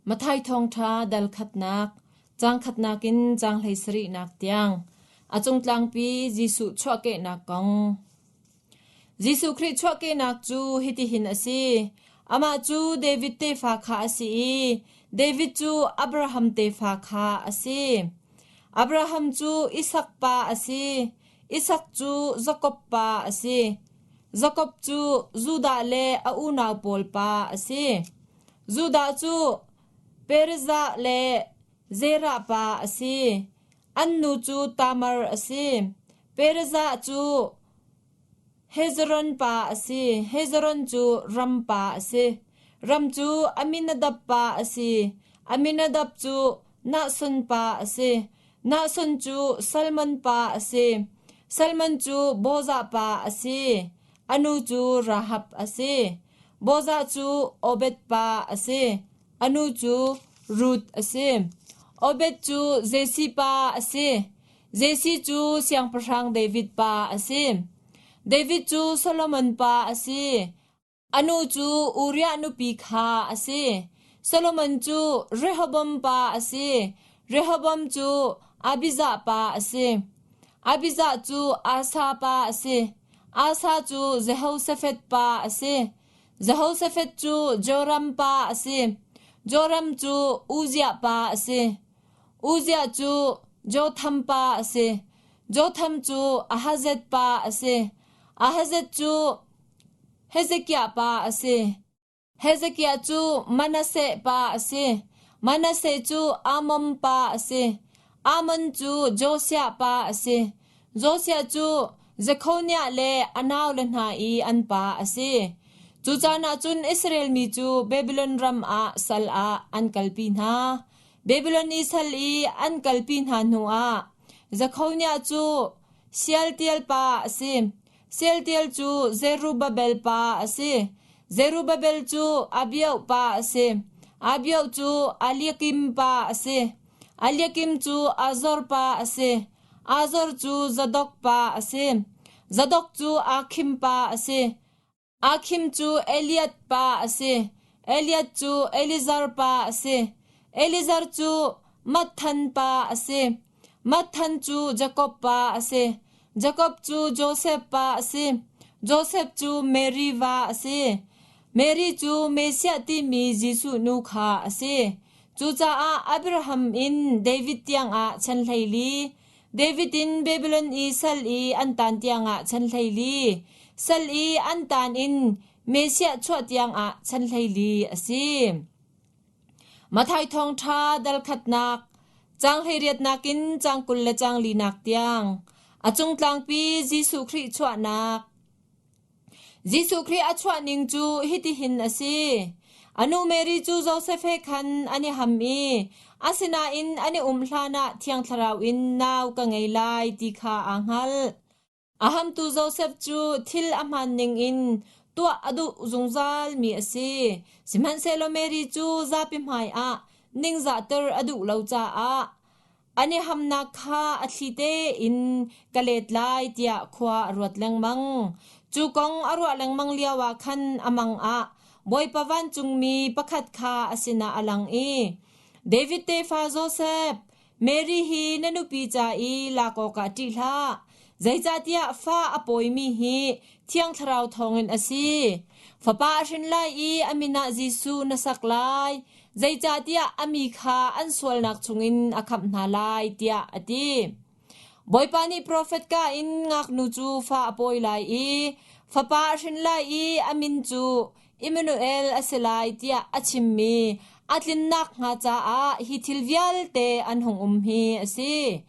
Matthai thawngṭha dal khatnak, caang khatnak in caang 17nak tiang, a cungtlangpi Jesuh chuahkehnak kong. Jesuh Khrih chuahkehnak cu hitihin a si. Amah cu David tefa kha a si i David cu Abraham tefa kha a si. Abraham cu Isak pa a si, Isak cu Jakob pa a si, Jakob cu Judah le a unau pawl pa a si. Judah cu Perezah le Zerah pa a si. An nu cu Tamar a si. Perezah cu Hezron pa a si. Hezron cu Ram pa a si. Ram cu Amminadab pa a si. Amminadab cu Nahshon pa a si. Nahshon cu Salmon pa a si. Salmon cu Bozah pa a si. A nu cu Rahab a si. Bozah cu Obed pa a si. A nu cu Ruth a si. Obed cu Jesse pa a si. Jesse cu Siangpahrang David pa a si. David cu Solomon pa a si. A nu cu Uriah nupi kha a si. Solomon cu Rehoboam pa a si. Rehoboam cu Abijah pa a si. Abijah cu Asa pa a si. Asa cu Jehoshaphat pa a si. Jehoshaphat cu Joram pa a si. Joram cu Uzziah pa a si. Uzziah cu Jotham pa a si. Jotham cu Ahazet pa a si. Ahazet cu Hezekiah pa a si. Hezekiah cu Manasseh pa a si. Manasseh cu Amon pa a si. Amon cu Josiah pa a si. Josiah cu Jekhoniah le a naule hna i an pa a si. Cu caan ah cun Israel mi cu Babylon ram ah sal ah an kalpi hna. Babylon i sal i an kalpi hna hnuah Jekhoniah cu Shealtiel pa a si. Shealtiel cu Zerubbabel pa a si. Zerubbabel cu Abiauh pa a si. Abiauh cu Eliakim pa a si. Eliakim cu Azor pa a si. Azor cu Zadok pa a si. Zadok cu Akhim pa a si. Akhim cu Eliad pa a si. Eliad cu Elizar pa a si. Elizar cu Matthan pa a si. Matthan cu Jakob pa a si. Jakob cu Josef pa a si. Josef cu Mary va a si. Mary cu Messiah timi Jesuh nu kha a si. Cucaah Abraham in David tiangah chan 14, David in Babylon i sal i an tan tiangah chan 14, sal i an tan in Messiah chuah tiangah chan 14 a si. Matthai thawngṭha dal khatnak, caang 18nak in caang 20 le caang linak tiang, a cungtlangpi Jesuh Khrih chuahnak. Jesuh Khrih a chuah ning cu hitihin a si. A nu Mary cu Josef he khan an i ham i asinain an i um hlanah Thiang Thlarau in nau ka ngei lai ti kha aa hngalh. A hamtu Josef cu thil a hmaan ningin tuah a duh zungzalmi a si. Sihmanhsehlaw Mary cu zapi hmaiah ningzahter a duh lo caah an i hamnak kha a thli tein ka let lai tiah khua a ruat lengmang. Cu kong a ruah lengmang lioah khan a mang ah Bawipa vancungmi pakhat kha a sinah a lang i, David tefa Josef, Mary hi na nupi ca i lak awkah ṭih hlah, zeicahtiah fa a pawimi hi Thiang Thlarau thawngin a si. Fapa a hrin lai i a min ah Jesuh na sak lai, zeicahtiah a mi kha an sualnak chungin a khamh hna lai, tiah a ti. Bawipa nih profet ka in ngaknu cu fa a pawi lai i fapa a hrin lai i a min cu Immanuel a si lai tiah a chimmi a tlinnak hnga caah hi thil vialte an hung um hi a si.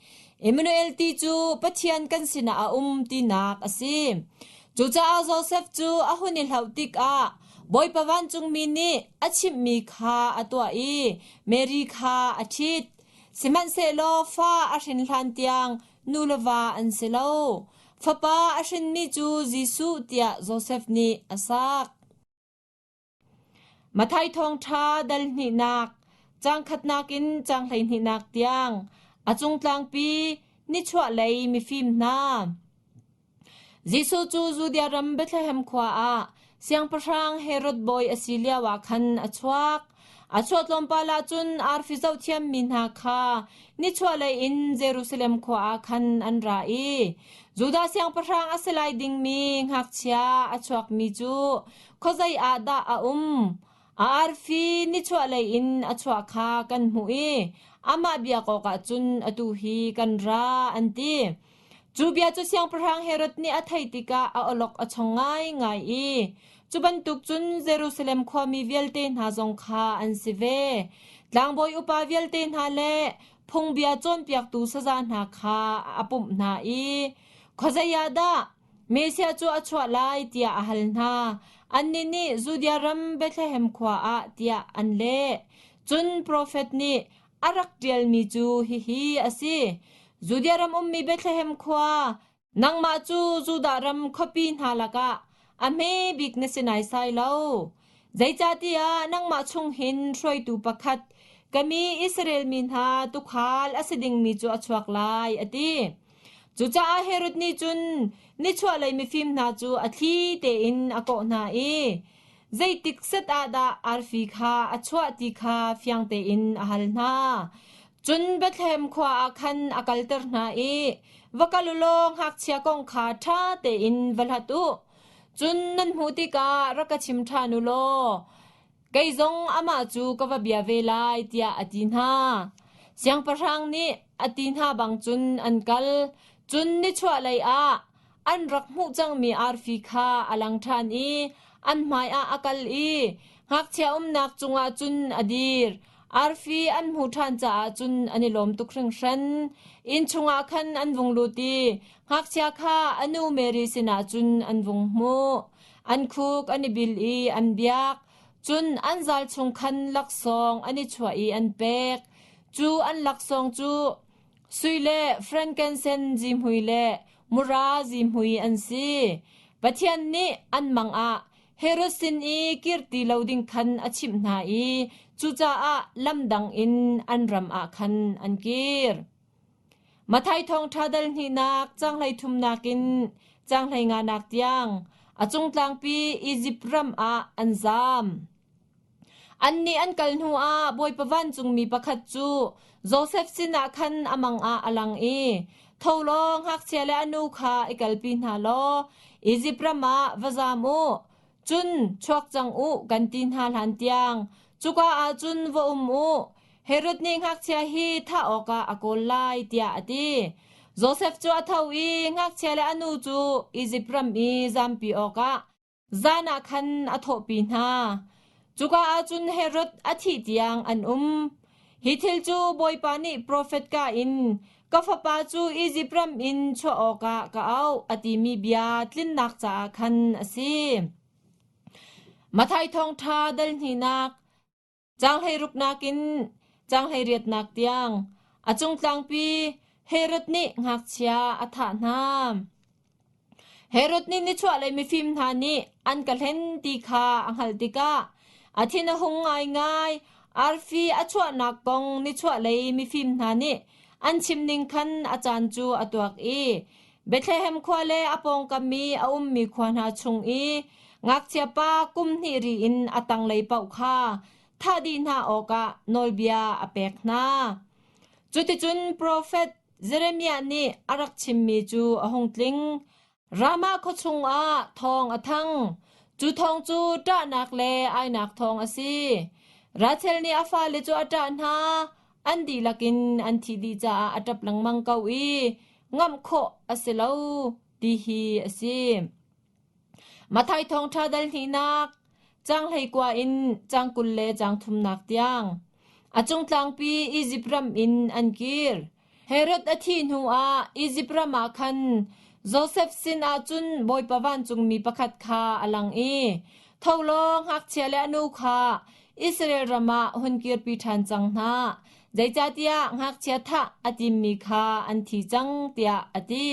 Immanuel ti cu Pathian kan sinah a um tinak a si. Cucaah Josef cu a hun i hlauh tikah Bawipa vancungmi nih a chimhmi kha a tuah i Mary kha a ṭhit. Sihmanhsehlaw fa a hrin hlan tiang nu le va an si lo. Fapa a hrinmi cu Jesuh tiah Josef nih a sak. Matthai thawngṭha dal hnihnak, caang khatnak in caang 12nak tiang, a cungtlangpi nichuahlei mifim hna. Jesuh cu Judea ram Bethlehem khua ah siangpahrang Herod bawi a si lioah khan a chuak. A chuah tlawmpal ah cun arfi zohthiammi hna kha nichuahlei in Jerusalem khua ah khan an ra i Judah siangpahrang a si lai dingmi ngakchia a chuakmi cu khuazei ah dah a um? A arfi nichuahlei in a chuah kha kan hmuh i amah biak awkah cun atu hi kan ra, an ti. Cu bia cu Siangpahrang Herod nih a theih tikah a awlok a chong ngaingai i cu bantuk cun Jerusalem khuami vialte hna zong kha an si ve. Tlangbawi upa vialte hna le phungbia cawnpiaktu saza hna kha a pumh hna i khuazei ah dah Messiah cu a chuah lai tiah a hal hna. Annih nih Judea ram Bethlehem khua ah tiah an leh. Cun profet nih a rak ṭialmi cu hihi a si. Judea ram ummi Bethlehem khua, nangmah cu Judah ram khuapi hna lakah a hme bik na si naisai lo. Zeicahtiah nangmah chung hin hruaitu pakhat ka mi Israel mi hna tuukhal a si dingmi cu a chuak lai, a ti. Cucaah Herod nih cun nichuahlei mifim hna cu a thli tein a kawh hna i zeitik set ah dah arfi kha a chuah ti kha fiang tein a hal hna. Cun Bethlehem khua ah khan a kalter hna i, Va kal u law ngakchia kong kha ṭha tein va hlat u. Cun nan hmuh tikah rak ka chim ṭhan u law kei zong amah cu ka va bia ve lai, tiah a ti hna. Siangpahrang nih a ti hna bang cun an kal. Cun nichuahlei ah an rak hmuh cangmi arfi kha a lang ṭhan i an hmaiah a kal i ngakchia umnak cungah cun a dir. Arfi an hmuh ṭhan caah cun an i lawm tuk hringhran. Inn chungah khan an vung lut i ngakchia kha a nu Mary sinah cun an vung hmuh. An khuk an i bil i an biak. Cun an zal chung khan laksawng an i chuah i an pek. Cu an laksawng cu Sui le frankinsen zihmui le mura zihmui an si. Pathian nih an mang ah Herod sin i kir ti lo ding khan a chimh hna i cucaah lam dang in an ram ah khan an kir. Matthai thawngṭha dal hnihnak caang 33 in caang 35 tiang a cungtlangpi Izipt ram ah an zaam. Annih an kal hnuah Bawipa vancungmi pakhat cu Josef sinah khan a mang ah a lang i, Tho law ngakchia le a nu kha i kalpi hna law Izipt ram ah va zam u, cun chuak cang u kan ti hna hlan tiang cuka ah cun va um u. Herod nih ngakchia hi thah awkah a kawl lai, tiah a ti. Josef cu a tho i ngakchia le a nu cu Izipt ram i zampi awkah Zan ah khan a thawhpi hna. Cuka ah cun Herod a thih tiang an um. Hi thil cu Bawipa nih profet ka in ka fapa cu Izipt ram in chuah awkah ka auh a timi bia tlinnak caah khan a si. Matthai thawngṭha dal hnihnak Caang 16 in caang 18 tiang a cungtlangpi Herod nih ngakchia a thah hna. Herod nih nichuahlei mifim hna nih an ka hlen ti kha a hngalh tikah a thin a hung ngaingai. Arfi a chuahnak kong nichuahlei mifim hna nih an chim ning khan a caan cu a tuak i Bethlehem khua le a pawngkam i a ummi khua hna chung i ngakchiapa kum hnih ri in a tanglei paoh kha thah dih hna awkah nawlbia a pek hna. Cuticun profet Jeremiah nih a rak chimmi cu a hung tling. Ramah khua chungah thawng a thang. Cu thawng cu ṭahnak le ainak thawng a si. Rachel nih a fale cu a ṭah hna. An dihlak in an thih dih caah a ṭap lengmang ko i ngamh khawh a si lo ti hi a si. Matthai thawngṭha dal hnihnak, caang 19 in caang 20 le caang thumnak tiang. A cungtlangpi Izipt ram in an kir. Herod a thih hnuah Izipt ram ah khan Josef sinah cun Bawipa vancungmi pakhat kha a lang i, Tho law ngakchia le a nu kha Israel ram ah hun kirpi ṭhan cang hna, zeicahtiah ngakchia thah a timmi kha an thi cang, tiah a ti.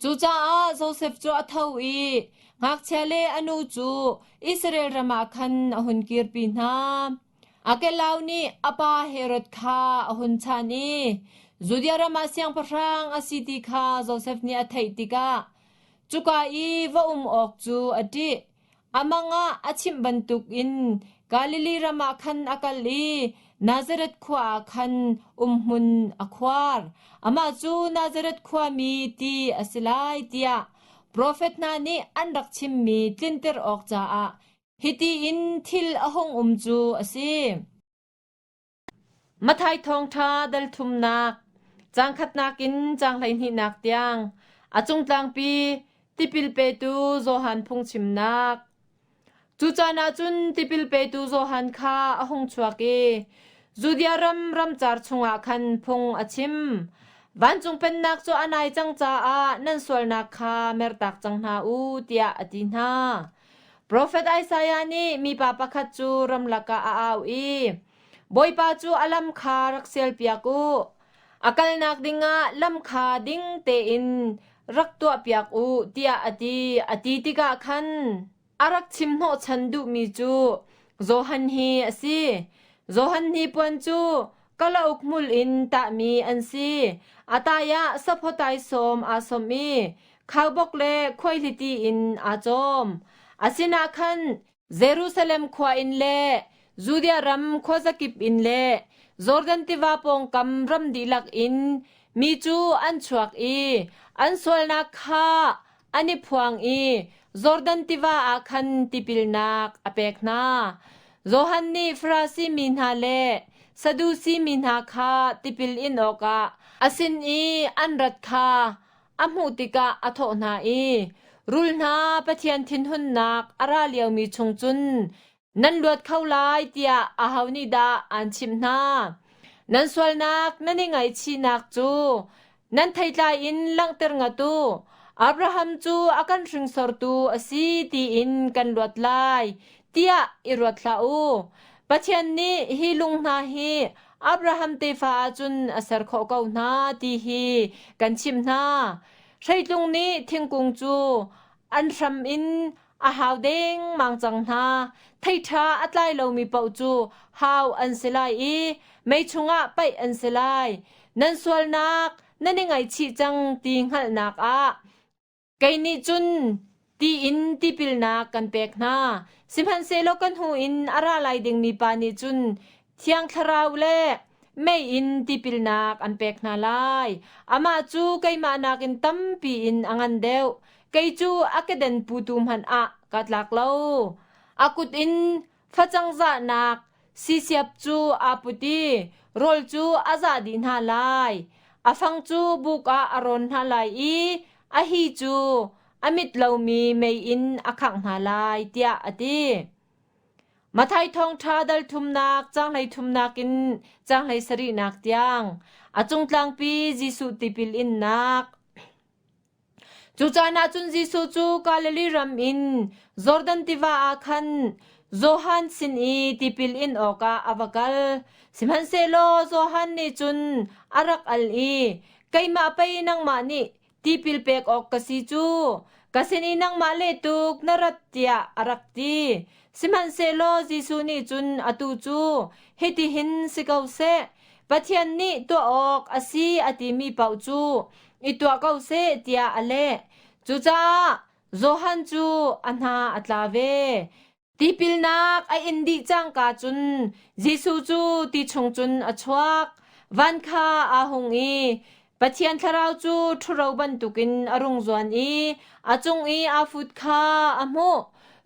Cucaah Josef cu a tho i ngakchia le a nu cu Israel ram ah khan a hun kirpi hna. Akelau nih a pa Herod kha a hun chan i Judea ram ah siangpahrang a si ti kha Josef nih a theih tikah cuka i va um awk cu a ṭih. A mang ah a chimh bantukin Galilee ram ah khan a kal i Nazareth khua ah khan umhmun a khuar. Amah cu Nazareth khuami ti a si lai tiah profet hna nih an rak chimmi tlinter awk caah hiti in thil a hung um cu a si. Matthai thawngṭha dal thumnak, caang khatnak in caang 12nak tiang, a cungtlangpi tipil petu Johan phungchimnak. Cu caan ah cun tipil petu Johan kha a hung chuak i Judea ram ramcar chungah khan phung a chim. Vancung Pennak cu a nai cang caah nan sualnak kha mertak cang hna u, tiah a ti hna. Profet Isaiah nih mipa pakhat cu ramlak ah a au i, Bawipa cu a lam kha rak sialpiak u. A kalnak dingah lam kha ding tein rak tuahpiak u, tiah a ti. A ti tikah khan a rak chim hnawhchan duhmi cu Johan hi a si. Johan hnipuan cu kalauk hmul in tahmi an si. A tai ah saphaw taisawm aa sawmh i khaubawk le khuaihliti in aa cawm. A sinah khan Jerusalem khua in le Judea ram khuazakip in le Jordan tiva pawngkam ram dihlak in mi cu an chuak i an sualnak kha an i phuang i Jordan tiva ah khan tipilnak a pek hna. Johan nih Farasi mi hna le Sadusi mi hna kha tipil in awkah a sin i an rat kha a hmuh tikah a thawh hna i, Rul hna Pathian thinhunnak a ra liomi chung cun nan luat kho lai tiah aho nih dah aan chimh hna? Nan sualnak nan i ngaihchihnak cu nan theitlai in langhter ngat u. Abraham cu a kan hringsortu a si tiin kan luat lai tiah i ruat hlah u. Pathian nih hi lung hna hi Abraham tefa ah cun a ser khawh ko hna ti hi kan chimh hna. Hreitlung nih thingkung cu an hram in a hau dengmang cang hna. Thei ṭha a tlai lomi paoh cu hau an si lai i mei chungah paih an si lai. Nan sualnak nan i ngaihchih cang ti hngalhnak ah Kei nih cun ti in tipilnak kan pek hna. Sihmanhsehlaw kan hnu in a ra lai dingmi pa nih cun Thiang Thlarau le mei in tipilnak an pek hna lai. Amah cu keimah nakin tampi in a ngan deuh. Kei cu a keden putu hmanh ah ka tlak lo. A kut in facang zahnak sisiap cu aa put i rawl cu a zah dih hna lai. A fang cu buk ah a rawn hna lai i a hi cu a mit lomi mei in a khangh hna lai, tiah a ti. Matthai thawngṭha dal thumnak caang 13nak in caang 17nak tiang a cungtlangpi Jesuh tipil innak. Cu caan ah cun Jesuh cu Galilee ram in Jordan tiva ah khan Johan sin i tipil in awkah a va kal. Sihmanhsehlaw Johan nih cun a rak al i, Keimah pei nangmah nih tipil pek awk ka si cu, ka sin i nangmah lehtuk na rat tiah a rak ti. Sihmanhsehlaw Jesuh nih cun atu cu hitihin si ko seh, Pathian nih tuah awk a si a timi paoh cu i tuah ko seh tiah a leh. Cucaah Johan cu a hna a tla ve. Tipilnak a in dih cangka cun Jesuh cu ti chung cun a chuak. Van kha aa hung i Pathian thlarau cu ṭhuro bantukin a rung zuan i a cung i aa fut kha a hmuh.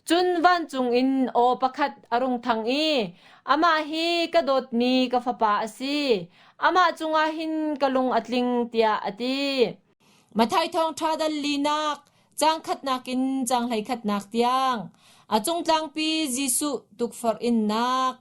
Cun vancung in aw pakhat a rung thang i, Amah hi ka dawtmi ka fapa a si. Amah cungah hin ka lung a tling, tiah a ti. Matthai thawngṭha dal linak, caang khatnak in caang 11nak tiang, a cungtlangpi Jesuh tukforh innak.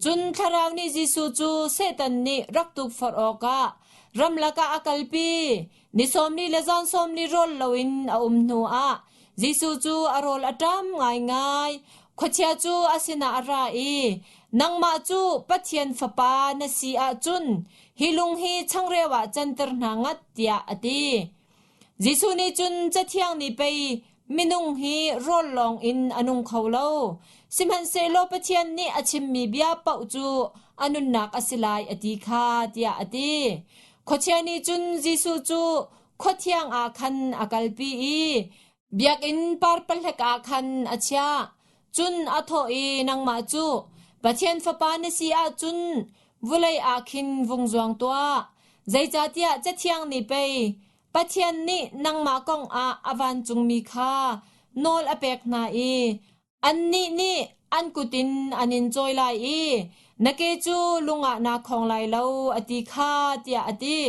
Cun Thlarau nih Jesuh cu Satan nih rak tukforh awkah ramlak ah a kalpi. Ni 40 le zan 40 rawl loin a um hnuah Jesuh cu a rawl a ṭam ngaingai. Khuachia cu a sinah a ra i, Nangmah cu Pathian Fapa na si ahcun hi lung hi changreu ah canter hna ngat, tiah a ti. Jesuh nih cun Cathiang nih pei minung hi rawl lawng in a nung kho lo. Sihmanhsehlaw Pathian nih a chimmi bia paoh cu a nunnak a si lai a ti kha tiah a ti. Khuachia nih cun Jesuh cu khua thiang ah khan a kalpi i biakinn parpahlek ah khan a chiah. Cun a thawh i nangmah cu. Pathian Fapa na si ahcun vulei ah khin vung zuang tuah. Zeicahtiah Cathiang nih pei Pathian nih nangmah kong ah a vancungmi kha nawl a pek hna i annih nih an kut in an in cawi lai i na ke cu lung ah naa khong lai lo, a ti kha, tiah a ti.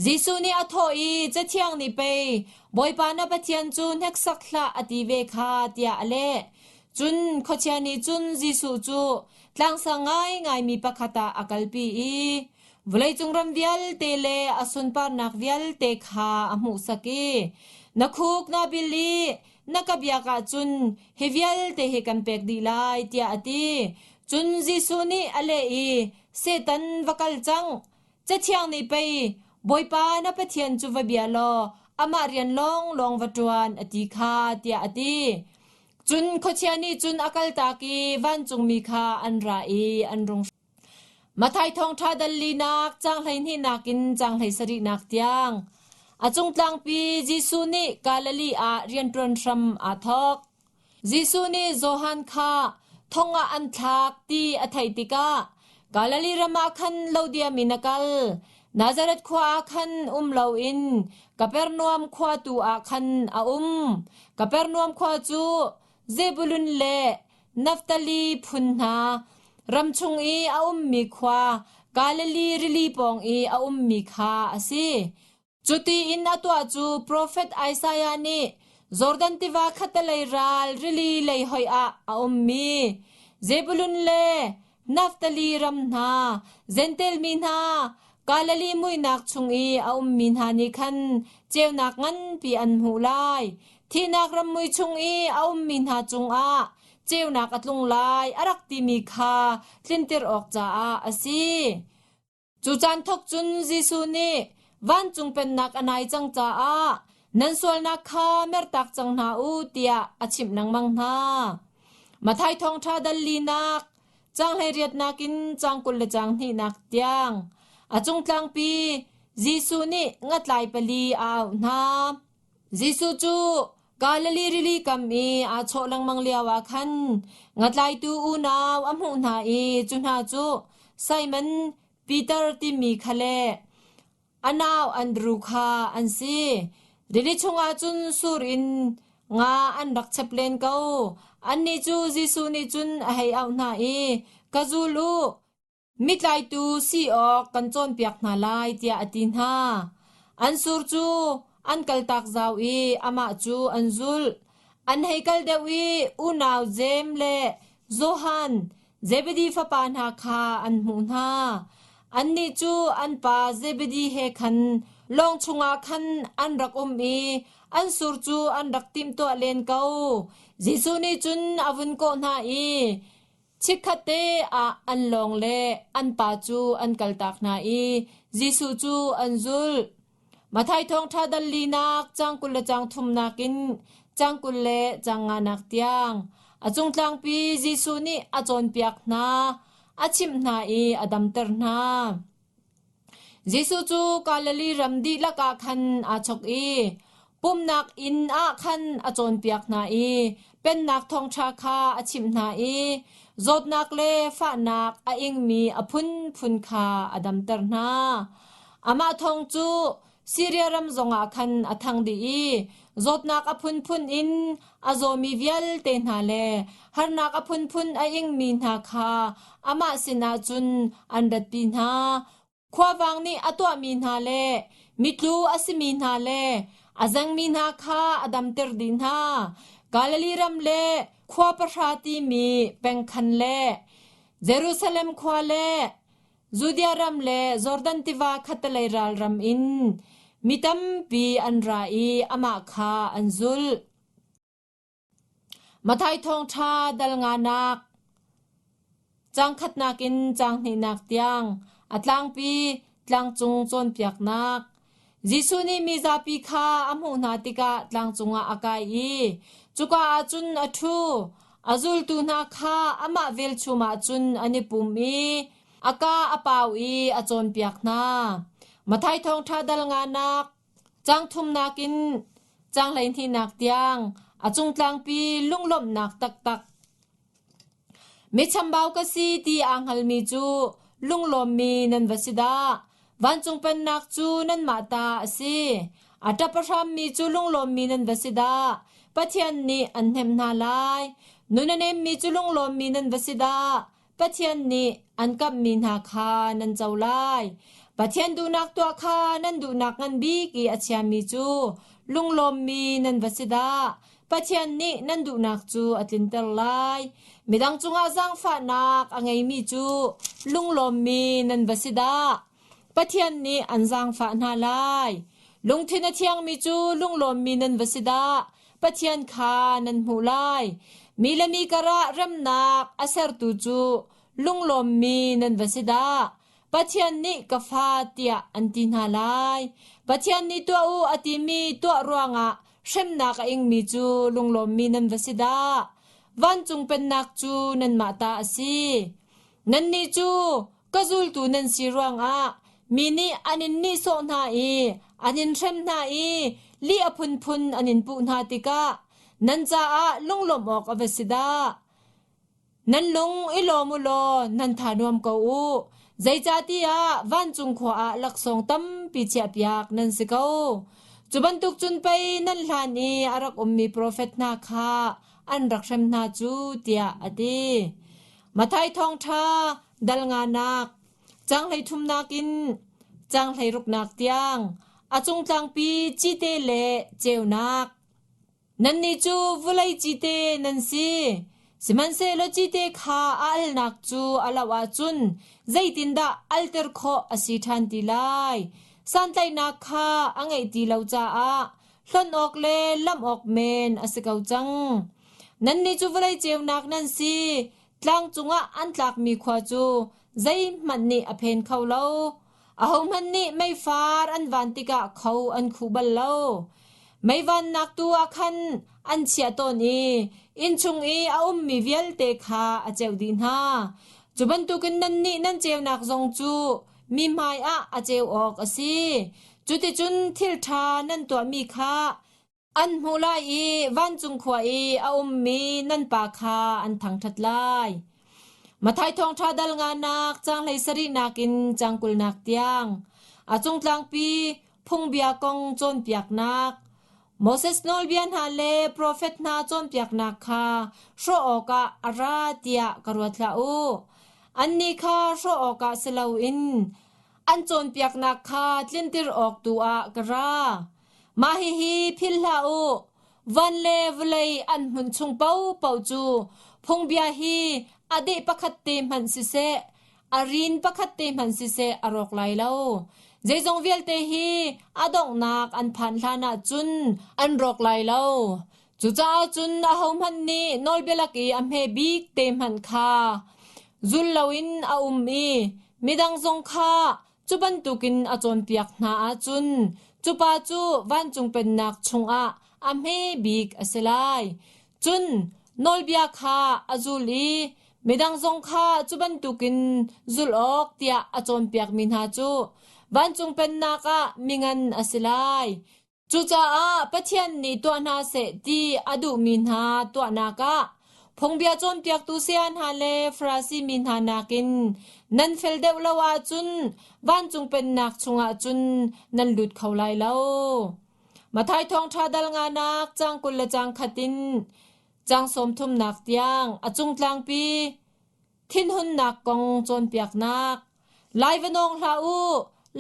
Jesuh nih a thawh i, Cathiang nih pei, Bawipa na Pathian cu hneksak hlah a ti ve kha, tiah a leh. Cun khuachia nih cun Jesuh cu tlangsang ngaingaimi pakhat ah a kalpi i vawleicung ram vialte le a sunparnak vialte kha a hmuhsak i, Na khuk naa bil i na ka biak ahcun hi vialte hi kan pek dih lai, tiah a ti. Cun Jesuh nih a leh i, Satan va kal cang! Cathiang nih pei Bawipa na Pathian cu va bia law amah rian lawnglawng va ṭuan a ti kha tiah a ti. Cun khuachia nih cun a kaltak i vancungmi kha an ra i an rung. Matthai thawngṭha dal linak caang hleihnihnak in caang hleisarihnak tiang. A cungtlangpi Jesuh nih Galilee ah rianṭuan hram aa thawk. Jesuh nih Johan kha thong ah an thlak ti a theih tikah Galilee ram ah khan lo diam in a kal. Nazareth khua ah khan um loin Kapernaum khua tu ah khan a um. Kapernaum khua cu Zebulun le Naftali phun hna ram chung i a ummi khua Galilee rili pawng i a ummi kha a si. Cuti in a tuah cu profet Isaiah nih Jordan tiva khattelei ral rili lei hoih ah a ummi Zebulun le Naftali ram hna, Jentail mi hna, Galilee muihnak chung i a ummi hna nih khan ceunak nganpi an hmuh lai. Thihnak ram mui chung i a ummi hna cungah ceunak a tlung lai a rak timi kha tlinter awk caah a si. Cu caan thawk cun Jesuh nih vancung pennak a nai cang caah nan sualnak kha mertak cang hna u tiah a chimh lengmang hna. Matthai thawngṭha dal linak, caang hleiriatnak in caang 20 le caang hnihnak tiang a cungtlangpi Jesuh nih ngatlai pali a auh hna. Jesuh cu Galilee rili kam i aa chawh lengmang lioah khan ngatlaitu unau a hmuh hna i cu hna cu Simon Peter timi kha le a nau Andru kha an si. Rili chungah cun sur in nga an rak chep len ko. Annih cu Jesuh nih cun a hei auh hna i, Ka zul u, Mitlaitu si awk kan cawnpiak hna lai tiah a ti hna. An sur cu an kaltak zau i amah cu an zulh. An hei kal deuh i unau Jeim le Johan, Zebedi fapa hna kha an hmuh hna. Annih cu an pa Zebedi he khan lawng chungah khan an rak um i an sur cu an rak timhtuah len ko. Jesuh nih cun a vun kawh hna i, Chikkhatte ah an lawng le an pa cu an kaltak hna i Jesuh cu an zulh. Matthai thawngṭha dal linak caang 20 le caang thumnak in caang 20 le caang nganak tiang a cungtlangpi Jesuh nih a cawnpiak hna, a chimh hna i a damter hna. Jesuh cu Galilee ram dihlak ah khan aa chok i pumhnak inn ah khan a cawnpiak hna i pennak thawngṭha kha a chimh hna i zawtnak le fahnak a ingmi a phunphun kha a damter hna. Amah thawng cu Siria ram zongah khan a thang dih i zawtnak a phunphun in a zawmi vialte hna le harnak a phunphun a ingmi hna kha amah sinah cun an ratpi hna. Khuavang nih a tuahmi hna le mitlu a simi hna le a zengmi hna kha a damter dih hna. Galilee ram le khua pahra timi pengkhan le Jerusalem khua le Judea ram le Jordan tiva khattelei ral ram in mi tampi an ra i amah kha an zulh. Matthai thawngṭha dal nganak caang khatnak in caang hnihnak tiang a tlangpi tlangcung cawnpiaknak Jesuh nih mizapi kha a hmuh hna tikah tlangcung ah a kai i cuka ah cun a ṭhu. A zultu hna kha amah velchum ah cun an i pum i a kaa a pau i a cawnpiak hna. Matthai thawngṭha dal nganak caang thumnak in caang hleihnihnak tiang a cungtlangpi lunglawmhnak taktak. Mi chambau ka si ti aa hngalmi cu lunglawmmi nan va si dah! Vancung pennak cu nanmah ta a si. A ṭap a hrammi cu lunglawmmi nan va si dah! Pathian nih an hnemh hna lai. Nun a nemmi cu lunglawmmi nan va si dah! Pathian nih an kamhmi hna kha nan co lai. Pathian duhnak tuah kha nan duhnak ngan bik i a chiami cu lunglawmmi nan va si dah! Pathian nih nan duhnak cu a tlinter lai. Midang cungah zaangfahnak a ngeimi cu lunglawmmi nan va si dah! Pathian nih an zaangfah hna lai. Lungthin a thiangmi cu lunglawmmi nan va si dah! Pathian kha nan hmuh lai. Mi le mi karah remnak a sertu cu lunglawmmi nan va si dah! Pathian nih ka fa tiah an ti hna lai. Pathian nih tuah u a timi tuah ruangah hremnak a ingmi cu lunglawmmi nan va si dah! Vancung pennak cu nanmah ta a si. Nannih cu ka zultu nan si ruangah mi nih an in nihsawh hna i an in hrem hna i lih a phunphun an in puh hna tikah nan caah lunglawmh awk a va si dah! Nan lung i lawm u law nan tha nuam ko u. Zeicahtiah vancung khua ah laksawng tampi chiahpiak nan si ko. Cu bantuk cun pei nan hlan i a rak ummi profet hna kha an rak hrem hna cu, tiah a ti. Matthai thawngṭha dal nganak caang 13nak in caang 16nak tiang a cungtlangpi cite le ceunak. Nannih cu vawlei cite nan si. Sihmanhsehlaw cite kha a alnak cu a loh ahcun zeitindah alter khawh a si ṭhan ti lai? Santlaihnak kha a ngeih ti lo caah hlonh awk le lamh awk men a si ko cang. Nannih cu vawlei ceunak nan si. Tlang cungah an tlakmi khua cu zeihmanh nih a phen kho lo. Ahohmanh nih meifar an van tikah kho an khuh bal lo. Meivannak tu ah khan an chiah tawn i innchung i a ummi vialte kha a ceuh dih hna. Cu bantukin nannih nan ceunak zong cu mi hmaiah a ceu awk a si. Cuticun thil ṭha nan tuahmi kha An hmuh lai i vancung khua i a ummi nan Pa kha an thangṭhat lai. Matthai thawngṭha dal nganak caang 17nak in caang 20nak tiang a cungtlangpi phungbia kong cawnpiaknak Moses nawlbia hna le profet hna cawnpiaknak kha hrawh awkah a ra tiah ka ruat hlah u. Annih kha hrawh awkah si loin an cawnpiaknak kha tlinter awk tu ah ka ra. Mah hihi philh hlah u, van le vawlei an hmun chung paohpaoh cu phungbia hi a deh pakhat te hmanh siseh, a rin pakhat te hmanh siseh a rawk lai lo. Zeizong vialte hi a donghnak an phan hlan ah cun an rawk lai lo. Cucaah cun ahohmanh nih nawlbia lak i a hme bik te hmanh kha zul loin a um i midang zong kha Cu bantukin a cawnpiak hna ahcun cu pa cu vancung pennak chungah a hme bik a si lai. Cun nawlbia kha a zul i midang zong kha cu bantukin zulh awk tiah a cawnpiakmi hna cu vancung pennak ah mingan a si lai. Cucaah Pathian nih tuah hna seh ti a duhmi hna tuahnak ah phungbia cawnpiaktu saya hna le Farasi mi hna nakin nan fel deuh lo ahcun vancung pennak chungah cun nan lut kho lai lo. Matthai thawngṭha dal nganak caang 20 le caang khat in caang 30nak tiang a cungtlangpi Thinhunnak kong cawnpiaknak. Lai va nawng hlah u,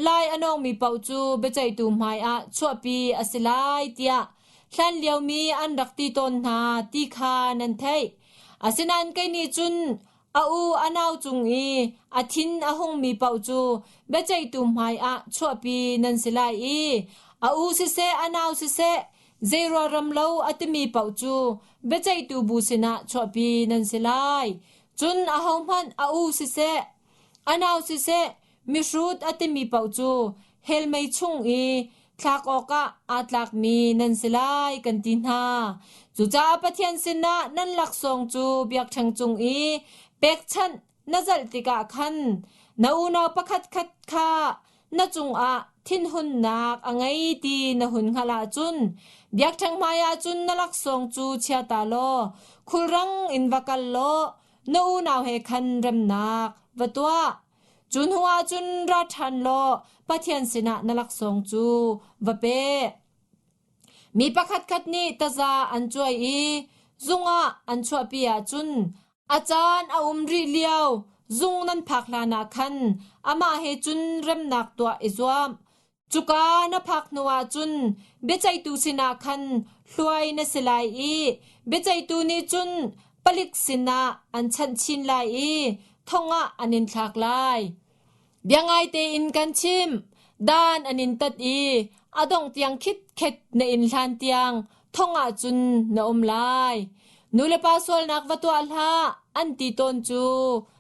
lai a nawngmi paoh cu biaceihtu hmaiah chuahpi a si lai tiah hlan liomi an rak ti tawn hna ti kha nan theih. Asinain kei nih cun a u a nau cung i a thin a hungmi paoh cu biaceihtu hmaiah chuahpi nan si lai i a u siseh a nau siseh zei rualram lo a timi paoh cu biaceihtu bu sinah chuahpi nan si lai. Cun ahohmanh a u siseh, a nau siseh, mihrut a timi paoh cu hell mei chung i thlak awkah aa tlakmi nan si lai kan ti hna. Cucaah Pathian sinah nan laksawng cu biakṭheng cung i pekchanh na zalh tikah khan na unau pakhatkhat kha na cungah thinhunnak a ngei ti na hun hngalh ahcun biakṭheng hmaiah cun na laksawng cu chia ta law khulrang in va kal law. na unau he khan remnak va tuah. Cu hnuah cun ra ṭhan law Pathian sinah na laksawng cu va pe. Mi pakhatkhat nih taza an cuai i zung ah an chuahpi ahcun a caan a um rih lio zung nan phak hlanah khan amah he cun remnak tuah i zuam. Cuka na phak hnuah cun biaceihtu sinah khan hluai na si lai i biaceihtu nih cun palik sinah an chanh chin lai i thong ah an in thlak lai. Biangai tein kan chim, dan an in tat i a dongh tiang khitkhet na in hlan tiang thong ah cun na um lai. Nulepa sualnak va tuah hlah an ti tawn cu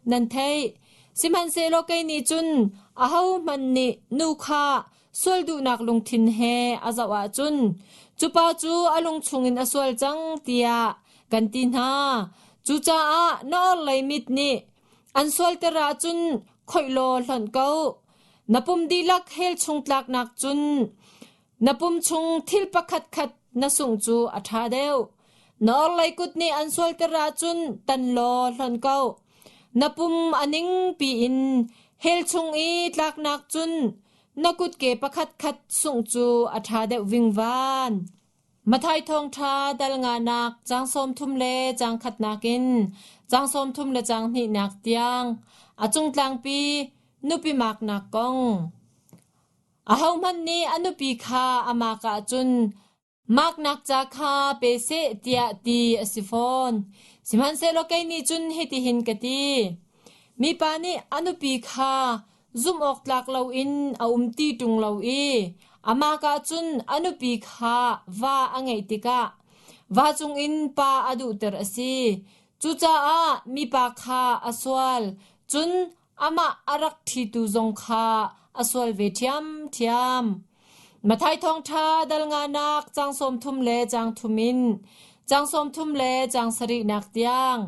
nan theih. Sihmanhsehlaw kei nih cun ahohmanh nih nu kha sual duhnak lungthin he a zoh ahcun cu pa cu a lung chungin a sual cang tiah kan ti hna. Cucaah na orhlei mit nih an sualter ahcun khoih law hlonh ko. Na pum dihlak hell chung tlaknak cun Na pum chung thil pakhatkhat na sungh cu a ṭha deuh. Na orhlei kut nih an sualter ahcun tan law hlonh ko. Na pum a ning piin hell chung i tlaknak cun na kutke pakhatkhat sungh cu a ṭha deuh vingvan. Matthai thawngṭha dal nganak caang 30 le caang khatnak in caang 30 le caang hnihnak tiang a cungtlangpi nupi maknak kong. Ahohmanh nih a nupi kha a mak ahcun maknak ca kha pe seh tiah ti a si fawn. Sihmanhsehlaw kei nih cun hitihin ka ti: Mipa nih a nupi kha zumh awk tlak loin a um ti ṭung lo i a mak ahcun a nupi kha va a ngeih tikah va cungin pa a duhter a si. Cucaah mipa kha a sual, cun amah a rak ṭhitu zong kha a sual ve ṭhiamṭhiam. Matthai thawngṭha dal nganak caang 30 le caang thum in caang 30 le caang sarihnak tiang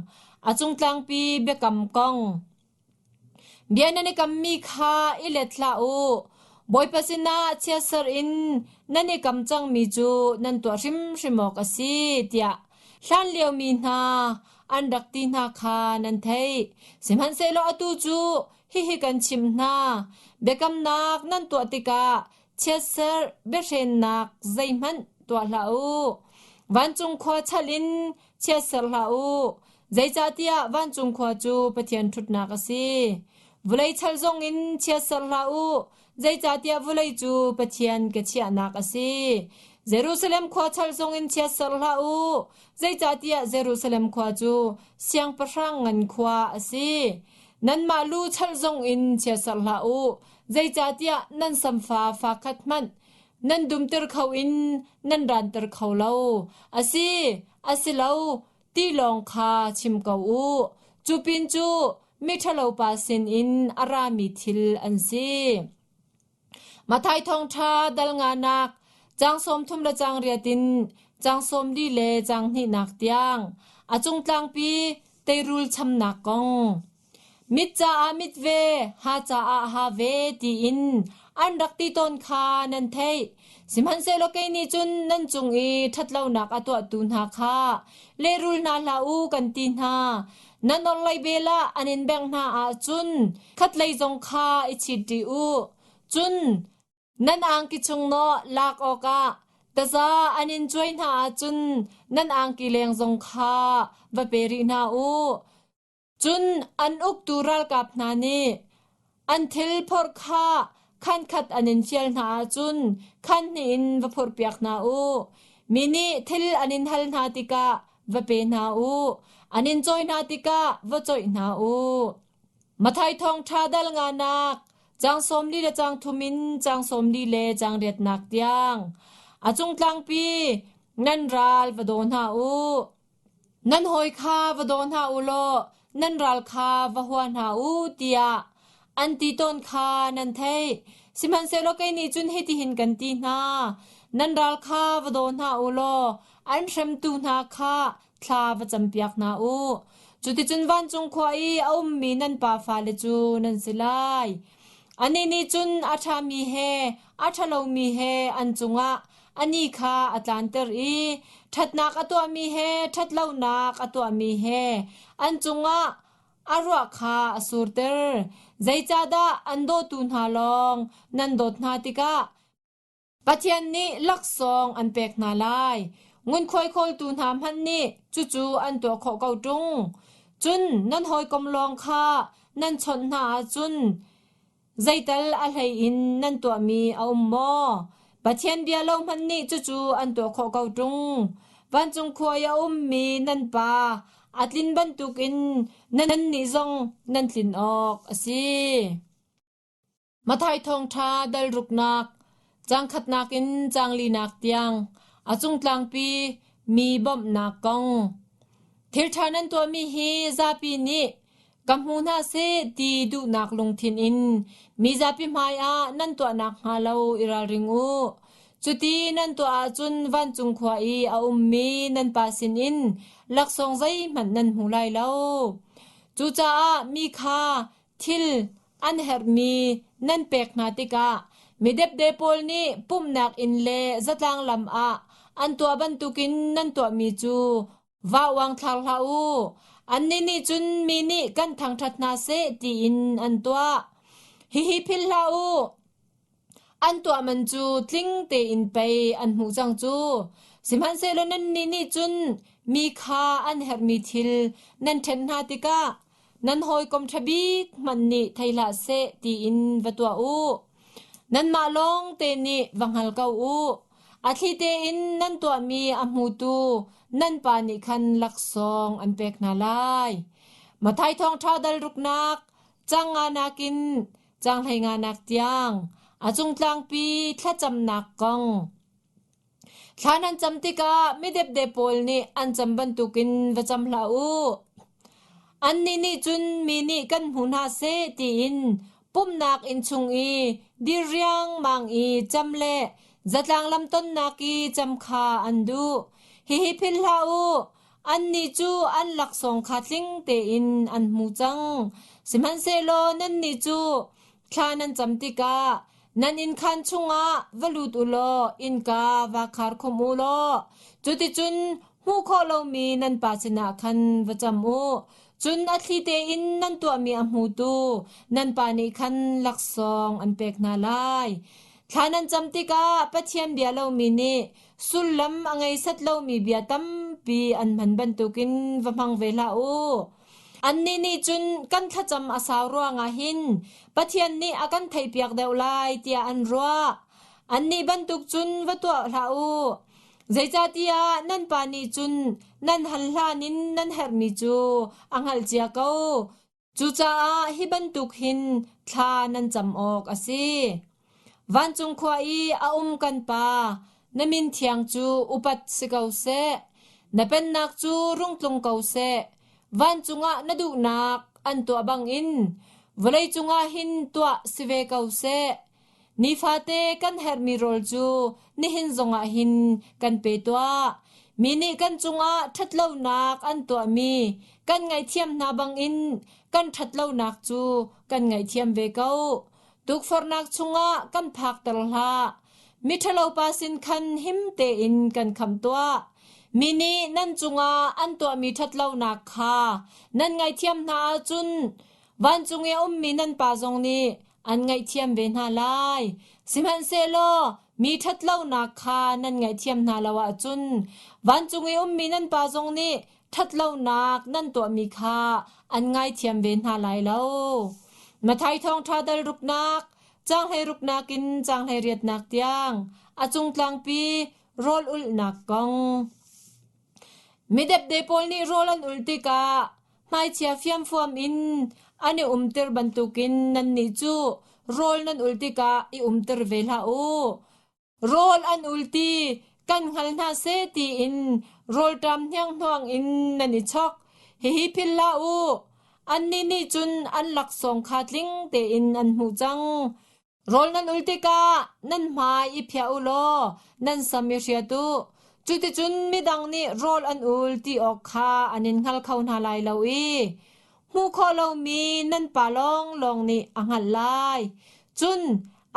a cungtlangpi biakam kong. Bia nan i kammi kha i let hlah u. Bawipa sinah chiatser in nan i kam cangmi cu nan tuah hrimhrim awk a si tiah hlan liomi hna an rak ti hna kha nan theih. Sihmanhsehlaw atu cu hihi kan chimh hna, biakamnak nan tuah tikah chiatserh biahrennak zeihmanh tuah hlah u. Vancung khua chalh in chiatserh hlah u, zeicahtiah vancung khua cu Pathian ṭhutnak a si. Vawlei chal zongin chiatserh hlah u, zeicahtiah vawlei cu Pathian ka chiahnak a si. Jerusalem khua chal zongin chiatserh hlah u, zeicahtiah Jerusalem khua cu siangpahrang ngan khua a si. Nanmah lu chalh zongin chiatserh hlah u, zeicahtiah nan samfa fa khat hmanh nan dumter kho in nan ranter kho lo. A si, a si lo, ti lawng kha chim ko u. Cu pin cu miṭhalopa sinin a rami thil an si. Matthai thawngṭha dal nganak caang 30 le caang riat in caang 40 le caang hnihnak tiang a cungtlangpi teirul chamnak kong. Mit caah mit ve, ha caah ha ve tiin an rak ti tawn kha nan theih. Sihmanhsehlaw kei nih cun nan cung i ṭhatlonak a tuahtu hna kha lehrul hna hlah u kan ti hna. Nan orhlei bel ah an in bengh hna ahcun khatlei zong kha i chit rih u. Cun nan angki chung nawh lak awkah taza an in cuai hna ahcun nan angki leng zong kha va pe rih hna u. Cun an uktu ralkap hna nih an thil phorh kha khankhat an in fial hna ahcun khan hnih in va phorhpiak hna u. Mi nih thil an in hal hna tikah va pe hna u. An in cawi hna tikah va coih hna u. Matthai thawngṭha dal nganak caang 40 le caang thum in caang 40 le caang riatnak tiang a cungtlangpi nan ral va daw hna u. Nan hawi kha va daw hna u law nan ral kha va hua hna u tiah an ti tawn kha nan theih. Sihmanhsehlaw kei nih cun hitihin kan ti hna, nan ral kha va daw hna u law an hremtu hna kha thla va campiak hna u. Cuticun vancung khua i a ummi nan pa fale cu nan si lai. Anih nih cun a ṭhami he a ṭhalomi he an cungah a ni kha a tlanter i ṭhatnak a tuahmi he ṭhatlonak a tuahmi he an cungah. a ruah kha a surter. Zeicahdah an dawtu hna lawng nan dawt hna tikah Pathian nih laksawng an pek hna lai. Ngunkhuai khawltu hna hmanh nih cucu an tuah khawh ko ṭung. Cun nan hawikom lawng kha nan chawnh hna ahcun Zeital a hlei in nan tuahmi a um maw? Pathian bia lo hmanh nih cucu an tuah khawh ko ṭung. Vancung khua i a ummi nan Pa a tlin bantukin nannih zong nan tlin awk a si. Matthai Thawngṭha dal ruknak, caang khatnak in caang linak tiang, a cungtlangpi mi bawmhnak kong. Thilṭha nan tuahmi hi zapi nih Ka hmu hna seh ti duhnak lungthin in mizapi hmaiah nan tuah nakhnga lo i ralring u. Cuti nan tuah ahcun vancung khua i a ummi nan Pa sinin laksawng zeihmanh nan hmu lai lo. Cucaah mi kha thil an herhmi nan pek hna tikah midepde pawl nih pumhnak inn le zatlang lam ah an tuah bantukin nan tuahmi cu Va uangthlar hlah u. Annih nih cun mi nih kan thangṭhat hna seh tiin an tuah. Hihi philh hlah u. An tuah man cu tling tein pei an hmuh cang cu. Sihmanhsehlaw nannih nih cun mi kha an herhmi thil nan ṭhenh hna tikah nan hawikom ṭha bik hmanh nih thei hlah seh tiin va tuah u. Nanmah lawng te nih va hngal ko u. A thli tein nan tuahmi a hmutu nan pa nih khan laksawng an pek hna lai. Matthai thawngṭha dal ruknak, cang nga nakin cang hlei nga nak tiang, a cungtlangpi thlacamnak kong. Thla nan cam tikah midepde pawl nih an cam bantukin va cam hlah u. Annih nih cun mi nih kan hmu hna seh tiin pumhnak inn chung i dir riangmang i cam le zatlang lam tonnak i cam kha an duh. Hihi philh hlah u, annih cu an laksawng kha tling tein an hmu cang. Sihmanhsehlaw nannih cu thla nan cam tikah nan innkhan chungah va lut u law innka va khar khum u law cuticun hmuh khawh lomi nan pa sinah khan va cam u. Cun a thli tein nan tuahmi a hmutu nan pa nih khan laksawng an pek hna lai. Thla nan cam tikah Pathian bia lomi nih sullam a ngei set lomi bia tampi an hman bantukin va hmang ve hlah u. Annih nih cun kan thlacam a sau ruangah hin Pathian nih a kan theihpiak deuh lai tiah an ruah. Annih bantuk cun va tuah hlah u. Zeicahtiah nan pa nih cun nan hal hlan in nan herhmi cu a hngalh cia ko. Cucaah hi bantuk hin thla nan cam awk a si. Vancung khua i a um kan Pa, na min thiang cu upat si ko seh. Na pennak cu rung tlung ko seh. Vancung ah na duhnak an tuah bangin vawleicung ah hin tuah si ve ko seh. Nifate kan herhmi rawl cu nihin zongah hin kan pe tuah. Mi nih kan cungah ṭhatlonak an tuahmi kan ngaihthiam hna bangin kan ṭhatlonak cu kan ngaihthiam ve ko. Tukforhnak chungah kan phakter hlah. Miṭhalopa sin khan him tein kan khamh tuah. Mi nih nan cungah an tuahmi ṭhatlonak kha nan ngaihthiam hna ahcun vancung i a ummi nan Pa zong nih an ngaihthiam ve hna lai. Sihmanhsehlaw mi ṭhatlonak kha nan ngaihthiam hna lo ahcun vancung i ummi nan Pa zong nih ṭhatlonak nan tuahmi kha an ngaithiam ve hna lai lo. Matthai thawngṭha dal ruknak, caang hleiruknak in caang hleiriatnak tiang a cungtlangpi rawl ulhnak kong. Midepde pawl nih rawl an ulh tikah hmaichia fiamfuam in an i umter bantukin nannih cu rawl nan ul tikah i umter ve hlah u. Rawl an ul ti kan hngal hna seh tiin rawlṭam hnianghnuang in nan i chok. Hihi philh hlah u. Annih nih cun an laksawng kha tling tein an hmuh cang. Rawl nan ul tikah nan hmai i phiah u law nan sam i hriat u. Cuticun midang nih rawl an ul ti awk kha an in hngal kho hna lai lo i hmuh khawh lomi nan Pa lawnglawng nih a hngalh lai. Cun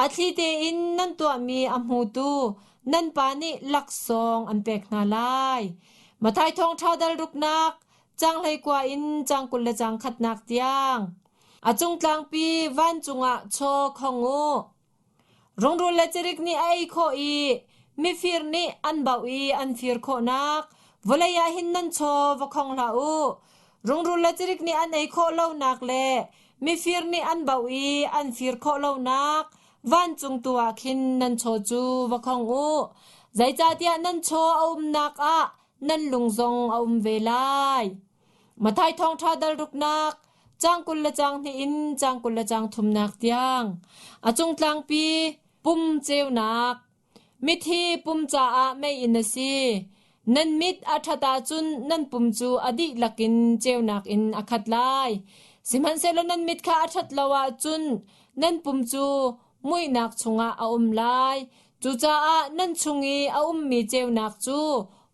a thli tein nan tuahmi a hmutu nan Pa nih laksawng an pek hna lai. Matthai Thawngṭha dal ruknak. caang 19 in caang 21 nak tiang. A cung tlangpi vancung ah chaw khong u. Rungrul le cirik nih a ei khawh i mifir nih an bauh i an fir khawhnak vawlei ah hin nan chaw va khong hlah u. Rungrul le cirik nih an ei khawh lonak le mifir nih an bauh i an fir khawh lonak vancung tu ah khin nan chaw cu va khong u. Zeicahtiah nan chaw a umnak ah nan lung zong a um ve lai. Matthai thawngṭha dal ruknak caang 22 in caang 23nak tiang a cung tlangpi pum ceunak mithi pum caah meiinn a si. Nan mit a ṭhat ahcun nan pum cu a dihlak in ceunak in a khat lai. Sihmanhsehlaw nan mit kha a ṭhat lo ahcun nan pum cu muihnak chungah a um lai. Cucaah nan chung i a ummi ceunak cu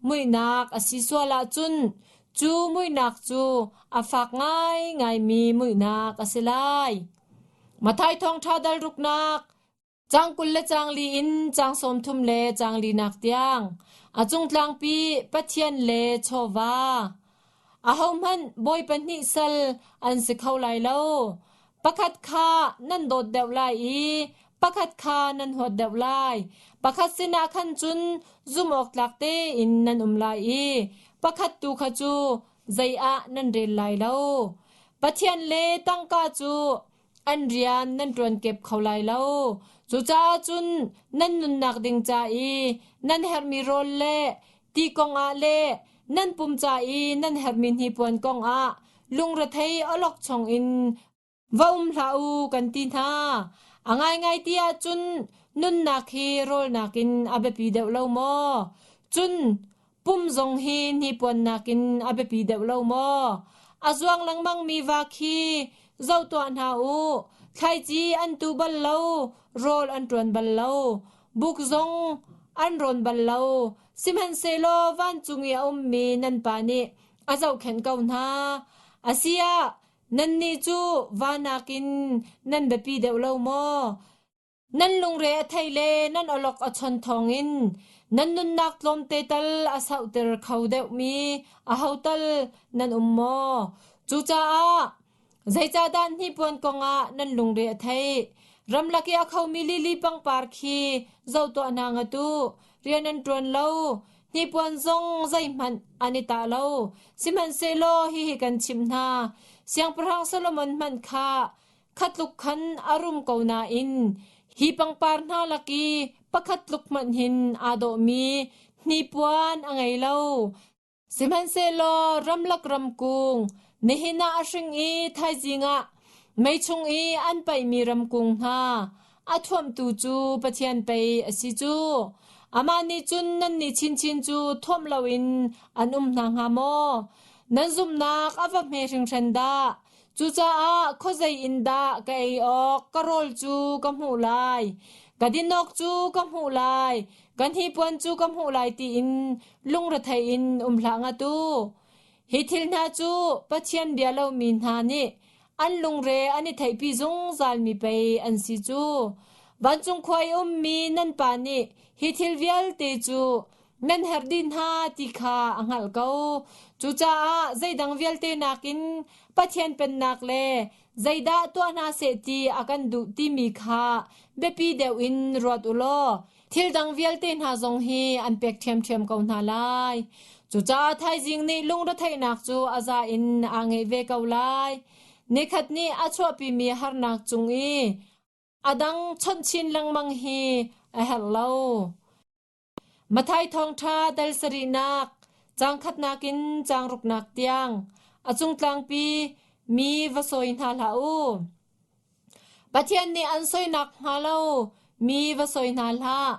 muihnak a si sual ahcun cu muihnak cu a fak ngaingaimi muihnak a si lai. Matthai thawngṭha dal ruknak caang 20 le caang li in caang 30 le caang linak tiang a cung tlangpi Pathian le chawva. Ahohmanh bawi pahnih sal an si kho lai lo. Pakhat kha nan dawt deuh lai i pakhat kha nan huat deuh lai. Pakhat sinah khan cun zumhawktlak tein nan um lai i pakhat tu kha cu zei ah nan rel lai lo. Pathian le tangka cu an rian nan ṭuan kep kho lai lo. Cucaah cun nan nunnak ding ca i nan herhmi rawl le ti kongah le nan pum ca i nan herhmi hnipuan kongah lungrethei awlokchong in va um hlah u kan ti hna. A ngaingai ti ahcun nunnak hi rawl nakin a biapi deuh lo maw? Cun pum zong hi hnipuan nakin a biapi deuh lo maw? A zuang lengmangmi va khi zoh tuah hna u. Thlaici an tu bal lo, rawl an ṭuan bal lo, buk zong an rawn bal lo. Sihmanhsehlaw vancung i a ummi nan Pa nih a zohkhenh ko hna. Asi ah, nannih cu va nakin nan biapi deuh lo maw? Nan lungre a thei le nan awlok a chon thawngin nan nunnak tlawmte tal a sauhter kho deuhmi aho tal nan um maw? Cucaah zeicahdah hnipuan kongah nan lungre a theih? Ramlak i a khomi lili pangpar khi zoh tuah hna ngat u. Rian an ṭuan lo, hnipuan zong zeihmanh an i tah lo. Sihmanhsehlaw hihi kan chimh hna, Siangpahrang Solomon hmanh kha kha tluk khan a rum ko nain hi pangpar hna lak i pakhat tluk hmanh hin aa dawhmi hnipuan a ngei lo. Sihmanhsehlaw ramlak ramkung nihin ah a hring i thaizing ah mei chung i an paihmi ramkung hna a thuamhtu cu Pathian pei a si cu. Amah nih cun nannih chinchin cu thuamh loin an um hna hnga maw? Nan zumhnak a va hme hringhran dah! Cucaah khuazei in dah ka ei awk ka rawl cu ka hmuh lai, ka din awk cu ka hmuh lai, ka hnipuan cu ka hmuh lai tiin lungrethei in um hlah ngat u. Hi thil hna cu Pathian bia lomi hna nih an lungre an i theihpi zungzalmi pei an si cu. Vancung khua i ummi nan Pa nih hi thil vialte cu nan herh dih hna ti kha a hngalh ko. Cucaah zeidang vialte nakin Pathian pennak le zeidah tuah hna seh ti a kan duh timi kha biapi deuh in ruat u law thil dang vialte hna zong hi an pek ṭhiamṭhiam ko hna lai. Cucaah thaizing nih lungretheihnak cu a za in aa ngeih ve ko lai. Nikhat nih a chuahpimi harnak cung i a dang chawnh chin lengmang hi a herh lo. Matthai thawngṭha dal sarihnak, caang khatnak in caang ruknak tiang a cungtlangpi mi va sawi hna hlah u. Pathian nih an soinak hnga lo mi va sawi hna hlah.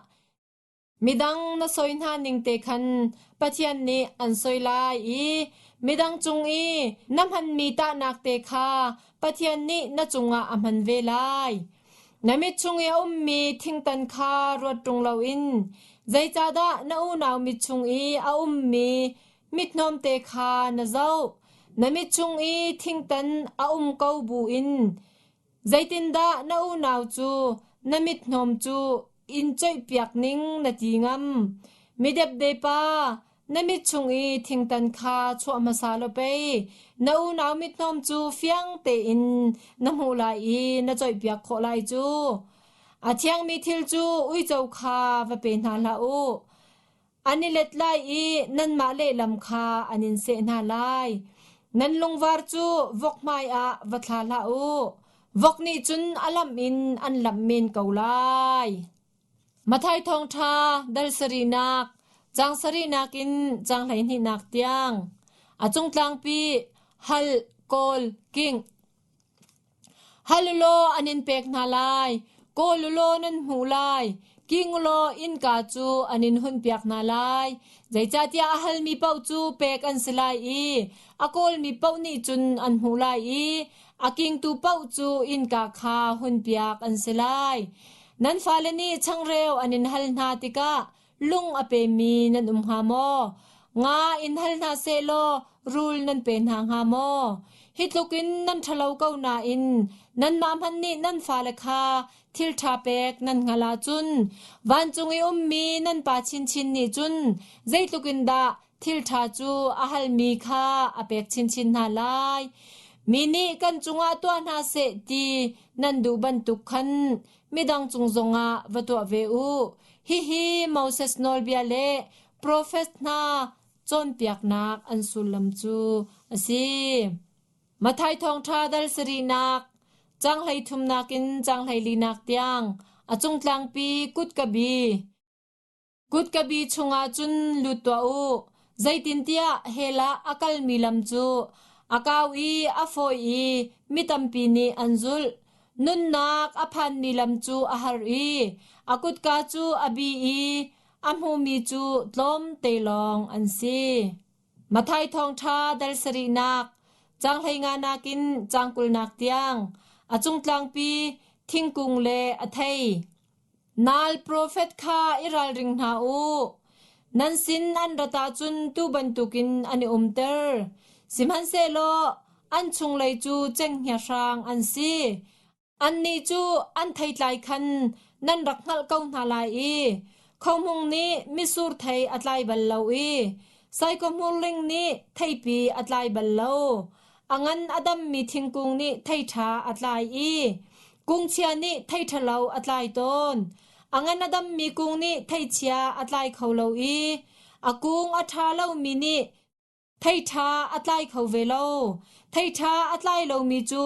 Midang na sawi hna ning te khan Pathian nih an soi lai i midang cung i na hmanmi tahnak te kha Pathian nih na cungah a hman ve lai. Na mit chung i a ummi thingtan kha ruat ṭung loin zeicahdah na unau mit chung i a ummi mithnawmte kha na zoh? Na mit chung i thingtan a um ko buin zeitindah na unau cu na mithnawm cu in coihpiak ning na ti ngam? Midepde pa! na mit chung i thingtan kha chuah hmasa law pei na unau mithnawm cu fiang tein na hmuh lai i na coihpiak khawh lai cu. A thiangmi thil cu uico kha va pe hna hlah u. An i let lai i nanmah lehlam kha an in seh hna lai. Nan lungvar cu vok hmaiah va thla hlah u. Vok nih cun a lamh in an lamh men ko lai. Matthai thawngṭha dal sarihnak, caang sarihnak in caang hleihnihnak tiang. A cungtlangpi hal, kawl, kingh. Hal ulaw an in pek hna lai, kawl ulaw nan hmuh lai, king ulaw innka cu an in hunpiak hna lai. Zeicahtiah a halmi paoh cu pek an si lai i a kawlmi paoh nih cun an hmuh lai i a kingtu paoh cu innka kha hunpiak an si lai. Nan fale nih changreu an in hal hna tikah lung a pemi nan um hnga maw? Nga in hal hna sehlaw rul nan pe hna hnga maw? Hi tlukin nan ṭhalo ko nain nanmah hmanh nih nan fale kha thil ṭha pek nan hngalh ahcun vancung i ummi nan Pa chinchin nih cun zeitluk in dah thil ṭha cu a halmi kha a pek chinchin hna lai. Mi nih kan cungah tuah hna seh ti nan duh bantuk khan midang cung zongah va tuah ve u. Hihi Moses nawlbia le profet hna cawnpiaknak an sullam cu a si. Matthai thawngṭha dal sarihnak, caang hleithumnak in caang hleilinak tiang a cungtlangpi kutka bi. Kutka bi chungah cun lut tuah u, zeitintiah hell ah a kalmi lam cu a kau i a fawi i mi tampi nih an zulh. Nunnak a phanmi lam cu a har i a kutka cu a bi i a hmumi cu tlawmte lawng an si. Matthai thawngṭha dal sarihnak, caang hleinganak in caang kulnak tiang, a cungtlangpi thingkung le a thei. Nal profet kha i ralring hna u. Nan sin an rat ahcun tuu bantukin an i umter. Sihmanhsehlaw an chunglei cu cenghngia hrang an si. Annih cu an theitlai khan nan rak hngalh ko hna lai i khohmung nih mitsur thei a tlai bal lo i saikawhmurling nih theipi a tlai bal lo. A ngan a dammi thingkung nih thei ṭha a tlai i kungchia nih thei ṭhalo a tlai tawn. A ngan a dammi kung nih theichia a tlai kho lo i a kung a ṭha lomi nih thei ṭha a tlai kho ve lo. Thei ṭha a tlai lomi cu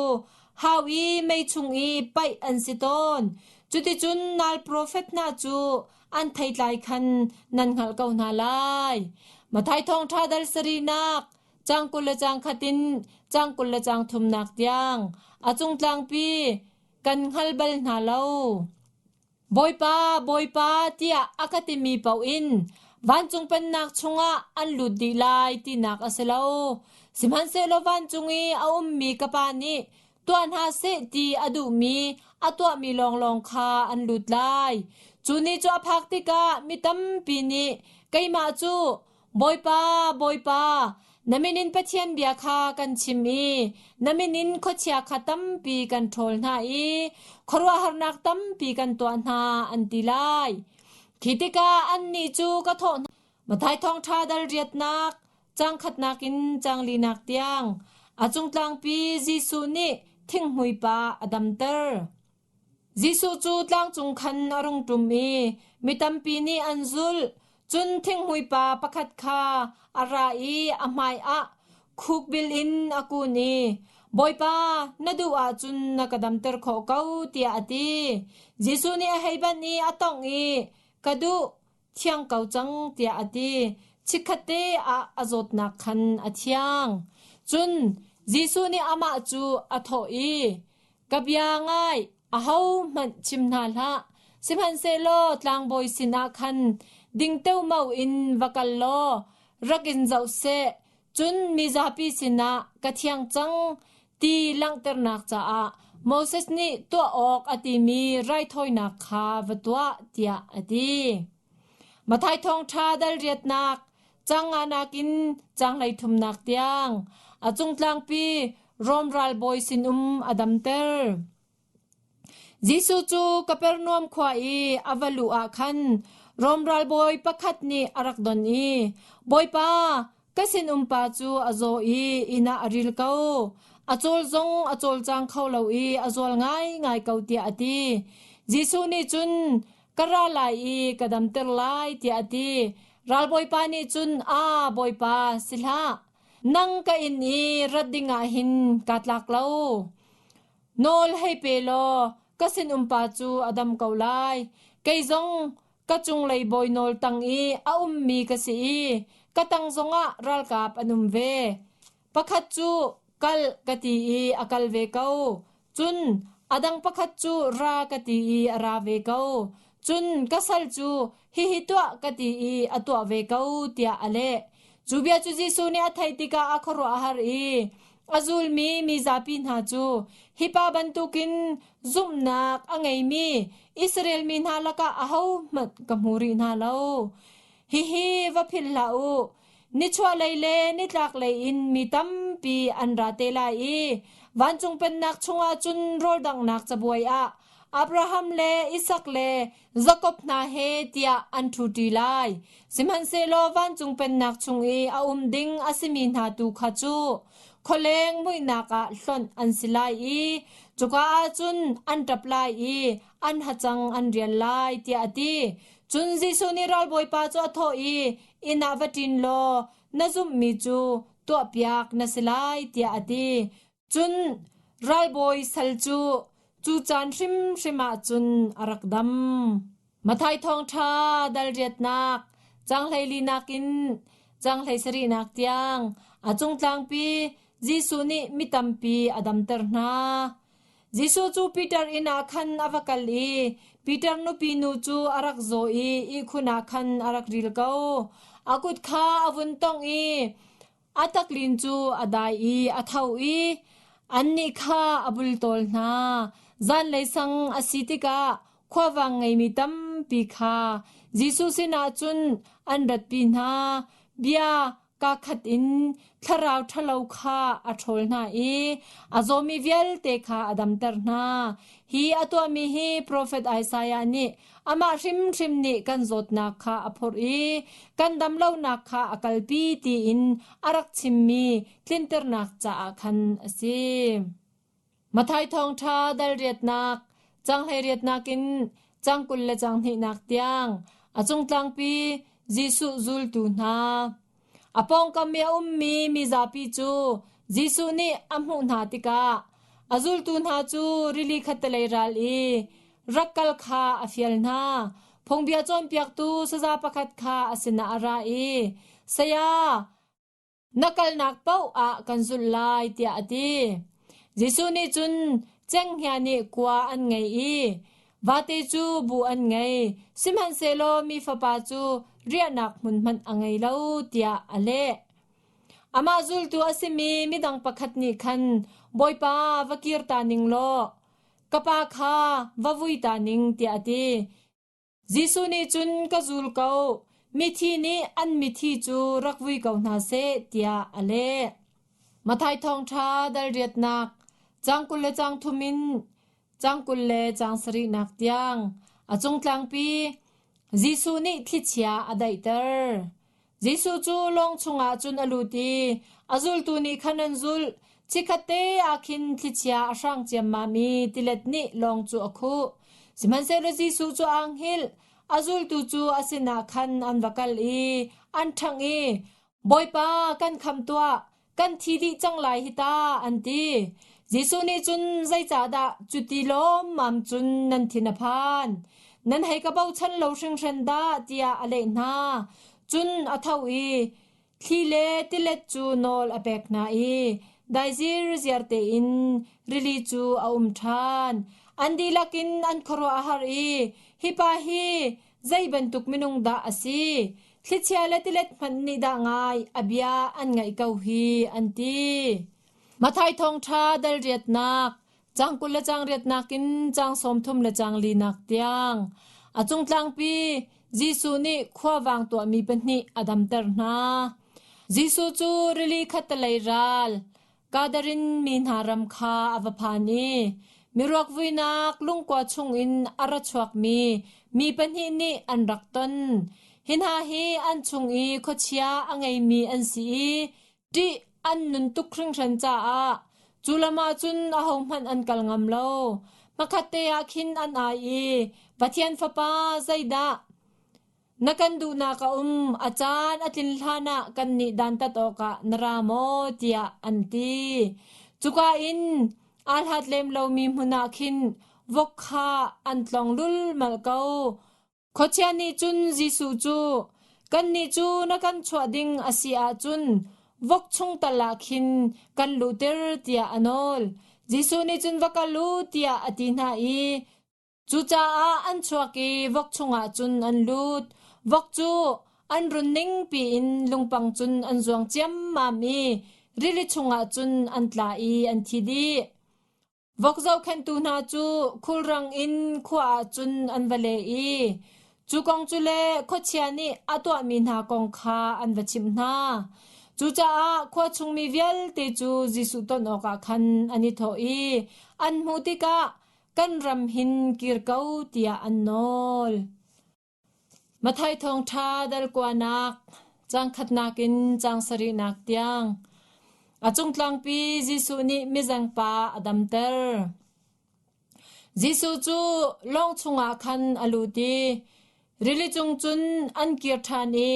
hau i mei chung i paih an si tawn. Cuticun nal profet hna cu an theitlai khan nan hngalh ko hna lai. Matthai thawngṭha dal sarihnak caang 20 le caang khat in caang 20 le caang thumnak tiang a cungtlangpi kan hngal bal hna lo. Bawipa, Bawipa tiah a ka timi paoh in vancung pennak chungah an lut dih lai tinak a si lo. Sihmanhsehlaw vancung i a ummi ka Pa nih tuah hna seh ti a duhmi a tuahmi lawnglawng kha an lut lai. Cu ni cu a phak tikah mi tampi nih keimah cu Bawipa, Bawipa, na min in Pathian bia kha kan chim i na min in khuachia kha tampi kan ṭhawl hna i khuaruahharnak tampi kan tuah hna, an ti lai. Khi tikah annih cu ka thawh hna. Matthai thawngṭha dal riatnak, caang khatnak in caang linak tiang, a cungtlangpi Jesuh nih thinghmui pa a damter. Jesuh cu tlangcung khan a rung ṭum i mi tampi nih an zulh. Cun thinghmui pa pakhat kha a ra i a hmaiah khukbil in a kun i, Bawipa, na duh ahcun na ka damter khawh ko, tiah a ti. Jesuh nih a hei banh i a tongh i, Ka duh, thiang ko cang, tiah a ti. Chikkhatte ah a zawtnak khan a thiang. Cun Jesuh nih amah cu a thawh i, Ka bia ngai, ahohmanh chim hna hlah. Sihmanhsehlaw tlangbawi sinah khan ding teomao in va kal law rak in zoh seh, cun mizapi sinah ka thiang cang ti langhternak caah Moses nih tuah awk a timi raithawinak kha va tuah, tiah a ti. Matthai thawngṭha dal riatnak, caang nganak in caang hleithumnak tiang a cungtlangpi Rom ralbawi sinum a damter. Jesuh cu Kapernaum khua i a va luh ah khan Rom ralbawi pakhat nih a rak don i, Bawipa, ka sinumpa cu a zaw i inn ah a ril ko. A cawl zong a cawlcang kho lo i a zual ngaingai ko tiah a ti. Jesuh nih cun, Ka ra lai i ka damter lai tiah a ti. Ralbawipa nih cun, Aa, Bawipa, si hlah. Nang ka inn i rat dingah hin kaa tlak lo. Nawl hei pe law ka sinumpa cu a dam ko lai. Kei zong ka cunglei bawi nawl tang i a ummi ka si i ka tang zongah ralkap an um ve. Pakhat cu kal ka ti i a kal ve ko. Cun a dang pakhat cu ra ka ti i a ra ve ko. Cun ka sal cu hihi tuah ka ti i a tuah ve ko tiah a leh. Cu bia cu Jesuh nih a theih tikah a khuaruah a har i a zulmi mi zapi hna cu hi pa bantukin zumhnak a ngeimi Israel mi hna lakah ahohmanh ka hmu rih hna lo. Hihi va philh hlah u. Nichuahlei le nitlaklei in mi tampi an ra te lai i vancung pennak chungah cun rawldanghnak cabuai ah Abraham le Isak le Jakob hna he tiah an ṭhuṭi lai. Sihmanhsehlaw vancung pennak chung i a um ding a simi hna tu kha cu khualeng muihnak ah hlonh an si lai i cuka ah cun an ṭap lai i an hacang an rial lai tiah a ti. Cun Jesuh nih ralbawipa cu a thawh i, Inn ah va ṭin law na zumhmi cu tuahpiak na si lai tiah a ti. Cun ralbawi sal cu cu caan hrimhrim ah cun a rak dam. Matthai thawngṭha dal riatnak caang hleilinak in caang hleisarihnak tiang a cungtlangpi Jesuh nih mi tampi a damter hna. Jesuh cu Peter inn ah khan a va kal i Peter nupi nu cu a rak zaw i ihkhun ah khan a rak ril ko. A kut kha a vun tongh i A taklin cu a dai i a tho i annih kha a bultawl hna. Zanlei sang a si tikah khuavang ngeimi tampi kha Jesuh sinah cun an ratpi hna. Bia kaakhat in thlarau ṭhalo kha a ṭhawl hna i a zawmi vialte kha a damter hna. Hi a tuahmi hi profet Isaiah nih Amah hrimhrim nih kan zawtnak kha a phorh i kan damlonak kha a kalpi tiin a rak chimmi tlinternak caah khan a si. Matthai thawngṭha dal riatnak, caang hleiriatnak in caang 20 le caang hnihnak tiang a cungtlangpi Jesuh zultu hna. A pawngkam i a ummi mizapi cu Jesuh nih a hmuh hna tikah a zultu hna cu rili khattelei ral i rak kal kha a fial hna. Phungbia cawnpiaktu saza pakhat kha a sinah a ra i, Saya, na kalnak paoh ah kan zulh lai, tiah a ti. Jesuh nih cun cenghngia nih kua an ngei i vate cu bu an ngei, sihmanhsehlaw mi fapa cu riahnak hmun hmanh a ngei lo tiah a leh. Amah zultu a simi midang pakhat nih khan Bawipa va kir ta ning law ka pa kha va vui ta ning tiah a ti. Jesuh nih cun ka zul ko, mithi nih an mithi cu rak vui ko hna seh tiah a leh. Matthai thawngṭha dal riatnak caang 20 le caang thum in caang 20 le caang sarihnak tiang a cungtlangpi Jesuh nih thlichia a daihter. Jesuh cu lawng chungah cun a lut i a zultu nih khan an zulh. Chikkhatte ah khin thlichia a hrang ciammam i tilet nih lawng cu a khuh. Sihmanhsehlaw Jesuh cu aa hngilh. A zultu cu a sinah khan an va kal i an ṭhangh i, Bawipa, kan khamh tuah! Kan thi dih cang lai hi ta, an ti. Jesuh nih cun zeicahdah cuti lawmmam cun nan thin a phan? Nan hei ka bochan lo hringhran dah, tiah a leh hna. Cun a tho i thli le tilet cu nawl a pek hna i dai zirziar tein rili cu a um ṭhan. An dihlak in an khuaruah a har i, Hi pa hi zei bantuk minung dah a si? Thlichia le tilet hmanh nih dah ngai a bia an ngaih ko hi an ti. Matthai thawngṭha dal riatnak caang 20 le caang riatnak in caang 30 le caang linak tiang a cungtlangpi Jesuh nih khuavang tuahmi pahnih a damter hna. Jesuh cu rili khattelei ral Gadarin mi hna ram kha a va phan i. Miruak vuinak lungkua chungin a ra chuakmi mi pahnih nih an rak ton. Hi hna hi an chung i khuachia a ngeimi an si i ṭih an nun tuk hringhran caah cu lam ah cun ahohmanh an kal ngam lo. Hmakhatte ah khin an ai i Pathian Fapa zeidah na kan duhnak a um a caan a tlin hlanah kannih dantat awkah na ra maw tiah an ti. Cuka in aa hlat lem lomi hmun ah khin vok kha an tlong lulmal ko. Khuachia nih cun Jesuh cu, Kannih cu na kan chuah ding a si ahcun vok chung tal ah khin kan luhter tiah a nawl. Jesuh nih cun va kal u tiah a ti hna i cucaah an chuak i vok chungah cun an lut. Vok cu an run ning piin lungpang cun an zuang ciammam i rili chungah cun an tla i an thi dih. Vok zohkhenhtu hna cu khulrang in khua ah cun an va le i cu kong cu le khuachia nih a tuahmi hna kong kha an va chimh hna. Cucaah khua chungmi vialte cu Jesuh ton awkah khan an i thawh i an hmuh tikah kan ram hin kir ko tiah an nawl. Matthai thawngṭha dal kuanak, caang khatnak in caang sarihnak tiang. A cungtlangpi Jesuh nih mizengpa a damter. Jesuh cu lawng chungah khan a lut i rili cung cun an kir ṭhan i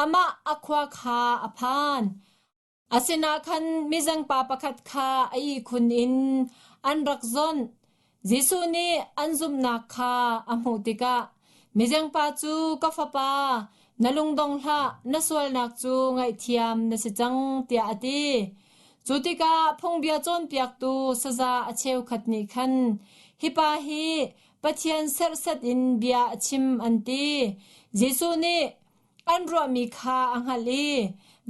amah a khua kha a phan. A sinah khan mizengpa pakhat kha a ihkhun in an rak zawnh. Jesuh nih an zumhnak kha a hmuh tikah mizengpa cu ka fapa, na lungdong hlah, na sualnak cu ngaihthiam na si cang tiah a ti. Cu tikah phungbia cawnpiaktu saza a cheukhat nih khan hi pa hi Pathian serhsat in bia a chim an ti. Jesuh nih An ruahmi kha a hngalh i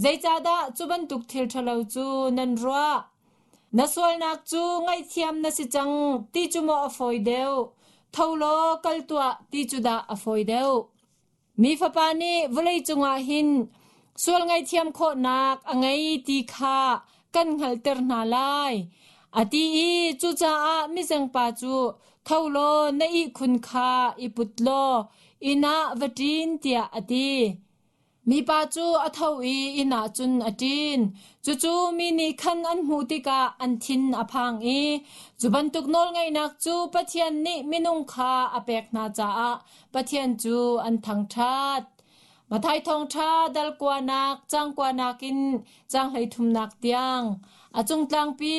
zeicahdah cu bantuk thil ṭhalo cu nan ruah? Na sualnak cu ngaihthiam na si cang ti cu maw a fawi deuh? Tho law kal tuah ti cu dah a fawi deuh? Mi Fapa nih vawlei cungah hin sual ngaihthiam khawhnak a ngei ti kha kan hngalhter hna lai. A ti i cucaah mizengpa cu tho law na ihkhun kha i put law inn ah va ṭin tiah a ti. Mipa cu a tho i inn ah cun a ṭin. Cucu mi nih khan an hmuh tikah an thin a phang i cu bantuk nawlngeihnak cu Pathian nih minung kha a pek hna caah Pathian cu an thangṭhat. Matthai thawngṭha dal kuanak, caang kuanak in caang 33nak tiang a cungtlangpi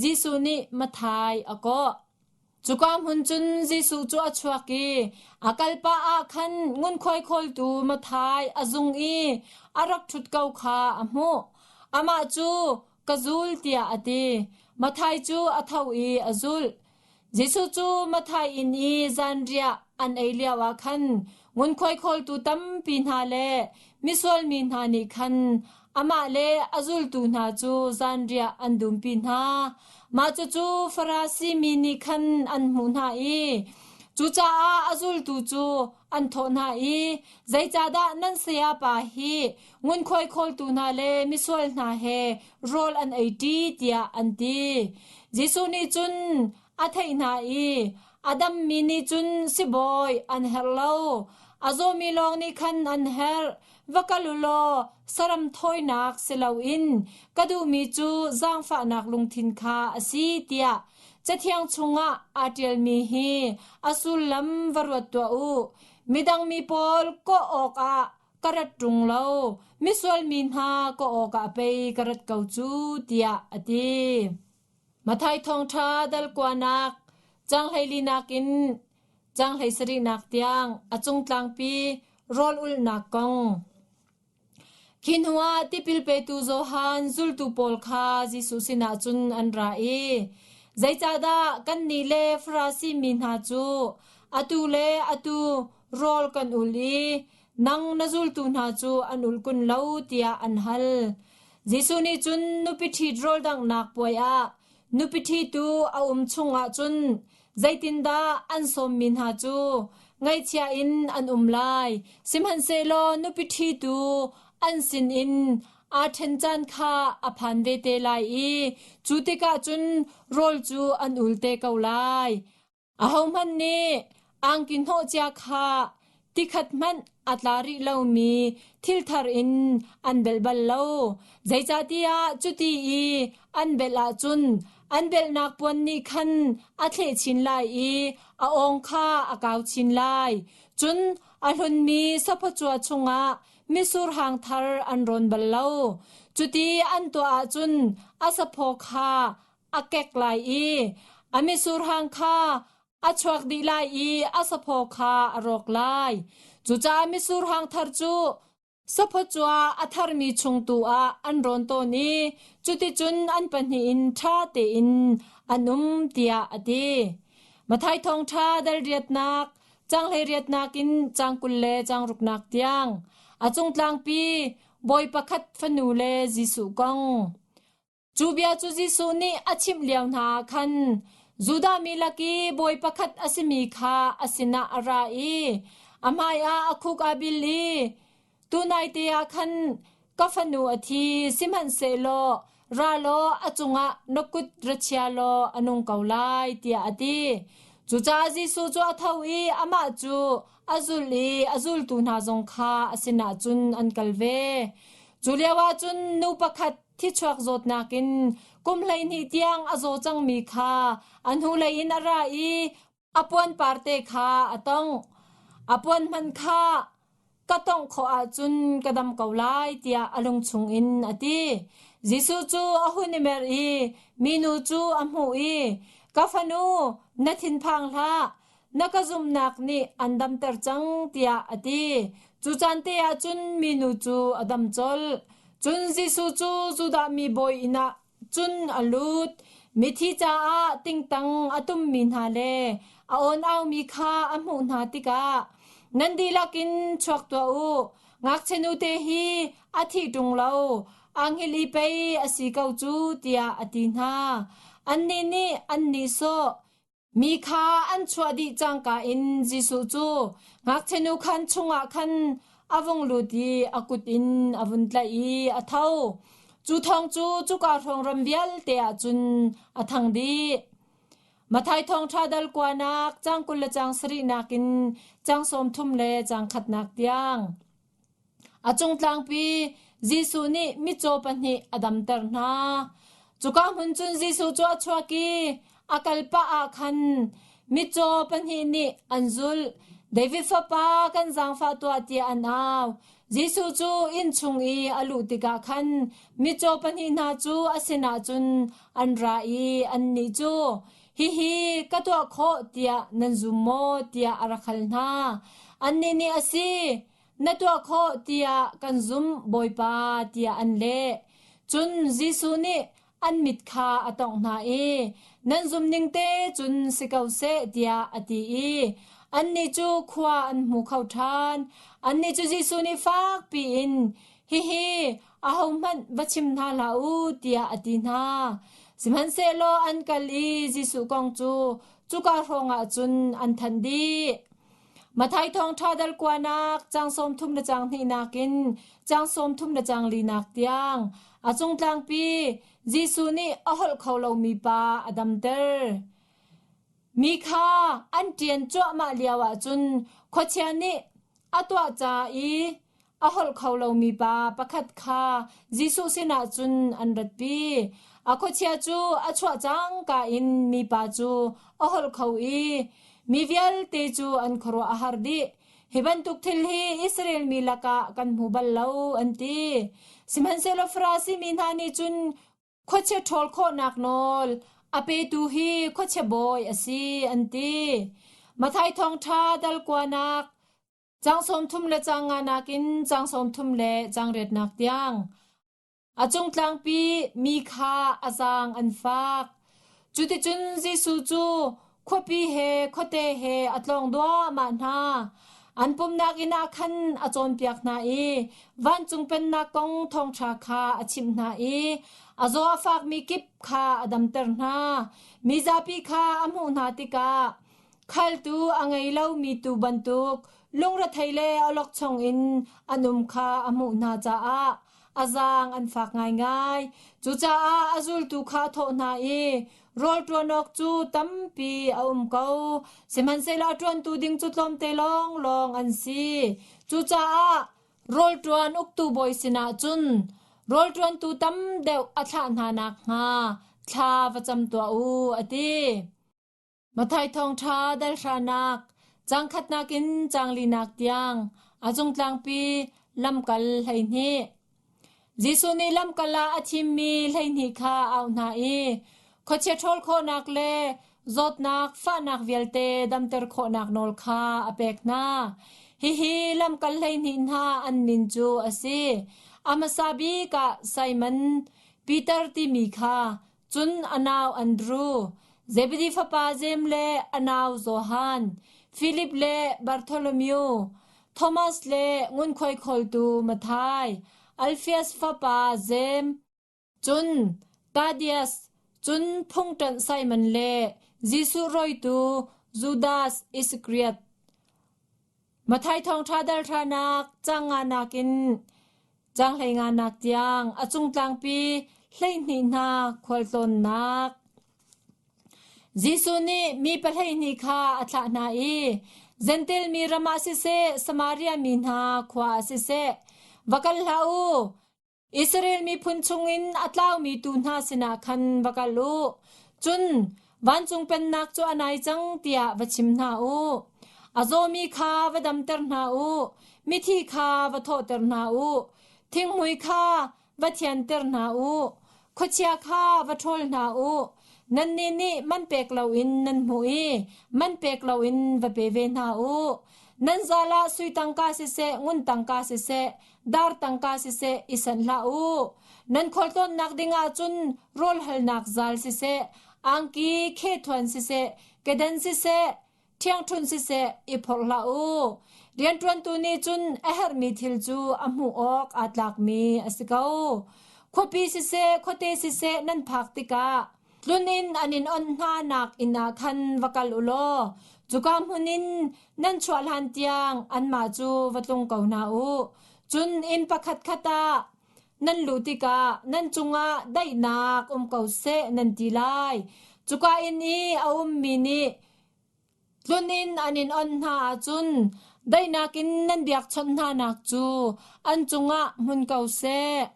Jesuh nih Matthai a kawh. Cuka hmun cun Jesuh cu a chuak i a kalpah ah khan ngunkhuai khawltu Matthai a zung i a rak ṭhut ko kha a hmuh. Amah cu ka zul tiah a ti. Matthai cu a tho i a zulh. Jesuh cu Matthai inn i zanriah an ei lioah khan ngunkhuai khawltu tampi hna le misual mi hna nih khan amah le a zultu hna cu zanriah an dumpi hna. Mah cucu Farasi mi nih khan an hmuh hna i cucaah a zultu cu an thawh hna i zeicahdah nan sayapa hi ngunkhuai khawltu hna le misual hna he rawl an ei ṭi tiah an ti. Jesuh nih cun a theih hna i a dammi nih cun sibawi an herh lo, a zawmi lawng nih khan an herh. Va kal u law saram thawinak si loin ka duhmi cu zaangfahnak lungthin kha a si tiah Cathiang chungah aa ṭialmi hi a sullam va ruat tuah u. Midang mi pawl kawh awkah ka rat ṭung lo, misual mi hna ka awkah pei ka rat ko cu, tiah a ti. Matthai thawngṭha dal kuanak, caang hleilinak in caang 17nak tiang a cungtlangpi rawl ulhnak kong. Khi hnuah tipil petu Johan zultu pawl kha Jesuh sinah cun an ra i, Zeicahdah kannih le Farasi mi hna cu atu le atu rawl kan ul i nang na zultu hna cu an ul kun lo tiah an hal. Jesuh nih cun nupi ṭhit rawl danghnak puai ah nupi ṭhitu a um chungah cun zeitindah an sawmmi hna cu ngaihchia in an um lai. Sihmanhsehlaw nupi ṭhitu an sinin aa ṭhen caan kha a phan ve te lai i cu tikah cun rawl cu an ul te ko lai. Ahohmanh nih angki hnawh cia kha tikhat hmanh a tla rih lomi thil thar in an belh bal lo. Zeicahtiah cuti i an belh ahcun an belhnak puan nih khan a thleh chin lai i a awng kha a kau chin lai. Cun a hlunmi saphawcua chungah mitsur hang thar an rawn bal lo. Cuti an tuah ahcun a saphaw kha a kek lai i a mitsur hang kha a chuak dih lai i a saphaw kha a rawk lai. Cucaah mitsur hang thar cu saphawcua a tharmi chung tu ah an rawn tawn i cuticun an pahnih in ṭha tein an um tiah a ti. Matthai thawngṭha dal riatnak caang 18nak in caang 20 le caang ruknak tiang a cungtlangpi bawi pakhat fanu le Jesuh kong. Cu bia cu Jesuh nih a chimh lio hna ah khan Judah mi lak i bawi pakhat a simi kha a sinah a ra i a hmaiah a khuk aa bil i, Tunai te ah khan ka fanu a thi, sihmanhsehlaw ra law a cungah na kut ra chia law a nung ko lai, tiah a ti. Cucaah Jesuh cu a tho i amah cu a zulh i a zultu hna zong kha a sinah cun an kal ve. Cu lioah cun nu pakhat thichuak zawtnak in kum 12 tiang a zaw cangmi kha a hnulei in a ra i a puan parte kha a tongh. A puan hmanh kha ka tongh khawh ahcun ka dam ko lai tiah a lung chungin a ti. Jesuh cu a hun i mer i minu cu a hmuh i, Ka fanu, na thinphang hlah, na ka zumhnak nih an damter cang tiah a ti. Cu caan te ah cun minu cu a dam colh. Cun Jesuh cu Judah mi bawi inn ah cun a lut. Mithi caah tingtang a tummi hna le a awn aumi kha a hmuh hna tikah nan dihlak in chuak tuah u. Ngakchia nute hi a thih ṭung lo, angel i pei a si ko cu tiah a ti hna. Annih nih an nihsawh. Mi kha an chuah dih cangka in Jesuh cu ngakchia khaan chungah khan a vung lut i a kut in a vun tlaih i a tho. Cu thawng cu cuka hrawng ram vialte ah cun a thang dih. Matthai thawngṭha dal kuanak caang 20 le caang sarihnak in caang 30 le caang khatnak tiang. A cungtlangpi Jesuh nih mitcaw pahnih a damter hna. Cuka hmun cun Jesuh cu a chuak i a kal pah ah khan mitcaw pahnih nih an zulh. David fapa kan zaangfah tuah tiah an au. Jesuh cu inn chung i a luh tikah khan mitcaw pahnih hna cu a sinah cun an ra i annih cu, Hihi ka tuah khawh tiah nan zum maw? tiah a rak hal hna. Annih nih a si, na tuah khawh tiah kan zumh, Bawipa, tiah an leh. Cun Jesuh nih an mit kha a tawngh hna i, Nan zumhning te cun si ko seh, tiah a ti i annih cu khua an hmu kho ṭhan. Annih cu Jesuh nih fak piin, Hihi ahohmanh va chim hna hlah u, tiah a ti hna. Sihmanhsehlaw an kal i Jesuh kong cu cuka hrawngah cun an thanh dih. Matthai thawngṭha dal kuanak caang 30 le caang hnihnak in caang 30 le caang linak tiang a cungtlangpi Jesuh nih a holh kho lomi pa a damter. Mi kha an ṭian cuahmah lioah cun khuachia nih a tuah ca i A holh kho lomi pa pakhat kha Jesuh sinah cun an ratpi. A khuachia cu a chuah cangka in mipa cu a holh kho i mi vialte cu an khuaruah a har dih. Hi bantuk thil hi Israel mi lakah kan hmu bal lo, an ti. Sihmanhsehlaw Farasi mi hna nih cun khuachia ṭhawl khawhnak nawl a petu hi khuachia bawi a si, an ti. Matthai thawngṭha dal kuanak Caang 30 le caang nganak in caang 30 le caang riatnak tiang. A cung tlangpi mi kha a zaang an fak. Cuticun Jesuh cu khuapi he khuate he a tlawng duahmah hna. An pumnak inn ah khan a cawnpiak hna i vancung pennak kong thawngṭha kha a chimh hna i a zaw a fakmi kip kha a damter hna. Mizapi kha a hmuh hna tikah Khaltu a ngei lomi tuu bantuk lungrethei le awlokchong in an um kha a hmuh hna caah. a zaang an fak ngaingai. Cucaah a zultu kha a thawh hna i, Rawl ṭuan awk cu tampi a um ko, sihmanhsehlaw a ṭuantu ding cu tlawmte lawnglawng an si. Cucaah rawl ṭuan uktu bawi sinah cun rawl ṭuantu tam deuh a thlah hna nakhnga thla va cam tuah u, a ti. Matthai thawngṭha dal hranak, caang khatnak in caang linak tiang, a cungtlangpi lamkal 12. Jesuh nih lamkal ah a thimmi 12 kha a auh hna i khuachia ṭhawl khawhnak le zawtnak fahnak vialte damter khawhnak nawl kha a pek hna. Hihi lamkal 12 hna an min cu a si. A hmasa bik ah Simon, Peter timi kha Cun a nau Andru, Zebedi fapa Jeim le a nau Johan, Filip le Bartholomew, Thomas le ngunkhuai khawltu Matthai, Alfias fapa Jeim, cun Thaddeus, cun phungṭanh Simon le Jesuh rawitu Judas Iskariot. Matthai thawngṭha dal hranak caang nganak in caang hleinganak tiang a cungtlangpi 12 hna khualtlawnnak. Jesuh nih mi pahleihnih kha a thlah hna i Gentel mi ram ah siseh, Samaria mi hna khua ah siseh, va kal hlah u. Israel miphun chungin a tlaumi tuu hna sinah khan va kal u. Cun vancung pennak cu a nai cang tiah va chim hna u. A zawmi kha va damter hna u. Mithi kha va thawhter hna u. Thinghmui kha va thianter hna u. Khuachia kha va ṭhawl hna u. Nannih nih man pek loin nan hmuh i man pek loin va pe ve hna u. Nan zal ah sui tangka siseh, ngun tangka siseh, dar tangka siseh i sanh hlah u. Nan khualtlawnnak dingah cun rawl halnak zal siseh, angki khethuan siseh, kedan siseh, ṭhiangṭhunh siseh i phorh hlah u. Rianṭuantu nih cun a herhmi thil cu a hmuh awk aa tlakmi a si ko. Khuapi siseh, khuate siseh nan phak tikah tlun in an in onh hna nak inn ah khan va kal u law cuka hmun in nan chuah hlan tiang anmah cu va tlung ko hna u. Cun inn pakhatkhat ah nan luh tikah nan cungah daihnak um ko seh nan ti lai. Cuka inn i a ummi nih Tlun in an in onh hna ahcun daihnak in nan biakchawnh hnanak cu an cungah hmun ko seh.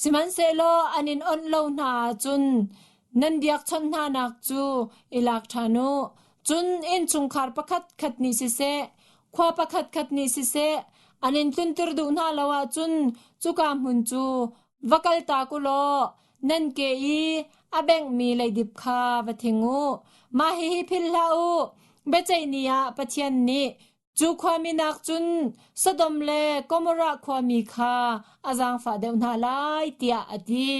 Sihmanhsehlaw an in onh lo hna ahcun nan biakchawnh hnanak cu i lak ṭhan u. Cun innchungkhar pakhatkhat nih siseh, khua pakhatkhat nih siseh, an in tlunter duh hna lo ahcun cuka hmun cu va kaltak u law Nan ke i a benghmi leidip kha va thing u. Mah hihi philh hlah u. Biaceih ni ah Pathian nih cu khuami nakcun Sodom le Gomorrah khuami kha a zaangfah deuh hna lai tiah a ti.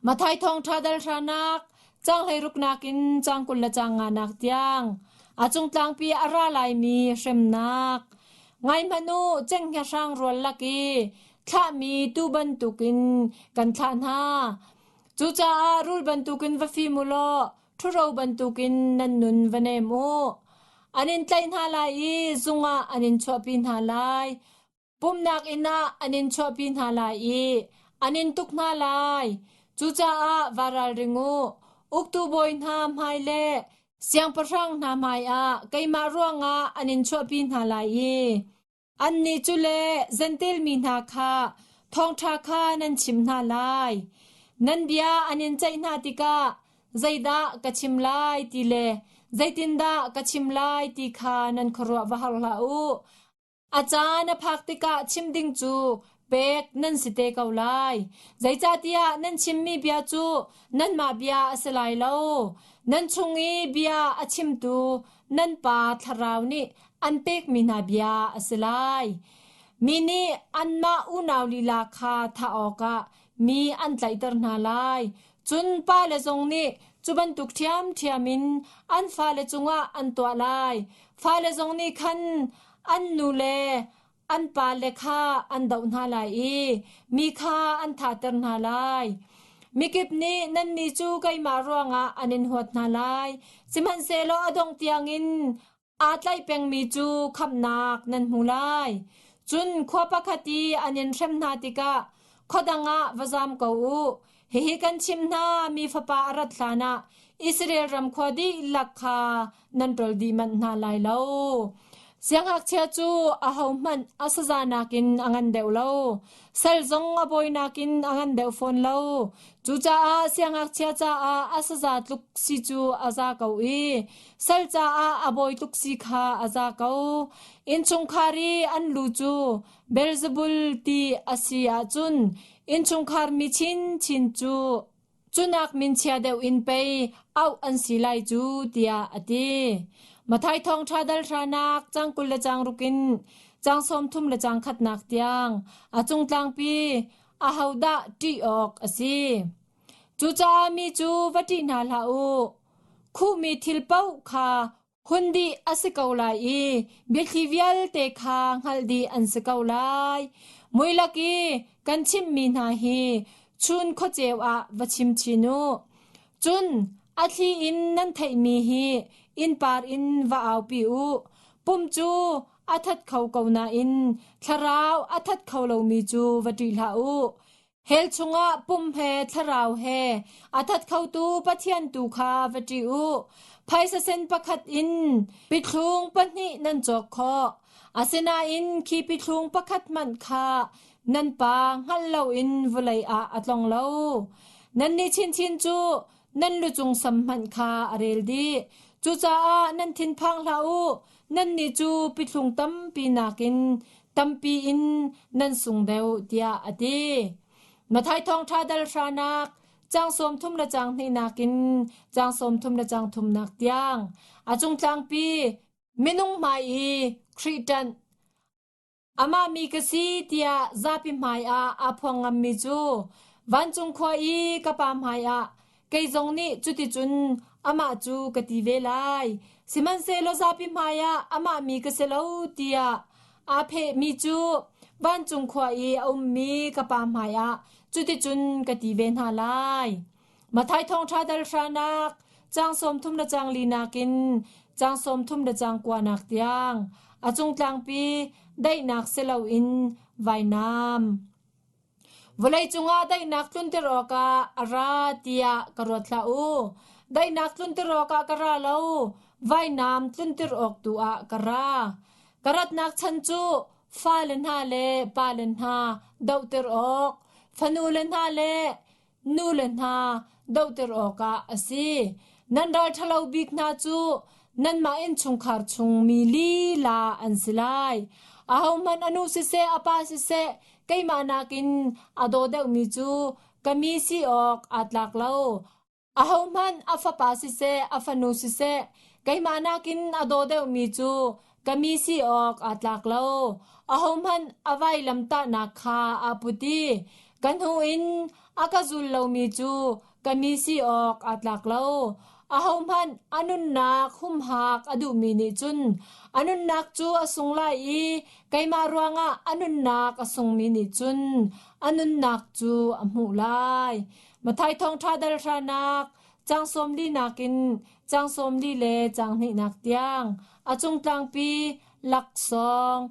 Matthai thawngṭha dal hranak caang hleiruknak in caang 20 le caang nganak tiang a cung tlangpi a ra laimi hremnak. Ngai hmanh u, cenghngia hrang rual lak i thlahmi tuu bantukin kan thlah hna. Cucaah rul bantukin va fim u law ṭhuro bantukin nan nun va nem u. An in tlaih hna lai i zung ah an in chuahpi hna lai. Pumhnak inn ah an in chuahpi hna lai i an in tuk hna lai. Cucaah va ralring u. Uktu bawi hna hmai le siangpahrang hna hmaiah keimah ruangah an in chuahpi hna lai i Annih cu le Jentail mi hna kha thawngṭha kha nan chimh hna lai. Nan bia an in ceih hna tikah zeidah ka chim lai ti le zeitindah ka chim lai ti kha nan khuaruah va har hlah u. A caan a phak tikah chim ding cu pek nan si te ko lai. Zeicahtiah nan chimmi bia cu nanmah bia a si lai lo. Nan chung i bia a chimtu nan Pa Thlarau nih an pekmi hna bia a si lai. Mi nih anmah unau lila kha thah awkah mi an tlaihter hna lai. Cun pale zong nih cu bantuk ṭhiamṭhiam in an fale cungah an tuah lai. Fale zong nih khan an nu le an pale kha an doh hna lai i mi kha an thahter hna lai. Mikip nih nannih cu keimah ruangah an in huat hna lai. Sihmanhsehlaw a dongh tiangin aa tlaih pengmi cu khamhnak nan hmu lai. Cun khua pakhat i an in hrem hna tikah. khuadang ah va zam ko u. Hihi kan chimh hna, mi fapa a rat hlanah Israel ram khua dihlak kha nan ṭol dih manh hna lai lo. Siangngakchia cu ahohmanh a saza nakin a ngan deuh lo. Sal zong a bawi nakin a ngan deuh fawn lo. Cucaah siangngakchia caah a saza tluk si cu a za ko i sal caah a bawi tluk si kha a za ko. Innchungkhar i an lu cu Beelzebul ti a si ahcun innchungkhar mi chinchin cu Cunak minchia deuh in pei auh an si lai cu tiah a ti. Matthai thawngṭha dal hranak cang 20 le cang ruk in cang 30 le cang khatnak tiang a cungtlangpi ahodah ṭih awk a si. Cucaah mi cu va ṭih hna hlah u. Khuhmi thil paoh kha Hun dih a si ko lai i biathli vialte kha hngalh dih an si ko lai. Muilak i kan chimhmi hna hi chun khuaceu ah va chim chin u. Cun a thli in nan theihmi hi innpar in va aupi u. Pum cu a that kho ko nain thlarau a that kho lomi cu va ṭih hlah u. Hell chungah pum he thlarau he a that khotu Pathian tu kha va ṭih u. Phaisa sen pakhat in pithlung pahnih nan cawk khawh. Asinain khi pithlung pakhat hmanh kha nan pa hngalh loin vawlei ah a tlong lo. Nannih chinchin cu nan lucung sam hmanh kha a rel dih. Cucaah nan thinphang hlah u. Nannih cu pithlung tampi nakin tampi in nan sung deuh tiah a ti. Matthai thawngṭha dal hranak cang 30 le cang hnihnak in cang 30 le cang thumnak tiang a cungtlangpi minung hmai i Khrih ṭanh amah mi ka si tiah zapi hmai ah aa phuang ngammi cu vancung khua i ka pa hmai ah Kei zong nih cuticun amah cu ka ti ve lai. Sihmanhsehlaw zapi hmaiah amah mi ka si lo tiah aa phehmi cu vancung khua i a ummi ka Pa hmaiah cuticun ka ti ve hna lai. Matthai thawngṭha dal hranak caang 30 le caang linak in caang 30 le caang kuanak tiang a cungtlangpi daihnak si loin vainam. Vawleicung ah daihnak tlunter awkah a ra tiah ka ruat hlah u. Daihnak tlunter awkah ka ra lo, vainam tlunter awk tu ah ka ra. Ka ratnak chan cu fale hna le pale hna dohter awk, fanule hna le nule hna dohter awkah a si. Nan ral ṭhalo bik hna cu nanmah innchungkhar chung mi lila an si lai. Ahohmanh a nu siseh a pa siseh keimah nakin a daw deuhmi cu ka mi si awk aa tlak lo. Ahohmanh a fapa siseh a fanu siseh keimah nakin a daw deuhmi cu ka mi si awk aa tlak lo. Ahohmanh a vailamtahnak kha aa put i ka hnu in a ka zul lomi cu ka mi si awk aa tlak lo. Ahohmanh a nunnak humhak a duhmi nih cun a nunnak cu a sung lai i keimah ruangah a nunnak a sungmi nih cun a nunnak cu a hmuh lai. Matthai thawngṭha dal hranak caang 40 in caang 40 le caang hnihnak tiang a cungtlangpi laksawng.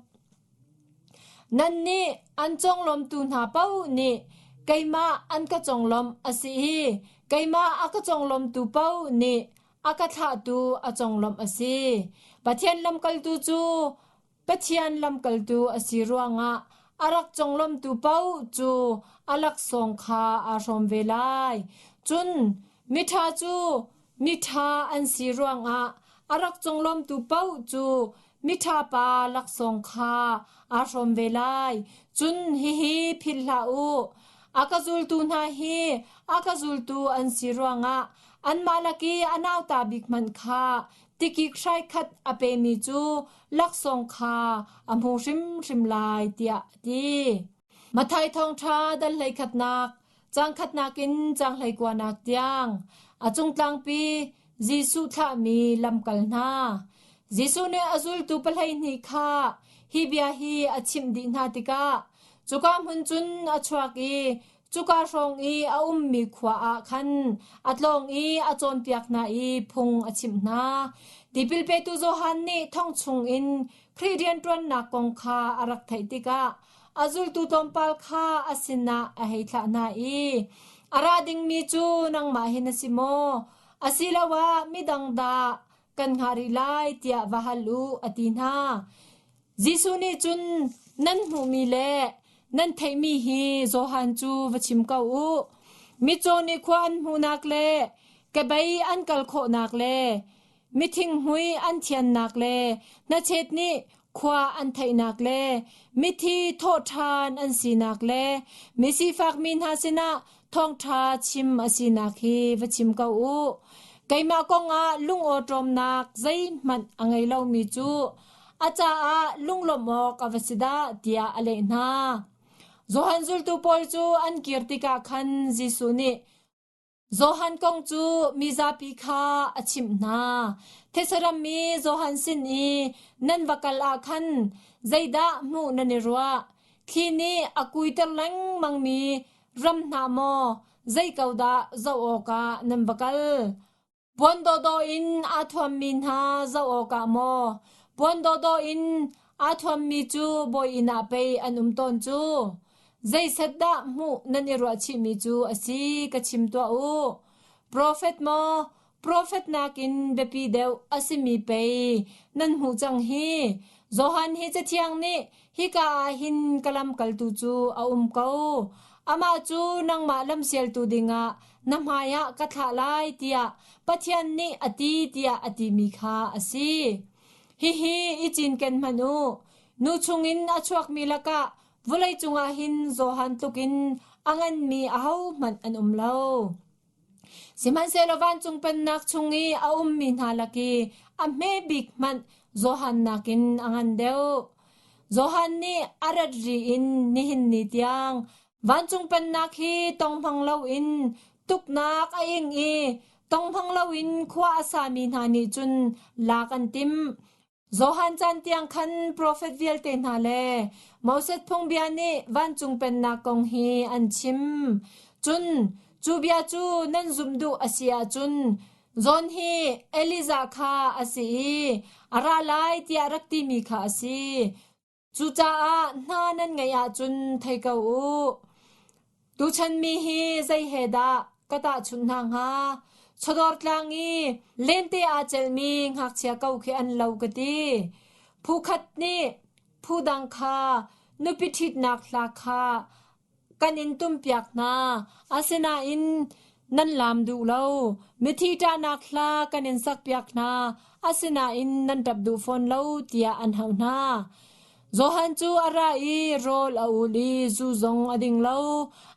Nannih an conglawmtu hna paoh nih keimah an ka conglawmh a si i keimah a ka conglawmtu paoh nih a ka thlahtu a conglawmh a si. Pathian lamkaltu cu Pathian lamkaltu a si ruangah a rak conglawmtu paoh cu a laksawng kha aa hrawm ve lai. Cun miṭha cu miṭha an si ruangah a rak conglawmtu paoh cu miṭha pa laksawng kha aa hrawm ve lai. Cun hihi philh hlah u, a ka zultu hna hi a ka zultu an si ruangah anmah lak i a nauta bik hmanh kha tikik hrai khat a pemi cu laksawng kha a hmu hrimhrim lai tiah a ti. Matthai thawngṭha dal hleikhatnak, caang khatnak in caang hleikuanak tiang a cungtlangpi Jesuh thlahmi lamkal hna. Jesuh nih a zultu 12 kha hi bia hi a chimh dih hna tikah cuka hmun cun a chuak i Cuka hrawng i a ummi khua ah khan a tlawng i a cawnpiak hna i phung a chimh hna. Tipil petu Johan nih thong chungin Khrih rianṭuannak kong kha a rak theih tikah. a zultu tlawmpal kha a sinah a hei thlah hna i, A ra dingmi cu nangmah hi na si maw? Asiloah midang dah kan hngah rih lai tiah va hal u, a ti hna. Jesuh nih cun nan hmuhmi le nan theihmi hi Johan cu va chim ko u. Mitcaw nih khua an hmuhnak le kebei an kal khawhnak le mithinghmui an thiannak le hnachet nih khua an theihnak le mithi thawhṭhan an sinak le misifakmi hna sinah thawngṭha chim a sinak hi va chim ko u. Keimah kongah lungawṭawmnak zeihmanh a ngei lomi cu a caah lunglawmh awk a va si dah tiah a leh hna. Johan zultu pawl cu an kir tikah khan Jesuh nih Johan kong cu mizapi kha a chimh hna. Thetse mi Johan sin i nan va kal ah khan zeidah hmuh nan i ruah? Thli nih a kuiter lengmangmi ram hna maw zei ko dah zoh awkah nan va kal? Puan dawhdawh in aa thuammi hna zoh awkah maw? Puan dawhdawh in aa thuammi cu bawi inn ah pei an um tawn cu. Zeiset dah hmuh nan i ruahchihmi cu a si ka chim tuah u. Profet maw, profet nakin biapi deuh a simi pei nan hmuh cang hi. Johan hi Cathiang nih hika ah hin ka lamkaltu cu a um ko. Amah cu nangmah lamsialtu dingah na hmaiah ka thlah lai tiah Pathian nih a ti tiah a timi kha a si. Hihi i cinken hmanh u. Nu chungin a chuakmi lakah vawlei cungah hin Johan tlukin a nganmi ahohmanh an um lo. Sihmanhsehlaw vancung pennak chung i a ummi hna lak i a hme bik hmanh Johan nakin a ngan deuh. Johan nih a rat ri in nihin ni tiang vancung pennak hi tonghmang loin tuknak a ing i tonghmang loin khua a sami hna nih cun lak an timh. Johan caan tiang khan profet vialte hna le Moses phungbia nih vancung pennak kong hi an chim. Cun cu bia cu nan zumh duh a si ahcun John hi Elijah kha a si i a ra lai tiah rak timi kha a si. Cucaah hna nan ngeih ahcun thei ko u. Tuchan mi hi zei he dah ka tahchunh hna hnga? Chawdawr tlang i lente aa celhmi ngakchia ko khi an lo ka ti. Phu khat nih phu dang kha nupi ṭhitnak hla kha kan in tumpiak hna. Asinain nan laam duh lo. Mithi ṭahnak hla kan in sakpiak hna. Asinain nan ṭap duh fawn lo tiah an hauh hna. Johan cu a ra i rawl a ul i zu zong a ding lo.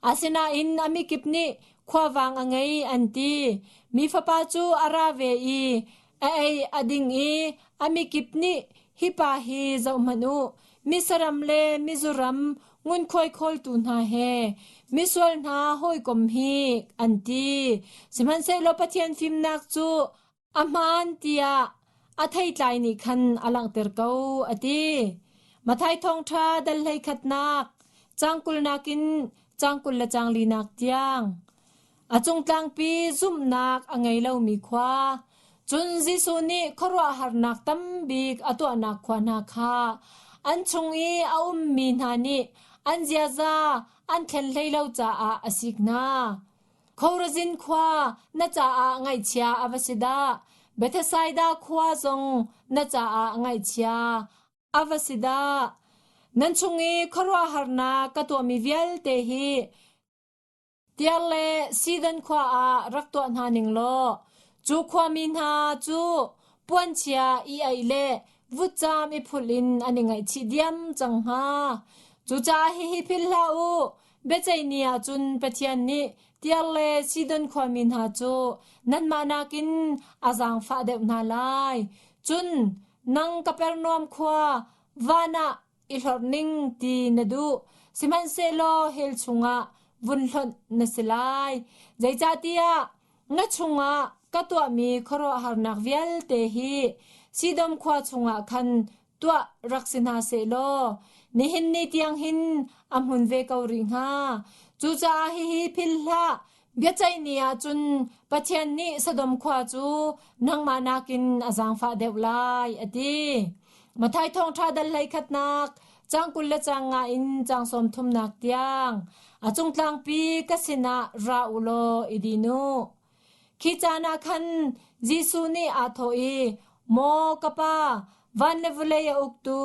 Asinain a mikip nih khuavang a ngei an ti. Mi fapa cu a ra ve i a ei a ding i a mikip nih hi pa hi zohhmanh u, misaram le mizuram ngunkhuai khawltu hna he misual hna hawikom hi an ti. Sihmanhsehlaw Pathian fimnak cu a hmaan tiah a theitlai nih khan a langhter ko a ti. Matthai thawngṭha dal hleikhatnak caang kulnak in caang 20 le caang linak tiang. A cungtlangpi zumhnak a ngei lomi khua, cun Jesuh nih khuaruahharnak tam bik a tuahnak khua hna kha an chung i a ummi hna nih an ziaza an thlen hlei lo caah a sik hna. Khorazin khua na caah ngaihchia a va si dah! Bethsaida khua zong na caah ngaihchia a va si dah! Nan chung i khuaruahharnak ka tuahmi vialte hi Tiar le Sidon khua ah rak tuah hna ning law cu khuami hna cu puanchia i aih le vutcam i phulh in an i ngaihchih diam cang hnga. Cucaah hihi philh hlah u, biaceih ni ah cun Pathian nih Tiar le Sidon khuami hna cu nanmah nakin a zaangfah deuh hna lai. Cun nang Kapernaum khua van ah i hlorh ning ti na duh. Sihmanhsehlaw hell chungah vun hlonh na si lai. Zeicahtiah na chungah ka tuahmi khuaruahharnak vialte hi Sidom khua chungah khan tuah rak si hna sehlaw nihin ni tiang hin a hmun ve ko rih hnga. Cucaah hihi philh hlah, Biaceih ni ah cun Pathian nih Sodom khua cu nangmah nakin a zaangfah deuh lai, a ti. Matthai Thawngṭha dal 11nak. Caang 25 in caang 30nak tiang a cung tlangpi ka sinah ra u law i din u. Khi caan ah khan Jesuh nih aa thawh i, Maw ka Pa, van le vawlei a uktu,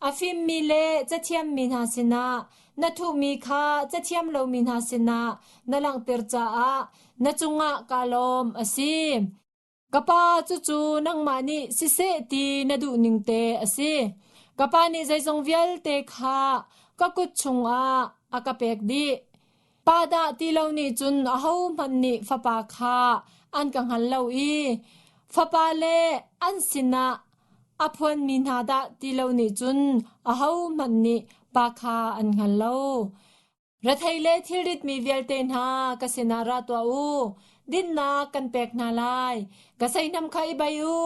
a fimmi le cathiammi hna sinah na thuhmi kha cathiam lomi hna sinah na langhter caah na cungah kaa lawm a si. Ka pa cucu nangmah nih siseh ti na duh ning te a si. Ka pa nih zeizong vialte kha ka kut chungah a ka pek dih. Pa dah ti lo nih cun ahohmanh nih fapa kha an ka hngal lo i fapa le an sinah a phuanmi hna dah ti lo nih cun ahohmanh nih pa kha an hngal lo. Rethei le thilritmi vialte hna ka sinah ra tuah u, dinnak kan pek hna lai. Ka seihnam kha i bei u.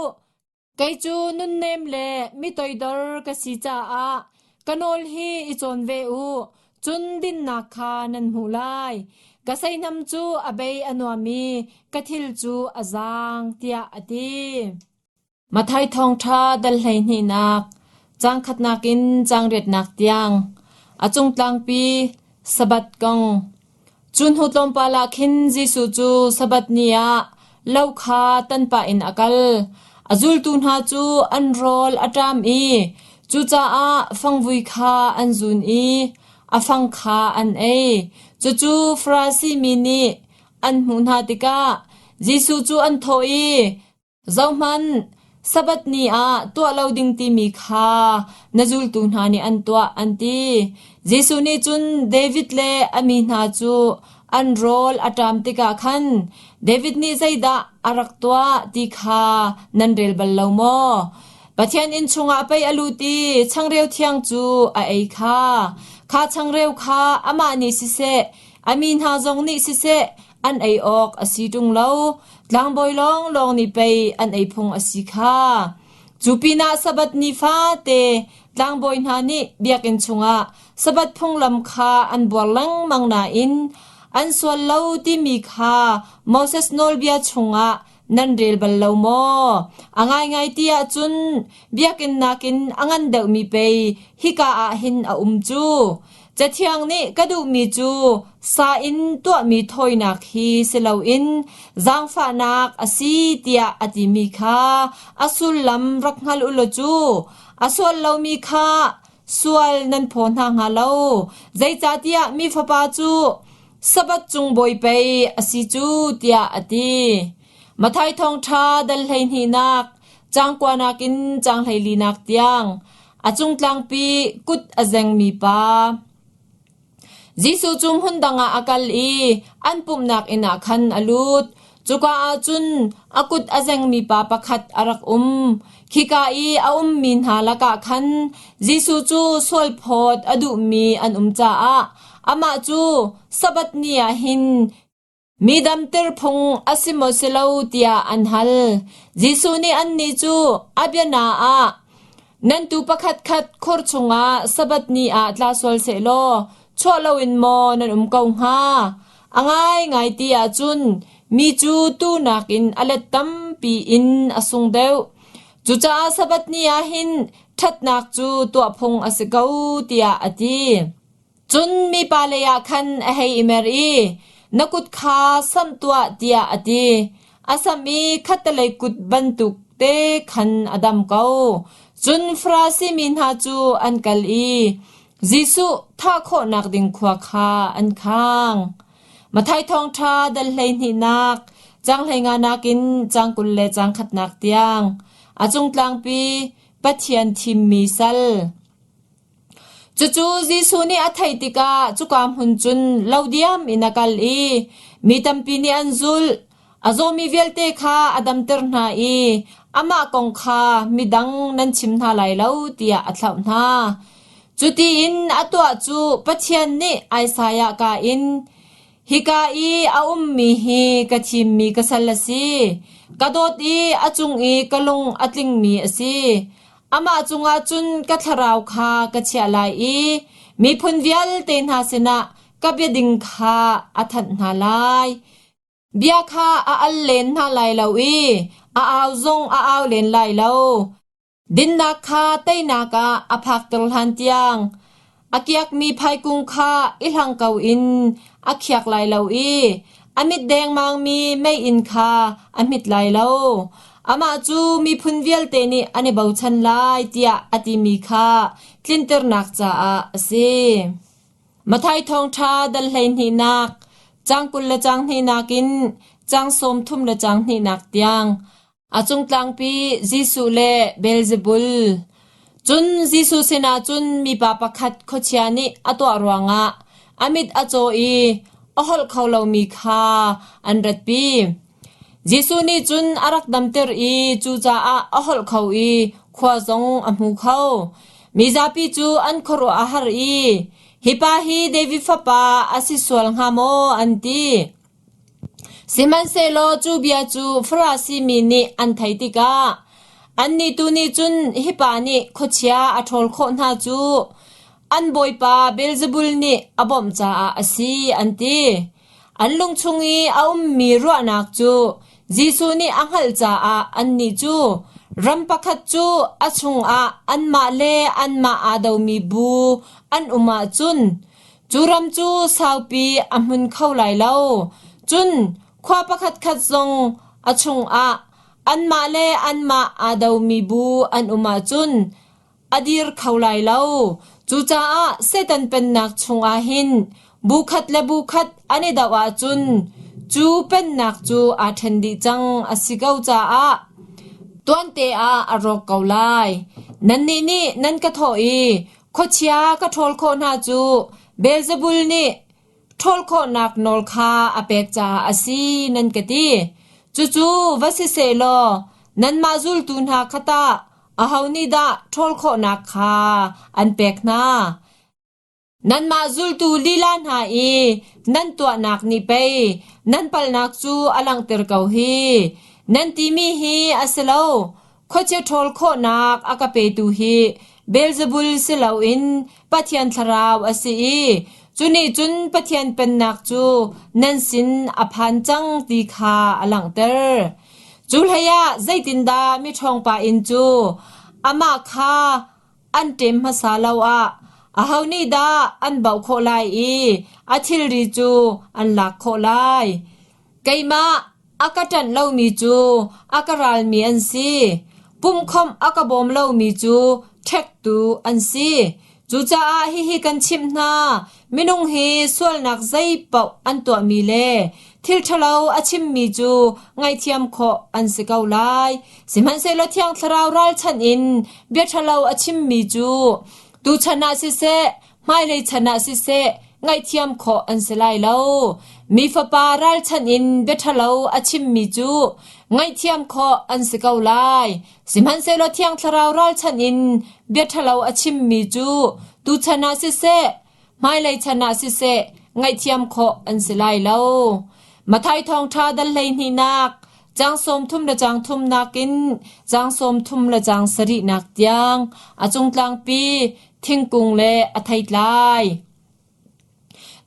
Kei cu nunnem le mi toidor ka si caah ka nawl hi i cawn ve u, cun dinnak kha nan hmuh lai. Ka seihnam cu a bei a nuam i ka thil cu a zaang, tiah a ti. Matthai thawngṭha dal hleihnihnak, caang khatnak in caang riatnak tiang, a cung tlangpi Sabbath kong. Cu hnu tlawmpal ah khin Jesuh cu Sabbath ni ah lo kha tan pah in a kal. A zultu hna cu an rawl a ṭam i cucaah fangvui kha an zun i a fang kha an ei. Cucu Farasi mi nih an hmuh hna tikah Jesuh cu an thawh i, Zohhmanh, Sabbath ni ah tuah lo ding timi kha na zultu hna nih an tuah, an ti. Jesuh nih cun David le a mi hna cu an rawl a ṭam tikah khan David nih zeidah a rak tuah ti kha nan rel bal lo maw? Pathian inn chungah pei a lut i changreu thiang cu a ei kha. Kha changreu kha amah nih siseh, a mi hna zong nih siseh, an ei awk a si ṭung lo. Tlangbawi lawnglawng nih pei an ei phung a si kha. Cu pinah Sabbath ni fate tlangbawi hna nih biakinn chungah Sabbath phunglam kha an buar lengmang nain an sual lo timi kha Moses nawlbia chungah nan rel bal lo maw? A ngaingai ti ahcun biakinn nakin a ngan deuhmi pei hika ah hin a um cu. Cathiang nih ka duhmi cu sa in tuahmi thawinak hi si loin zaangfahnak a si tiah a timi kha a sullam rak hngal u law cu a sual lomi kha sual nan phaw hna hnga lo. Zeicahtiah mi fapa cu Sabbath cung bawi pei a si cu tiah a ti. Matthai thawngṭha dal hleihnihnak, caang kuanak in caang hleilinak tiang a cungtlangpi kut a zengmi pa. Jesuh cu hmun dang ah a kal i an pumhnak inn ah khan a lut. Cuka ah cun a kut a zengmi pa pakhat a rak um. Khika i a ummi hna lakah khan Jesuh cu sualphawt a duhmi an um caah amah cu Sabbath ni ah hin Mi damter phung a si maw si lo tiah an hal. Jesuh nih annih cu a biana ah, Nan tuu pakhatkhat khor chungah Sabbath ni ah tla sual sehlaw chuah loin maw nan um ko hnga? A ngaingai ti ahcun mi cu tuu nakin a let tampi in a sung deuh. Cucaah Sabbath ni ah hin ṭhatnak cu tuah phung a si ko, tiah a ti. Cun mipa leiah khan a hei i mer i, Na kut kha samh tuah, tiah a ti. A samh i khattelei kut bantuk te khan a dam ko. Cun Farasi mi hna cu an kal i Jesuh thah khawhnak ding khua kha an khang. Matthai thawngṭha dal hleihnihnak, caang hleinganak in caang 20 le caang khatnak tiang, a cungtlangpi Pathian thimmi sal. Cucu Jesuh nih a theih tikah cuka hmun cun lo diam in a kal i mi tampi nih an zulh. A zawmi vialte kha a damter hna i amah kong kha midang nan chim hna lai lo tiah a thlauh hna. Cuti in a tuah cu Pathian nih Isaiah ka in, Hika i a ummi hi ka thimmi ka sal a si, ka dawt i a cung i ka lung a tlingmi a si. Amah cungah cun ka thlarau kha ka chiah lai i miphun vialte hna sinah ka biading kha a thanh hna lai. Bia kha a al len hna lai lo i a au zong a au len lai lo. Dinnak kha teinak ah a phakter hlan tiang a kiakmi phaikung kha i hlang ko in a khiak lai lo i a mit dengmangmi meiinn kha a hmit lai lo. Amah cu miphun vialte nih an i bochan lai tiah a timi kha tlinternak caah a si. Matthai thawngṭha dal hleihnihnak, caang 20 le caang hnihnak in caang 30 le caang hnihnak tiang A cungtlangpi Jesuh le Beelzebul. Cun Jesuh sinah cun mipa pakhat khuachia nih a tuah ruangah a mit a caw i a holh kho lomi kha an ratpi. Jesuh nih cun a rak damter i cucaah a holh kho i khua zong a hmu kho. Mizapi cu an khuaruah a har i, Hi pa hi David fapa a si sual hnga maw? an ti. Sihmanhsehlaw cu bia cu Farasi mi nih an theih tikah annih tu nih cun hi pa nih khuachia a ṭhawl khawh hna cu an bawipa Beelzebul nih a bawmh caah a si, an ti. An lung chung i a ummi ruahnak cu Jesuh nih a hngalh caah annih cu ram pakhat cu a chungah anmah le anmah aa domi bu an um ahcun Cu ram cu saupi a hmun kho lai lo. Cun khua pakhatkhat zong a chungah anmah le anmah aa domi bu an um ahcun a dir kho lai lo. Cucaah Satan pennak chungah hin bu khat le bu khat an i doh ahcun cu pennak cu aa ṭhen dih cang a si ko caah tuante ah a rawk ko lai. Nannih nih nan ka thawh i Khuachia ka ṭhawl khawh hna cu Beelzebul nih ṭhawl khawhnak nawl kha a pek caah a si, nan ka ti. Cucu va si sehlaw nanmah zultu hna kha tah aho nih dah ṭhawl khawhnak kha an pek hna? Nanmah zultu lila hna i nan tuahnak nih pei nan palhnak cu a langhter ko hi. Nan timi hi a si lo. Khuachia ṭhawl khawhnak a ka petu hi Beelzebul si loin Pathian Thlarau a si i cu nih cun Pathian Pennak cu nan sin a phan cang ti kha a langhter. Cu hleiah zeitindah miṭhawngpa inn cu amah kha an ṭem hmasa lo ah aho nih dah an bauh khawh lai i a thilri cu an lak khawh lai? Keimah a ka ṭanh lomi cu a ka ralmi an si. Pumhkhawmh a ka bawm lomi cu ṭhektu an si. Cucaah hihi kan chimh hna, minung hi sualnak zeipaoh an tuahmi le thil ṭhalo a chimmi cu ngaihthiam khawh an si ko lai. Sihmanhsehlaw Thiang Thlarau ralchanh in bia ṭhalo a chimmi cu tuchan ah siseh, hmailei chan ah siseh ngaihthiam khawh an si lai lo. Mi Fapa ralchanh in bia ṭhalo a chimmi cu ngaihthiam khawh an si ko lai. Sihmanhsehlaw Thiang Thlarau ralchanh in bia ṭhalo a chimmi cu tuchan ah siseh, hmailei chan ah siseh ngaihthiam khawh an si lai lo. Matthai thawngṭha dal hleihnihnak caang 30 le caang thumnak in caang 30 le caang sarihnak tiang a cungtlangpi thingkung le a theitlai.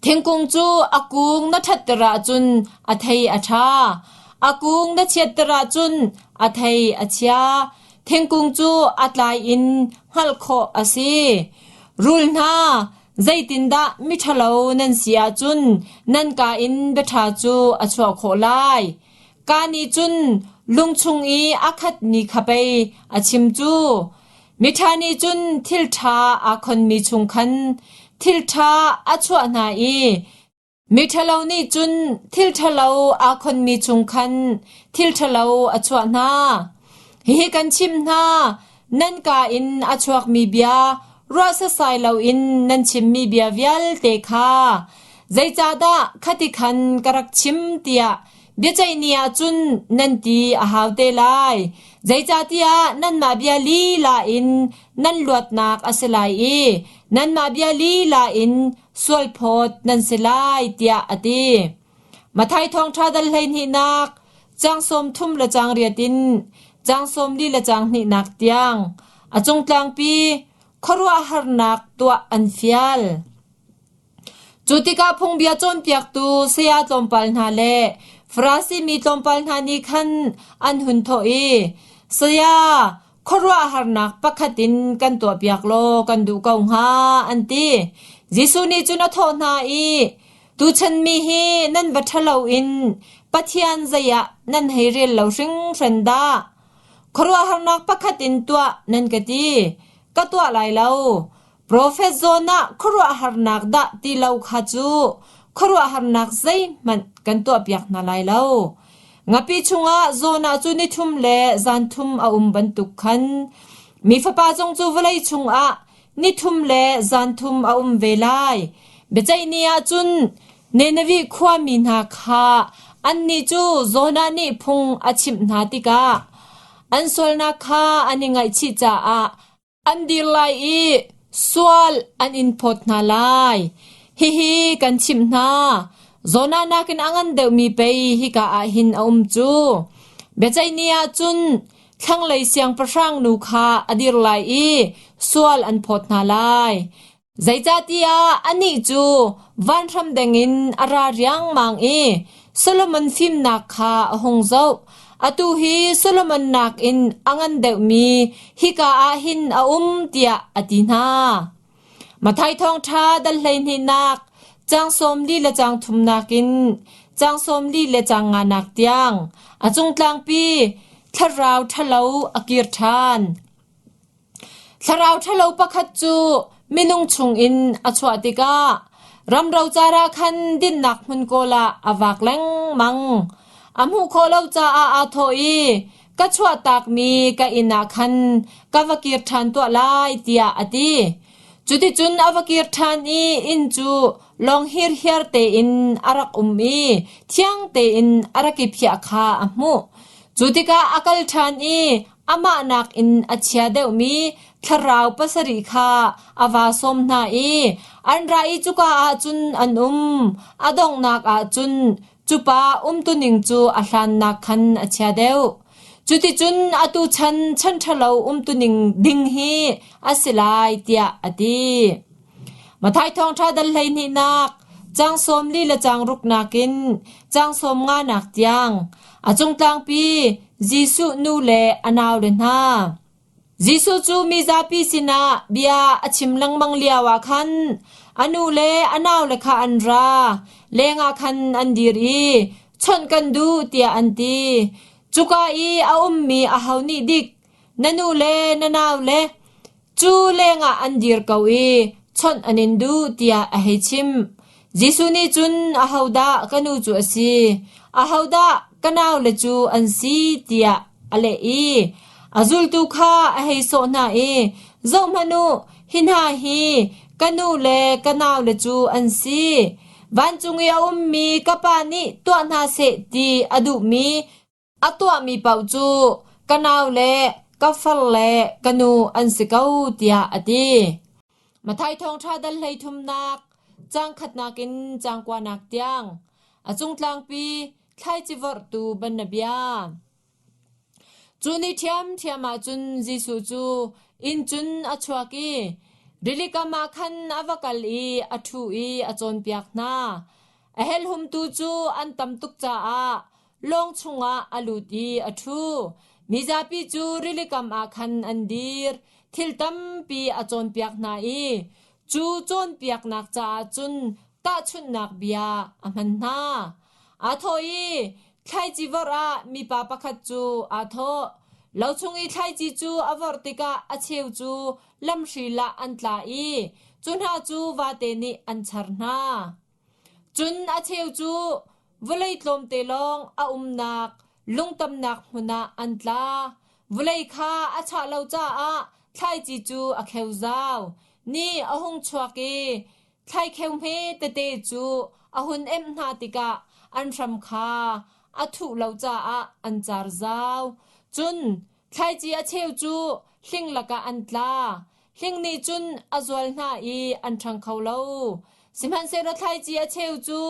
Thingkung cu a kung na ṭhatter ahcun a thei a ṭha. A kung na chiatter ahcun a thei a chia. Thingkung cu a tlai in hngalh khawh a si. Rul hna, zeitindah miṭhalo nan si ahcun nan kaa in biaṭha cu a chuah khawh lai? Kaa nih cun lung chung i a khatmi kha pei a chim cu. Miṭha nih cun thil ṭha aa khonmi chung khan thil ṭha a chuah hna i miṭhalo nih cun thil ṭhalo aa khonmi chung khan thil ṭhalo a chuah hna. Hihi kan chimh hna, nan kaa in a chuakmi bia ruah sasai loin nan chimmi bia vialte kha zeicahdah khati khan ka rak chim tiah Biaceih ni ah cun nan ti a hau te lai. Zeicahtiah nanmah bia lila in nan luatnak a si lai i nanmah bia lila in sualphawt nan si lai, tiah a ti. Matthai Thawngṭha dal hleihnihnak, caang 30 le caang riat in caang 40 le caang hnihnak tiang a cungtlangpi khuaruahharnak tuah an fial. Cu tikah phungbia cawnpiaktu saya tlawmpal hna le Farasi mi tlawmpal hna nih khan an hun thawh i, Saya, khuaruahharnak pakhat in kan tuahpiak law kan duh ko hnga, an ti. Jesuh nih cun a thawh hna i, Tuchan mi hi nan va ṭhalo in Pathian zei ah nan hei rel lo hringhran dah. Khuaruahharnak pakhat in tuah nan ka ti. Ka tuah lai lo. Profet zawn ah khuaruahharnak dah ti lo kha cu khuaruahharnak zeihmanh kan tuahpiak hna lai lo. Ngapi chungah Jonah cu nithum le zanthum a um bantuk khan mi fapa zong cu vawlei chungah nithum le zanthum a um ve lai. Biaceih ni ah cun Nineveh khuami hna kha annih cu Jonah nih phung a chimh hna tikah an sualnak kha an i ngaihchih caah An dir lai i sual an in phawt hna lai. Hihi kan chimh hna, Jonah nakin a ngan deuhmi pei hika ah hin a um cu. Biaceih ni ah cun thlanglei siangpahrang nu kha a dir lai i sual an phawt hna lai. Zeicahtiah anih cu vanhram dengin a ra riangmang i Solomon fimnak kha a hung zoh. Atu hi Solomon nakin a ngan deuhmi hika ah hin a um tiah a ti hna. Matthai thawngṭha dal hleihnihnak caang 40 le caang thumnak in caang 40 le caang nganak tiang a cungtlangpi thlarau ṭhalo a kir ṭhan. Thlarau ṭhalo pakhat cu minung chungin a chuah tikah ram rocar ah khan dinnak hmun kawl ah a vak lengmang. A hmuh khawh lo caah aa thawh i, Ka chuahtakmi ka inn ah khan ka va kir ṭhan tuah lai, tiah a ti. Cuticun a va kir ṭhan i inn cu lawng hirhiar tein a rak um i thiang tein a rak i phiah kha a hmuh. Cu tikah a kal ṭhan i amah nakin a chia deuhmi thlarau pasarih kha a vaa sawm hna i an ra i cuka ah cun an um. A donghnak ah cun cu pa umtuning cu a hlannak khan a chia deuh. Cuticun atu chan chan ṭhalo umtuning ding hi a si lai tiah a ti. Matthai thawngṭha dal hleihnihnak caang 40 le caang ruknak in caang 50 nak tiang a cungtlangpi Jesuh nu le a naule hna. Jesuh cu mizapi sinah bia a chim lengmang lioah khan a nu le a naule kha an ra, lengah khan an dir i chawnh kan duh tiah an ti. Cuka i a ummi aho nih dik na nu le na naule Cu lengah an dir ko i chawnh an in duh tiah a hei chimh. Jesuh nih cun ahodah ka nu cu a si, ahodah ka naule cu an si tiah a leh i a zultu kha a hei sawh hna i zohhmanh u, hi hna hi ka nu le ka naule cu an si. Vancung i a ummi ka Pa nih tuah hna seh ti a duhmi A tuahmi paoh cu ka nau le ka far le ka nu an si ko tiah a ti. Matthai thawngṭha dal hleithumnak caang khatnak in caang kuanak tiang a cungtlangpi thlaici vorhtu banabia. Cu ni ṭhiamṭhiam ah cun Jesuh cu inn cun a chuak i rilikam ah khan a va kal i a ṭhu i a cawnpiak hna. A helhumtu cu an tam tuk caah lawng chungah a lut i a ṭhu. Mizapi cu rilikam ah khan an dir. Thil tampi a cawnpiak hna i cu cawnpiaknak caah cun tahchunhnak bia a hman hna. Aa thawh i thlaici vorh ah mipa pakhat cu aa thawh. Lo chung i thlaici cu a vorh tikah a cheu cu lamhri ah an tla i cu hna cu vate nih an char hna. Cun a cheu cu vawlei tlawmte lawng a umnak lungtamnak hmun ah an tla. Vawlei kha a chah lo caah thlaici cu a kheu zau. Ni a hung chuak i thlaikheu hme tete cu a hun emh hna tikah an hram kha a thuh lo caah an car zau. Cun Thlaici a cheu cu hling lakah an tla. Hling nih cun a zual hna i an ṭhang kho lo. Sihmanhsehlaw thlaici a cheu cu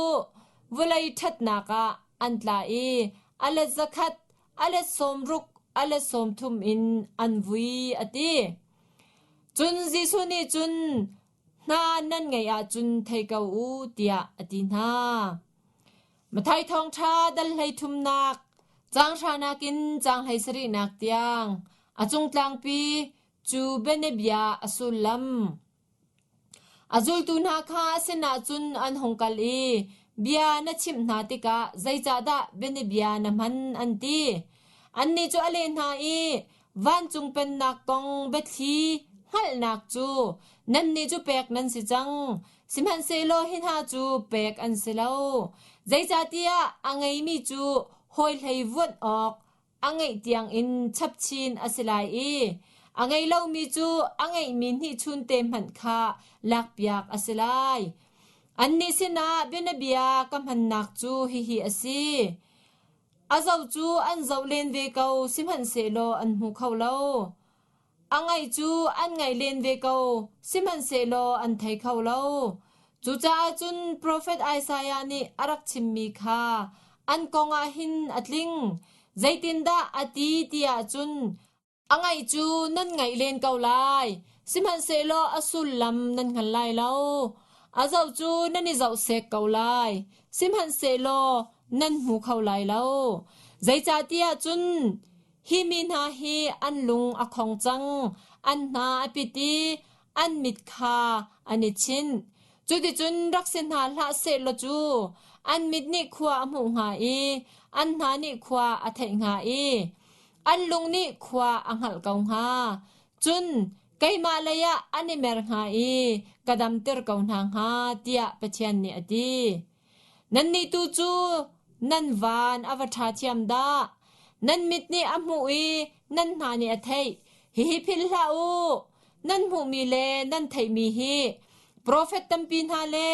vawlei ṭhatnak ah an tla i a let 100, a let 60, a let 30 in an vui, a ti. Cun Jesuh nih cun, Hna nan ngeih ahcun thei ko u, tiah a ti hna. Matthai thawngṭha dal hleithumnak, caang hranak in caang 17nak tiang. A cungtlangpi cu bianabia a sullam. A zultu hna kha a sinah cun an hung kal i bia na chimh hna tikah zeicahdah bianabia na hman an ti. Annih cu a leh hna i vancung pennak kong biathli hngalhnak cu nannih cu pek nan si cang, sihmanhsehlaw hi hna cu pek an si lo. Zeicahtiah a ngeimi cu hawi hlei vuanh awk a ngeih tiangin chapchin a si lai i a ngei lomi cu a ngeihmi hnihchunte hmanh kha lakpiak a si lai. Annih sinah bianabia ka hmannak cu hihi a si. A zoh cu an zoh len ve ko, sihmanhsehlaw an hmu kho lo. A ngaih cu an ngaih len ve ko, sihmanhsehlaw an thei kho lo. Cucaah cun profet Isaiah nih a rak chimmi kha an kong ah hin a tling. Zeitindah a ti ti ahcun, A ngaih cu nan ngaih len ko lai, sihmanhsehlaw a sullam nan hngal lai lo. A zoh cu nan i zoh sek ko lai, sihmanhsehlaw nan hmu kho lai lo. Zeicahtiah cun Hi mi hna hi an lung a khong cang, an hna a pit i an mit kha an i chinh. Cuticun rak si hna hlah sehlaw cu an mit nih khua a hmuh hnga i an hna nih khua a theih hnga i an lung nih khua a hngalh ko hnga. Cun keimah lei ah an i mer hnga i ka damter ko hna hnga, tiah Pathian nih a ti. Nannih tu cu nan van a va ṭha thiam dah! Nan mit nih a hmuh i nan hna nih a theih. Hihi philh hlah u! Nan hmuhmi le nan theihmi hi profet tampi hna le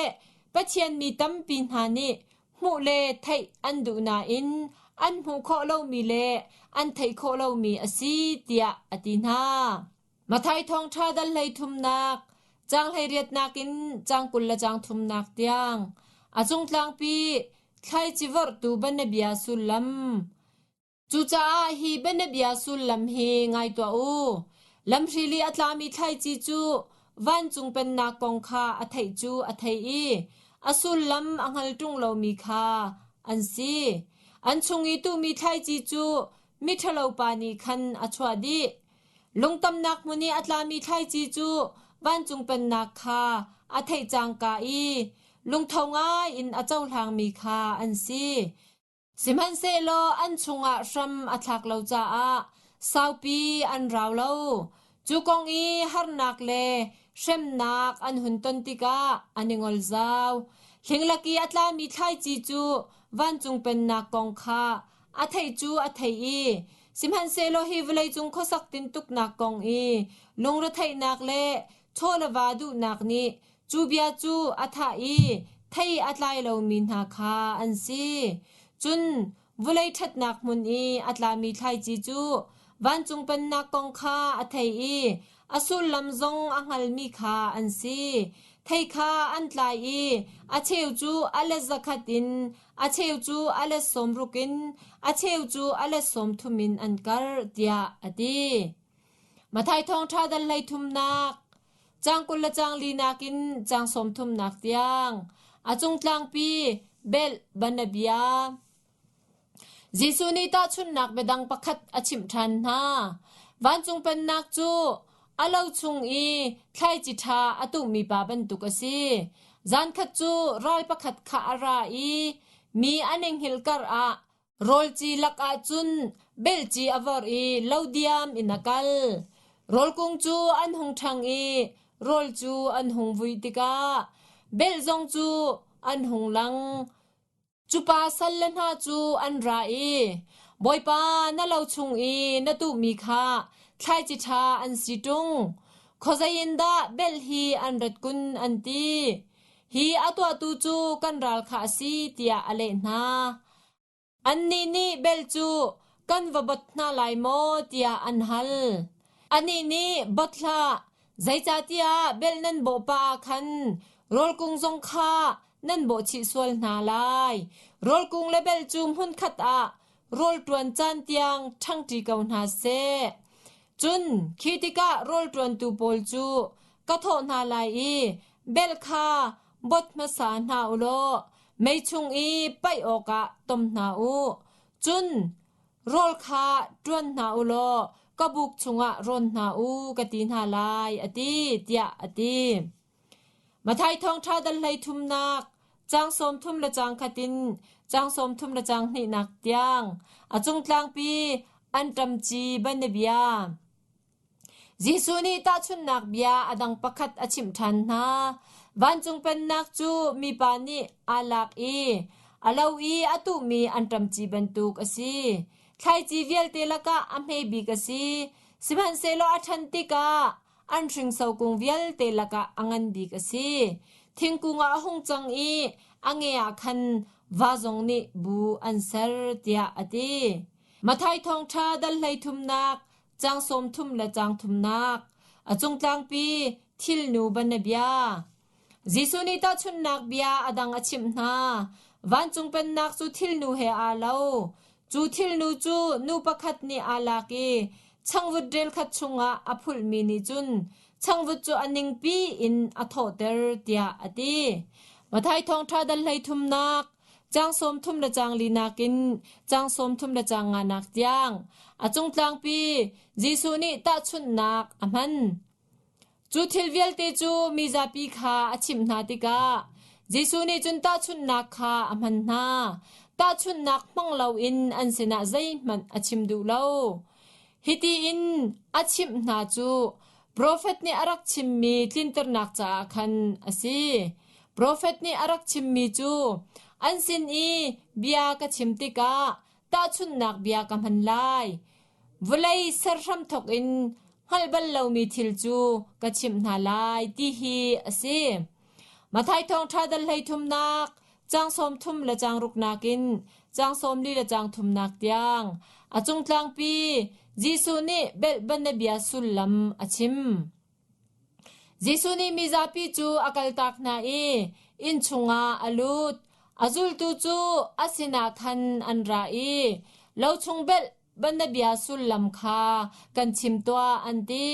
Pathian mi tampi hna nih hmuh le theih an duh nain an hmuh khawh lomi le an theih khawh lomi a si, tiah a ti hna. Matthai thawngṭha dal hleithumnak, caang hleiriatnak in caang 20 le caang thumnak tiang, a cungtlangpi thlaici vorhtu bianabia sullam. Cucaah hi bianabia sullam hi ngai tuah u. Lamhrili a tlami thlaici cu vancung pennak kong kha a theih cu a thei i a sullam a hngal ṭung lomi kha an si. An chung i tuhmi thlaici cu miṭhalopa nih khan a chuah dih. Lungtamnak hmun i a tlami thlaici cu vancung pennak kha a theih cangka i lungtho ngai in a cohlangmi kha an si. Sihmanhsehlaw an chungah hram a thlak lo caah saupi an rau lo. Cu kong i harnak le hremnak an hun ton tikah an i ngol zau. Hlinglak i a tlami thlaici cu vancung pennak kong kha A theih cu a theih i sihmanhsehlaw hi vawleicung khuasak tintuknak kong i lungretheihnak le chaw le va duhnak nih cu bia cu a thah i thei a tlai lomi hna kha an si. Cun vawlei ṭhatnak hmun i a tlami thlaici cu vancung pennak kong kha a thei i a sullam zong a hngalmi kha an si. Thei kha an tlai i a cheu cu a let 100 in a cheu cu a let 60 in, a cheu cu a let 30 in an karh, tiah a ti. Matthai thawngṭha dal hleithumnak, caang 20 le caang linak in caang sawmthumnak tiang, a cungtlangpi belh banabia. Jesuh nih tahchunhnak biadang pakhat a chimh ṭhan hna. Vancung Pennak cu a lo chung i thlaici ṭha a tuhmi pa bantuk a si. Zankhat cu ral pakhat kha a ra i mi an i hngilh karah rawlci lakah cun belci a vorh i lo diam in a kal. Rawl kung cu an hung ṭhang i rawl cu an hung vui tikah belh zong cu an hung lang. Cu pa salle hna cu an ra i, Bawipa, na lo chung i na tuhmi kha thlaici ṭha an si ṭung. Khuazei in dah belh hi an rat kun, an ti. Hi a tuahtu cu kan ral kha a si, tiah a leh hna. Annih nih bel cu kan va bot hna lai maw tiah an hal. Anih nih bot hlah, zeicahtiah bel nan bawh pah ah khan rawl kung zong kha nan bawh chih sual hna lai. Rawl kung le bel cu hmunkhat ah rawl ṭuan caan tiang ṭhangṭi ko hna seh. Cun khi tikah rawl ṭuantu pawl cu ka thawh hna lai i bel kha bot hmasa hna u law mei chung i paih awkah tom hna u. Cun rawl kha ṭuan hna u law ka buk chungah rawn hna u ka ti hna lai, a ti, tiah a ti. Matthai thawngṭha dal 33, caang 30 le caang khat in caang 30 le caang hnihnak tiang a cungtlangpi anṭamci banabia. Jesuh nih tahchunhnak bia a dang pakhat a chimh ṭhan hna. Vancung Pennak cu mipa nih aa lak i a lo i a tuhmi anṭamci bantuk a si. Thlaici vialte lakah a hme bik a si. Sihmanhsehlaw a ṭhan tikah an hringso kung vialte lakah a ngan bik a si. Thingkung ah a hung cang i a nge ah khan va zong nih bu an ser, tiah a ti. Matthai Thawngṭha dal 33 caang 30 le caang thumnak a cungtlangpi thilnu banabia. Jesuh nih tahchunhnak bia a dang a chimh hna. Vancung pennak cu thilnu he aa lo. Cu thilnu cu nu pakhat nih aa lak i changvut rel khat chungah a phulhmi nih cun changvut cu a ningpi in a thawhter tiah a ti. Matthai thawngṭha dal 33 Caang 30 le caang linak in caang 30 le caang nganak tiang a cungtlangpi Jesuh nih tahchunhnak a hman. Cu thil vialte cu mi zapi kha a chimh hna tikah Jesuh nih cun tahchunhnak kha a hman hna. Tahchunhnak hmang loin an sinah zeihmanh a chim duh lo. Hiti in a chimh hna cu profet nih a rak chimmi tlinternak caah khan a si. Profet nih a rak chimmi cu an sin i bia ka chim tikah tahchunhnak bia ka hman lai. Vawlei ser hramthawk in hngalh bal lomi thil cu ka chimh hna lai ti hi a si. Matthai thawngṭha dal 33 caang 30 le caang ruknak in caang 40 le caang thumnak tiang a cungtlangpi Jesuh nih belh banabia sullam a chim. Jesuh nih mizapi cu a kaltak hna i inn chungah a lut. A zultu cu a sinah khan an ra i lo chung belh banabia sullam kha kan chim tuah an ti.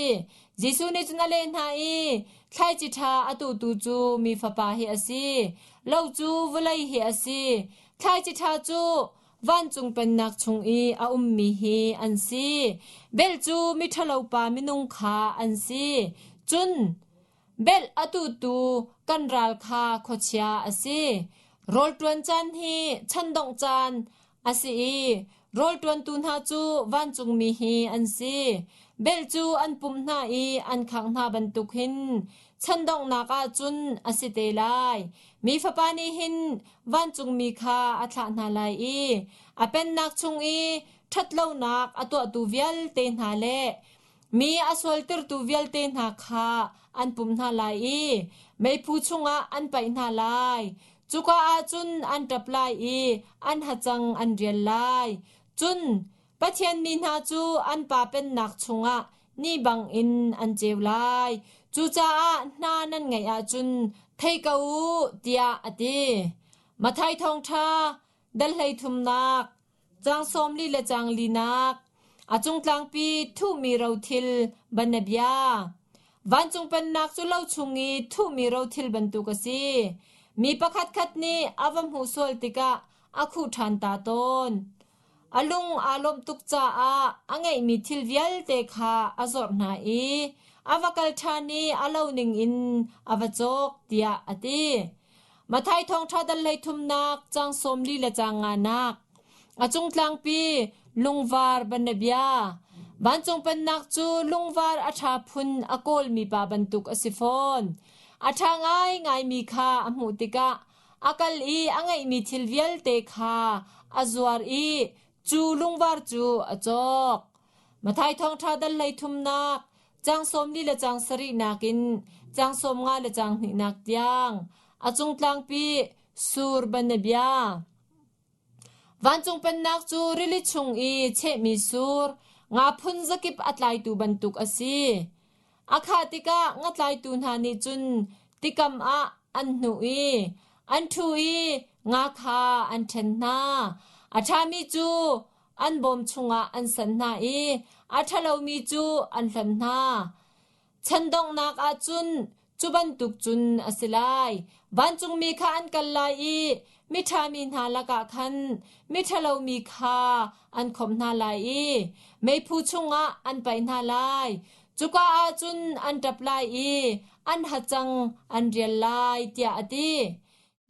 Jesuh nih cun a leh hna i thlaici ṭha a tuhtu cu mi fapa hi a si. Lo cu vawlei hi a si. Thlaici ṭha cu vancung pennak chung i a ummi hi an si. Belh cu miṭhalopa minung kha an si. Cun belh a tutu kan ral kha khuachia a si. Rawl ṭuan caan hi chandongh caan a si i rawl ṭuantu hna cu vancungmi hi an si. Belh cu an pumh hna i an khangh hna bantuk hin chandonghnak ah cun a si te lai. Mi Fapa nih hin vancungmi kha a thlah hna lai i a pennak chung i ṭhatlonak a tuahtu vialte hna le mi a sualtertu vialte hna kha an pumh hna lai i meiphu chungah an paih hna lai. Cuka ah cun an ṭap lai i an hacang an rial lai. Cun Pathian mi hna cu an Pa pennak chungah ni bangin an ceu lai. Cucaah hna nan ngeih ahcun thei ko u, tiah a ti. Matthai thawngṭha dal 33, caang 40 le caang linak, a cungtlangpi thuhmi rothil banabia. Vancung pennak cu lo chung i thuhmi rothil bantuk a si. Mi pakhatkhat nih a va hmuh sual tikah a khuh ṭhan ta tawn. A lung aa lawmh tuk caah a ngeihmi thil vialte kha a zorh hna i a va kal ṭhan i a lo ningin a va cawk tiah a ti. Matthai thawngṭha dal 33 caang 40 le caang nganak a cungtlangpi lungvar banabia vancung pennak cu lungvar a ṭha phun a kawlmi pa bantuk a si fawn. A ṭha ngaingaimi kha a hmuh tikah A kal i a ngeihmi thil vialte kha a zuar i cu lungvar cu a cawk. Matthai thawngṭha dal 33, caang 40 le caang sarihnak in caang 50 le caang hnihnak tiang a cungtlangpi sur banabia. Vancung pennak cu rili chung i chehmi sur, nga phun zakip a tlaitu bantuk a si. A khah tikah ngatlaitu hna nih cun tikam ah an hnuh i an ṭhu i nga kha an ṭhen hna. A ṭhami cu an bawm chungah an sanh hna i a ṭhalomi cu an hlonh hna. Chan donghnak ah cun cu bantuk cun a si lai. Vancungmi kha an kal lai i miṭha mi hna lakah khan miṭhalo mi kha an khawmh hna lai i meiphu chungah an paih hna lai. Cuka ah cun an ṭap lai i an hacang an rial lai, tiah a ti.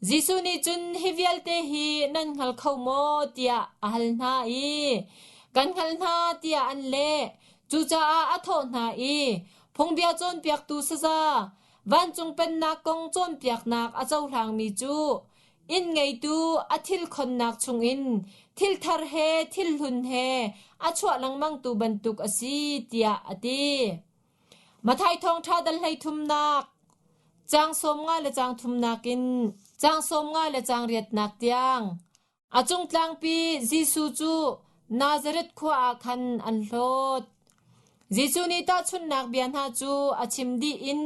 Jesuh nih cun hi vialte hi nan hngal kho maw tiah a hal hna i kan hngalh hna tiah an leh. Cucaah a thawh hna i phungbia cawnpiaktu saza vancung pennak kong cawnpiaknak a cohlangmi cu inn ngeitu a thil khonnak chungin thil thar he thil hlun he a chuah lengmangtu bantuk a si tiah a ti. Matthai thawngṭha dal 33 caang 50 le caang thumnak in caang 50 le caang riatnak tiang a cung tlangpi Jesuh cu Nazareth khua ah khan an hlawt. Jesuh nih tahchunhnak bia hna cu a chim dih in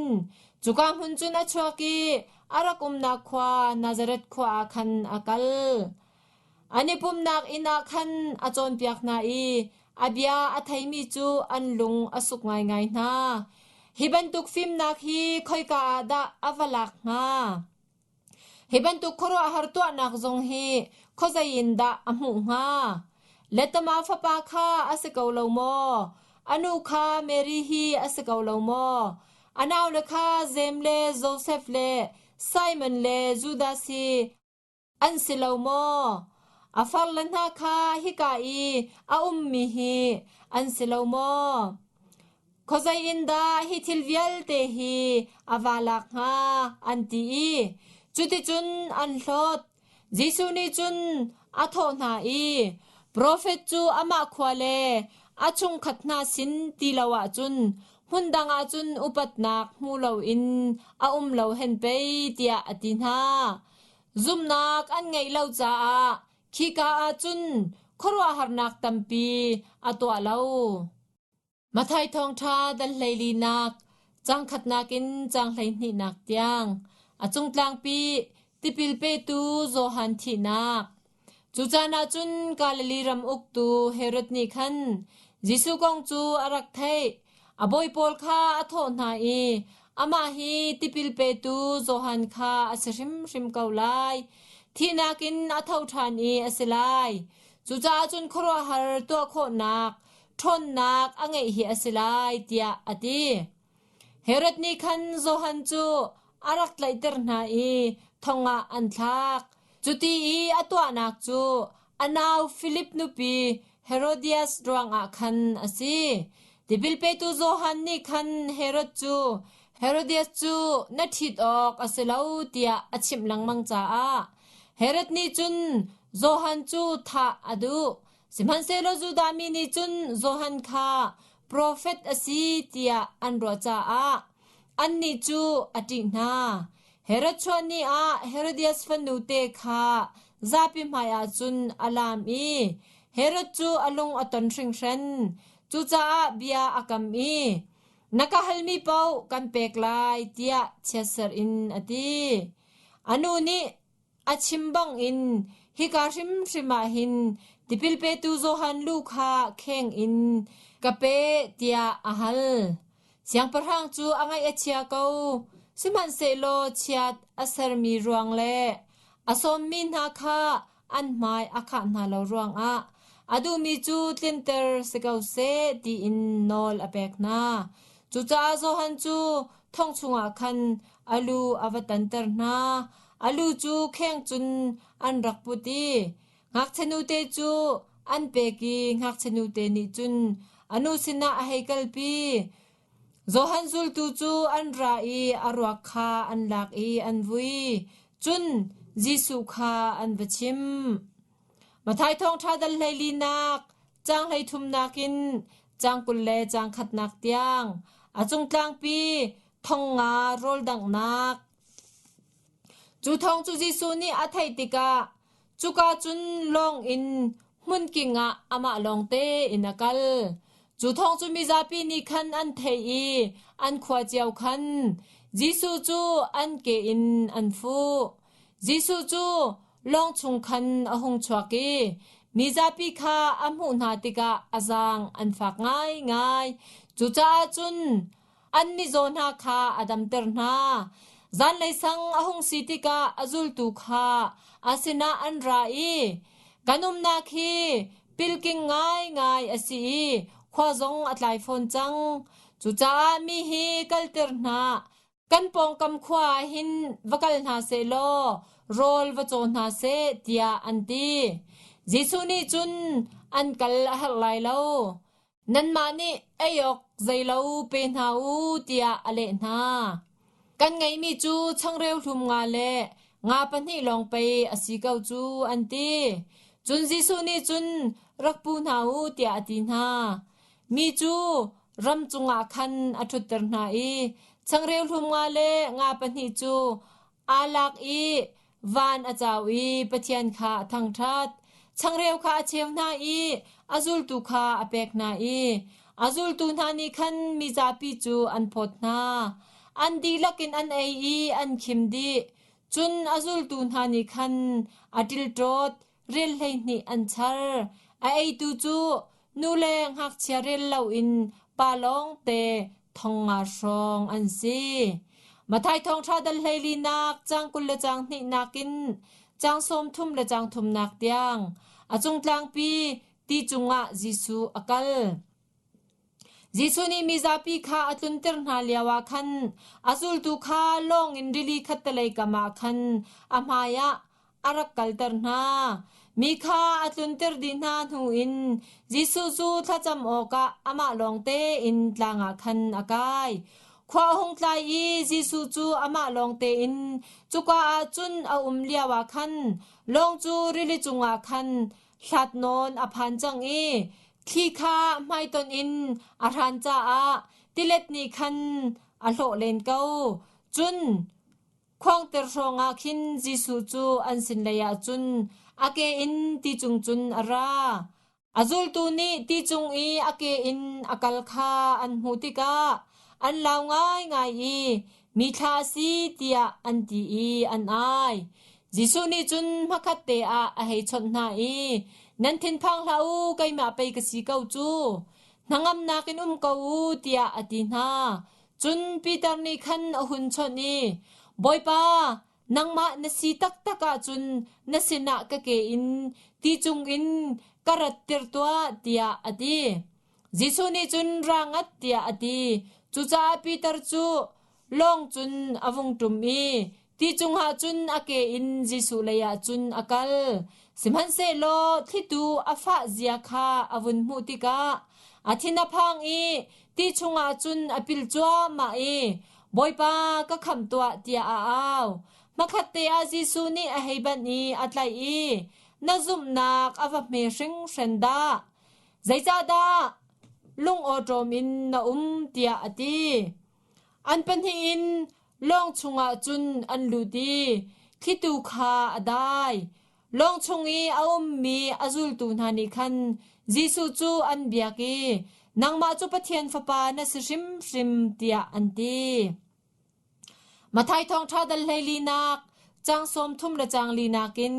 cuka hmun cun a chuak i a rak umnak khua Nazareth khua ah khan a kal. An i pumhnak inn ah khan a cawnpiak hna i a bia a theimi cu an lung a suk ngaingai hna. Hi bantuk fimnak hi khoika ah dah a va lak hnga? Hi bantuk khuaruahhar tuahnak zong hi khuazei in dah a hmuh hnga? Letama fapa kha a si ko lo maw? A nu kha Mary hi a si ko lo maw? A naule kha Jeim le Josef le Simon le Judas hi An si lo maw? A farle hna kha hika i a ummi hi an si lo maw? Khuazei in dah hi thil vialte hi a va lak hnga? an ti i cuticun an hlawt. Jesuh nih cun a thawh hna i, Profet cu amah khua le a chungkhat hna sin ti lo ahcun hmun dang ah cun upatnak hmu loin a um lo hen pei, tiah a ti hna. Zumhnak an ngeih lo caah khika ah cun khuaruahharnak tampi a tuah lo. Matthai thawngṭha dal hleilinak caang khatnak in caang 12nak tiang a cungtlangpi tipil petu Johan thihnak. Cu caan ah cun Galilee ram uktu Herod nih khan Jesuh kong cu a rak theih. A bawi pawl kha a thawh hna i amah hi tipil petu Johan kha a si hrimhrim ko lai. Thihnak in a tho ṭhan i a si lai. Cucaah cun khuaruahhar tuah khawhnak ṭhawnnak a ngeih hi a si lai, tiah a ti. Herod nih khan Johan cu a rak tlaihter hna i thong ah an thlak. Cuti i a tuahnak cu a nau Filip nupi Herodias ruangah khan a si. Tipil petu Johan nih khan Herod cu Herodias cu na ṭhit awk a si lo tiah a chimh lengmang caah Herod nih cun Johan cu thah a duh. Sihmanhsehlaw Judah mi nih cun Johan kha profet a si tiah an ruah caah annih cu a ṭih hna. Herod chuah ni ah Herodias fanu te kha zapi hmaiah cun a laam i Herod cu a lung a ton hringhran. Cucaah bia a kam i, Na ka halmi paoh kan pek lai, tiah chiatser in a ti. A nu nih A chim bangin hika hrimhrim ah hin tipil petu Johan lu kha kheng in ka pe tiah a hal. Siangpahrang cu a ngaih a chia ko, sihmanhsehlaw chiat a sermi ruang le a sawmmi hna kha an hmai a khah hna lo ruangah a duhmi cu tlinter si ko seh tiin nawl a pek hna. Cucaah Johan cu thong chungah khan a lu a va tanter hna. A lu cu kheng cun an rak put i ngakchia nute cu an pek i ngakchia nute nih cun a nu sinah a hei kalpi. Johan zultu cu an ra i a ruak kha an lak i an vui. Cun Jesuh kha an va chimh. Matthai thawngṭha dal 14nak, caang 33nak in caang 20 le caang khatnak tiang a cungtlangpi thong nga rawl danghnak. Cu thawng cu Jesuh nih a theih tikah cuka cun lawng in hmunking ah amah lawng tein a kal. Cu thawng cu mizapi nih khan an theih i an khua cio khan Jesuh cu an ke in an fuh. Jesuh cu lawng chung khan a hung chuak i mizapi kha a hmuh hna tikah a zaang an fak ngaingai. Cucaah cun. an mizaw hna kha a damter hna. Zanlei sang a hung si tikah a zultu kha a sinah an ra i, Kan umnak hi pilking ngaingai a si i khua zong a tlai fawn cang. Cucaah mi hi kalter hna, Kan pawngkam khua ah hin va kal hna seh law rawl va caw hna seh tiah an ti. Jesuh nih cun an kal a herh lai lo. Nanmah nih ei awk zeilo pe hna u tiah a leh hna. Kan ngeihmi cu changreu hlum nga le nga pahnih lawng pei a si ko cu an ti. Cun Jesuh nih cun rak pu hna u tiah a ti hna. Mi cu ram cungah khan a ṭhutter hna i changreu hlum nga le nga pahnih cu aa lak i van a cau i Pathian kha a thangṭhat. Changreu kha a cheu hna i a zultu kha a pek hna i a zultu hna nih khan mizapi cu an phawt hna. An dihlak in an ei i an khim dih. Cun a zultu hna nih khan a ṭilṭawt rel 12 an char. A eitu cu nu le ngakchia rel loin pa lawngte 5,000 hrawng an si. Matthai thawngṭha dal 14nak caang 20 le caang hnihnak in caang 30 le caang thumnak tiang a cungtlangpi ti cungah Jesuh a kal. Jesuh nih mizapi kha a tlunter hna lioah khan a zultu kha lawng in rili khattelei kam ah khan a hmaiah a rak kalter hna. Mi kha a tlunter dih hna hnu in Jesuh cu thlacam awkah amah lawng tein tlang ah khan a kai. Khua a hung tlai i Jesuh cu amah lawng tein cuka ah cun a um lioah khan lawng cu rili cungah khan hlat nawn a phan cang i thli kha hmaitonh in a hran caah tilet nih khan a hlawh len ko. Cun Khuangter hrawngah khin Jesuh cu an sin leiah cun a ke in ti cung cun a ra. A zultu nih ti cung i a ke in a kal kha an hmuh tikah an lau ngaingai i mi thla a si tiah an ti i an ai. Jesuh nih cun hmakhatte ah a hei chawnh hna i, Nan thinphang hlah u, keimah pei ka si ko cu. Hnangamnak in um ko u, tiah a ti hna. Cun Peter nih khan a hun chawnh i, Bawipa, nangmah na si taktak ahcun na sinah ka ke in ti cungin ka rattir tuah, tiah a ti. Jesuh nih cun ra ngat tiah a ti. Cucaah Peter cu lawng cun a vung ṭum i ti cungah cun a ke in Jesuh leiah cun a kal. Sihmanhsehlaw thlitu a fah zia kha a vun hmuh tikah a thin a phang i ti chungah cun a pil cuahmah i, Bawipa, ka khamh tuah, tiah a au. Hmakhatte ah Jesuh nih a hei banh i a tlaih i, Na zumhnak a va hme hringhren dah! Zeicahdah lung awṭawm in na um? tiah a ti. An pahnih in lawng chungah cun an lut i thlitu kha a dai. Lawng chung i a ummi a zultu hna nih khan Jesuh cu an biak i, Nangmah cu Pathian Fapa na si hrimhrim, tiah an ti. Matthai thawngṭha dal 14nak, caang 30 le caang linak in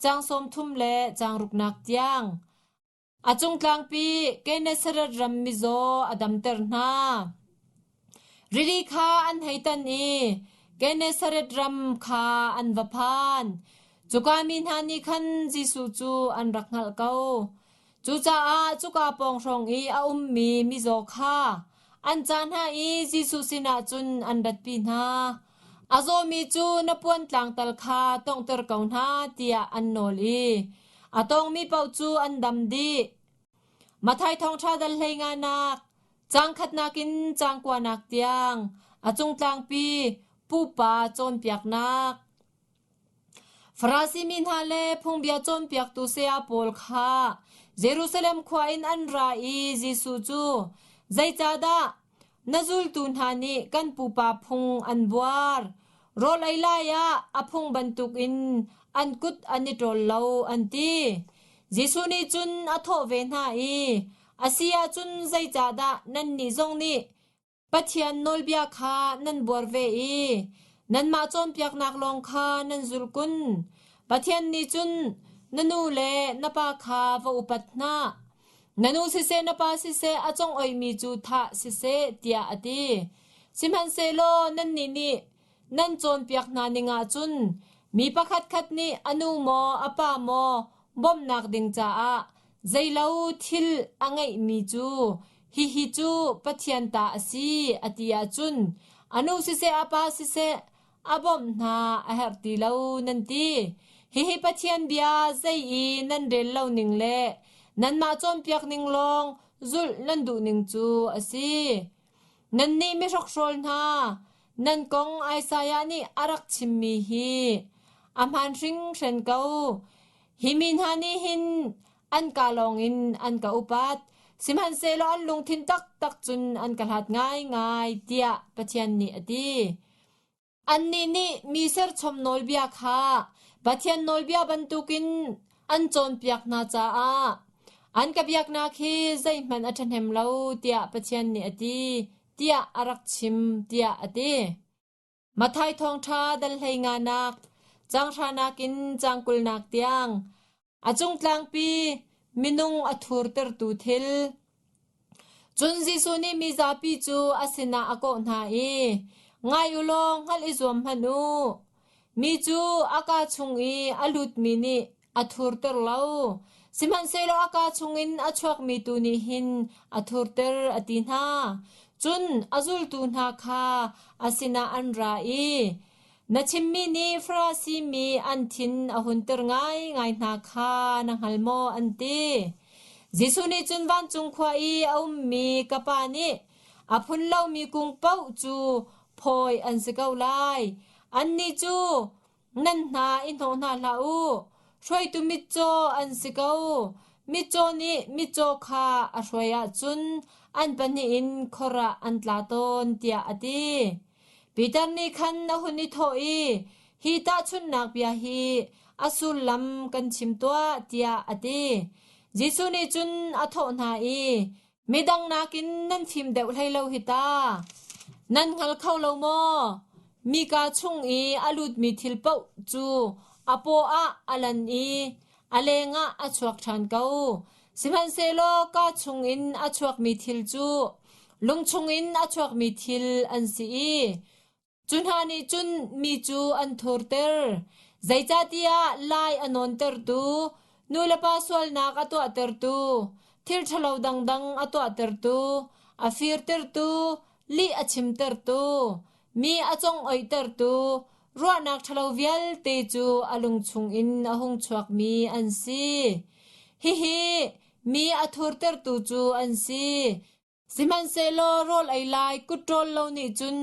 caang 30 le caang ruknak tiang. A cung tlangpi Gennesaret ram mizaw a damter hna. Rili kha an hei tan i Gennesaret ram kha an va phan. Cuka mi hna nih khan Jesuh cu an rak hngalh ko. Cucaah cuka pawng hrawng i a ummi mizaw kha an cah hna i Jesuh sinah cun an ratpi hna. A zawmi cu na puan tlangtal kha tawnghter ko hna tiah an nawl i a tawngmi paoh cu an dam dih. Matthai thawngṭha dal 15nak, caang khatnak in caang kuanak tiang, a cungtlangpi pupa cawnpiaknak. Farasi mi hna le phungbia cawnpiaktu saya pawl kha Jerusalem khua in an ra i Jesuh cu, Zeicahdah Na zultu hna nih kan pupa phung an buar. Rawl ei lai ah a phung bantukin an kut an i ṭawl lo, an ti. Jesuh nih cun a thawh ve hna i, A si ahcun zeicahdah nannih zong nih Pathian nawlbia kha nan buar ve i nanmah cawnpiaknak lawng kha nan zulh kun? Pathian nih cun na nu le na pa kha va upat hna. Na nu siseh na pa siseh a congoihmi cu thah siseh tiah a ti. Sihmanhsehlaw nannih nih nan cawnpiak hna ning ah cun mi pakhatkhat nih a nu maw a pa maw bawmhnak ding caah zeilo thil a ngeihmi cu hihi cu Pathian ta a si a ti ahcun a nu siseh a pa siseh a bawmh hna a herh ti lo nan ti. Hihi Pathian bia zei i nan rel lo ning le nanmah cawnpiak ning lawng zulh nan duh ning cu a si. Nannih mihrokhrawl hna, nan kong Isaiah nih a rak chimmi hi a hmaan hringhran ko. Hi mi hna nih hin an ka lawngin an ka upat, sihmanhsehlaw an lungthin taktak cun an ka hlat ngaingai, tiah Pathian nih a ti. Annih nih mi serchom nawlbia kha Pathian nawlbia bantukin an cawnpiak hna caah an ka biaknak hi zeihmanh a ṭhahnem lo tiah Pathian nih a ti, tiah a rak chim, tiah a ti. Matthai thawngṭha dal hlei nganak, caang hranak in caang kulnak tiang, A cungtlangpi minung a thurtertu thil. Cun Jesuh nih mizapi cu a sinah a kawh hna i, Ngai u law hngalh i zuam hmanh u. Mi cu a kaa chung i a lutmi nih a thurter lo, sihmanhsehlaw a kaa chungin a chuakmi tu nih hin a thurter, a ti hna. Cun a zultu hna kha a sinah an ra i, Na chimmi nih Farasi mi an thin a hunter ngaingai hna kha na hngal maw? an ti. Jesuh nih cun vancung khua i a ummi ka Pa nih a phun lomi kung paoh cu phawi an si ko lai. Annih cu nan hna i hnawh hna hlah u. Hruaitu mitcaw an si ko. Mitcaw nih mitcaw kha a hruai ahcun an pahnih in khor ah an tla tawn, tiah a ti. Peter nih khan a hun i thawh i, Hi tahchunhnak bia hi a sullam kan chim tuah, tiah a ti. Jesuh nih cun a thawh hna i, Midang nakin nan fim deuh hlei lo hi ta. Nan hngal kho lo maw? Mi kaa chung i a lutmi thil paoh cu a paw ah a lan i a lengah a chuak ṭhan ko. Sihmanhsehlaw kaa chungin a chuakmi thil cu lung chungin a chuakmi thil an si i cu hna nih cun mi cu an thurter. Zeicahtiah lai a nawntertu, nu le pa sualnak a tuahtertu, thil ṭhalo dangdang a tuahtertu, a firtertu, lih a chimtertu, mi a congoihtertu, ruahnak ṭhalo vialte cu a lung chungin a hung chuakmi an si. Hihi mi a thurtertu cu an si. Sihmanhsehlaw rawl ei lai kut ṭawl lo nih cun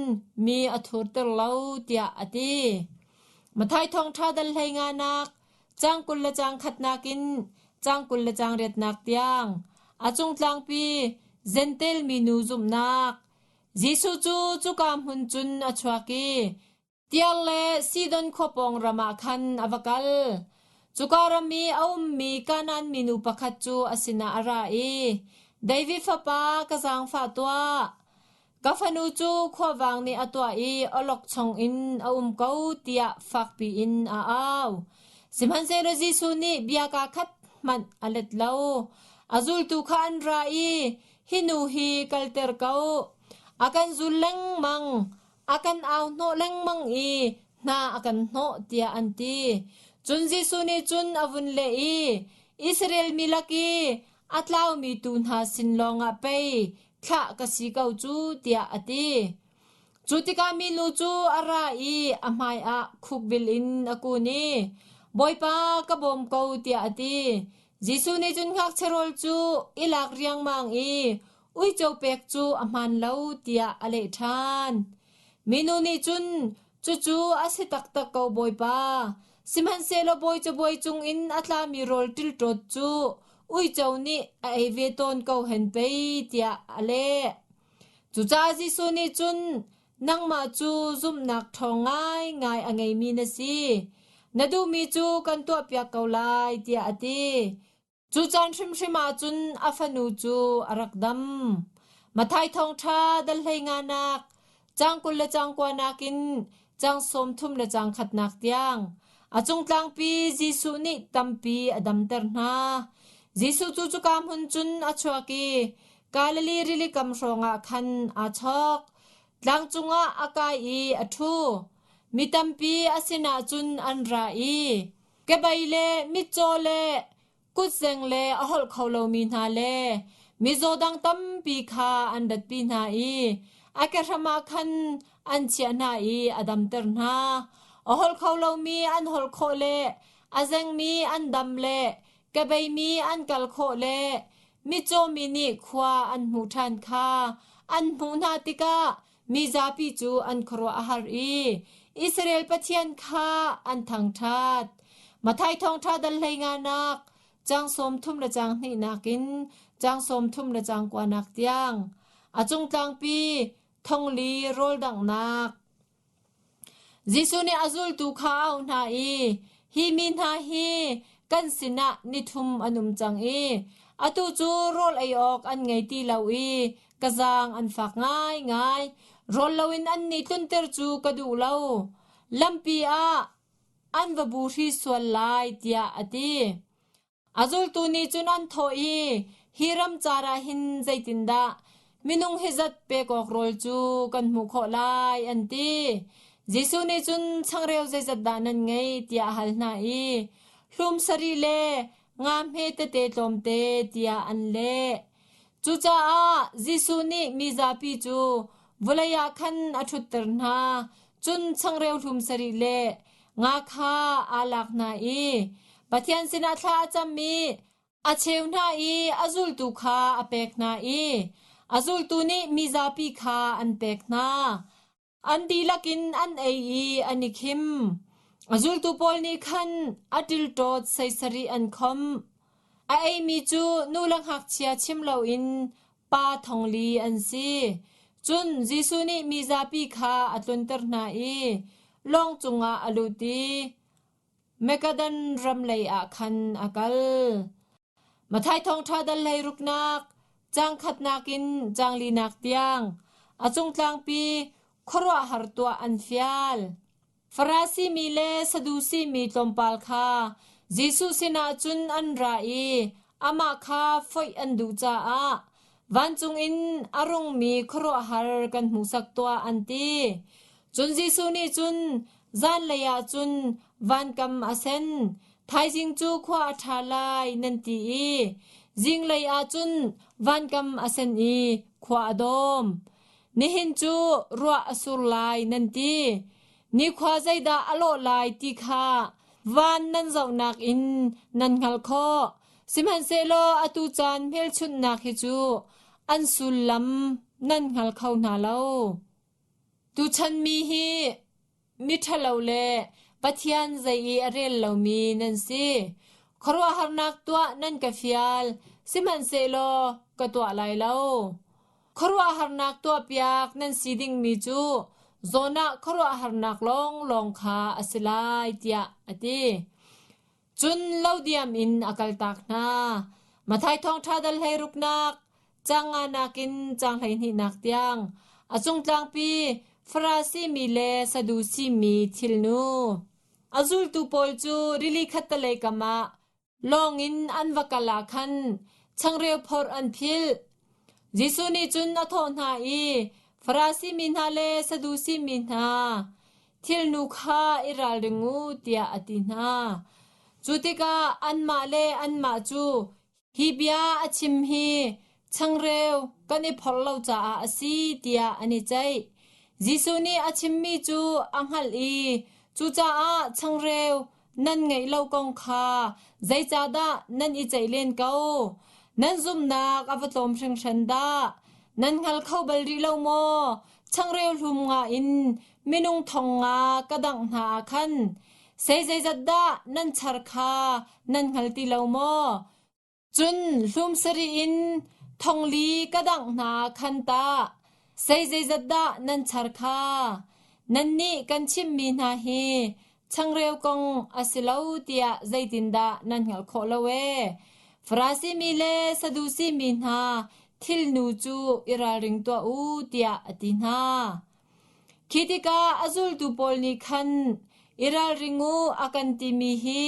mi a thurter lo, tiah a ti. Matthai thawngṭha dal hlei nganak, caang 20 le caang khatnak in caang 20 le caang riatnak tiang, a cungtlangpi Jentail minu zumhnak, Jesuh cu cuka hmun cun a chuak i Tiar le Sidon khua pawng ram ah khan a va kal. Cuka ram i a ummi Kanaan minu pakhat cu a sinah a ra i, David fapa, ka zaangfah tuah. Ka fanu cu khuavang nih a tuah i awlokchong in a um ko, tiah fakpi in a au. Sihmanhsehlaw Jesuh nih bia kaa khat hmanh a let lo. A zultu kha an ra i, Hi nu hi kalter ko. A kan zul lengmang, a kan au hnawh lengmang i hna a kan hnawh tiah an ti. Cun Jesuh nih cun a vun leh i, Israel mi lak i a tlaumi tuu hna sin lawngah pei thlah ka si ko cu tiah a ti. Cu tikah minu cu a ra i a hmaiah khukbil in a kun i, Bawipa, ka bawm ko tiah a ti. Jesuh nih cun ngakchia rawl cu i lak riangmang i uico pek cu a hmaan lo tiah a leh ṭhan. Minu nih cun cucu a si taktak ko Bawipa, sihmanhsehlaw bawi cabuai cungin a tlami rawl ṭilṭawt cu uico nih a ei ve tawn ko hen pei tiah a leh. Cucaah Jesuh nih cun nangmah cu zumhnak ṭhawng ngaingai a ngeimi na si. Na duhmi cu kan tuahpiak ko lai tiah a ti. Cu caan hrimhrim ah cun a fanu cu a rak dam. Matthai thawngṭha dal hlei nganak, caang 20 le caang kuanak in caang 30 le caang khatnak tiang a cungtlangpi Jesuh nih tampi a damter hna. Jesuh cu cuka hmun cun a chuak i Galilee rili kam hrawngah khan aa chawk. Tlang cungah a kai i a ṭhu. Mi tampi a sinah cun an ra i kebei le mitcaw le kutzeng le a holh kho lomi hna le mizaw dang tampi kha an ratpi hna i a kehram ah khan an chiah hna i a damter hna. A holh kho lomi an holh khawh le a zengmi an dam le kebeimi an kal khawh le mitcawmi nih khua an hmuh ṭhan kha an hmuh hna tikah mi zapi cu an khuaruah a har i Israel Pathian kha an thangṭhat. Matthai thawngṭha dal hlei nganak caang sawm thum le caang hnihnak in caang sawm thum le caang kuanak tiang a cung tlangpi thongli rawl danghnak Jesuh nih a zultu kha a auh hna i, Hi mi hna hi kan sinah nithum an um cang i atu cu rawl ei awk an ngei ti lo i ka zaang an fak ngaingai. Rawl loin annih tlunter cu ka duh lo. Lampi ah an va buhri sual lai, tiah a ti. A zultu nih cun an thawh i, Hi ramcar ah hin zeitindah minung hi zat pek awk rawl cu kan hmuh khawh lai, an ti. Jesuh nih cun changreu zeizat dah nan ngei tiah a hal hna i, hlum sarih le nga hme tete tlawmte tiah an leh. Cucaah Jesuh nih mi zapi cu vawlei ah khan a ṭhutter hna, cun changreu hlum sarih le nga kha aa lak hna i Pathian sinah thla a cam i a cheu hna i a zultu kha a pek hna i a zultu nih mi zapi kha an pek hna. An dihlak in an ei i an i khim. A zultu pawl nih khan a ṭilṭawt sei sarih an khomh. A eimi cu nu le ngakchia chim loin pa thong li an si. Cun Jesuh nih mi zapi kha a tlunter hna i lawng cungah a lut i Magadan ram lei ah khan a kal. Matthai thawngṭha dal hlei ruknak, caang khatnak in caang linak tiang a cungtlangpi khuaruahhar tuah an fial. Farasi mi le Sadusi mi tlawmpal kha Jesuh sinah cun an ra i amah kha foih an duh caah vancung in a rungmi khuaruahhar kan hmuhsak tuah an ti. Cun Jesuh nih cun zanlei ah cun vankam a sen, thaizing cu khua a ṭha lai nan ti i zinglei ah cun vankam a sen i khua a dawm. Nihin cu ruah a sur lai nan ti. Nikhua zeidah a lawh lai ti kha van nan zohnak in nan hngalh khawh. Sihmanhsehlaw atu caan hmelchunhnak hi cu an sullam nan hngal kho hna lo. Tuchan mi hi miṭhalo le Pathian zei i a rel lomi nan si. Khuaruahharnak tuah nan ka fial, sihmanhsehlaw ka tuah lai lo. Khuaruahharnak tuahpiak nan si dingmi cu Jonah khuaruahharnak lawnglawng kha a si lai, tiah a ti. Cun lodiam in a kaltak hna. Matthai thawngṭha dal hleiruknak, caang nganak in caang hleihnihnak tiang a cungtlangpi Farasi mi le Sadusi mi thilnu. A zultu pawl cu rili khattelei kam ah lawng in an va kal ah khan changreu phorh an philh. Jesuh nih cun a thawh hna i, Farasi mi hna le Sadusi mi hna, thilnu kha i ralring u, tiah a ti hna. Cu tikah anmah le anmah cu Hi bia a chim hi changreu kan i phorh lo caah a si tiah an i ceih. Jesuh nih a chimmi cu a hngalh i cucaah changreu nan ngeih lo kong kha zeicahdah nan i ceih len ko? Nan zumhnak a va tlawm hringhran dah! Nan hngal kho bal rih lo maw? Changreu hlum nga in minung thong nga ka dangh hna ah khan sei zeizat dah nan char kha nan hngal ti lo maw? Cun hlum sarih in thong li ka dangh hna khan tah sei zeizat dah nan char kha? Nannih kan chimhmi hna hi changreu kong a si lo tiah zeitindah nan hngalh khawh lo ee? Farasi mi le Sadusi mi hna thilnu cu i ralring tuah u tiah a ti hna. Khi tikah a zultu pawl nih khan i ralring u a kan timi hi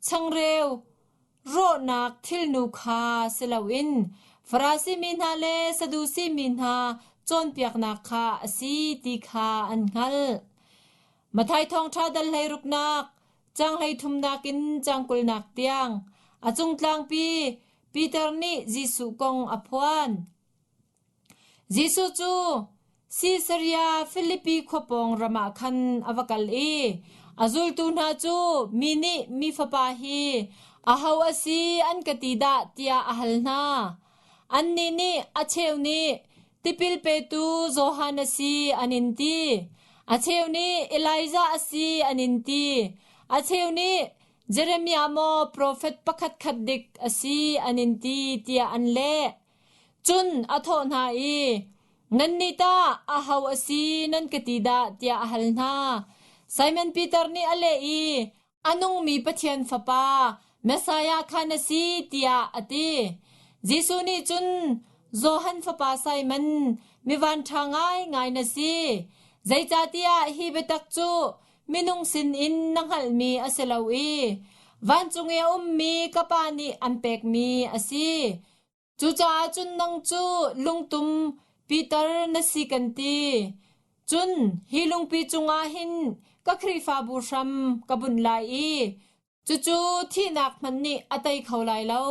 changreu rawhnak thilnu kha si loin Farasi mi hna le Sadusi mi hna cawnpiaknak kha a si ti kha an hngalh. Matthai thawngṭha dal hleiruknak, caang hleithumnak in caang kulnak tiang a cung tlangpi Peter nih Jesuh kong a phuan. Jesuh cu Sisaria Filipi khua pawng ram ah khan a va kal i a zultu hna cu mi nih mi fapa hi aho a si an ka ti dah tiah a hal hna. Annih nih a cheu nih tipil petu Johan a si an in ti. A cheu nih Elijah a si an in ti. A cheu nih Jeremiah maw profet pakhatkhat dik a si an in ti tiah an leh. Cun a thawh hna i, Nannih tah aho a si nan ka ti dah tiah a hal hna. Simon Peter nih a leh i, A nungmi Pathian Fapa, Messiah kha na si, tiah a ti. Jesuh nih cun, Johan fapa Simon, mi vanṭha ngaingai na si. Zeicahtiah hi biatak cu minung sinin na hngalhmi a si lo i vancung i a ummi ka Pa nih an pekmi a si. Cucaah cun nang cu lungtum Peter na si kan ti. Cun hi lungpi cungah hin ka Khrihfabu hram ka bunh lai i cucu thihnak hmanh nih a tei kho lai lo.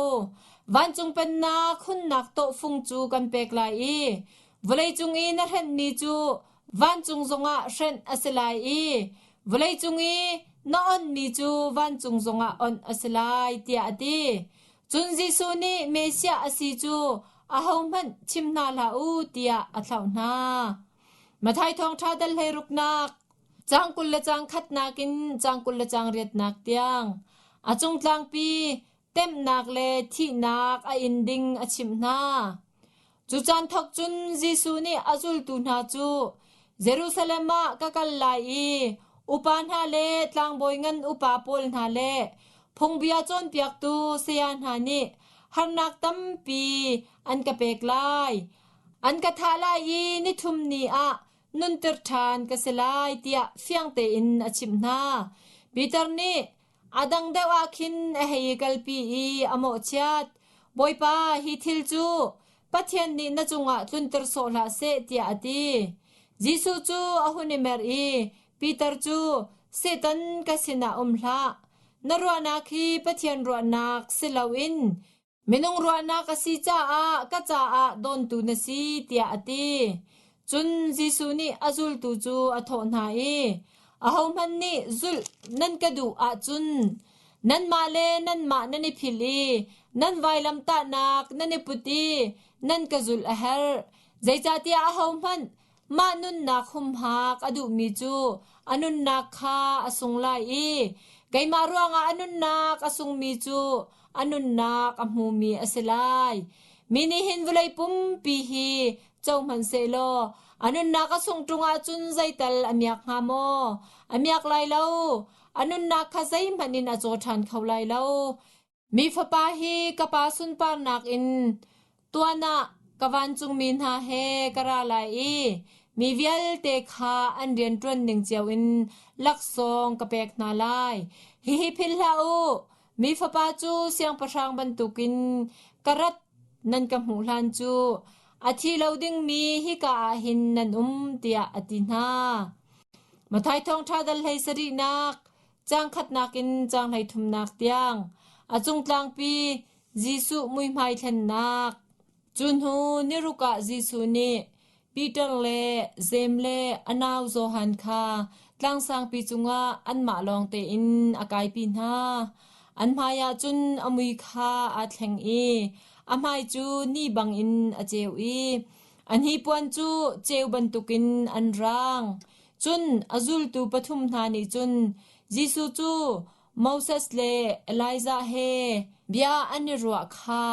Vancung pennak hunnak tawhfung cu kan pek lai i vawleicung i na hrenhmi cu vancung zongah hrenh a si lai i vawleicung i na onhmi cu vancung zongah onh a si lai, tiah a ti. Cun Jesuh nih Messiah a si cu ahohmanh chim hna hlah u tiah a thlauh hna. Matthai thawngṭha dal hleiruknak, caang 20 le caang khatnak in caang 20 le caang riatnak tiang a cung tlangpi temhnak le thihnak a in ding a chimh hna. Cu caan thawk cun Jesuh nih a zultu hna cu Jerusalem ah ka kal lai i upa hna le tlangbawi ngan upa pawl hna le phungbia cawnpiaktu saya hna nih harnak tampi an ka pek lai. An ka thah lai i nithum ni ah nunter ṭhan ka si lai tiah fiang tein a chimh hna. Peter nih A dang deuh ah khin a hei i kalpi i a mawhchiat. Bawipa, hi thil cu Pathian nih na cungah tlunter sawh hlah seh tiah a ti. Jesuh cu a hun i mer i Peter cu Satan ka sinah um hlah. Na ruahnak hi Pathian ruahnak si loin Minung ruahnak a si caah ka caah dawntu na si tiah a ti. Cun Jesuh nih a zultu cu a thawh hna i, Ahohmanh nih zulh nan ka duh ahcun nanmah le nanmah nan i philh i nan vailamtahnak nan i put i nan ka zulh a herh. Zeicahtiah ahohmanh Mah nunnak humhak a duhmi cu a nunnak kha a sung lai i keimah ruangah a nunnak a sungmi cu a nunnak a hmumi a si lai. Mi nih hin vawlei pumpi hi co hmanhsehlaw a nunnak a sung ṭung ahcun zeital a miak hnga maw? A miak lai lo. A nunnak kha zeihmanh in a caw ṭhan kho lai lo. Mi Fapa hi ka Pa sunparnak in tuan ah ka vancungmi hna he ka ra lai i mi vialte kha an rianṭuan ning cio in laksawng ka pek hna lai. Hihi philh hlah u, mi Fapa cu siangpahrang bantukin ka rat nan ka hmuh hlan cu a thi lo dingmi hika ah hin nan um, tiah a ti hna. Matthai Thawngṭha dal hlei sarihnak Caang khatnak in caang hleithumnak tiang a cung tlangpi Jesuh muihmai thlennak. Cu hnu niruk ah Jesuh nih Peter le Jeim le a nau Johan kha tlang sangpi cungah anmah lawng tein a kaipi hna. An hmaiah cun a mui kha aa thleng i a hmai cu ni bangin a ceu i a hnipuan cu ceu bantukin an rang. Cun a zultu pathum hna nih cun Jesuh cu Moses le Elijah he bia an i ruah kha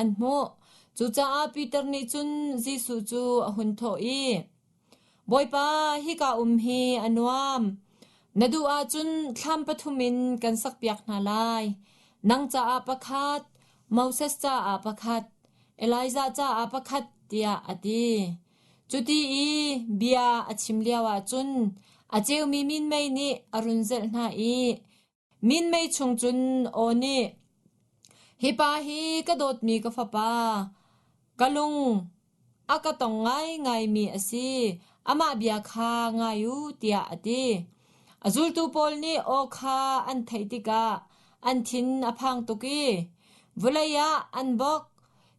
an hmuh. Cucaah Peter nih cun Jesuh cu a hun thawh i, Bawipa, hika um hi a nuam. Na duh ahcun thlam pathum in kan sakpiak hna lai. Nang caah pakhat, Moses caah pakhat, Elijah caah pakhat, tiah a ti. Cuti i bia a chim lioah cun a ceumi minmei nih a run zelh hna i minmei chung cun aw nih, “Hi pa hi ka dawtmi ka fapa, ka lung. a ka tong ngaingaimi a si. Amah bia kha ngai u, tiah a ti. A zultu pawl nih aw kha an theih tikah an thin a phang tuk i vawlei ah an bawk.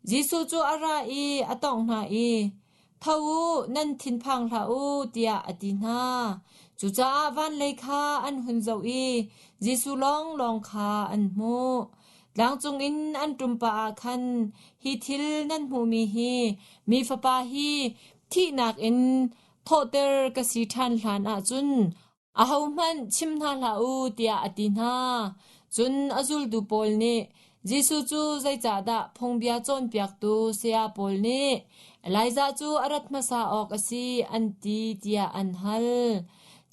Jesuh cu a ra i a tawngh hna i, Tho u, nan thinphang hlah u, tiah a ti hna. Cucaah van lei kha an hun zoh i Jesuh lawnglawng kha an hmuh. Tlang cungin an ṭum pah ah khan hi thil nan hmuhmi hi mi Fapa hi thihnak in thawhter ka si ṭhan hlan ahcun Ahohmanh chim hna hlah u tiah a ti hna. Cun a zultu pawl nih Jesuh cu zeicahdah phungbia cawnpiaktu saya pawl nih Elijah cu a rat hmasa awk a si an ti tiah an hal.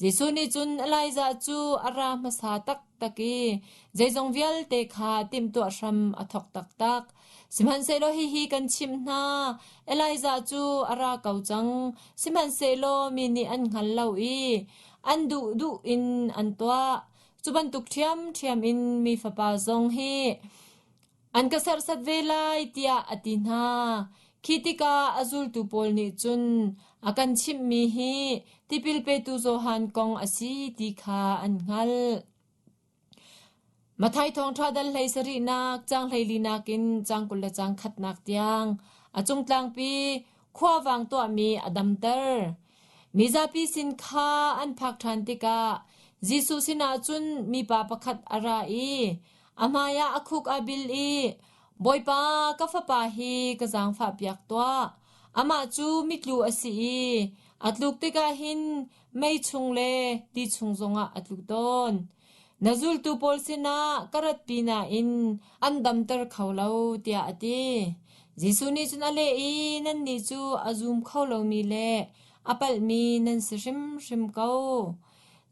Jesuh nih cun Elijah cu a ra hmasa taktak i zeizong vialte kha timhtuah hram a thawk taktak. Sihmanhsehlaw hihi kan chimh hna, Elijah cu a ra ko cang, sihmanhsehlaw mi nih an hngal lo i an duhduh in an tuah. Cu bantuk ṭhiamṭhiam in mi Fapa zong hi an ka serhsat ve lai, tiah a ti hna. Khi tikah a zultu pawl nih cun a kan chimhmi hi tipil petu Johan kong a si ti kha an hngalh. Matthai thawngṭha dal hlei sarihnak, caang hleilinak in caang 20 le caang khatnak tiang a cungtlangpi khuavang tuahmi a damter. Mizapi sin kha an phak ṭhan tikah Jesuh sinah cun mipa pakhat a ra i a hmaiah a khuk a bil i, Bawipa, ka fapa hi ka zaangfahpiak tuah. Amah cu mitlu a si i a tluk tikah hin mei chung le ti chung zongah a tlu tawn. Na zultu pawl sinah ka ratpi nain an damter kho lo tiah a ti. Jesuh nih cun a leh i nannih cu a zum kho lomi le a palhmi nan si hrimhrim ko.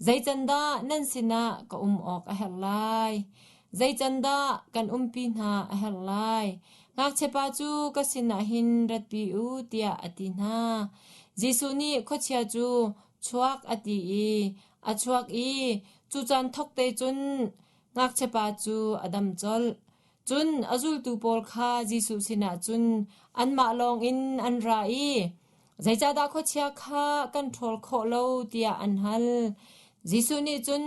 Zei can dah nan sinah ka um awk a herh lai? Zei can dah kan umpi hna a herh lai? Ngakchiapa cu ka sinah hin ratpi u tiah a ti hna. Jesuh nih khuachia cu chuak a ti i a chuak i cu caan thawk te cun ngakchiapa cu a dam colh. Cun a zultu pawl kha Jesuh sinah cun anmah lawngin an ra i zeicahdah khuachia kha kan ṭhawl khawh lo tiah an hal. Jesuh nih cun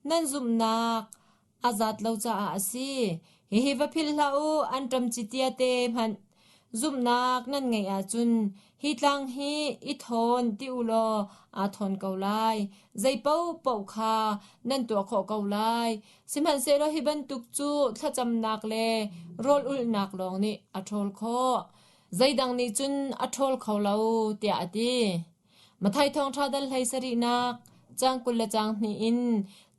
nan zumhnak a zat lo caah a si. Hihi va philh hlah u, anṭam ci tiate hmanh zumhnak nan ngeih ahcun hi tlang hi i thawn ti u law aa thawn ko lai. Zei paohpaoh kha nan tuah khawh ko lai. Sihmanhsehlaw hi bantuk cu thlacamnak le rawl ulhnak lawng nih a ṭhawl khawh. Zeidang nih cun a ṭhawl kho lo, tiah a ti. Matthai thawngṭha dal hlei sarihnak, caang 20 le caang hnih in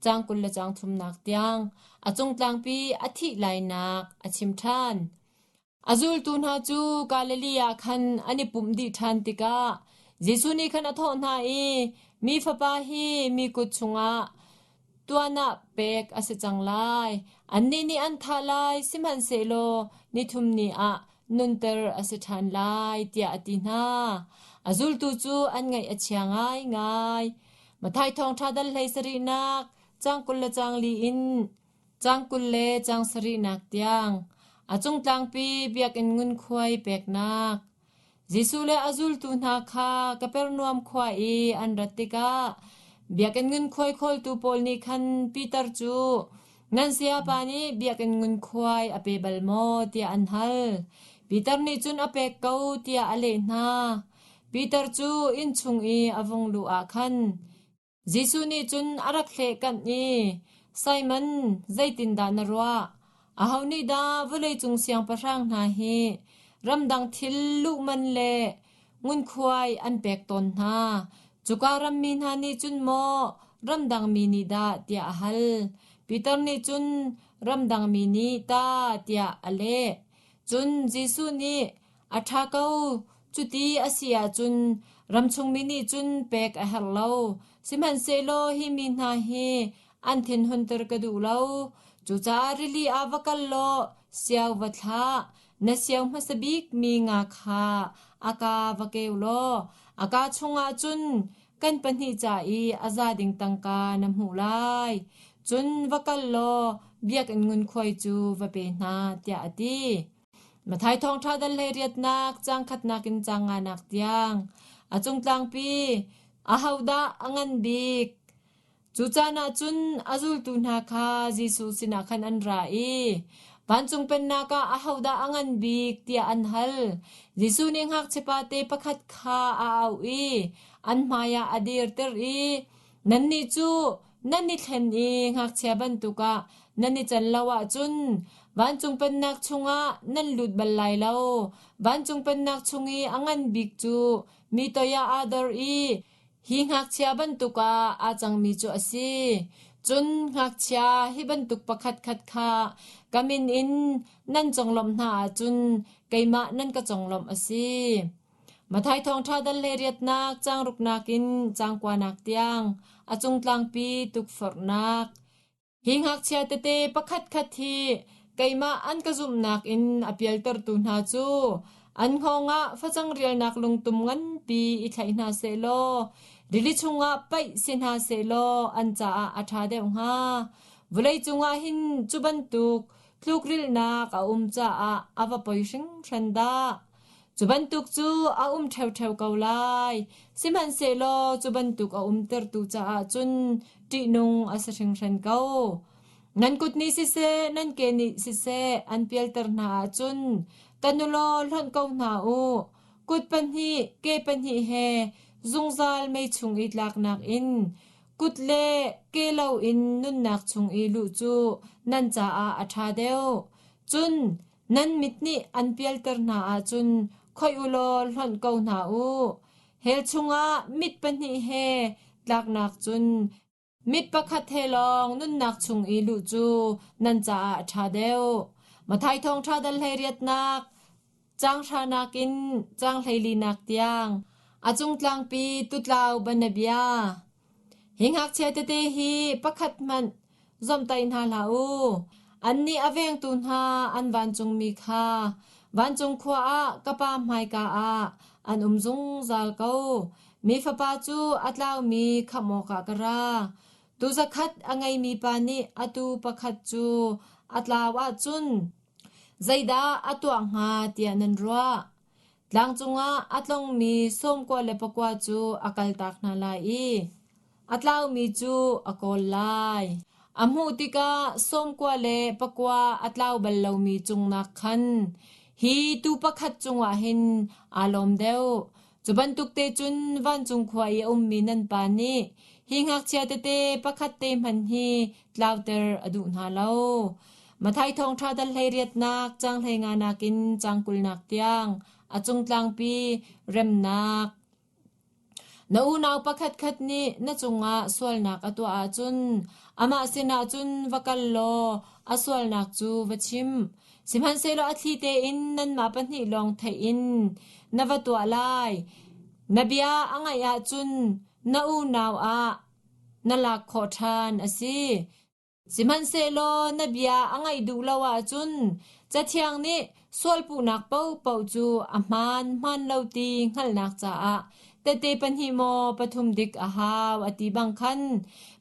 caang 20 le caang thumnak tiang a cungtlangpi a thih lainak a chim ṭhan. A zultu hna cu Galilee ah khan an i pumh dih ṭhan tikah Jesuh nih khan a thawh hna i, Mi Fapa hi mi kut chungah tuan ah pek a si cang lai. Annih nih an thah lai, sihmanhsehlaw nithum ni ah nunter a si ṭhan lai, tiah a ti hna. A zultu cu an ngaih a chia ngaingai. Matthai thawngṭha dal hlei sarihnak, caang 20 le caang li in caang 20 le caang sarihnak tiang, a cungtlangpi biakinn ngunkhuai peknak. Jesuh le a zultu hna kha Kapernaum khua i an rat tikah biakinn ngunkhuai khawltu pawl nih khan Peter cu, Nan sayapa nih biakinn ngunkhuai a pe bal maw? tiah an hal. Peter nih cun a pek ko tiah a leh hna. Peter cu inn chung i a vung luh ah khan Jesuh nih cun a rak hlehkanh i, Simon, zeitindah na ruah? Aho nih dah vawleicung siangpahrang hna hi ramdang thil luh man le ngunkhuai an pek tawn hna? Cuka rammi hna nih cun maw ramdang mi nih dah tiah a hal. Peter nih cun ramdang mi nih ta tiah a leh. Cun Jesuh nih A ṭha ko, cuti a si ahcun ramchungmi nih cun pek a herh lo. Sihmanhsehlaw hi mi hna hi an thinhunter ka duh lo. Cucaah rili ah va kal law sio va thlah. Na sio hmasa bikmi nga kha a kaa va keu law a kaa chungah cun kan pahnih ca i a za ding tangka na hmuh lai. Cun va kal law biakinn ngunkhuai cu va pe hna, tiah a ti. Matthai thawngṭha dal hleiriatnak caang khatnak in caang nganak tiang. A cung tlangpi, ahodah a ngan bik? Cu caan ah cun a zultu hna kha Jesuh sinah khan an ra i, Vancung Pennak ah ahodah a ngan bik tiah an hal. Jesuh nih ngakchiapate pakhat kha a auh i an hmaiah a dirter i, Nannih cu nan i thlen i ngakchia bantuk ah nan i can lo ahcun vancung pennak chungah nan lut bal lai lo. Vancung pennak chung i a ngan bik cu mi toiah aa dor i Hi ngakchia bantuk ah aa cangmi cu a si. Cun ngakchia hi bantuk pakhatkhat kha ka min in nan conglawmh hna ahcun keimah nan ka conglawmh a si. Matthai Thawngṭha dal hleiriatnak caang ruknak in caang kuanak tiang a cungtlangpi tukforhnak. Hi ngakchia tete pakhatkhat hi keimah an ka zumhnak in a pialtertu hna cu an hngawng ah facang rialnak lungtum nganpi i thlaih hna sehlaw rili chungah paih si hna sehlaw an caah a ṭha deuh hnga. Vawlei cungah hin cu bantuk tlukrilhnak a um caah a va poi hringhran dah. Cu bantuk cu a um ṭheoṭheo ko lai. Sihmanhsehlaw cu bantuk a umtertu caah cun ṭihnung a si hringhran ko. Nan kut nih siseh, nan ke nih siseh an pialter hna ahcun tan u law hlonh ko hna u. Kut pahnih, ke pahnih he zungzal mei chung i tlaknak in kut le ke loin nunnak chung i luh cu nan caah a ṭha deuh. Cun Nan mit nih an pialter hna ahcun khoih u law hlonh ko hna u. Hell chungah mit pahnih he tlaknak cun mit pakhat he lawng nunnak chung i luh cu nan caah a ṭha deuh. Matthai thawngṭha dal hleiriatnak caang hranak in caang hleilinak tiang a cungtlangpi tutlau banabia. Hi ngakchia tete hi pakhat hmanh Zomhtaih hna hlah u. Annih a vengtu hna an vancungmi kha vancung khua ah ka Pa hmaika ah an um zungzal ko. Mi Fapa cu a tlaumi khamh awkah ka ra. Tuu zakhat a ngeimi pa nih a tuu pakhat cu a tlau ahcun zeidah a tuah hnga tiah nan ruah? Tlang cungah a tlongmi sawmkua le pakua cu a kaltak hna lai i a tlaumi cu a kawl lai. A hmuh tikah sawmkua le pakua a tlau bal lomi cungnak khan hi tuu pakhat cungah hin aa lawm deuh. Cu bantuk te cun vancung khua i a ummi nan pa nih hi ngakchia tete pakhat te hmanh hi tlauter a duh hna lo. Matthai thawngṭha dal hleiriatnak caang hleinganak in caang kulnak tiang a cungtlangpi remnak. Na unau pakhatkhat nih na cungah sualnak a tuah ahcun amah sinah cun va kal law a sualnak cu va chim. Sihmanhsehlaw a thli tein nanmah pahnih lawng theih in na va tuah lai. Na bia a ngaih ahcun na unau ah na lak khawh ṭhan a si. Sihmanhsehlaw na bia a ngaih duh lo ahcun Cathiang nih sualpuhnak paohpaoh cu a hmaan hmaan lo ti hngalhnak caah tehte pahnih maw pathum dik a hau a ti bang khan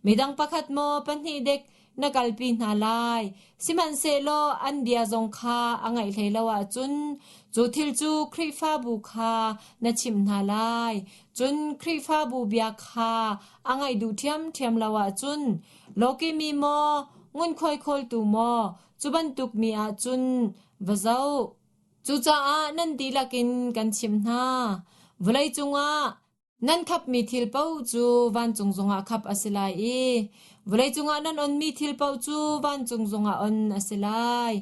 midang pakhat maw pahnih dek na kalpi hna lai. Sihmanhsehlaw an bia zong kha a ngaih hlei lo ahcun cu thil cu Khrihfabu kha na chimh hna lai. Cun Khrihfabu bia kha a ngaih duh ṭhiamṭhiam lo ahcun lawkihmi maw, ngunkhuai khawltu maw, cu bantuk mi ah cun va zoh. Cucaah nan dihlak in kan chimh hna. Vawlei cungah nan khapmi thil paoh cu vancung zongah khap a si lai i vawlei cungah nan onmi thil paoh cu vancung zongah on a si lai.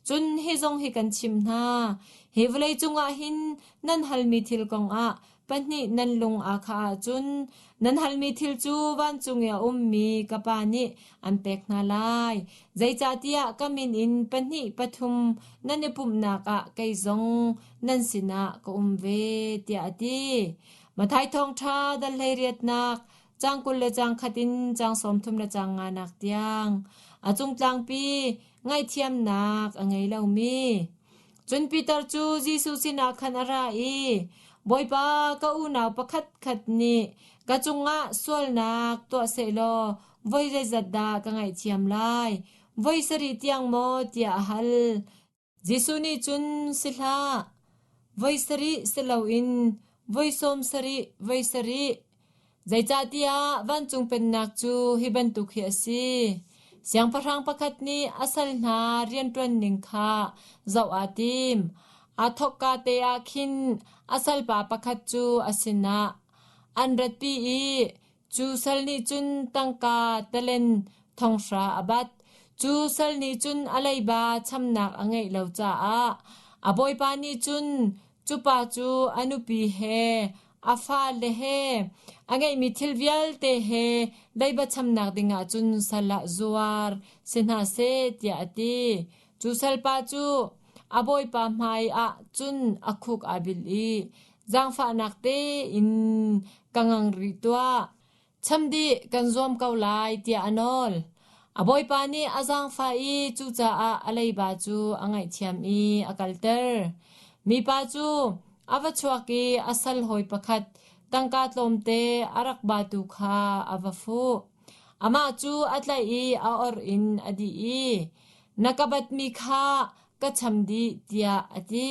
Cun hi zong hi kan chimh hna. Hi vawlei cungah hin nan halmi thil kongah pahnih nan lung aa khah ahcun nan halmi thil cu vancung i a ummi ka Pa nih an pek hna lai. Zeicahtiah ka min in pahnih pathum nan i pumhnak ah kei zong nan sinah ka um ve, tiah a ti. Matthai Thawngṭha dal hleiriatnak caang 20 le caang khat in caang 30 le caang nganak tiang a cungtlangpi ngaihthiamnak a ngei lomi Cun Peter cu Jesuh sinah khan a ra i, Bawipa, ka unau pakhatkhat nih ka cungah sualnak tuah sehlaw voi zeizat dah ka ngaihthiam lai? Voi sarih tiang maw? tiah a hal. Jesuh nih cun, Si hlah, voi sarih si loin voi sawm sarih voi sarih, zeicahtiah vancung pennak cu hi bantuk hi a si. Siangpahrang pakhat nih a sal hna rianṭuan ning kha zoh aa tim. Aa thawkka te ah khin a salpa pakhat cu a sinah an ratpi i Cu sal nih cun tangka talen thonghra a bat. Cu sal nih cun a leiba chamnak a ngeih lo caah a bawipa nih cun cu pa cu a nupi he a fale he a ngeihmi thil vialte he leiba chamnak dingah cun sal ah zuar si hna seh tiah a ti. Cu salpa cu a bawipa hmai ah cun a khuk aa bil i Zaangfahnak tein ka ngang rih tuah. Cham dih kan zuam ko lai tiah a nawl. A bawipa nih a zaangfah i cucaah a leiba cu a ngaihthiam i a kalter. Mipa cu a va chuak i a sal hawi pakhat tangka tlawmte a rak batu kha a va fuh. Amah cu a tlaih i a orh in a dih i, Na ka batmi kha ka cham dih tiah a ti.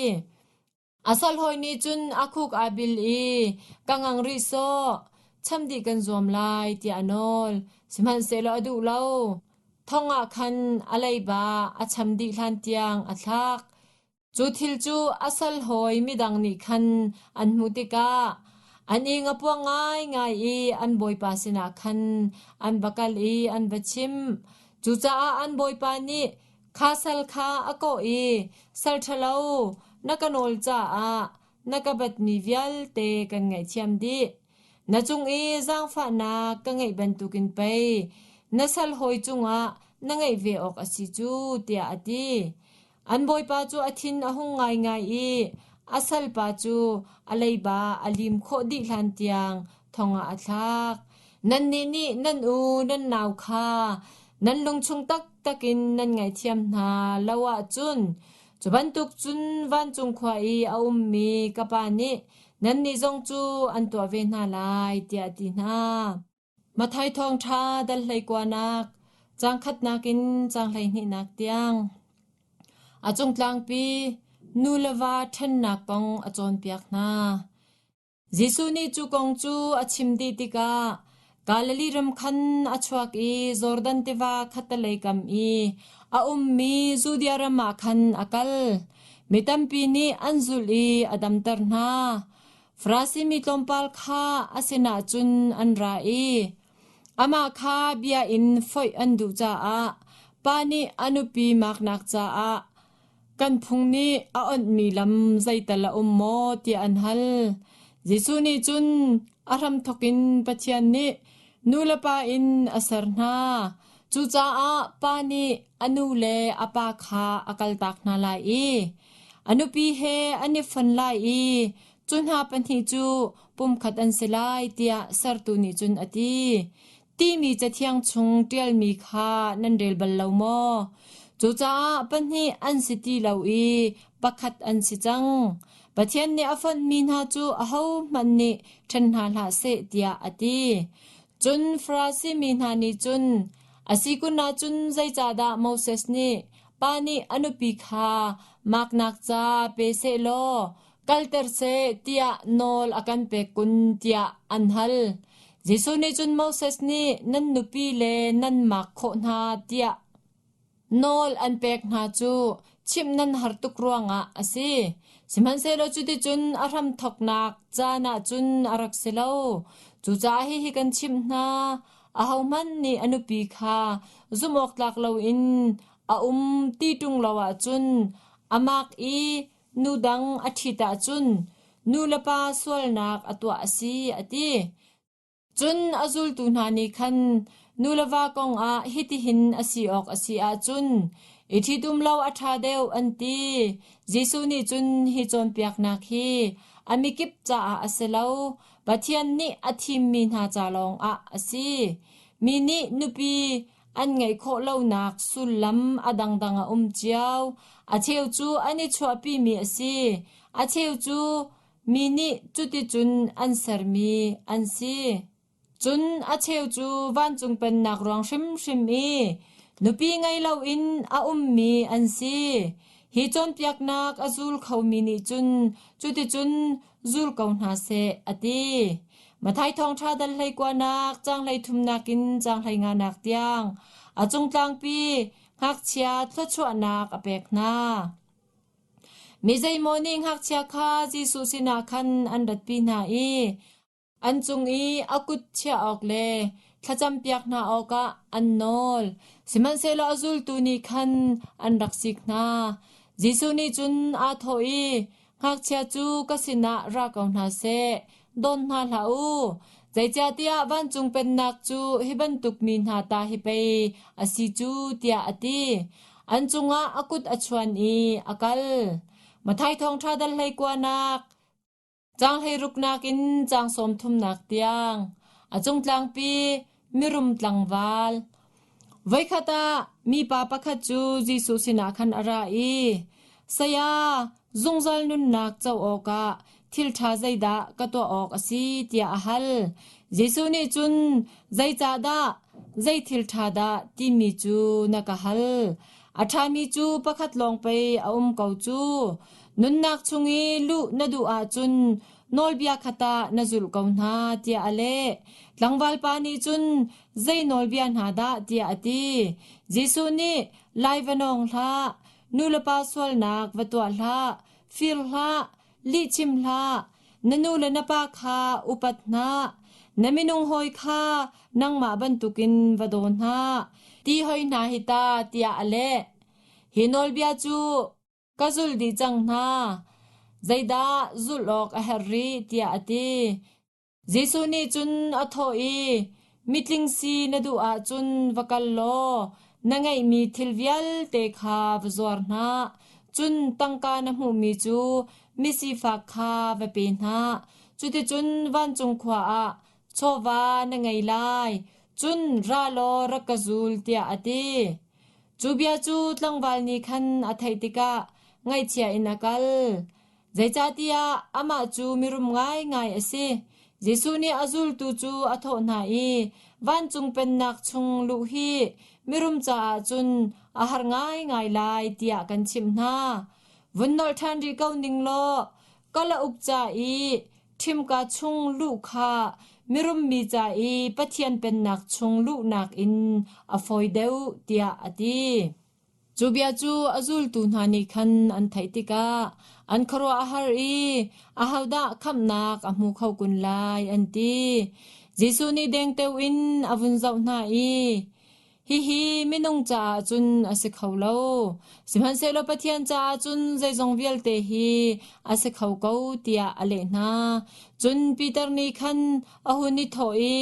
A salhawi nih cun a khuk aa bil i ka ngang rih sawh, cham dih kan zuam lai tiah a nawl. Sihmanhsehlaw a duh lo. Thong ah khan a leiba a cham dih hlan tiang a thlak. Cu thil cu a salhawi midang nih khan an hmuh tikah an ing a puang ngaingai i an bawipa sinah khan an va kal i an va chimh. Cucaah an bawipa nih Kha sal kha a kawh i, Sal ṭhalo, na ka nawl caah na ka batmi vialte kan ngaihthiam dih. Na cung i zaangfahnak ka ngeih bantukin pei na sal hawi cungah na ngeih ve awk a si cu, tiah a ti. An bawipa cu a thin a hung ngaingai i a salpa cu a leiba a lim khawh dih hlan tiang thong ah a thlak. Nannih nih nan u nan nau kha nan lungchung taktak in nan ngaihthiam hna lo ahcun cu bantuk cun vancung khua i a ummi ka Pa nih nannih zong cu an tuah ve hna lai, tiah a ti hna. Matthai Thawngṭha dal hleikuanak, caang khatnak in caang 12nak tiang. A cungtlangpi nu le va ṭhennak kong a cawnpiak hna. Jesuh nih cu kong cu a chim dih tikah Galilee ram khan a chuak i Jordan tiva khattelei kam i a ummi Judea ram ah khan a kal. Mi tampi nih an zulh i a damter hna. Farasi mi tlawmpal kha a sinah cun an ra i amah kha bia in foih an duh caah pa nih a nupi maknak caah Kan phung nih a onhmi lam zeital a um maw tiah an hal. Jesuh nih cun a hramthawk in Pathian nih nu le pa in a ser hna. Cucaah pa nih a nu le a pa kha a kaltak hna lai i a nupi he an i fon lai i cu hna pahnih cu pumkhat an si lai tiah sertu nih cun a ti. Timi cathiang chung ṭialmi kha nan rel bal lo maw? Cucaah pahnih an si ti lo i pakhat an si cang. Pathian nih a fonhmi hna cu ahohmanh nih ṭhen hna hlah seh tiah a ti. Cun Farasi mi hna nih cun, A si kun ahcun zeicahdah Moses nih pa nih a nupi kha maknak ca pe sehlaw kalter seh tiah nawl a kan pek kun tiah an hal. Jesuh nih cun Moses nih nan nupi le nan mak khawh hna tiah nawl an pek hna cu chimh nan har tuk ruangah a si. Sihmanhsehlaw cuticun a hramthawknak caan ah cun a rak si lo. Cucaah hihi kan chimh hna, ahohmanh nih a nupi kha zumhawktlak loin a um ti ṭung lo ahcun a mak i nu dang a ṭhit ahcun nu le pa sualnak a tuah a si, a ti. Cun a zultu hna nih khan nu le va kongah hitihin a si awk a si ahcun i ṭhitum lo a ṭha deuh an ti. Jesuh nih cun hi cawnpiaknak hi a mikip caah a si lo, Pathian nih a thimmi hna ca lawngah a si. Mi nih nupi an ngeih khawh lonak sullam a dangdang a um cio. A cheu cu an i chuahpimi a si. A cheu cu mi nih cuticun an sermi an si. Cun a cheu cu vancung pennak ruang hrimhrim i nupi ngei loin a ummi an si. Hi cawnpiaknak a zul khomi nih cun cuticun zul ko hna seh, a ti. Matthai thawngṭha dal hleikuanak caang hleithumnak in caang hleinganak tiang a cung tlangpi ngakchia thluachuahnak a pek hna. Mi zeimaw nih ngakchia kha Jesuh sinah khan an ratpi hna i An cung i a kut chiah awk le thlacampiak hna awkah an nawl. Sihmanhsehlaw a zultu nih khan an rak sik hna. Jesuh nih cun aa thawh i, Ngakchia cu ka sinah ra ko hna seh, dawn hna hlah u. Zeicahtiah vancung pennak cu hi bantuk mi hna ta hi pei a si cu, tiah a ti. An cungah a kut a chuan i a kal. Matthai Thawngṭha dal hleikuanak Caang hleiruknak in caang sawmthumnak tiang a cungtlangpi mirum tlangval. Voikhat ah mipa pakhat cu Jesuh sinah khan a ra i, Saya, zungzal nunnak co awkah thil ṭha zeidah ka tuah awk a si tiah a hal. Jesuh nih cun, Zeicahdah, zei thil ṭha dah timi cu na ka hal? A ṭhami cu pakhat lawng pei a um ko cu. Nunnak chung i luh na duh ahcun nawlbia kha tah na zulh ko hna, tiah a leh. Tlangval pa nih cun, Zei nawlbia hna dah, tiah a ti. Jesuh nih, Lai va nawng hlah, nu le pa sualnak va tuah hlah, fir hlah, lihchim hlah, na nu le na pa kha upat hna, na minung hawi kha nangmah bantukin va daw hna, ti hoi hna hi ta, tiah a leh. Hi nawlbia cu ka zul dih cang hna. Zeidah zulh awk a herh rih, tiah a ti. Jesuh nih cun a thawh i, Mitling si na duh ahcun va kal law na ngeihmi thil vialte kha va zuar hna, cun tangka na hmuhmi cu misifak kha va pe hna. Cuticun vancung khua ah chawva na ngei lai. Cun ra law rak ka zul, tiah a ti. Cu bia cu tlangval nih khan a theih tikah ngaihchia in a kal. Zeicahtiah amah cu mirum ngaingai a si. Jesuh nih a zultu cu a thawh hna i, Vancung Pennak chung luh hi mirum caah cun a har ngaingai lai tiah kan chimh hna. Vun nolh ṭhan rih ko ning law, kalauk ca i ṭhimka chung luh kha mirum mi ca i Pathian Pennak chung luhnak in a fawi deuh, tiah a ti. Cu bia cu a zultu hna nih khan an theih tikah an khuaruah a har i, Ahodah khamhnak a hmu kho kun lai, an ti. Jesuh nih dengteo in a vun zoh hna i, Hihi minung caah cun a si kho lo, sihmanhsehlaw Pathian caah cun zeizong vialte hi a si kho ko, tiah a leh hna. Cun Peter nih khan a hun i thawh i,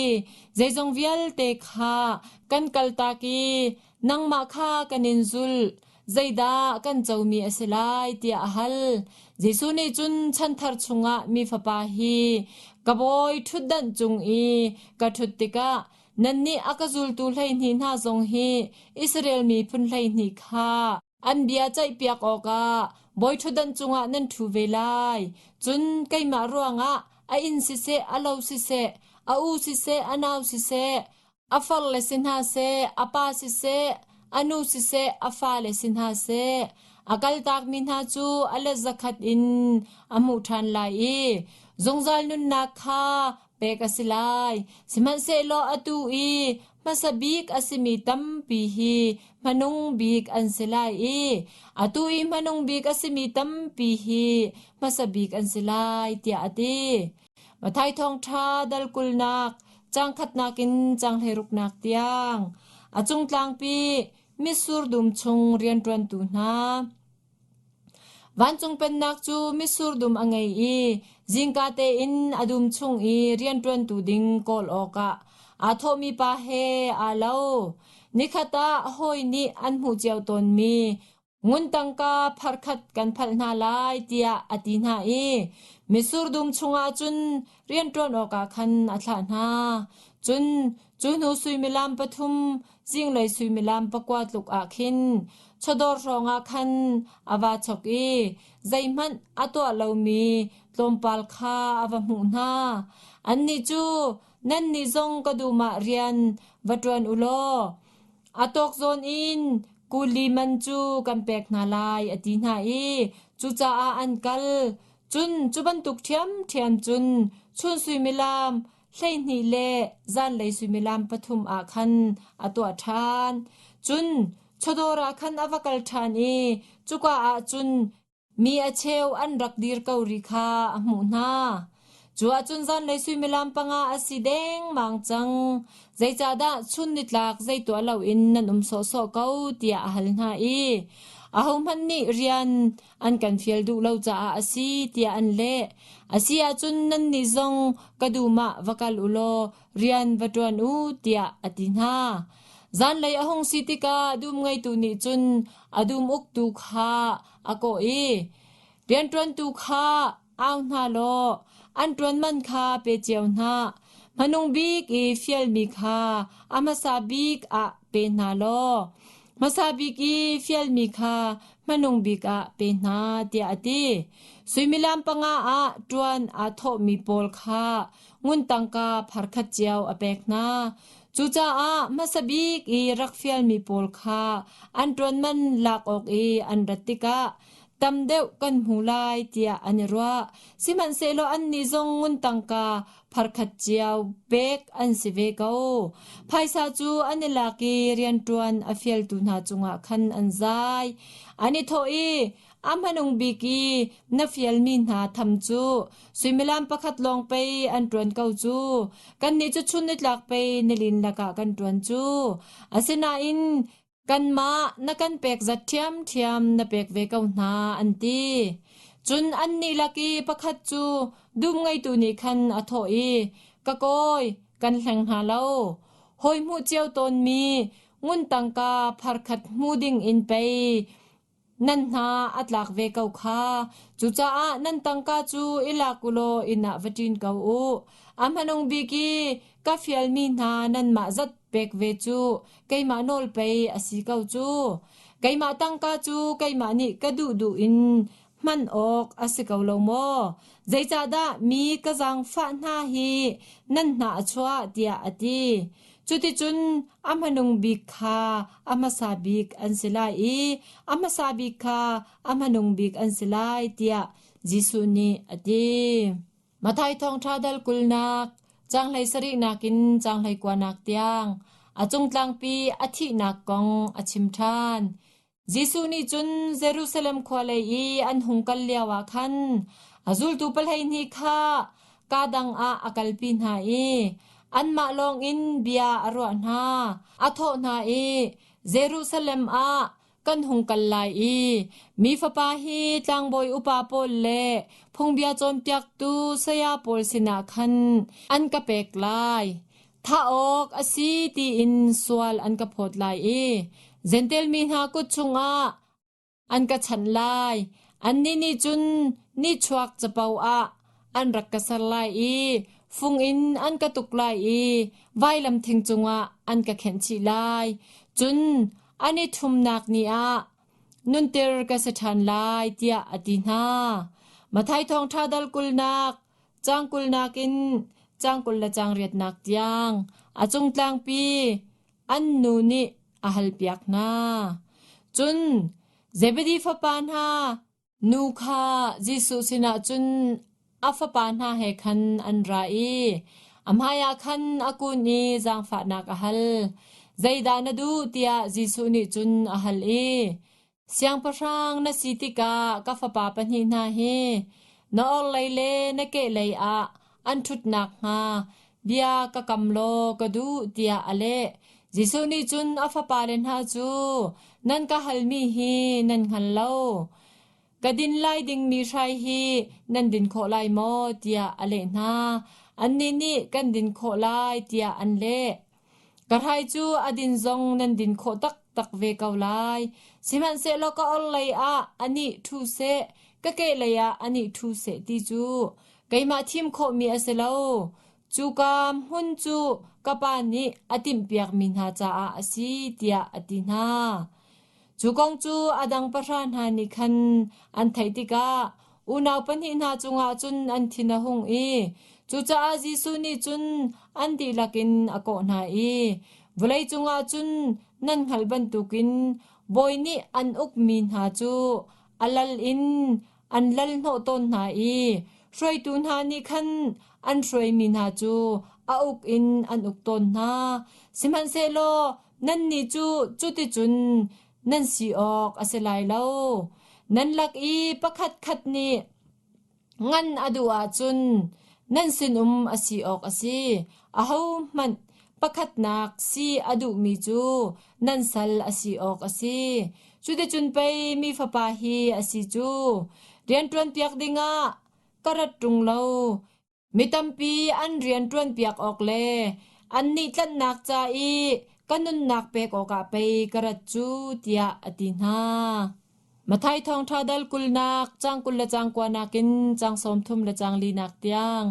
Zeizong vialte kha kan kaltak i Nangmah kha kan in zulh, zeidah kan comi a si lai tiah a hal. Jesuh nih cun chanthar chungah mi fapa hi ka bawi ṭhutdanh cung i ka ṭhut tikah nannih a ka zultu 12 hna zong hi Israel miphun 12 kha an bia ceihpiak awkah bawi ṭhutdanh cungah nan ṭhu ve lai. Cun keimah ruangah a inn siseh, a lo siseh, a u siseh, a nau siseh, A farle si hna seh, a pa siseh, a nu siseh, a fale si hna seh, a kaltakmi hna cu a let zakhat in a hmuh ṭhan lai i zungzal nunnak kha pek a si lai. Sihmanhsehlaw atu i hmasa bik a simi tampi hi hmanung bik an si lai i atu i hmanung bik a simi tampi hi hmasa bik an si lai, tiah a ti. Matthai thawngṭha dal kulnak caang khatnak in caang hleiruknak tiang a cung tlangpi mitsur dum chung rianṭuantu hna. Vancung pennak cu mitsur dum a ngei i zingka tein a dum chung i rianṭuantu ding kawl awkah aa thawhmi pa he aa lo. Nikhat ah hawi nih an hmuh cio tawnmi Ngun tangka pharkhat kan phalh hna lai tiah a ti hna i mitsur dum chungah cun rianṭuan awkah khan a thlah hna. Cun cu hnu suimilam pathum zinglei suimilam pakua tluk ah khin chawdawr hrawngah khan a vaa chok i zeihmanh a tuah lomi tlawmpal kha a va hmuh hna. Annih cu, Nannih zong ka dum ah rian va ṭuan u law a tawk zawn in Kuli man cu kan pek hna lai a ti hna i cucaah an kal. Cun cu bantuk ṭhiamṭhiam cun chun suimilam 12 le zanlei suimilam pathum ah khan a tuah ṭhan. Cun chawdawr ah khan a va kal ṭhan i cuka ah cun Mi a cheu an rak dir ko ri kha a hmuh hna. Cu ahcun zanlei suimilam panga a si dengmang cang. Zeicahdah chun nitlak zei tuah loin nan um sawhsawh ko tiah a hal hna i ahohmanh nih rian an kan fial duh lo caah a si tiah an leh. A si ahcun nannih zong ka dum ah va kal u law rian va ṭuan u tiah a ti hna. Zanlei a hung si tikah dum ngeitu nih cun a dum uktu kha a kawh i rianṭuantu kha au hna law an ṭuan man kha pe cio hna. Hmanung bik i fialmi kha a hmasa bik ah pe hna law hmasa bik i fialmi kha hmanung bik ah pe hna tiah a ti. Suimilam panga ah ṭuan aa thawhmi pawl kha ngun tangka pharkhat cio a pek hna. Cucaah hmasa bik i rak fialmi pawl kha an ṭuan man lak awk i an rat tikah tam deuh kan hmu lai tiah an i ruah. Sihmanhsehlaw annih zong ngun tangka pharkhat cio pek an si ve ko. Phaisa cu an i lak i rianṭuan a fialtu hna cungah khan an zai. An i thawh i, A hmanung bik i na fialmi hna tham cu suimilam pakhat lawng pei an ṭuan ko cu. Kannih cu chun nitlak pei nilin lakah kan ṭuan cu. Asinain kanmah na kan pek zat ṭhiamṭhiam na pek ve ko hna, an ti. Cun annih lak i pakhat cu dum ngeitu nih khan a thawh i, Ka kawi, kan hleng hna lo. Hawi hmuh cio tawnmi ngun tangka pharkhat hmu ding in pei Nan hna a tlak ve ko kha. Cucaah nan tangka cu i lak u law inn ah va ṭin ko u. A hmanung bik i ka fialmi hna nanmah zat pek ve cu keimah nawl pei a si ko cu. Keimah tangka cu keimah nih ka duhduh in hman awk a si ko lo maw? Zeicahdah mi ka zaangfah hna hi nan hna a chuah tiah a ti. Cuticun a hmanung bik kha a hmasa bik an si lai i a hmasa bik kha a hmanung bik an si lai tiah Jesuh nih a ti. Matthai thawngṭha dal kulnak, caanghlei sarihnak in caanghlei kuanak tiang a cungtlangpi a thihnak kong a chim ṭhan. Jesuh nih cun Jerusalem khua lei i an hung kal lioah khan a zultu 12 kha kaa dang ah a kalpi hna i anmah lawngin bia a ruah hna. A thawh hna i, Jerusalem ah kan hung kal lai i mi Fapa hi tlangbawi upa pawl le phungbia cawnpiaktu saya pawl sinah khan an ka pek lai. Thah awk a si tiin sual an ka phawt lai i Jentail mi hna kut chungah an ka chanh lai. Annih nih cun nihchuak capo ah an rak ka ser lai i fung in an ka tuk lai i vailam thing cungah an ka khenh chih lai. Cun an i ṭhumnak ni ah nunter ka si ṭhan lai, tiah a ti hna. Matthai Thawngṭha dal kulnak Caang kulnak in caang 20 le caang riatnak tiang a cungtlangpi an nu nih a halpiak hna. Cun Zebedi fapa hna nu kha Jesuh sinah cun a fapa hna he khan an ra i a hmaiah khan a kun i zaangfahnak a hal. Zeidah na duh tiah Jesuh nih cun a hal i Siangpahrang na si tikah ka fapa pahnih hna hi na orhlei le na kehlei ah an ṭhut nakhnga bia ka kam law ka duh tiah a leh. Jesuh nih cun a fapale hna cu nan ka halmi hi nan hngal lo. Ka din lai dingmi hrai hi nan din khawh lai maw tiah a leh hna. Annih nih kan din khawh lai tiah an leh. Ka hrai cu a din zong nan din khawh taktak ve ko lai. Sihmanhsehlaw ka orhlei ah anih ṭhu seh, ka kehlei ah anih ṭhu seh ti cu keimah thim khawhmi a si lo. Cuka hmun cu ka Pa nih a timhpiakmi hna caah a si, tiah a ti hna. Cu kong cu a dang pahra hna nih khan an theih tikah unau pahnih hna cungah cun an thin a hung i cucaah Jesuh nih cun an dihlak in a kawh hna i vawlei cungah cun nan hngalh bantukin bawi nih an ukmi hna cu a lal in an lal hnawh tawn hna i hruaitu hna nih khan an hruaimi hna cu a uk in an uk tawn hna. Sihmanhsehlaw nannih cu cuticun nan si awk a si lai lo. Nan lak i pakhatkhat nih ngan a duh ahcun nan sinum a si awk a si. Ahohmanh pakhatnak si a duhmi cu nan sal a si awk a si. Cuticun pei mi fapa hi a si cu. Rianṭuanpiak dingah ka rat ṭung lo. Mi tampi an rian ṭuanpiak awk le annih tlanhnak ca i ka nunnak pek awkah pei ka rat cu, tiah a ti hna. Matthai Thawngṭha dal kulnak, caang 20 le caang kuanak in caang 30 le caang linak tiang.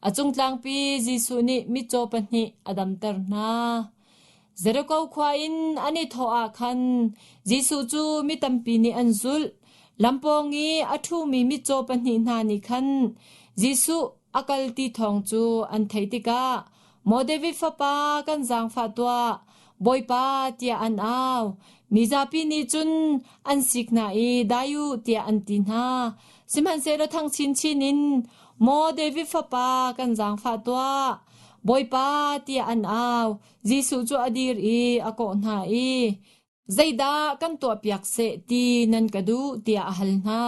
A cungtlangpi Jesuh nih mitcaw pahnih a damter hna. Jeriko khua in an i thawh ah khan Jesuh cu mi tampi nih an zulh. Lampawng i a ṭhumi mitcaw pahnih hna nih khan Jesuh a kal ti thawng cu an theih tikah, Maw David fapa, kan zaangfah tuah, Bawipa, tiah an au. Mizapi nih cun an sik hna i dai u tiah an ti hna. Sihmanhsehlaw thang chinchin in, Maw David fapa, kan zaangfah tuah, Bawipa, tiah an au. Jesuh cu a dir i a kawh hna i, Zeidah kan tuahpiak seh ti nan ka duh tiah a hal hna.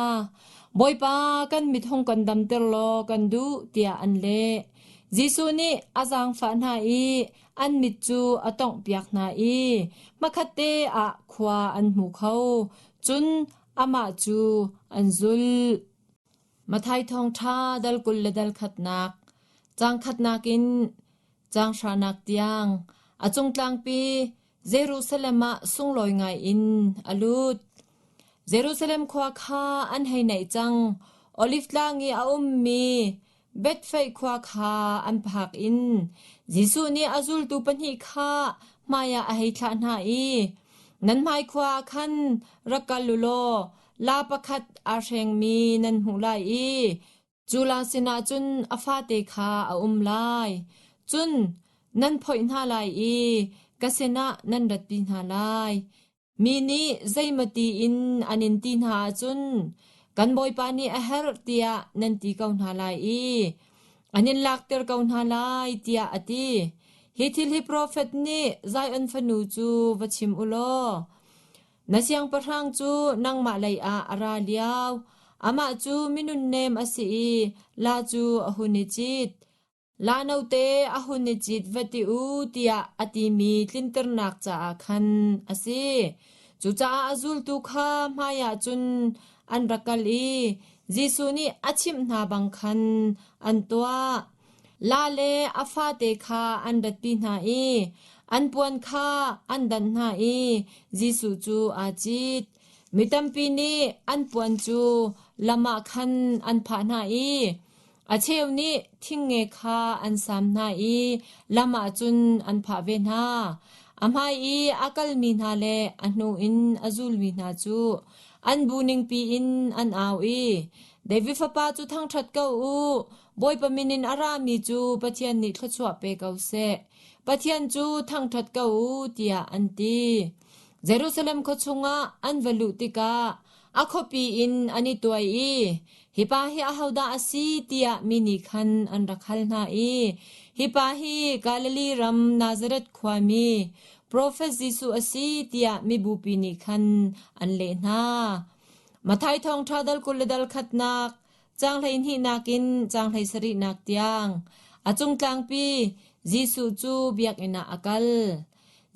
Bawipa, kan mit hung kan damter law kan duh tiah an leh. Jesuh nih a zaangfah hna i an mit cu a tawnghpiak hna i hmakhatte ah khua an hmu kho, cun amah cu an zulh. Matthai thawngṭha dal 20 le dal khatnak, caang khatnak in caang hranak tiang a cungtlangpi Jerusalem ah sunglawi ngai in a lut. Jerusalem khua kha an hei naih cang. Oliv tlang i a ummi Bethfeih khua kha an phak in Jesuh nih a zultu pahnih kha hmaiah a hei thlah hna i, Nan hmai khua ah khan rak kal u law laa pakhat aa hrengmi nan hmuh lai i Cu la sinah cun a fate kha a um lai. Cun nan phoih hna lai i ka sinah nan ratpi hna lai. Mi nih zeimawti in an in ti hna ahcun kan Bawipa nih a herh tiah nan ti ko hna lai i an in lakter ko hna lai tiah a ti. Hi thil hi profet nih Zion fanu cu va chim u law, Na siangpahrang cu nangmah lei ah a ra lio. Amah cu minunnem a si i la cu a hun i cit. La note a hun i cit va ti u tiah a timi tlinternak caah khan a si. Cucaah a zultu kha hmaiah cun an rak kal i Jesuh nih a chimh hna bang khan an tuah. La le a fate kha an ratpi hna i an puan kha an danh hna i Jesuh cu aa cit. Mi tampi nih an puan cu lam ah khan an phah hna i a cheu nih thingnge kha an sam hna i lam ah cun an phah ve hna. A hmai i a kalmi hna le a hnu in a zulmi hna cu an bu ningpi in an au i, David fapa cu thangṭhat ko u! Bawipa min in a rami cu Pathian nih thluachuah pe ko seh. Pathian cu thangṭhat ko u, tiah an ti. Jerusalem khua chungah an va luh tikah a khuapi in an i tuai i, Hi pa hi ahodah a si tiah mi nih khan an rak hal hna i, Hi pa hi Galilee ram Nazareth khuami profet Jesuh a si tiah mibupi nih khan an leh hna. Matthai thawngṭha dal 20 le dal khatnak Caang 12 in caang 17 tiang a cungtlangpi Jesuh cu biakinn ah a kal.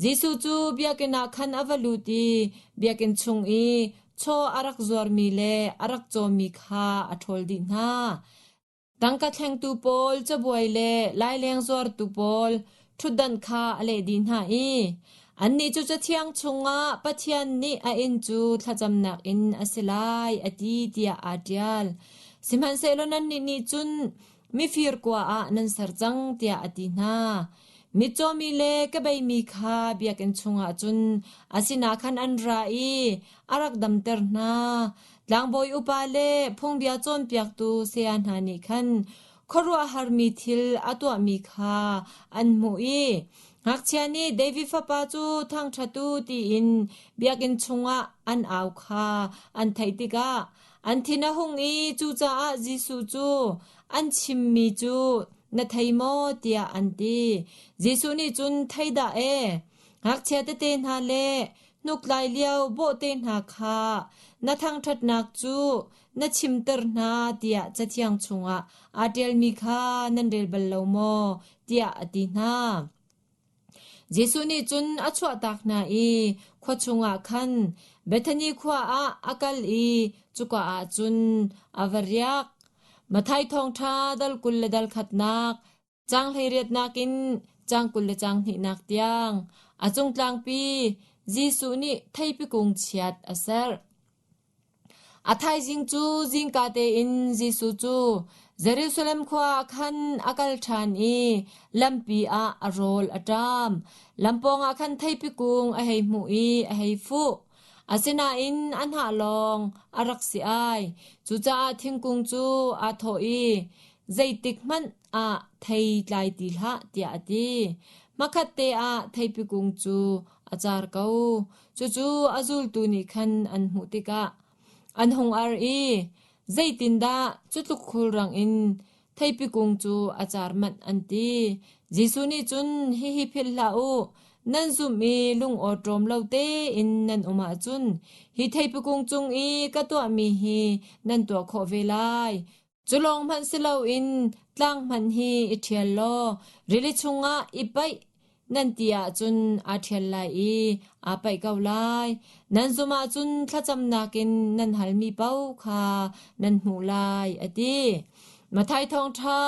Jesuh cu biakinn ah khan a va lut i biakinn chung i chaw a rak zuarmi le a rak cawmi kha a ṭhawl dih hna. Tangka thlengtu pawl cabuai le laileng zuartu pawl ṭhutdanh kha a leh dih hna i annih cu Cathiang chungah Pathian nih a inn cu thlacamnak inn a si lai a ti tiah aa ṭial. Sihmanhsehlaw nannih nih cun mifir kua ah nan ser cang tiah a ti hna. Mitcawmi le kebeimi kha biakinn chungah cun a sinah khan an ra i a rak damter hna. Tlangbawi upa le phungbia cawnpiaktu saya hna nih khan. khuaruahharmi thil a tuahmi kha an hmuh i ngakchia nih David fapa cu thangṭhat u tiin biakinn chungah an au kha an theih tikah an thin a hung i cucaah Jesuh cu an chimmi cu na thei maw tiah an ti. Jesuh nih cun thei dah e, ngakchia tete hna le hnuktlai lio bawhte hna kha na thangṭhatnak cu na chimter hna tiah Cathiang chungah aa ṭialmi kha nan rel bal lo maw? tiah a ti hna. Jesuh nih cun a chuahtak hna i khua chungah khan Bethani khua ah a kal i cuka ah cun a va riak. Matthai thawngṭha dal 20 le dal khatnak Caang 18nak in caang 20 le caang hnihnak tiang a cung tlangpi Jesuh nih theipi kung chiat a serh. A thaizing cu zingka tein Jesuh cu Jerusalem khua ah khan a kal ṭhan i lampi ah a rawl a ṭam. Lam pawngah khan theipi kung a hei hmuh i a hei fuh. Asinain a hnah lawng a rak si ai. Cucaah thingkung cu aa thawh i, Zeitik hmanh ah thei tlai ti hlah tiah a ti. Hmakhatte ah theipi kung cu a car ko. Cucu a zultu nih khan an hmuh tikah an hung ar i, Zeitindah cu tluk khulrang in theipi kung cu a car manh an ti. Jesuh nih cun hihi philh hlah u, nan zumh i lungawṭawm lo tein nan um ahcun hi theipi kung cung i ka tuahmi hi nan tuah khawh ve lai. Cu lawng hmanh si loin tlang hmanh hi i ṭhial law rili chungah i paih nan ti ahcun aa ṭhial lai i aa paih ko lai. Nan zumh ahcun thlacamnak in nan halmi paoh kha nan hmuh lai, a ti. Matthai thawngṭha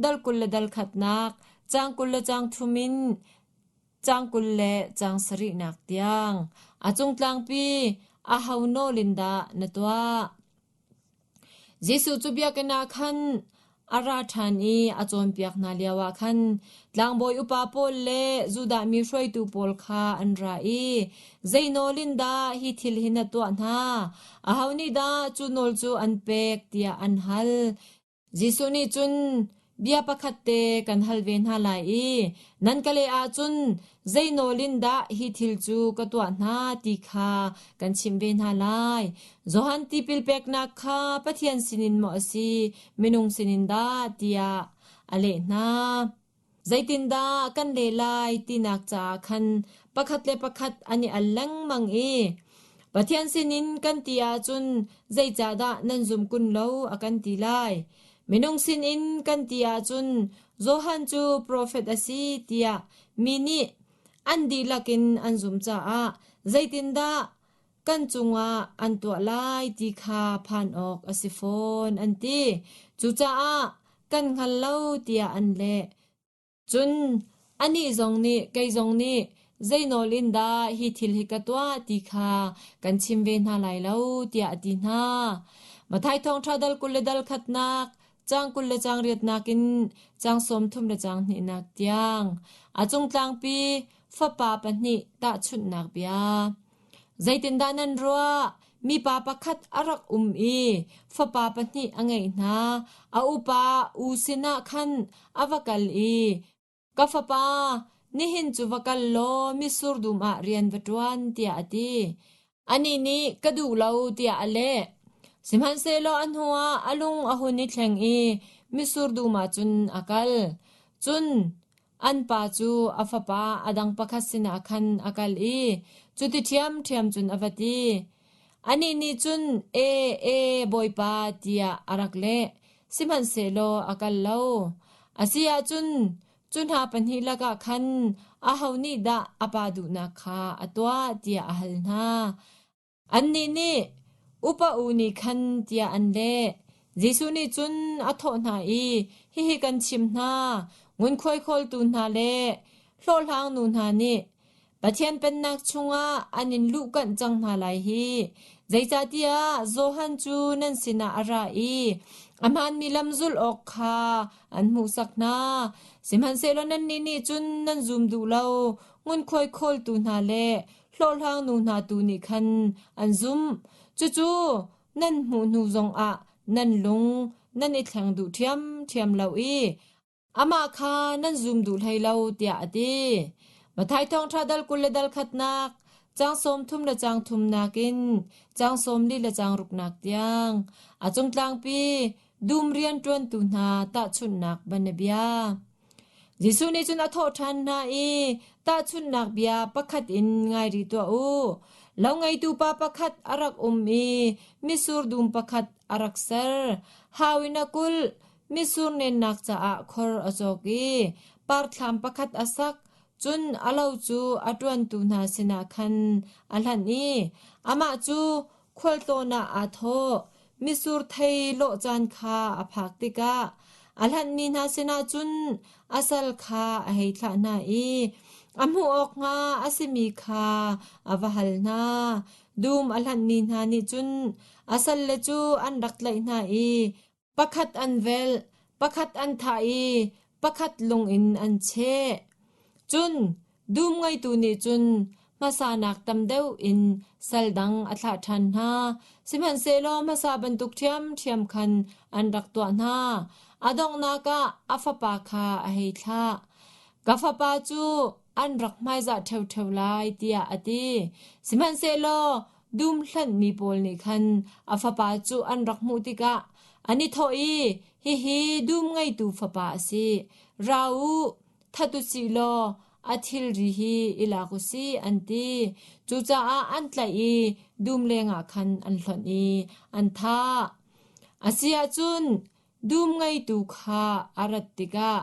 dal 20 le dal khatnak, caang 20 le caang thum in caang 20 le caang sarihnak tiang. A cung tlangpi aho nawl in dah na tuah? Jesuh cu biakinn ah khan a ra ṭhan i a cawnpiak hna lioah khan tlangbawi upa pawl le Judah mi hruaitu pawl kha an ra i, Zei nawl in dah hi thil hi na tuah hna? Aho nih dah cu nawl cu an pek? tiah an hal. Jesuh nih cun bia pakhat te kan hal ve hna lai i nan ka leh ahcun zei nawl in dah hi thil cu ka tuah hna ti kha kan chimh ve hna lai. Johan tipil peknak kha Pathian sinin maw a si, minung sinin dah tiah a leh hna. Zeitindah kan leh lai tinak caah khan pakhat le pakhat an i al lengmang i Pathian sinin kan ti ahcun zeicahdah nan zum kun lo a kan ti lai. Minung sinin kan ti ahcun Johan cu profet a si tiah mi nih an dihlak in an zumh caah zeitindah kan cungah an tuah lai ti kha phan awk a si fawn an ti. Cucaah kan hngal lo tiah an leh. Cun anih zong nih kei zong nih zei nawl in dah hi thil hi ka tuah ti kha kan chim ve hna lai lo tiah a ti hna. Matthai thawngṭha dal 20 le dal khatnak, caang 20 le caang riatnak in caang 30 le caang hnihnak tiang a cung tlangpi fapa pahnih tahchunhnak bia. Zeitindah nan ruah? Mipa pakhat a rak um i fapa pahnih a ngeih hna. A upa u sinah khan a va kal i, Ka fapa, nihin cu va kal law mitsur dum ah rian va ṭuan, tiah a ti. Anih nih, Ka duh lo, tiah a leh. Sihmanhsehlaw a hnuah a lung a hun i thleng i mitsur dum ah cun a kal. Cun An pa cu a fapa a dang pakhat sinah khan a kal i cuti ṭhiamṭhiam cun a va ti. Anih nih cun, E, e, bawipa, tiah a rak leh. Sihmanhsehlaw a kal lo. A si ahcun cu hna pahnih lakah khan aho nih dah a pa duhnak kha a tuah tiah a hal hna. Annih nih, Upa u nih khan tiah an leh. Jesuh nih cun a thawh hna i, Hihi kan chim hna, ngunkhuai khawltu hna le hlawhhlangnu hna nih Pathian Pennak chungah an in luhkanh cang hna lai hi. Zeicahtiah Johan cu nan sinah a ra i a hmaanmi lam zulh awk kha an hmuhsak hna. Sihmanhsehlaw nannih nih cun nan zum duh lo. Ngunkhuai khawltu hna le hlawhhlang nu hna tu nih khan an zumh. Cucu nan hmuh hnu zongah nan lung nan i thleng duh ṭhiamṭhiam lo i amah kha nan zum duh hlei lo tiah a ti. Matthai thawngṭha dal 20 le dal khatnak, caang 30 le caang thumnak in caang 44 le caang ruknak tiang a cungtlangpi dum rianṭuantu hna tahchunhnak bianabia. Jesuh nih cun a thawh ṭhan hna i tahchunhnak bia pakhat in ngai rih tuah u. Lo ngeitu pa pakhat a rak um i mitsur dum pakhat a rak ser. Hau in a kulh, mitsur nennak caah khor a cawk i parthlam pakhat a sak. Cun a lo cu a ṭuantu hna sinah khan a hlanh i amah cu khualtlawn ah aa thawh. Mitsur thei lawh caan kha a phak tikah a hlanhmi hna sinah cun a sal kha a hei thlah hna i a hmuh awk hnga a simi kha a va hal hna. Dum a hlanhmi hna nih cun a salle cu an rak tlaih hna i pakhat an velh, pakhat an thah i pakhat lung in an cheh. Cun dum ngeitu nih cun hmasanak tam deuh in sal dang a thlah ṭhan hna. Sihmanhsehlaw hmasa bantuk ṭhiamṭhiam khan an rak tuah hna. A donghnak ah a fapa kha a hei thlah. Ka fapa cu an rak hmaizah ṭheoṭheo lai tiah a ti. Sihmanhsehlaw dum hlanhmi pawl nih khan a fapa cu an rak hmuh tikah an i thawh i, Hihi dum ngeitu fapa a si. Ra u, that u sih law a thilri hi i lak u sih, an ti. Cucaah an tlaih i dum lengah khan an hlonh i an thah. A si ahcun dum ngeitu kha a rat tikah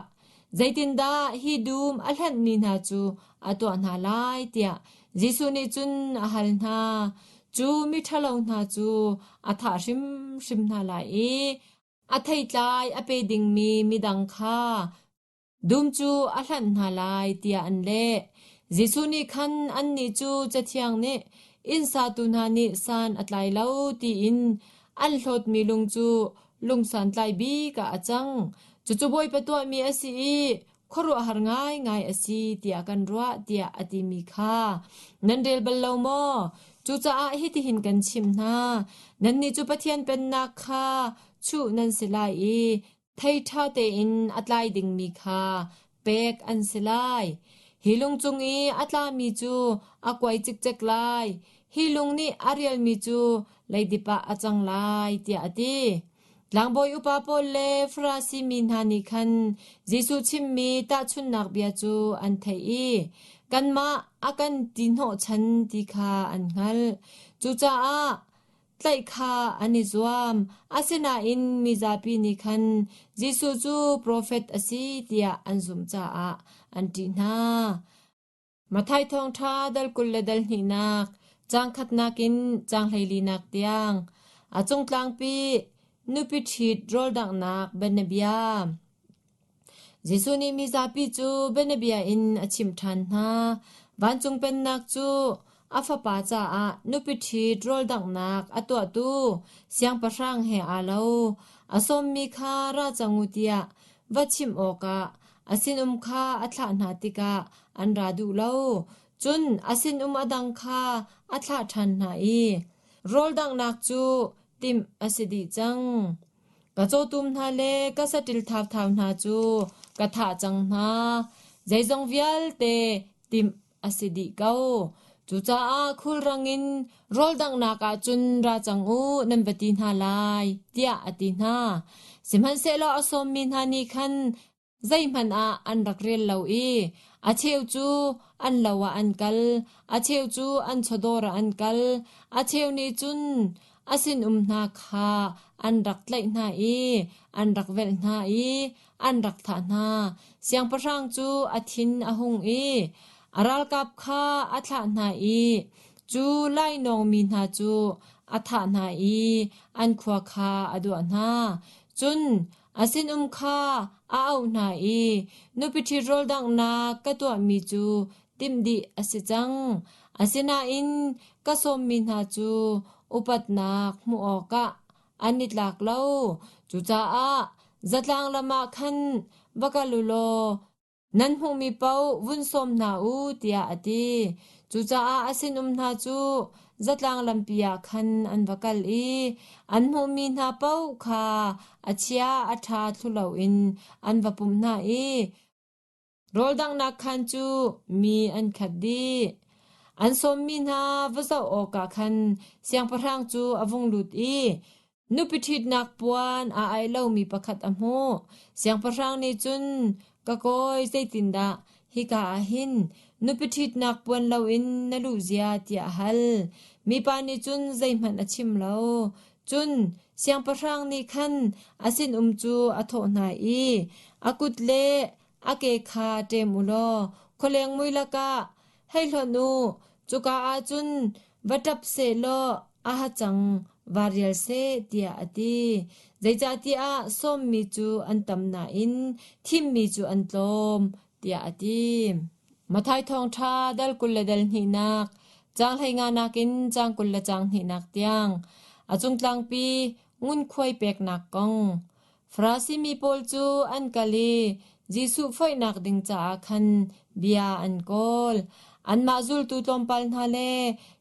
zeitindah hi dum a hlanhmi hna cu a tuah hna lai tiah Jesuh nih cun a hal hna. Cu miṭhalo hna cu a thah hrimhrim hna lai i a theitlai a pe dingmi midang kha Dum cu a hlanh hna lai tiah an leh. Jesuh nih khan annih cu Cathiang nih inn satu hna nih san a tlai lo tiin an hlawtmi lung cu lung santlai bik ah a cang. Cucu Bawipa tuahmi a si i khuaruahhar ngaingai a si tiah kan ruah tiah a timi kha nan rel bal lo maw? Cucaah hitihin kan chimh hna, nannih cu Pathian Pennak kha chuh nan si lai i Thei ṭha tein a tlai dingmi kha pek an si lai. Hi lung cung i a tlami cu a kuai cikcek lai. Hi lung nih a rialmi cu leidip ah a cang lai, tiah a ti. Tlangbawi upa pawl le Farasi mi hna nih khan Jesuh chimmi tahchunhnak bia cu an theih i kanmah a kan ti hnawhchan ti kha an hngalh. Cucaah Tlaih kha an i zuam. Asinain mizapi nih khan Jesuh cu profet a si tiah an zumh caah an ṭih hna. Matthai Thawngṭha dal 20 le dal hnihnak, caang khatnak in caang hleilinak tiang, a cungtlangpi nupi ṭhit rawldanghnak bianabia. Jesuh nih mizapi cu bianabia in a chimh ṭhan hna. Vancung Pennak cu a fapa caah nupi ṭhit rawldanghnak a tuahtu siangpahrang he aa lo. A sawmmi kha ra cang u tiah va chimh awkah a sinum kha a thlah hna tikah an ra duh lo. Cun a sinum a dang kha a thlah ṭhan hna i rawldanghnak cu timh a si dih cang. Ka cawtum hna le ka saṭil thauthau hna cu ka thah cang hna. Zeizong vialte timh a si dih ko. Cucaah khulrang in rawldanghnak ah cun ra cang u nan va ti hna lai, tiah a ti hna. Sihmanhsehlaw a sawmmi hna nih khan zeihmanh ah an rak rel lo i a cheu cu an lo ah an kal, a cheu cu an chawdawr ah an kal, a cheu nih cun a sinum hna kha an rak tlaih hna i an rak velh hna i an rak thah hna. Siangpahrang cu a thin a hung i a ralkap kha a thlah hna i cu lainawngmi hna cu a thah hna i an khua kha a duah hna. Cun A sinum kha a auh hna i nupi ṭhit rawldanghnak ka tuahmi cu timh dih a si cang. Asinain ka sawmmi hna cu upatnak hmuh awkah an i tlak lo. Cucaah zatlang lam ah khan va kal u law Nan hmuhmi paoh vun sawm hna u, tiah a ti. Cucaah a sinum hna cu zatlang lampi ah khan an va kal i an hmuhmi hna paoh kha a chia a ṭha thlu loin an va pumh hna i Rawldanghnak khaan cu mi an khat dih. An sawmmi hna va zoh awkah khan siangpahrang cu a vung lut i nupi ṭhitnak puan aa aih lomi pakhat a hmuh. Siangpahrang nih cun, Ka kawi, zeitindah hika ah hin nupi ṭhitnak puan loin na luh zia tiah a hal. Mipa nih cun zeihmanh a chim lo. Cun siangpahrang nih khan a sinum cu a thawh hna i, A kut le a ke kha ṭem u law khualeng mui lakah hei hlonh u, cuka ah cun va ṭap seh law a hacang vaa rial seh, tiah a ti. Zeicahtiah sawmmi cu an tam nain thimmi cu an tlawm, tiah a ti. Matthai Thawngṭha dal 20 le dal hnihnak, caang hleinganak in caang 20 le caang hnihnak tiang, a cungtlangpi ngunkhuai peknak kong. Farasi mi pawl cu an kal i Jesuh foihnak ding caah khan bia an kawl. Anmah zultu tlawmpal hna le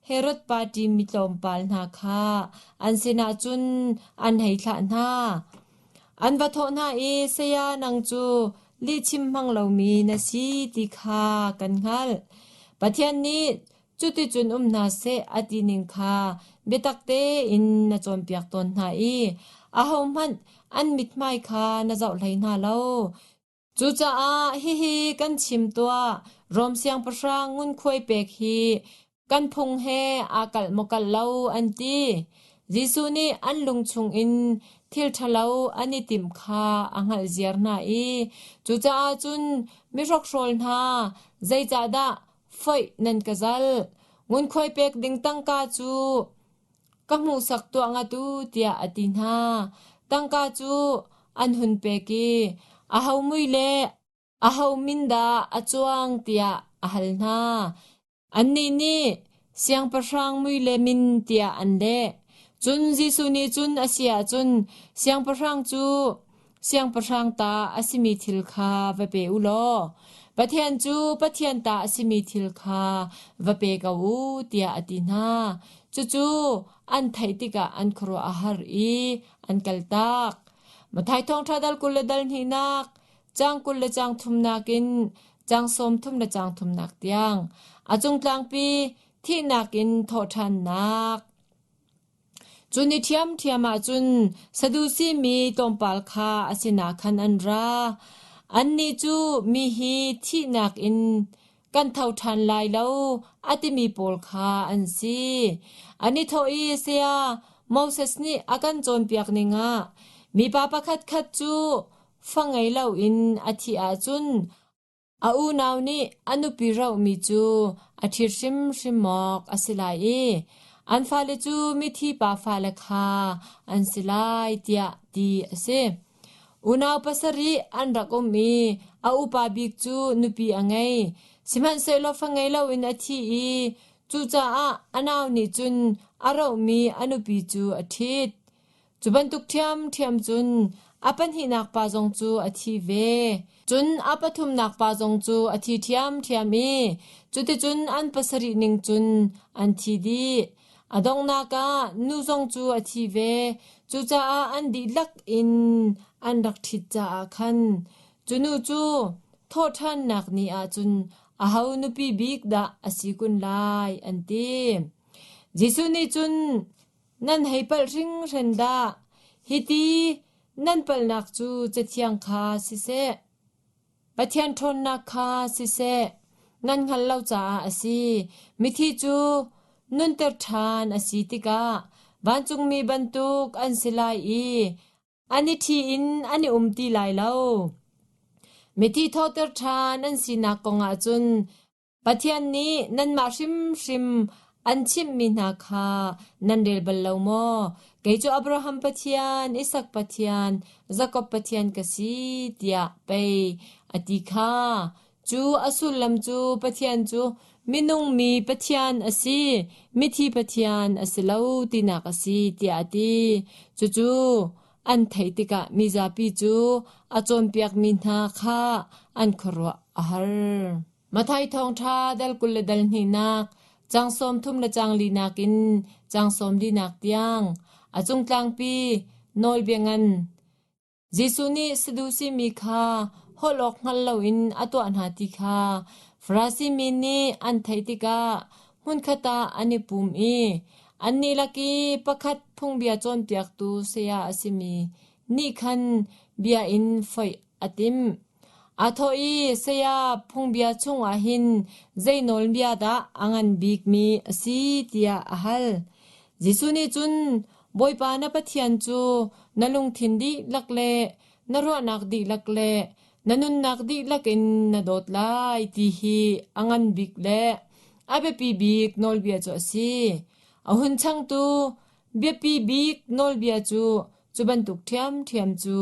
Herod party mi tlawmpal hna kha an sinah cun an hei thlah hna. An va thawh hna i, Saya, nang cu lihchim hmang lomi na si ti kha kan hngalh. Pathian nih cuticun um hna seh a ti ning kha biatak tein na cawnpiak tawn hna i ahohmanh an mithmai kha na zoh hlei hna lo. Cucaah hihi kan chim tuah, Rom siangpahrang ngunkhuai pek hi kan phung he aa kalh maw kalh lo an ti. Jesuh nih an lung chungin thil ṭhalo an i timh kha a hngalh ziar hna i cucaah cun mihrokhrawl hna, zeicahdah foih nan ka zalh? Ngunkhuai pek ding tangka cu ka hmuhsak tuah ngat u tiah a ti hna. Tangka cu an hun pek i aho mui le aho min dah a cuang tiah a hal hna. Annih nih siangpahrang mui le min tiah an leh. Cun Jesuh nih cun a si ahcun siangpahrang cu siangpahrang ta a simi thil kha va pe u law Pathian cu Pathian ta a simi thil kha va pe ko u tiah a ti hna. Cucu an theih tikah an khuaruah a har i an kaltak. Matthai Thawngṭha dal 20 le dal hnihnak, caang 20 le caang thumnak in caang 30 le caang thumnak tiang a cungtlangpi thihnak in thawhṭhannak. Cu ni ṭhiamṭhiam ah cun Sadusi mi tlawmpal kha a sinah khan an ra. Annih cu mi hi thihnak in kan tho ṭhan lai lo a timi pawl kha an si. An i thawh i, Saya, Moses nih a kan cawnpiak ning ah mipa pakhatkhat cu fa ngei loin a thih ahcun A unau nih a nupi rohmi cu a ṭhit hrimhrim awk a si lai i an fale cu mithi pa fale kha an si lai tiah ti a si. Unau pasarih an rak um i a upa bik cu nupi a ngei. Sihmanhsehlaw fa ngei loin a thi i cucaah a nau nih cun a rohmi a nupi cu a ṭhit. Cu bantuk ṭhiamṭhiam cun a pahnihnak pa zong cu a thi ve. Cun a pathumnak pa zong cu a thi ṭhiamṭhiam i cuticun an pasarih ning cun an thi dih. A donghnak ah nu zong cu a thi ve. Cucaah an dihlak in an rak ṭhit caah khan cu nu cu thawhṭhannak ni ah cun aho nupi bik dah a si kun lai an ti. Jesuh nih cun Nan hei palh hringhran dah! Hiti nan palhnak cu Cathiang kha siseh, Pathian ṭhawnnak kha siseh, nan hngalh lo caah a si. Mithi cu nunter ṭhan a si tikah vancungmi bantuk an si lai i an i ṭhi in an i um ti lai lo. Mithi thawhter ṭhan an sinak kongah cun Pathian nih nanmah hrimhrim an chimhmi hna kha nan rel bal lo maw? Kei cu Abraham Pathian, Isak Pathian, Jakob Pathian ka si, tiah pei a ti kha. Cu a sullam cu Pathian cu minung mi Pathian a si, mithi Pathian a si lo tinak a si, tiah a ti. Cucu an theih tikah mizapi cu a cawnpiakmi hna kha an khuaruah a har. Matthai Thawngṭha dal 20 le dal hnihnak. Caang 30 le caang linak in caang 44 tiang. A cungtlangpi nawlbia ngan. Jesuh nih Sadusi mi kha holh awk hngal loin a tuah hna ti kha Farasi mi nih an theih tikah hmunkhat ah an i pum i annih lak i pakhat phungbia cawnpiaktu saya a simi nih khan bia in foih a timh. Aa thawh i, Saya, phungbia chungah hin zei nawlbia dah a ngan bikmi a si tiah a hal. Jesuh nih cun, Bawipa na Pathian cu na lungthin dihlak le na ruahnak dihlak le na nunnak dihlak in na dawt lai ti hi a ngan bik le a biapi bik nawlbia cu a si. A hun changtu biapi bik nawlbia cu cu bantuk ṭhiamṭhiam cu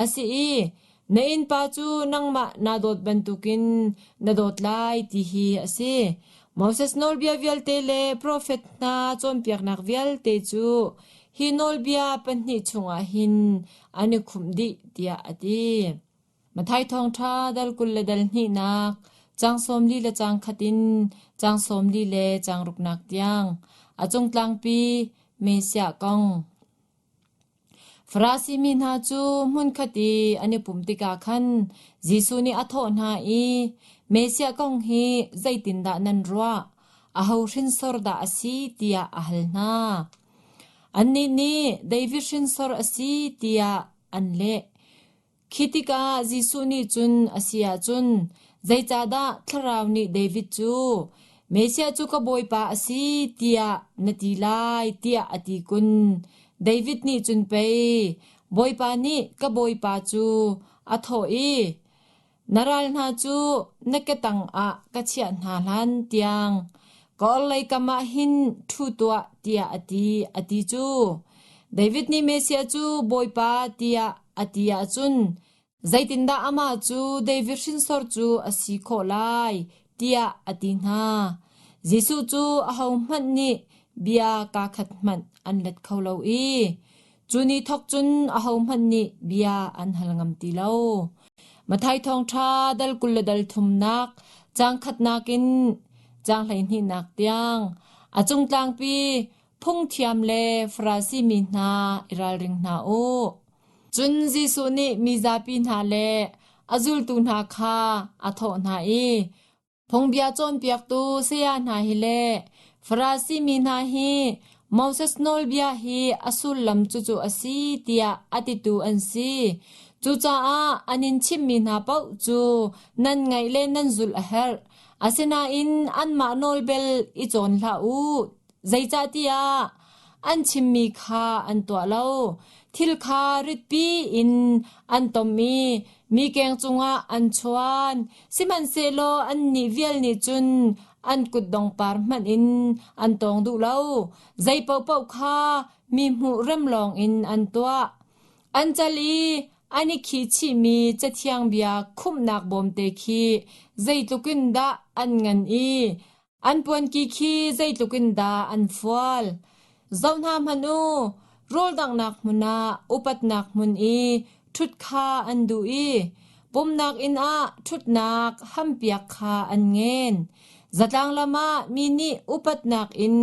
a si i na innpa cu nangmah naa dawt bantukin na dawt lai ti hi a si. Moses nawlbia vialte le profet hna cawnpiaknak vialte cu hi nawlbia pahnih chungah hin an i khumh dih tiah a ti. Matthai thawngṭha dal 20 le dal hnihnak, caang 40 le caang khat in caang 40 le caang ruknak tiang, a cungtlangpi Messiah kong. Farasi mi hna cu hmunkhat i an i pumh tikah khan Jesuh nih a thawh hna i, Messiah kong hi zeitindah nan ruah? Aho hrinsor dah a si? tiah a hal hna. Annih nih David hrinsor a si tiah an leh. Khi tikah Jesuh nih cun a si ahcun zeicahdah Thlarau nih David cu Messiah cu ka Bawipa a si tiah na ti lai tiah a ti kun? David nih cun pei Bawipa nih ka Bawipa cu a thawh i Na ral hna cu na ke tangah ka chiah hna hlan tiang ka orhlei kam ah hin ṭhu tuah tiah a ti, a ti cu. David nih Messiah cu Bawipa tiah a ti ahcun zeitindah amah cu David hrinsor cu a si khawh lai tiah a ti hna. Jesuh cu ahohmanh nih bia kaa khat hmanh an let kho lo i Cu ni thawk cun ahohmanh nih bia an hal ngam ti lo. Matthai thawngṭha dal 20 le dal thumnak, caang khatnak in caang 12nak tiang, a cungtlangpi phungthiam le Farasi mi hna i ralring hna u. Cun Jesuh nih mi zapi hna le a zultu hna kha a thawh hna i, Phungbia cawnpiaktu saya hna hi le Farasi mi hna hi Moses nawlbia hi a sullam cucu a si tiah a titu an si. Cucaah an in chimhmi hna paoh cu nan ngaih le nan zulh a herh. Asinain anmah nawl bel i cawn hlah u. Zeicahtiah an chimmi kha an tuah lo. Thil kha ritpi in an tom i mi keng cungah an chuan. Sihmanhsehlaw annih vial nih cun an kutdongpar hmanh in an tawng duh lo. Zei paohpaoh kha mi hmuh rem lawngin an tuah. An cal i an i khihchihmi Cathiang bia khumhnak bawmte khi zeitluk in dah an ngan i An puanki khi zeitluk in dah an fual. Zoh hna hmanh u, rawl danghnak hmun ah upatnak hmun i ṭhut kha an duh i pumnak inn ah ṭhutnak hampiak kha an ngen. Zatlang lam ah mi nih upatnak in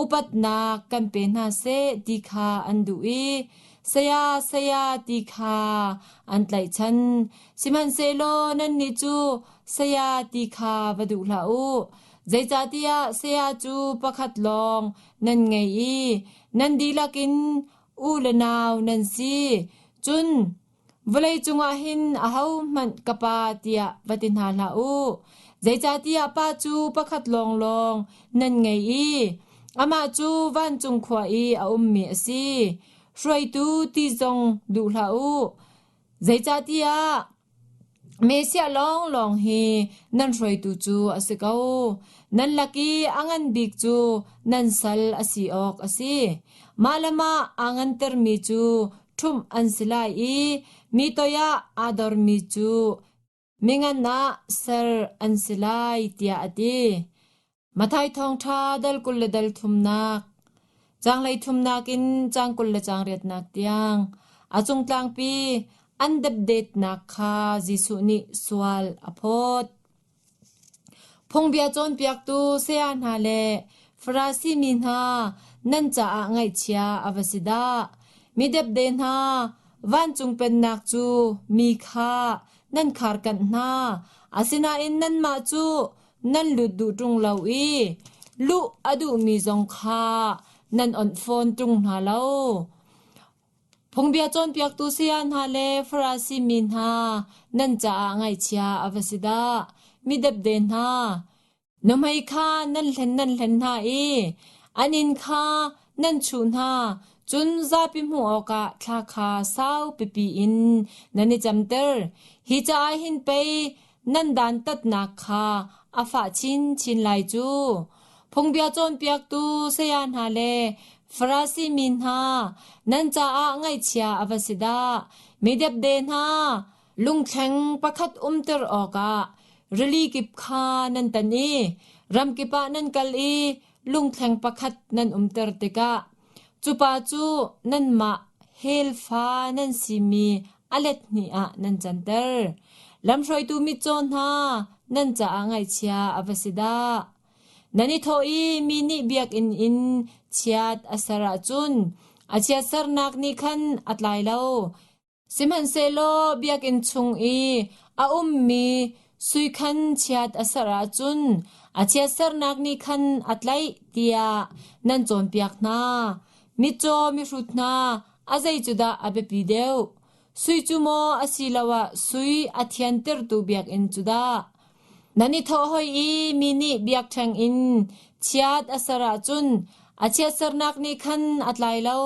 upatnak kan pe hna seh ti kha an duh i saya saya ti kha an tlaihchan. Sihmanhsehlaw nannih cu saya ti kha va duh hlah u. Zeicahtiah saya cu pakhat lawng nan ngei i nan dihlak in u le nau nan si. Cun vawlei cungah hin ahohmanh ka pa tiah va ti hna hlah u. Zeicahtiah pa cu pakhat lawnglawng nan ngei i amah cu vancung khua i a ummi a si. Hruaitu ti zong duh hlah u. Zeicahtiah Messiah lawnglawng hi nan hruaitu cu a si ko. Nan lak i a ngan bik cu nan sal a si awk a si. Mah le mah aa ngantermi cu ṭhumh an si lai i mi toiah aa dormi cu mingan ah ser an si lai, tiah a ti. Matthai thawngṭha dal 20 le dal thumnak, caang 33 in caang 20 le caang riatnak tiang a cungtlangpi an depdetnak kha Jesuh nih sual a phawt. Phungbia cawnpiaktu saya hna le Farasi mi hna, nan caah ngaihchia a va si dah! Mi depde hna, vancung pennak cu mi kha nan kharkanh hna, asinain nanmah cu nan lut duh ṭung lo i luh a duhmi zong kha nan onh fawn ṭung hna lo. Phungbia cawnpiaktu saya hna le Farasi mi hna, nan caah ngaihchia a va si dah! Mi depde hna, nuhmei kha nan hlen nan hlen hna i an inn kha nan chuh hna, cun zapi hmuh awkah thla kha sau pipi in nan i camter. Hi caah hin pei nan dantatnak kha a fah chinchin lai cu. Phungbia cawnpiaktu saya hna le Farasi mi hna, nan caah ngaihchia a va si dah! Mi depde hna, lungthleng pakhat umter awkah rili kip kha nan tan i ram kip ah nan kal i lungthleng pakhat nan umter tikah cu pa cu nanmah hell fa nan simi a let hnih ah nan canter. Lamhruaitu mitcaw hna, nan caah ngaihchia a va si dah! Nan i thawh i mi nih biakinn in chiat a ser ahcun a chiatsernak nih khan a tlai lo. Sihmanhsehlaw biakinn chung i a ummi sui khan chiat a ser ahcun a chiatsernak nih khan a tlaih tiah nan cawnpiak hna. Mitcaw mihrut hna, a zei cu dah a biapi deuh? Sui cu maw asiloah sui a thiantertu biakinn cu dah? Nan i thawh hoi i mi nih biakṭheng in chiat a ser ahcun a chiatsernak nih khan a tlai lo,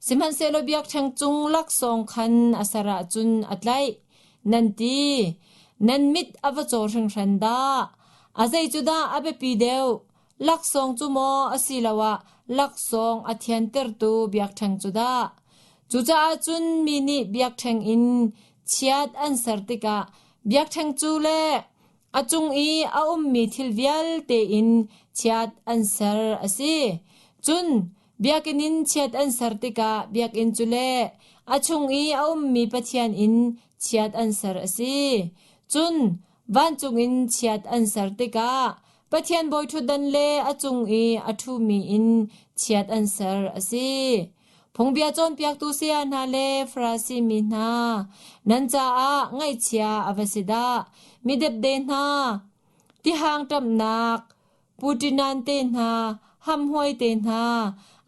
sihmanhsehlaw biakṭheng cung laksawng khan a ser ahcun a tlaih, nan ti. Nan mit a va caw hringhran dah! A zei cu dah a biapi deuh? Laksawng cu maw asiloah laksawng a thiantertu biakṭheng cu dah? Cucaah cun mi nih biakṭheng in chiat an ser tikah biakṭheng cu le a cung i a ummi thil vialte in chiat an ser a si. Cun biakinn in chiat an ser tikah biakinn cu le a chung i a ummi Pathian in chiat an ser a si. Cun vancung in chiat an ser tikah Pathian bawiṭhutdan le a cung i a ṭhumi in chiat an ser a si. Phungbia cawnpiaktu saya hna le Farasi mi hna, nan caah ngaihchia a va si dah! Mi depde hna, tihang ṭamhnak, puṭinan te hna, hamhhuai te hna,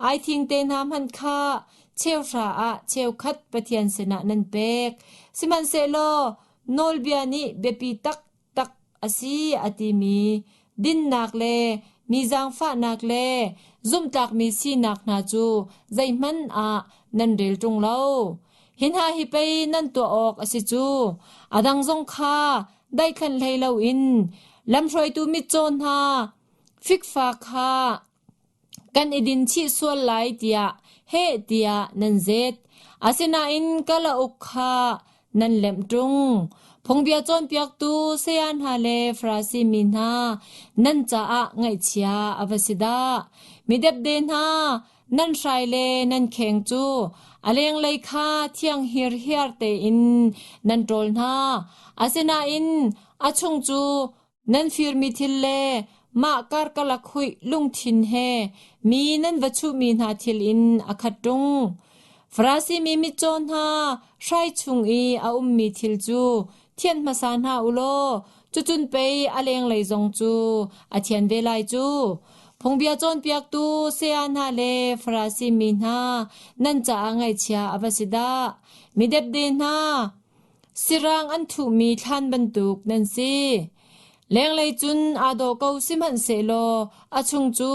aithing te hna hmanh kha cheuhra ah cheukhat Pathian sinah nan pek. Sihmanhsehlaw nawlbia nih biapi taktak a si a timi dinnak le mi zaangfahnak le zumhtlakmi sinak hna cu zeihmanh ah nan rel ṭung lo. Hi hna hi pei nan tuah awk a si cu. A dang zong kha daithlan hlei loin lamhruaitu mitcaw hna fikfa kha kan i din chih sual lai tiah heh tiah nan zet. Asinain kalauk kha nan lemh ṭung. Phungbia cawnpiaktu saya hna le Farasi mi hna, nan caah ngaihchia a va si dah! Mi depde hna, nan hrai le nan kheng cu a lenglei kha thiang hirhiar tein nan ṭawl hna. Asinain a chung cu Nan firmi thil le mah karkalak huih lungthin he mi nan va chuhmi hna thil in a khat ṭung. Farasi mi mitcaw hna hrai chung i a ummi thil cu thianh hmasa hna u law cucun pei a lenglei zong cu a thian ve lai cu. Phungbia cawnpiaktu saya hna le Farasi mi hna nan caah ngaihchia a va si dah! Mi depde hna, Sirang an thuhmi thlan bantuk nan si. Lenglei cun aa dawh ko sihmanhsehlaw a chung cu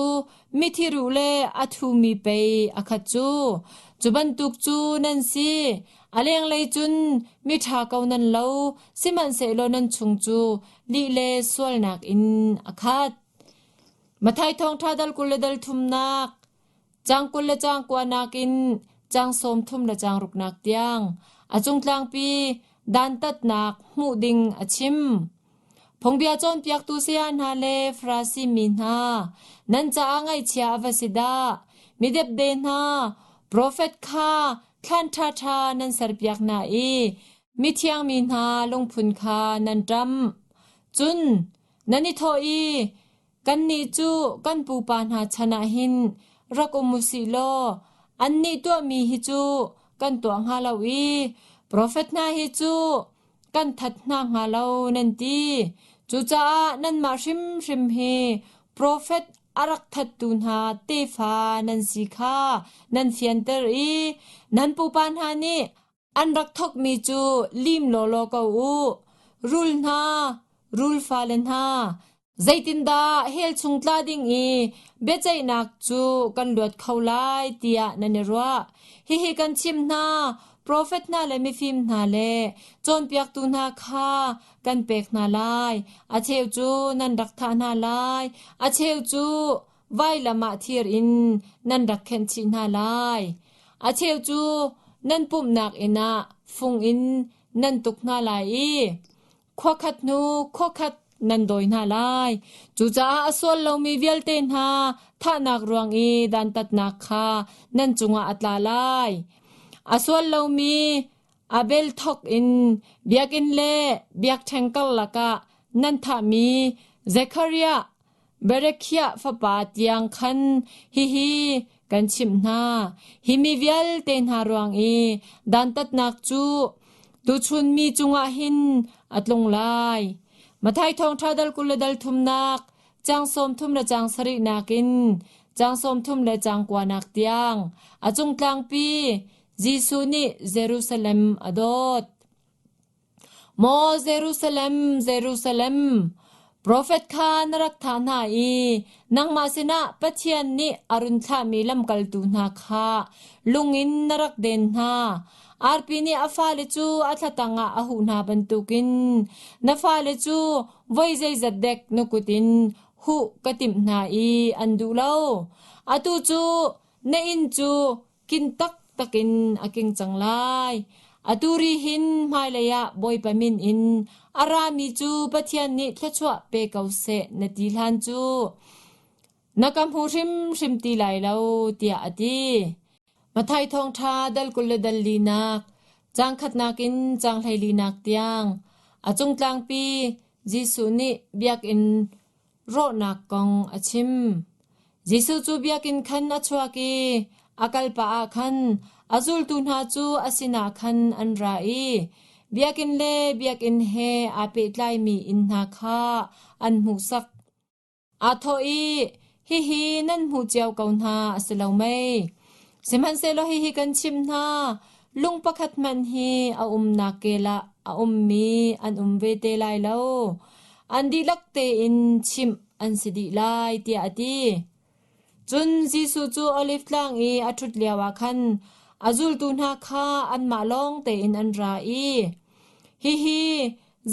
mithi ruh le a thumi pei a khat cu. Cu bantuk cu nan si. A lenglei cun miṭha ko nan lo, sihmanhsehlaw nan chung cu lih le sualnak in a khat. Matthai thawngṭha dal 20 le dal thumnak Caang 20 le caang kuanak in caang 30 le caang ruknak tiang a cungtlangpi dantatnak hmuh ding a chim. Phungbia cawnpiaktu saya hna le Farasi mi hna, nan caah ngaihchia a va si dah! Mi depde hna, profet kha thlan ṭhaṭha nan serpiak hna i mithiang mi hna lungphun kha nan ṭamh. Cun. Nan i thawh i, Kannih cu kan pupa hna chan ah hin rak um u sih law annih tuahmi hi cu kan tuah hnga lo i profet hna hi cu kan that hna hnga lo nan ti. Cucaah nanmah hrimhrim hi profet a rak thattu hna tefa nan si kha nan fianter i nan pupa hna nih An rak thawkmi cu lim lawlaw ko u. Rul hna, rul fale hna, zeitindah hell chung tla ding i biaceihnak cu kan luat kho lai tiah nan i ruah. Hihi kan chim hna, profet hna le mifim hna le cawnpiaktu hna kha kan pek hna lai. A cheu cu nan rak thah hna lai, a cheu cu vailam ah thir in nan rak khenh chih hna lai. A cheu cu nan pumhnak inn ah fung in nan tuk hna lai i khua khat hnu khua khat nan dawi hna lai. Cucaah a sual lomi vialte hna thahnak ruang i dantatnak kha nan cungah a tla lai. A sual lomi Abel thawk in biakinn le biakṭheng karlak ah nan thahmi Zekhariah Berekhiah fapa tiang khan hihi kan chimh hna. Hi mi vialte hna ruang i dantatnak cu tuchun mi cungah hin a tlung lai. Matthai thawngṭha dal 20 le dal thumnak, caang 30 le caang sarihnak in caang 30 le caang kuanak tiang a cung tlangpi Jesuh nih Jerusalem a dawt. Maw Jerusalem, Jerusalem, profet kha na rak thah hna i nangmah sinah Pathian nih a run thlahmi lamkaltu hna kha lung in na rak den hna. Arpi nih a fale cu a thlatang ah a huh hna bantukin na fale cu voi zeizat dek na kut in huh ka timh hna i an duh lo. Atu cu na inn cu kin taktak in a king cang lai. Atu ri hin hmailei ah Bawipa min in a rami cu Pathian nih thluachuah pe ko seh na ti hlan cu na ka hmu hrimhrim ti lai lo tiah a ti. Matthai thawngṭha dal 20 le dal linak, caang khatnak in caang hleilinak tiang a cung tlangpi Jesuh nih biakinn rawhnak kong a chim. Jesuh cu biakinn khan a chuak i a kal pah ah khan a zultu hna cu a sinah khan an ra i biakinn le biakinn he aa pehtlaimi inn hna kha an hmuhsak. Aa thawh i, Hihi nan hmuh cio ko hna a si lo mei? Sihmanhsehlaw hihi kan chimh hna, lung pakhat hmanh hi a umnak kel ah a ummi an um ve te lai lo. An dihlak tein chimh an si dih lai, tiah a ti. Cun Jesuh cu Oliv Tlang i a ṭhut lioah khan a zultu hna kha anmah lawng tein an ra i, Hihi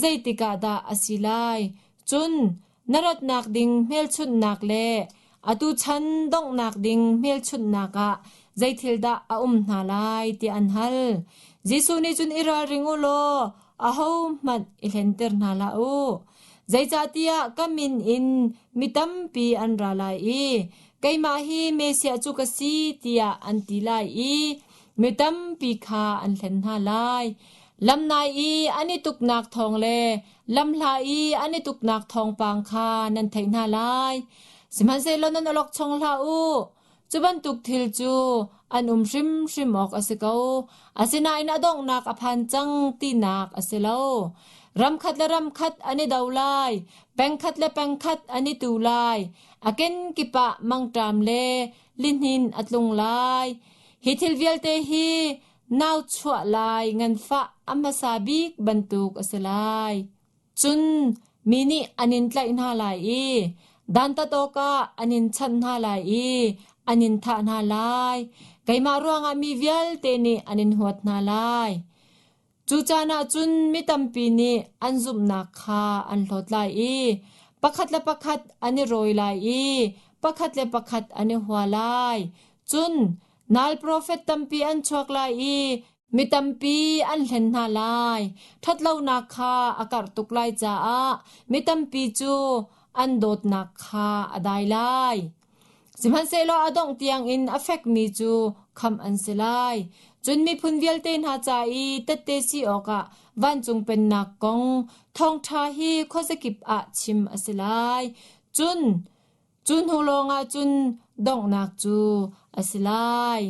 zeitik ah dah a si lai? Cun na ratnak ding hmelchunhnak le atu chan donghnak ding hmelchunhnak ah zeithil dah a um hna lai tiah an hal. Jesuh nih cun i ralring u law ahohmanh i hlenter hna hlah u. Zeicahtiah ka min in mi tampi an ra lai i keimah hi Messiah cu ka si tiah an ti lai i mi tampi kha an hlen hna lai. Lamnai i an i tuknak thawng le lamhla i an i tuknak thawngpang kha nan theih hna lai. Sihmanhsehlaw nan awlokchong hlah u. Cu bantuk thil cu an um hrimhrim awk a si ko. Asinain a donghnak a phan cang tinak a si lo. Ram khat le ram khat an i do lai, peng khat le peng khat an i tu lai, a kenkip ah mangṭam le lihnin a tlung lai. Hi thil vialte hi nau chuah lai nganfah a hmasa bik bantuk a si lai. Cun mi nih an in tlaih hna lai i dantat awkah an in chanh hna lai i an in thah hna lai. Keimah ruangah mi vialte nih an in huat hna lai. Cu caan ah cun mi tampi nih an zumhnak kha an hlawt lai i pakhat le pakhat an i rawi lai i pakhat le pakhat an i hua lai. Cun nal profet tampi an chuak lai i mi tampi an hlen hna lai. Ṭhatlonak kha a karh tuk lai caah mi tampi cu an dawtnak kha a dai lai. Sihmanhsehlaw a dongh tiangin a fekmi cu khamh an si lai. Cun miphun vialte hna ca i tette si awkah vancung pennak kong thawngṭha hi khuazakip ah chim a si lai. Cun cu hnu lawngah cun donghnak cu a si lai.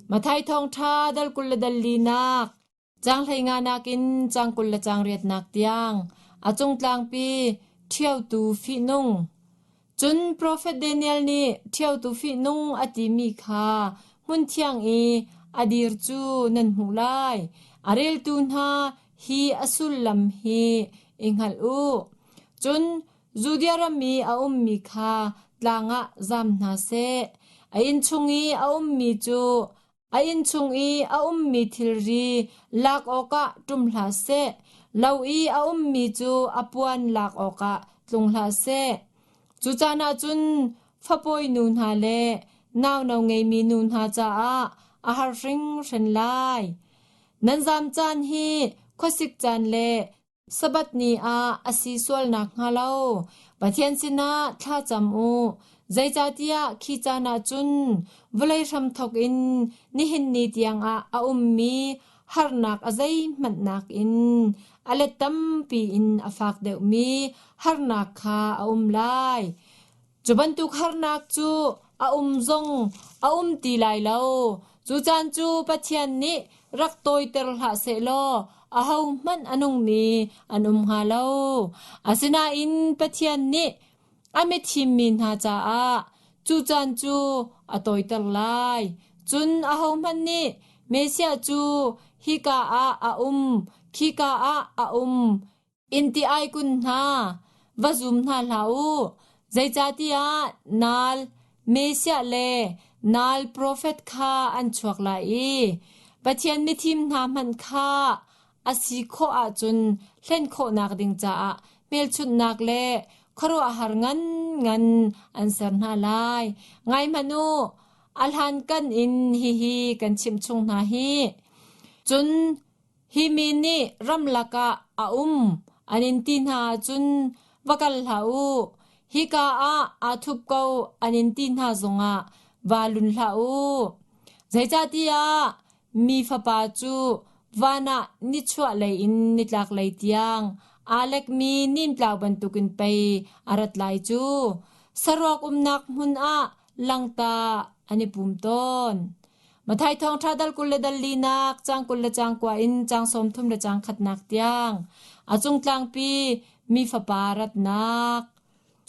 Matthai thawngṭha dal 20 le dal linak Caang 15 nakin caang 20 le caang riatnak tiang a cungtlangpi ṭhiotu fihnung. Cun profet Daniel nih ṭhiotu fihnung a timi kha hmunthiang i a dir cu nan hmuh lai. A reltu hna hi a sullam hi i hngalh u. Cun Judea ram i a ummi kha tlang ah zam hna seh. A inn chung i a ummi cu A inn chung i a ummi thilri lak awkah ṭum hlah seh, lo i a ummi cu a puan lak awkah tlung hlah seh. Cu caan ah cun fapawi nu hna le nauno ngeimi nu hna caah a har hringhran lai. Nan zam caan hi khuasik caan le Sabbath ni ah a si sual nakhnga lo Pathian sinah thla cam u. Zeicahtiah khi caan ah cun vawlei hramthawk in nihin ni tiangah a ummi harnak a zeihmanh nakin a let tampi in a fak deuhmi harnak kha a um lai. Cu bantuk harnak cu a um zong a um ti lai lo. Cu caan cu Pathian nih rak tawiter hlah sehlaw ahohmanh a nungmi an um hnga lo. Asinain Pathian nih a mithimmi hna caah cu caan cu a tawiter lai. Cun ahohmanh nih Messiah cu hika ah a um, khika ah a um In ti ai kun hna, va zum hna hlah u. Zeicahtiah naal Messiah le naal profet kha an chuak lai i Pathian mithim hna hmanh kha a si khawh ahcun hlen khawhnak ding caah hmelchunhnak le khuaruahhar nganngan an ser hna lai. Ngai hmanh u, a hlankan in hihi kan chimh chung hna hi. Cun Hi mi nih ramlak ah a um an in ti hna ahcun va kal hlah u. Hika ah aa thup ko an in ti hna zongah vaa lun hlah u. Zeicahtiah mi fapa cu van ah nichuahlei in nitlaklei tiang aa lekmi nimtlau bantukin pei a rat lai cu. Saruak umnak hmun ah langta an i pum tawn. Matthai thawngṭha dal 20 le dal linak, caang 20 le caang kua in caang 30 le caang khatnak tiang a cungtlangpi mi fapa ratnak.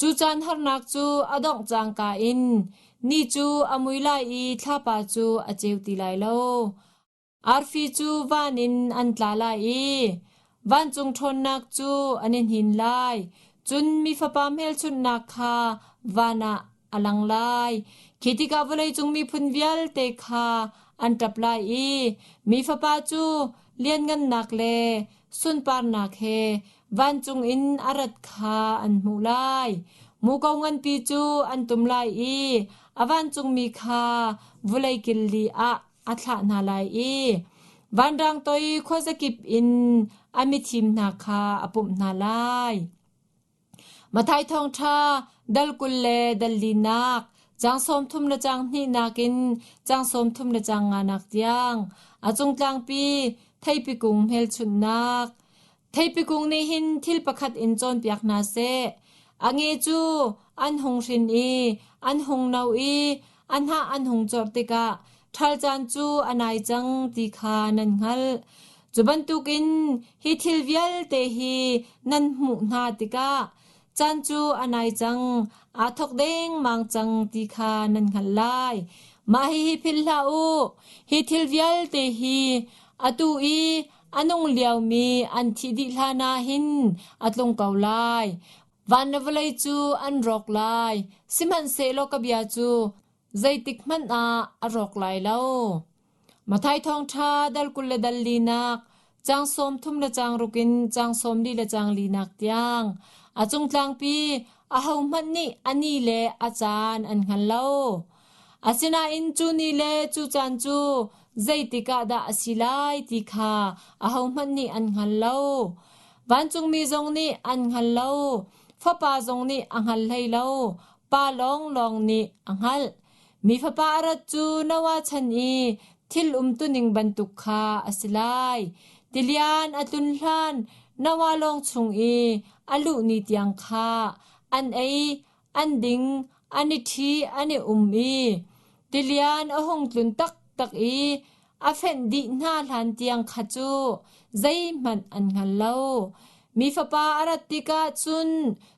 Cu caan harnak cu a dongh cangka in ni cu a mui lai i thlapa cu a ceu ti lai lo. Arfi cu van in an tla lai i vancung ṭhawnnak cu an i hnin lai. Cun mi fapa hmelchunhnak kha van ah a lang lai. Khi tikah vawleicung miphun vialte kha an ṭap lai i mi fapa cu lianngannak le sunparnak he vancung in a rat kha an hmuh lai. Muko nganpi cu an tum lai i a vancungmi kha vawlei kil li ah a thlah hna lai i vanrang toi khuazakip in a mithim hna kha a pumh hna lai. Matthai thawngṭha dal 20 le dal linak, caang 30 le caang hnihnak in caang 30 le caang nganak tiang, a cungtlangpi theipi kung hmelchunhnak. Theipi kung nih hin thil pakhat in cawnpiak hna seh. A nge cu an hung hrin i an hung no i a hnah an hung corh tikah ṭhal caan cu a nai cang ti kha nan hngalh. Cu bantukin hi thil vialte hi nan hmuh hna tikah caan cu a nai cang, aa thawk dengmang cang ti kha nan hngalh lai. Mah hihi philh hlah u, hi thil vialte hi atu i a nung liomi an thih dih hlan ah hin a tlung ko lai. Van le vawlei cu an rawk lai, sihmanhsehlaw ka bia cu zeitik hmanh ah a rawk lai lo. Matthai thawngṭha dal 20 le dal linak, caang 30 le caang ruk in caang 44 le caang linak tiang a cungtlangpi ahohmanh nih a ni le a caan an hngal lo. Asinain cu ni le cu caan cu zeitik ah dah a si lai ti kha ahohmanh nih an hngal lo. Vancungmi zong nih an hngal lo, Fapa zong nih a hngal hlei lo, Pa lawnglawng nih a hngalh. Mi Fapa a rat cu Noah chan i thil umtuning bantuk kha a si lai. Tilian a tlun hlan Noah lawng chung i a luh ni tiang kha an ei, an ding, an i ṭhi, an i um i tilian a hung tlun taktak i a fenh dih hna hlan tiang kha cu zeihmanh an hngal lo. Mi Fapa a rat tikah cun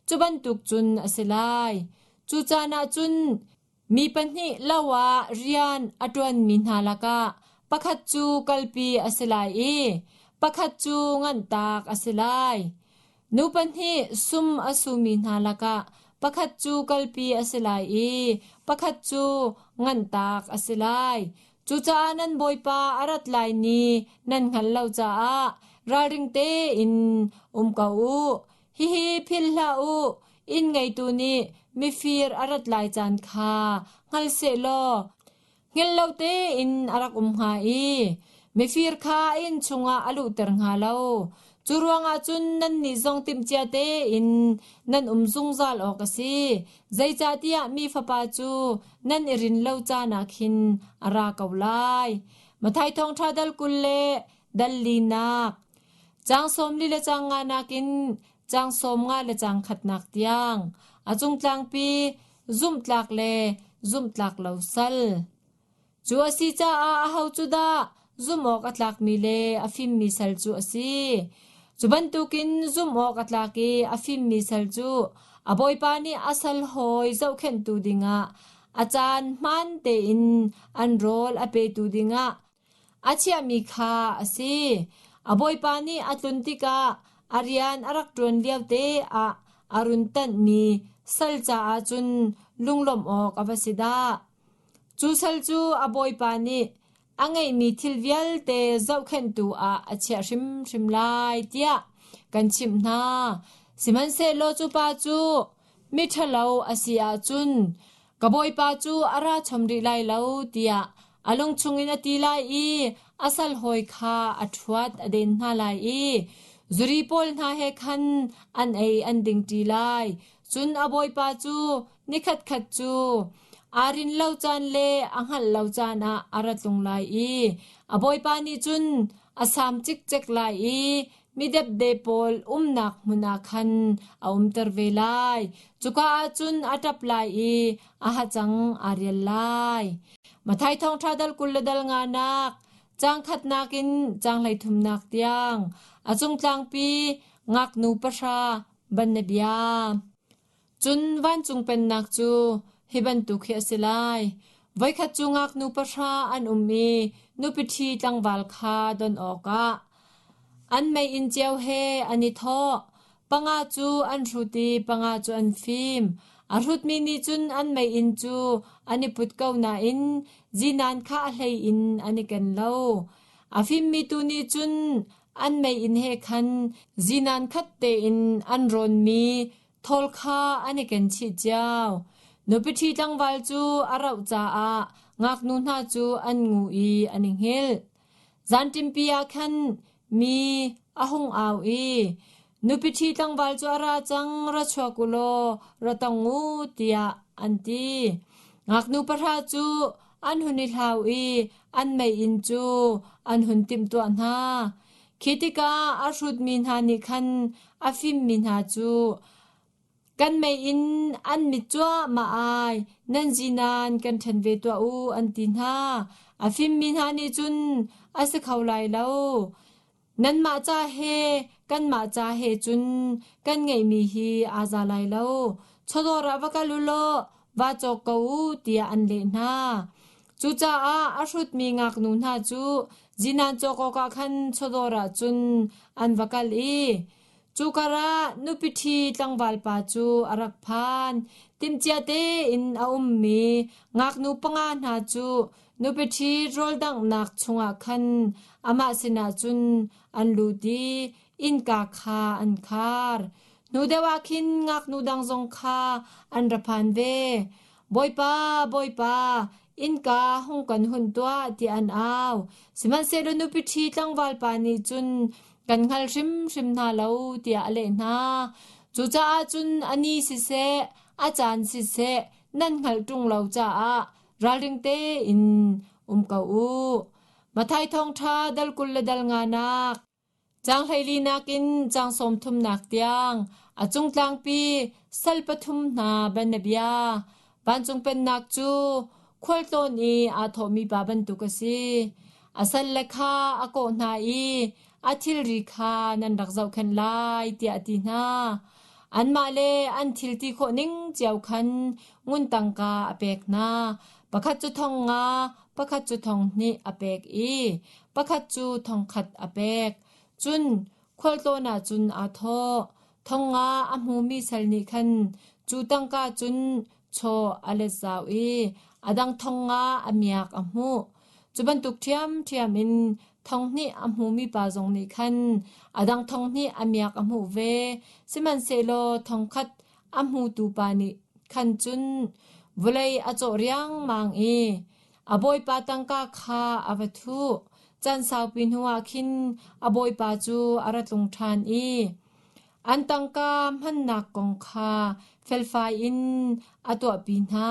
cu bantuk cun a si lai. Cu caan ah cun mi pahnih lo ah rian a ṭuanmi hna lakah pakhat cu kalpi a si lai i pakhat cu nganhtak a si lai. Nu pahnih sum a sumi hna lakah pakhat cu kalpi a si lai i pakhat cu nganhtak a si lai. Cucaah nan Bawipa a rat lai ni nan hngalh lo caah ralring tein um ko u. Hihi philh hlah u, inn ngeitu nih mifir a rat lai caan kha hngal sehlaw hngilh lo tein a rak um hnga i mifir kha a inn chungah a luhter hnga lo. Cu ruangah cun nannih zong timhcia tein nan um zungzal awk a si. Zeicahtiah mi Fapa cu nan i rin lo caan ah khin a ra ko lai. Matthai Thawngṭha dal 20 le dal linak Caang 40 le caang nganak in caang 50 le caang khatnak tiang a cungtlangpi zumhtlak le zumhtlak lo sal. Cu a si caah aho cu dah zumh awk a tlakmi le a fimmi sal cu a si? Cu bantukin zumh awk a tlak i a fimmi sal cu a bawipa nih a sal hawi zohkhenhtu dingah a caan hmaan tein an rawl a petu dingah A chiahmi kha a si. A bawipa nih a tlun tikah a rian a rak ṭuan liote ah a run tanhmi sal caah cun lunglawmh awk a va si dah. Cu sal cu a bawipa nih a ngeihmi thil vialte zohkhenhtu ah a chiah hrimhrim lai tiah kan chimh hna. Sihmanhsehlaw cu pa cu miṭhalo a si ahcun ka bawipa cu a ra chom rih lai lo tiah a lung chungin a ti lai i a sal hawi kha a ṭhuat a den hna lai i zuri pawl hna he khan an ei an ding ṭi lai. Cun a bawipa cu nikhatkhat cu aa rin lo caan le a hngalh lo caan ah a ra tlung lai i a bawipa nih cun a sam cikcek lai i midepde pawl umnak hmun ah khan a umter ve lai. Cuka ah cun a ṭap lai i a hacang aa rial lai. Matthai thawngṭha dal 20 le dal nganak, caang khatnak in caang 33nak tiang, a cungtlangpi ngaknu pahra banabia. Cun vancung pennak cu hi bantuk hi a si lai. Voikhat cu ngaknu pahra an um i nupi ṭhi tlangval kha don awkah an meiinn cio he an i thawh. Panga cu an hrut i panga cu an fim. A hrutmi nih cun an meiinn cu an i put ko nain zinan kha a hlei in an i ken lo. A fimmi tu nih cun an meiinn he khan zinan khat tein an rawnmi thawl kha an i ken chih cio. Nupi ṭhi tlangval cu a rauh caah ngaknu hna cu an ngu i an i hngilh. Zanṭimpi ah khan mi a hung au i, Nupi ṭhi tlangval cu a ra cang, ra chuak u law ra tong u, tiah an ti. Ngaknu pahra cu an hun i hlau i an meiinn cu an hun timhtuah hna. Khi tikah a hrutmi hna nih khan a fimmi hna cu, Kan meiinn an mit cuahmah ai, nan zinan kan ṭhen ve tuah u, an ti hna. A fimmi hna nih cun, A si kho lai lo. Nanmah ca he kanmah ca he cun kan ngeihmi hi aa za lai lo. Chawdawr ah va kal u law va cawk ko u tiah an leh hna. Cucaah a hrutmi ngaknu hna cu zinan cawk awkah khan chawdawr ah cun an va kal i cu karah nupi ṭhi tlangvalpa cu a rak phan. Timhcia tein a ummi ngaknu panga hna cu Nupi ṭhi rawldanghnak chungah khan amah sinah cun an lut i innka kha an khar. Hnu deuh ah khin ngaknu dang zong kha an ra phan ve. Bawipa, Bawipa, innka hung kan hun tuah, tiah an au. Sihmanhsehlaw nupi ṭhi tlangvalpa nih cun kan hngal hrimhrim hna lo, tiah a leh hna. Cucaah cun a ni siseh, a caan siseh, nan hngalh ṭung lo caah. ralring tein um ko u. Matthai thawngṭha dal 20 le dal nganak Caang 14 in caang 30nak tiang a cung tlangpi sal pathum hna bianabia vancung pennak cu khualtlawn i aa thawhmi pa bantuk a si. A salle kha a kawh hna i a thilri kha nan rak zohkhenh lai tiah a ti hna. Anmah le an thil ti khawh ning cio khan ngun tangka a pek hna. Pakhat cu thong nga, pakhat cu thong hnih a pek i pakhat cu thong khat a pek. Cun khualtlawn ah cun aa thawh. Thong nga a hmumi sal nih khan cu tangka cun chaw a let zau i a dang thong nga a miak a hmuh. Cu bantuk ṭhiamṭhiam in thong hnih a hmumi pa zong nih khan a dang thong hnih a miak a hmuh ve. Sihmanhsehlaw thong khat a hmutu pa nih khan cun vawlei a cawh riangmang i a bawipa tangka kha a va thuh. Caan saupi hnuah khin a bawipa cu a ra tlung ṭhan i an tangka hmannak kong kha felfai in a tuahpi hna.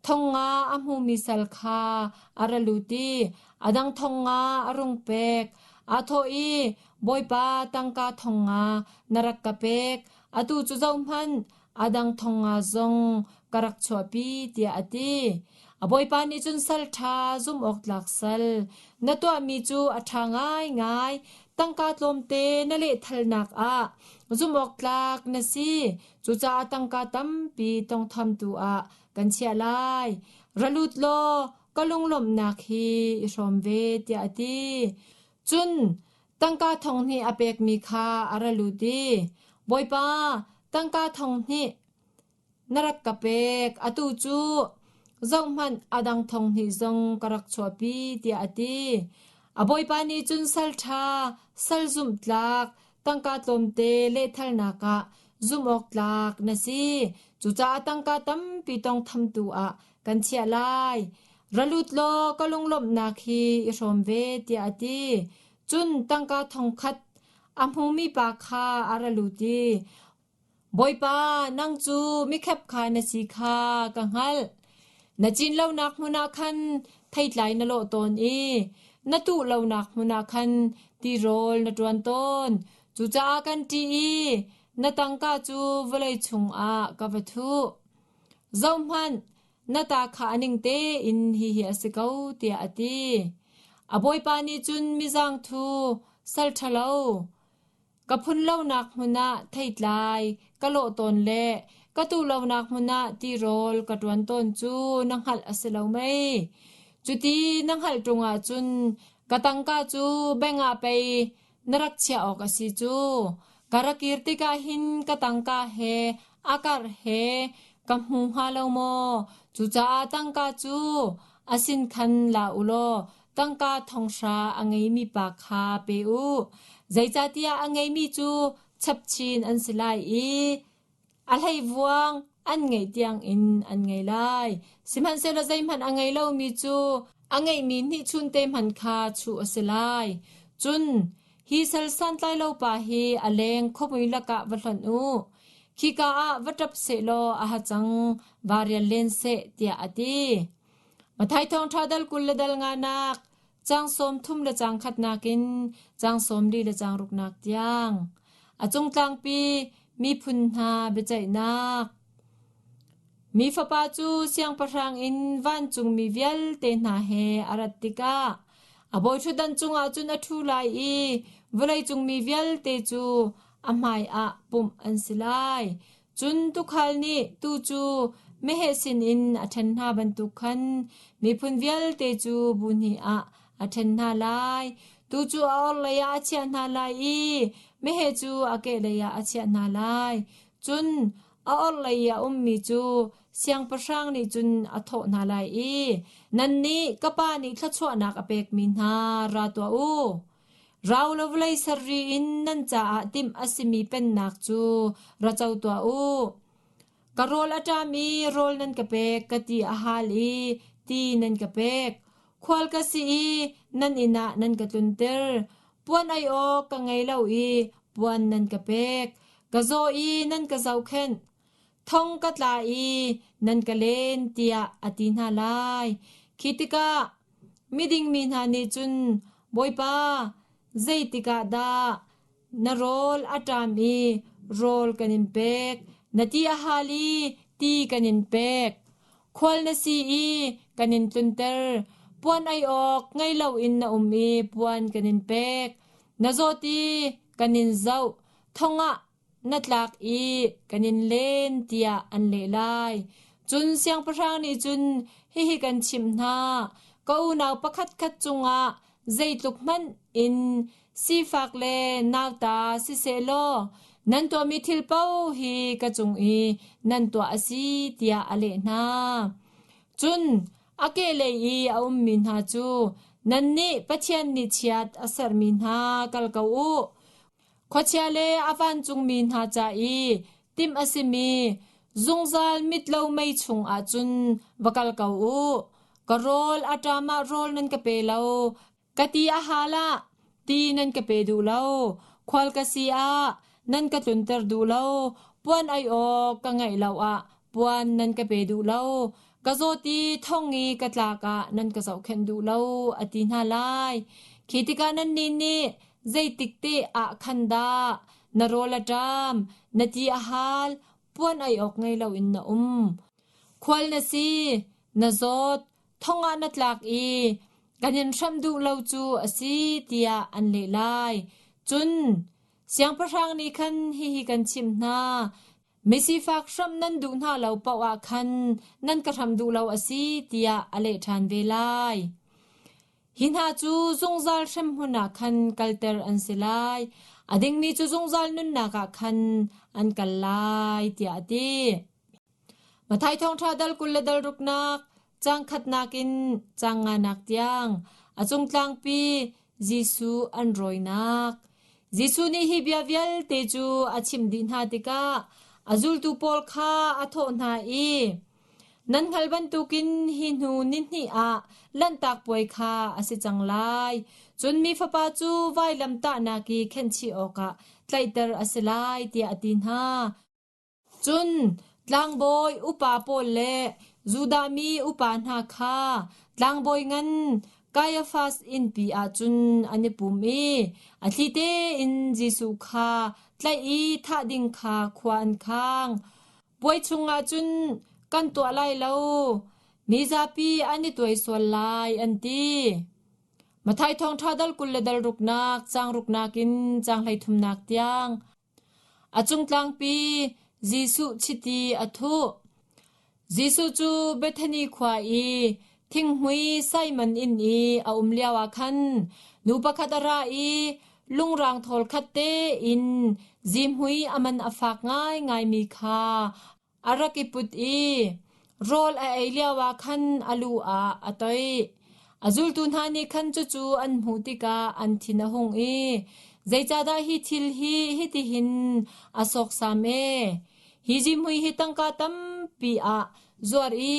Thong nga a hmumi sal kha a ra lut i a dang thong nga a rung pek. Aa thawh i, Bawipa, tangka thong nga na rak ka pek. Atu cu zohhmanh, a dang thong nga zong ka rak chuahpi, tiah a ti. A bawipa nih cun sal ṭha zumh awk tlak sal, na tuahmi cu a ṭha ngaingai, tangka tlawmte na lehthalnak ah zumh awk tlak na si, cucaah tangka tampi tawngthamtu ah kan chiah lai. Ra lut law ka lunglawmhnak hi i hrawm ve, tiah a ti. Cun tangka thong hnih a pekmi kha a ra lut i, Bawipa, tangka thong hnih na rak ka pek, atu cu zohhmanh a dang thong hnih zong ka rak chuahpi, tiah a ti. A bawipa nih cun sal ṭha, sal zumhtlak, tangka tlawmte lehthalnak ah zumh awk tlak na si. Cucaah tangka tampi tawngthamtu ah kan chiah lai. Ra lut law ka lunglawmhnak hi i hrawm ve, tiah a ti. Cun tangka thong khat a hmumi pa kha a ra lut i, Bawipa, nang cu mikhepkhai na si kha ka hngalh. Na cin lonak hmun ah khan theitlai na lawh tawn i na tuh lonak hmun ah khan tirawl na ṭuan tawn. Cucaah kan ṭih i na tangka cu vawlei chungah ka va thuh. Zohhmanh, na ta kha a ning tein hihi a si ko, tiah a ti. A bawipa nih cun mizangthu, sal ṭhalo, ka phun lonak hmun ah theitlai ka lawh tawn le ka tuh lonak hmun ah tirawl ka ṭuan tawn cu na hngalh a si lo mei? Cuti na hngalh ṭung ahcun ka tangka cu bank ah pei na rak chiah awk a si cu. Ka ra kir tikah hin ka tangka he a karh he ka hmu hnga lo maw? Cucaah tangka cu a sin khan la u law tangka thong hra a ngeimi pa kha pe u. Zeicahtiah a ngeimi cu chapchin an si lai i a hleivuang an ngeih tiangin an ngei lai. Sihmanhsehlaw zeihmanh a ngei lomi cu a ngeihmi hnihchunte hmanh kha chuh a si lai. Cun hi sal santlai lo pa hi a leng khuamui lakah va hlonh u. Khika ah va ṭap sehlaw a hacang va rial len seh, tiah a ti. Matthai thawngṭha dal 20 le dal nganak, caang 30 le caang khatnak in caang 40 le caang ruknak tiang. A cung tlangpi miphun hna biaceihnak. Mi fapa cu siangpahrang in vancungmi vialte hna he a rat tikah a bawiṭhutdan cungah cun a ṭhu lai i vawleicung mi vialte cu a hmaiah pumh an si lai. Cun tuukhal nih tuu cu meheh sinin a ṭhen hna bantuk khan miphun vialte cu bu hnih ah a ṭhen hna lai. Tuu cu a orhlei ah a chiah hna lai i meheh cu a kehlei ah a chiah hna lai. Cun a orhlei i a ummi cu siangpahrang nih cun a thawh hna lai i, Nannih ka Pa nih thluachuahnak a pekmi hna ra tuah u. Rau law vawlei sarri in nan caah timh a simi pennak cu ra co tuah u. Ka rawl a ṭam i rawl nan ka pek, ka ti a hal i ti nan ka pek. Khual ka si i nan inn ah nan ka tlunter. Puan ei awk ka ngei lo i puan nan ka pek. Ka zaw i nan ka zohkhenh. Thong ka tla i nan ka len tiah a ti hna lai. Khi tikah miding mi hna nih cun Bawipa, zeitik ah dah na rawl a ṭam i rawl kan in pek, na ti a hal i ti kan in pek. Khual na si i kan in tlunter, puan ei awk ngei loin na um i puan kan in pek. Na zawt i kan in zoh, thong ah na tlak i kan in len tiah an leh lai. Cun siangpahrang nih cun hihi kan chimh hna, ka unau pakhatkhat cungah zeitluk hmanh in sifak le nauta sisehlaw nan tuahmi thil paoh hi ka cung i nan tuah a si tiah a leh hna. Cun a kehlei i a ummi hna cu nannih Pathian nih chiat a serhmi hna kal ko u. Khuachia le a vancungmi hna ca i timh a simi zungzal mitlo mei chungah cun va kal ko u. Ka rawl a ṭam ah rawl nan ka pe lo, ka ti a hal ah ti nan ka pe duh lo, khual ka si ah nan ka tlunter duh lo, puan ei awk ka ngeih lo ah puan nan ka pe duh lo, ka zawt i thong i ka tlak ah nan ka zohkhenh duh lo, a ti hna lai. Khi tikah nannih nih zeitik te ah khan dah na rawl a ṭam, na ti a hal, puan ei awk ngei loin na um. Khual na si, na zawt, thong ah na tlak i kan in hramh duh lo cu a si tiah an leh lai. Cun siangpahrang nih khan hihi kan chimh hna, misifak hramh nan duh hna lo paoh ah khan nan ka hramh duh lo a si tiah a leh ṭhan ve lai. Hi hna cu zungzal hremhmun ah khan kalter an si lai. A dingmi cu zungzal nunnak ah khan an kal lai, tiah a ti. Matthai Thawngṭha dal 20 le dal ruknak, caang khatnak in caang nganak tiang, a cung tlangpi Jesuh an rawinak. Jesuh nih hi bia vialte cu a chimh dih hna tikah a zultu pawl kha a thawh hna i, Nan hngalh bantukin hi hnu nihnih ah Lanhtak Puai kha a si cang lai. Cun mi Fapa cu vailam tahnak i khenhchih awkah tlaihter a si lai, tiah a ti hna. Cun tlangbawi upa pawl le Judah mi upa hna kha tlangbawi ngan Kaiafas innpi ah cun an i pum i a thli tein Jesuh kha tlaih i thah ding kha khua an khang. Puai chungah cun kan tuah lai lo, mizapi an i tuai sual lai, an ti. Matthai Thawngṭha dal 20 le dal ruknak, caang ruknak in caang 33 tiang. A cung tlangpi Jesuh chiti a thuh. Jesuh cu Bethany khua i thinghmui Simon inn i a um lioah khan nu pakhat a ra i lungrang thawl khat tein zihmui a man a fak ngaingaimi kha a rak i put i rawl a ei lioah khan a lu ah a toih. A zultu hna nih khan cucu an hmuh tikah an thin a hung i, Zeicahdah hi thil hi hitihin a sawksam ee? Hi zihmui hi tangka tampi ah zuar i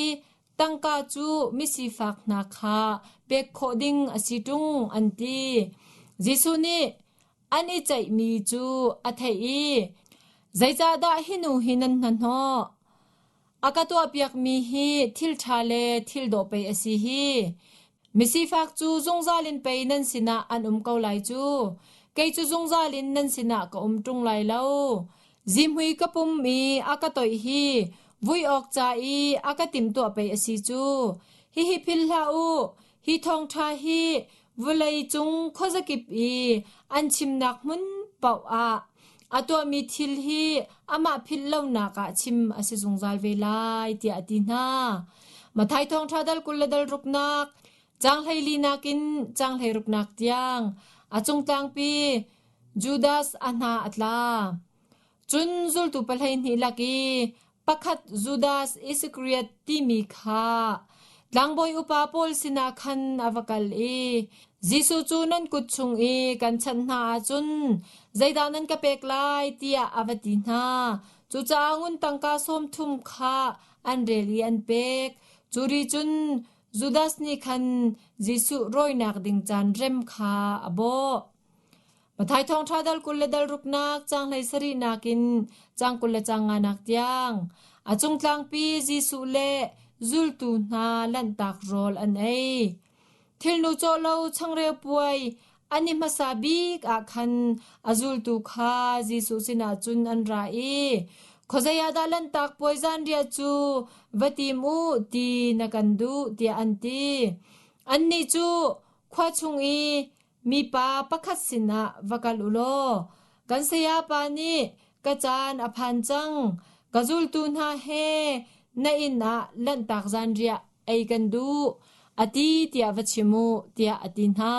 tangka cu misifak hna kha pek khawh ding a si ṭung, an ti. Jesuh nih an i ceihmi cu a theih i, Zeicahdah hi nu hi nan hnahnawh? A ka tuahpiakmi hi thil ṭha le thil dawh pei a si hi. Misifak cu zungzal in pei nan sinah an um ko lai cu. Kei cu zungzal in nan sinah ka um ṭung lai lo. Zihmui ka pum i a ka toih hi vui awk ca i a ka timhtuah pei a si cu. Hihi philh hlah u, hi thawngṭha hi vawlei cung khuazakip i an chimnak hmun paoh ah a tuahmi thil hi amah philh lonak ah chim a si zungzal ve lai, tiah a ti hna. Matthai Thawngṭha dal 20 le dal ruknak, caang 14 in caang 16 tiang, a cung tlangpi Judas a hna a tla. Cun zultu 12 lak i pakhat Judas Iskariot timi kha tlangbawi upa pawl sinah khan a va kal i Jesuh cu nan kut chung i kan chanh hna ahcun zeidah nan ka pek lai tiah a va ti hna. Cucaah ngun tangka 30 kha an rel i an pek. Cu ri cun Judas nih khan Jesuh rawinak ding caan rem kha a bawh. Matthai Thawngṭha dal 20 le dal ruknak, caang 17 in caang 20 le caang nganak tiang. A cungtlangpi Jesuh le zultu hna lanhtak rawl an ei. Thilnu cawh lo changreu puai an i hmasa bik ah khan a zultu kha Jesuh sinah cun an ra i, Khuazei ah dah Lanhtak Puai zanriah cu va tim u ti na kan duh, tiah an ti. Annih cu khua chung i mipa pakhat sinah va kal u law, kan sayapa nih ka caan a phan cang, ka zultu hna he na inn ah Lanhtak zanriah ei kan duh, a ti tiah va chim u, tiah a ti hna.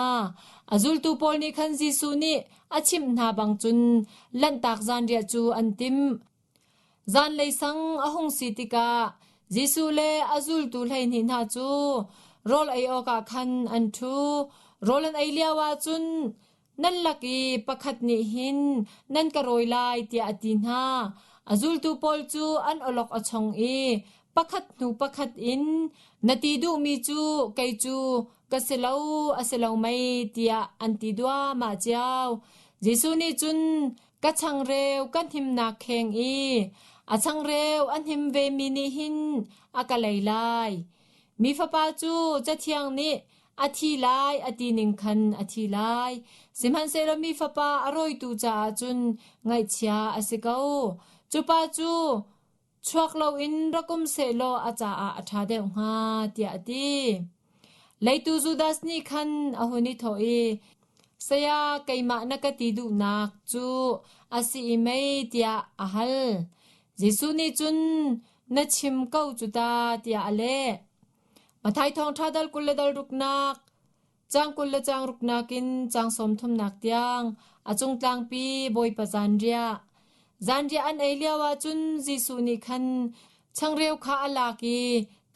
A zultu pawl nih khan Jesuh nih a chimh hna bang cun Lanhtak zanriah cu an timh. Zanlei sang a hung si tikah Jesuh le a zultu 12 hna cu rawl ei awkah khan an ṭhu. Rawl an ei lioah cun nan lak i pakhat nih hin nan ka rawi lai tiah a ti hna. A zultu pawl cu an awlok a chong i pakhat hnu pakhat in na ti duhmi cu kei cu ka si lo a si lo mei tiah an ti duahmah cio. Jesuh nih cun ka changreu ka hnimnak kheng i a changreu a hnim vemi nih hin a ka lei lai. Mi fapa cu Cathiang nih a thi lai a ti ning khan a thi lai. Sihmanhsehlaw mi fapa a rawitu caah cun ngaihchia a si ko. Cu pa cu chuak loin rak um sehlaw a caah a ṭha deuh hnga, tiah a ti. Leitu Judas nih khan a hun i thawh i, Saya, keimah na ka ti duhnak cu a si i mei, tiah a hal. Jesuh nih cun, Na chim ko cu ta, tiah a leh. Matthai thawngṭha dal 20 le dal ruknak, caang 20 le caang ruknak in caang 30nak tiang a cungtlangpi Bawipa zanriah. Zanriah an ei lio ahcun Jesuh nih khan changreu kha a lak i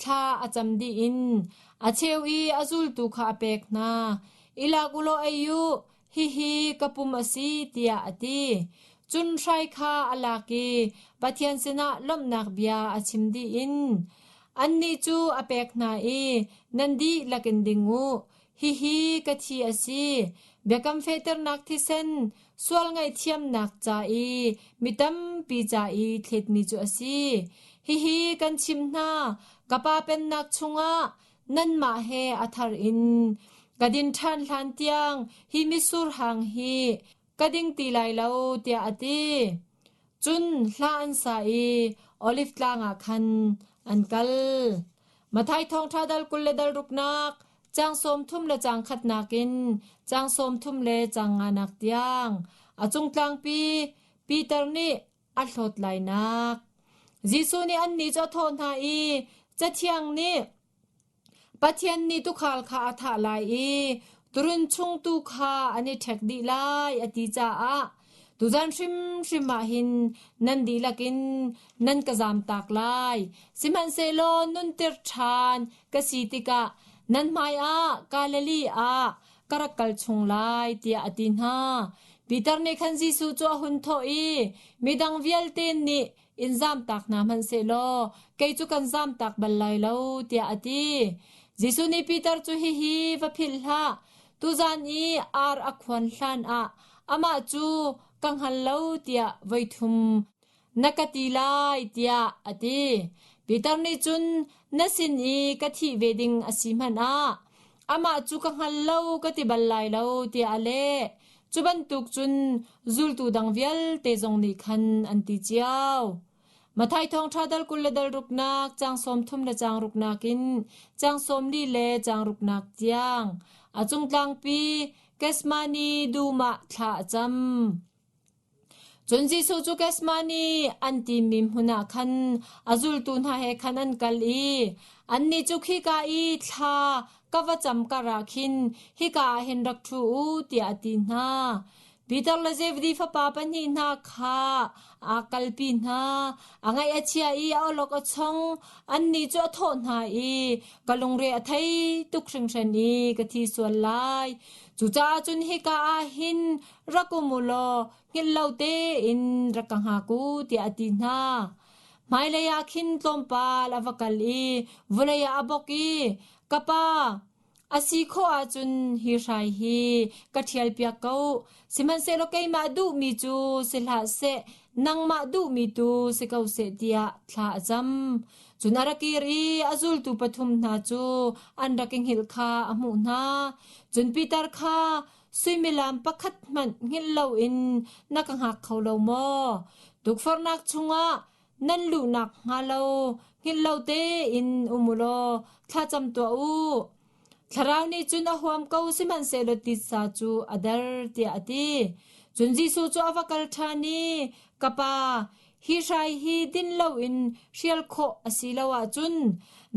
thla a cam dih in a cheu i a zultu kha a pek hna. I lak u law ei u, hihi ka pum a si tiah a ti. Cun hrai kha a lak i Pathian sinah lawmhnak bia a chim dih in annih cu a pek hna i nan dihlak in ding u. Hihi ka thi a si. Biakam fehternak thisen sual ngaihthiamnak ca i mi tampi ca i thletmi cu a si. Hihi kan chimh hna, ka Pa pennak chungah nanmah he a thar in ka din ṭhan hlan tiang hi mitsur hang hi ka ding ti lai lo tiah a ti. Cun hla an sa i Oliv tlang ah khan an kal. Matthai thawngṭha dal 20 le dal ruknak, caang 30 le caang khatnak in caang 30 le caang nganak tiang a cung tlangpi Peter nih a hlawt lainak. Jesuh nih annih cu a thawh hna i Cathiang nih Pathian nih tuukhal kha a thah lai i turun chung tu kha an i ṭhek dih lai a ti caah tuzan hrimhrim ah hin nan dihlak in nan ka zamtak lai. Sihmanhsehlaw nuntir ṭhan ka si tikah nan hmaiah Galilee ah ka rak kal chung lai tiah a ti hna. Peter nih khan Jesuh cu a hun thawh i midang vialte nih in zamtak hna hmanh sehlaw kei cu kan zamtak bal lai lo tiah a ti. Jesuh nih Peter cu hihi va philh hlah, tuzan i ar a khuan hlan ah amah cu ka hngal lo tiah voithum na ka ti lai tiah a ti. Peter nih cun na sin i ka thih ve ding a si hmanh ah amah cu ka hngal lo ka ti bal lai lo tiah a leh. Cu bantuk cun zultu dang vialte zong nih khan an ti cio. Matthai thawngṭha dal 20 le dal ruknak, caang 30 le caang ruknak in caang 40 le caang ruknak tiang a cungtlangpi Gethsemane dum ah thla a cam. Cun Jesuh cu Gethsemane an timi hmun ah khan a zultu hna he khan an kal i annih cu khika i thla ka va cam karah khin hika ah hin rak ṭhu u tiah a ti hna. Peter le Zebedi fapa pahnih hna kha aa kalpi hna. A ngaih a chia i a awlok a chong. Annih cu a thawh hna i ka lungre a thei tuk hringhran i ka thi sual lai. Cucaah cun hika ah hin rak um u law hngilh lo tein rak ka hngak u tiah a ti hna. Hmailei ah khin tlawmpal a va kal i vawlei ah a bawk i, Ka pa, A si khawh ahcun hi hrai hi ka ṭhialpiak ko, sihmanhsehlaw keimah duhmi cu si hlah seh, nangmah duhmi tu si ko seh tiah thla a cam. Cun a ra kir i a zultu pathum hna cu an rak i hngilh kha a hmuh hna. Cun Peter kha suimilam pakhat hmanh hngilh loin na ka hngak kho lo maw? Tukforhnak chungah nan luhnak hnga lo hngilh lo tein um u law thlacam tuah u. Thlarau nih cun a huam ko sihmanhsehlaw titsa cu a der tiah a ti. Cun Jesuh cu a va kal ṭhan i, Ka pa, hi hrai hi din loin hrial khawh a si lo ahcun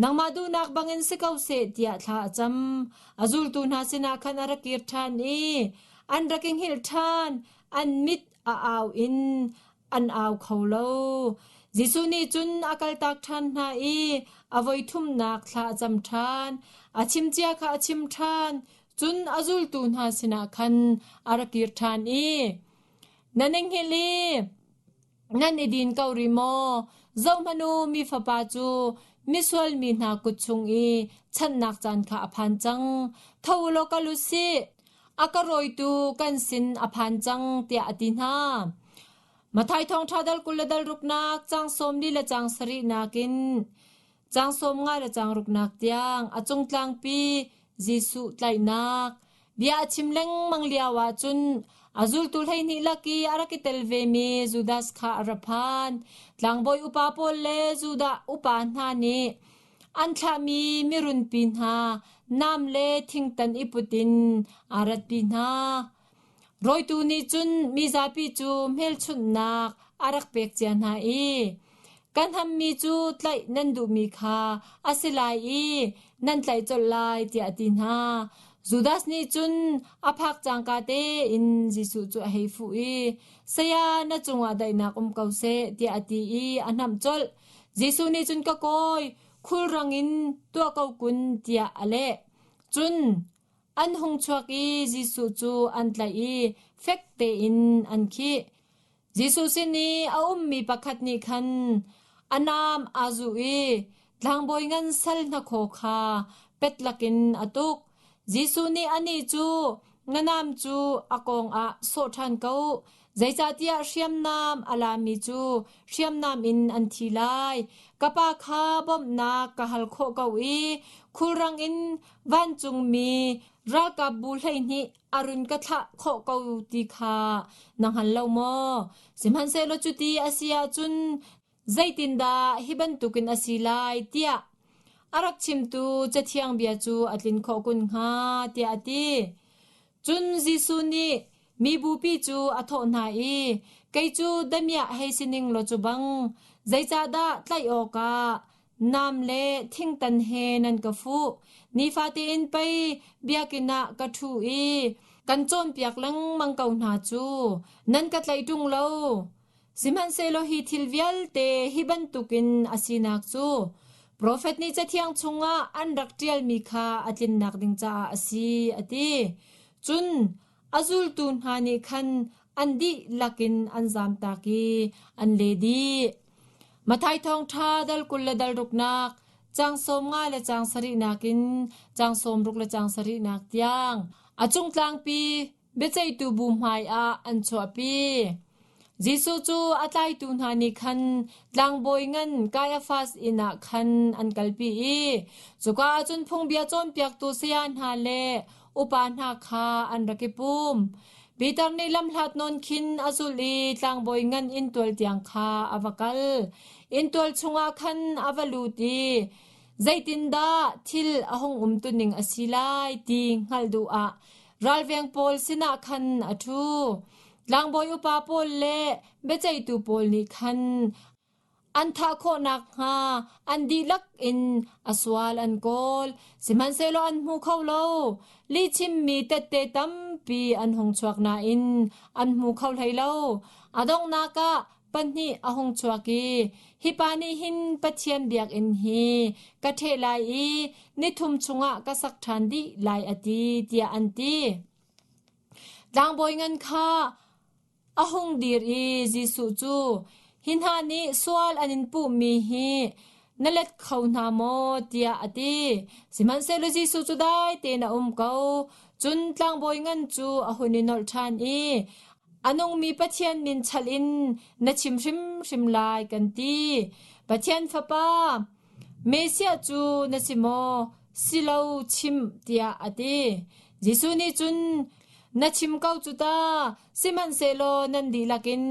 nangmah duhnak bangin si ko seh tiah thla a cam. A zultu hna sinah khan a ra kir ṭhan i an rak i hngilh ṭhan, an mit a au in an au kho lo. Jesuh nih cun a kaltak ṭhan hna i a voi thumnak thla a cam ṭhan. A chim cia kha a chim ṭhan. Cun a zultu hna sinah khan a ra kir ṭhan i, Nan i hngilh i nan i din ko rih maw? Zohhmanh u, mi fapa cu misual mi hna kut chung i chanhnak caan kha a phan cang. Tho u law kal u sih. A ka rawitu kan sin a phan cang tiah a ti hna. Matthai thawngṭha dal 20 le dal ruknak caang 40 le caang sarihnak in caang 15 le caang ruknak tiang a cung tlangpi Jesuh tlaihnak bia a chim lengmang lio ah cun a zultu 12 lak i a rak i tel vemi Judas kha a ra phan. Tlangbawi upa pawl le Judah upa hna nih An thlahmi mirunpi hna nam le thingtan i put in aa ratpi hna. Rawitu nih cun mizapi cu hmelchunhnak a rak pek cia hna i, Kan hammi cu tlaih nan duhmi kha a si lai i nan tlaih colh lai, tiah a ti hna. Judas nih cun a phak cangka tein Jesuh cu a hei fuh i, Saya, na cungah daihnak um ko seh, tiah a ti i a hnamh colh. Jesuh nih cun ka kawi, khulrang in tuah ko kun tiah a leh. Cun an hung chuak i Jesuh cu an tlaih i fek tein an khih. Jesuh sin i a ummi pakhat nih khan a naam aa zuh i tlangbawi ngan sal hnakhaw kha pet lakin a tuk. Jesuh nih anih cu, Na naam cu a kawng ah sawh ṭhan ko, zeicahtiah hriamnam a lami cu hriamnam in an thi lai. Ka Pa kha bawmhnak ka hal khawh ko i khulrang in vancungmi ralkapbu 12 a run ka thlah khawh ko ti kha na hngal lo maw? Sihmanhsehlaw cuti a si ahcun Zeitindah hi bantukin a si lai tiah a rak chimtu Cathiang bia cu a tlin khawh kun hnga tiah a ti. Cun Jesuh nih mi bupi cu a thawh hna i, Kei cu damiah hei si ning law cu bang, zeicahdah tlaih awkah nam le thingtan he nan ka fuh? Nifate in pei biakinn ah ka ṭhu i kan cawnpiak lengmang ko hna cu, nan ka tlaih ṭung lo. Sihmanhsehlaw hi thil vialte hi bantukin a sinak cu profet nih Cathiang chungah an rak ṭialmi kha a tlinnak ding caah a si, a ti. Cun a zultu hna nih khan an dihlak in an zamtak i an le dih. Matthai Thawngṭha dal 20 le dal ruknak, caang 15 le caang sarihnak in caang 60 le caang sarihnak tiang a cung tlangpi biaceihtu bu hmaiah an chuahpi. Jesuh cu a tlaitu hna nih khan tlangbawi ngan Kaiafas inn ah khan an kalpi i cuka ah cun phungbia cawnpiaktu saya hna le upa hna kha an rak i pum. Peter nih lamhlat nawn khin a zulh i tlangbawi ngan inntual tiang kha a va kal. Inntual chungah khan a va lut i zeitindah thil a hung umtuning a si lai ti hngalh duh ah Ralveng pawl sinah khan a ṭhu. Tlangbawi upa pawl le biaceihtu pawl nih khan an thah khawh nakhnga an dihlak in a sual an kawl. Sihmanhsehlaw an hmu kho lo. Lihchimmi tette tampi an hung chuak nain an hmu kho hlei lo. A donghnak ah pahnih a hung chuak i hi pa nih hin Pathian biakinn hi ka ṭheh lai i nithum chungah ka sak ṭhan dih lai a ti tiah an ti. Tlangbawi ngan kha a hung dir i Jesuh cu hi hna nih sual an in puhmi hi na let kho hna maw? tiah a ti. Sihmanhsehlaw Jesuh cu dai tein a um ko. Cun tlangbawi ngan cu a hun i nolh ṭhan i, A nungmi Pathian min chalh in na chim hrimhrim lai kan ti. Pathian Fapa, Messiah cu na si maw? Si lo chim tiah a ti. Jesuh nih cun na chim ko cu ta, sihmanhsehlaw nan dihlak in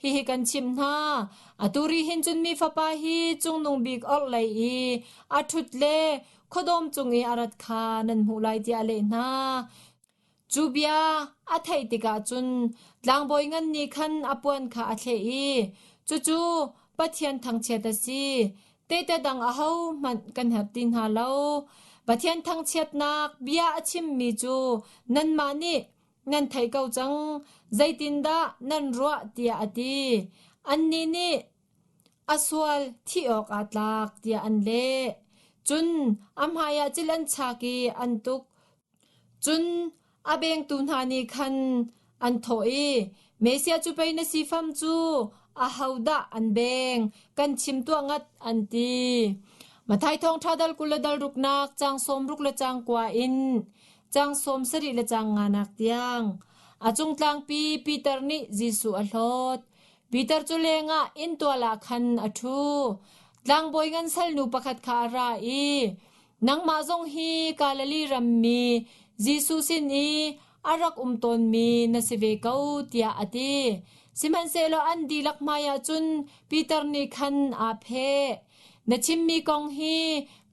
hihi kan chimh hna. Atu ri hin cun mi fapa hi cungnung bik orhlei i a ṭhut le khuadawm cung i a rat kha nan hmuh lai tiah a leh hna. Cu bia a theih tikah cun tlangbawi ngan nih khan a puan kha a thleh i, Cucu Pathian thangchiat a si. Tehte dang ahohmanh kan herh ti hna lo. Pathian thangchiatnak bia a chimmi cu nanmah nih nan theih ko cang. Zeitindah nan ruah tiah a ti. Annih nih a sual thih awk aa tlak tiah an leh. Cun a hmaiah cil an chak i an tuk. Cun a bengtu hna nih khan an thawh i, Messiah cu pei na si fam cu, ahodah an beng, kan chim tuah ngat, an ti. Matthai thawngṭha dal 20 le dal ruknak caang 60 le caang kua in caang 70 le caang nganak tiang. A cung tlangpi Peter nih Jesuh a hlawt. Peter cu lengah inntual ah khan a ṭhu. Tlangbawi ngan salnu pakhat kha a ra i, Nangmah zong hi Galilee rammi Jesuh sin i a rak um tawnmi na si ve ko, tiah a ti. Sihmanhsehlaw an dihlak hmaiah cun Peter nih khan aa pheh. Na chimmi kong hi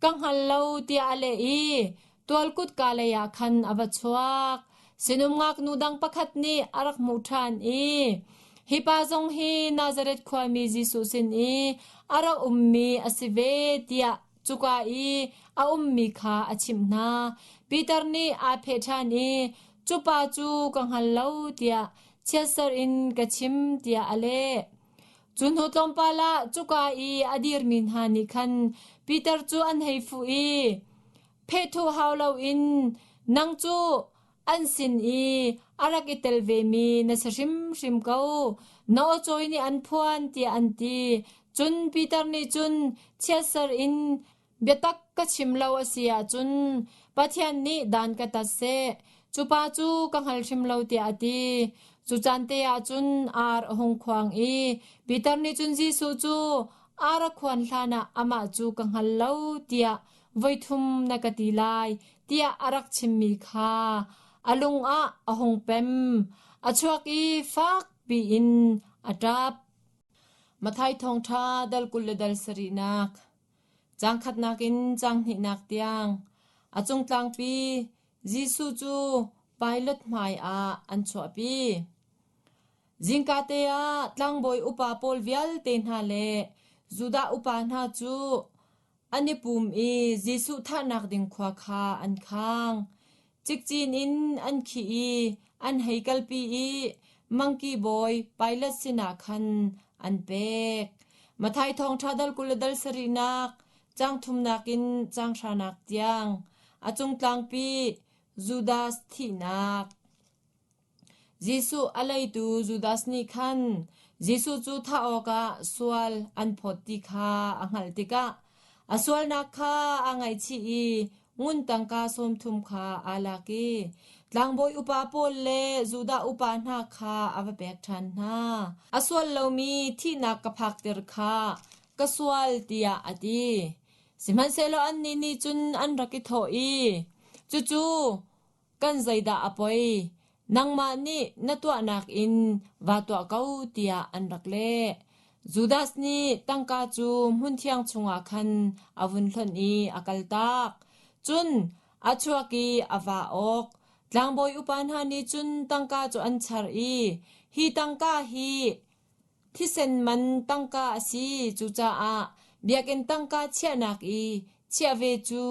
ka hngal lo, tiah a leh i tual kutka leiah khan a va chuak. Sinum ngaknu dang pakhat nih a rak hmuh ṭhan i, Hi pa zong hi Nazareth khuami Jesuh sin i a rak ummi a si ve, tiah cuka i a ummi kha a chimh hna. Peter nih aa pheh ṭhan i, Cu pa cu ka hngal lo, tiah chiatser in ka chim, tiah a leh. Cu hnu tlawmpal ah cuka i a dirmi hna nih khan Peter cu an hei fuh i, Phehthuh hau loin nang cu an sin i a rak i tel vemi na si hrimhrim ko. Na aw-cawi nih an phuan tiah an ti. Cun Peter nih cun chiatser in biatak ka chim lo a si ahcun Pathian nih dan ka tat seh. Cu pa cu ka hngal hrim lo tiah a ti. Cu caan te ah cun ar a hung khuang i Peter nih cun Jesuh cu ar a khuan hlanah amah cu ka hngal lo tiah voithum na ka ti lai tiah a rak chimmi kha a lung ah a hung pem. A chuak i fak piin a ṭap. Matthai thawngṭha dal 20 le dal sarihnak caang khatnak in caang hnihnak tiang a cung tlangpi Jesuh cu Pilat hmai ah an chuahpi. Zingkate ah tlangbawi upa pawl vialte hna le Judah upa hna cu An i pum i Jesuh thahnak ding khua kha an khang. Cikcin in an khih i an hei kalpi i mangki bawi Pilat sinah khan an pek. Matthai thawngṭha dal 20 le dal sarihnak, caang thumnak in caang hranak tiang, a cung tlangpi Judas thihnak. Jesuh a leitu Judas nih khan Jesuh cu thah awkah sual an phawt ti kha a hngalh tikah a sualnak kha aa ngaihchih i ngun tangka 30 kha aa lak i tlangbawi upa pawl le Judah upa hna kha a va pek ṭhan hna. A sual lomi thihnak ka phakter kha ka sual tiah a ti. Sihmanhsehlaw annih nih cun an rak i thawh i, Cucu Kan zeidah a poi? Nangmah nih na tuahnak in vaa tuah ko tiah an rak leh. Judas nih tangka cu hmunthiang chungah khan a vun hlonh i a kaltak. Cun a chuak i a vaa awk. Tlangbawi upa hna nih cun tangka cu an char i, Hi tangka hi Thisen man tangka a si, cucaah biakinn tangka chiahnak i chiah ve cu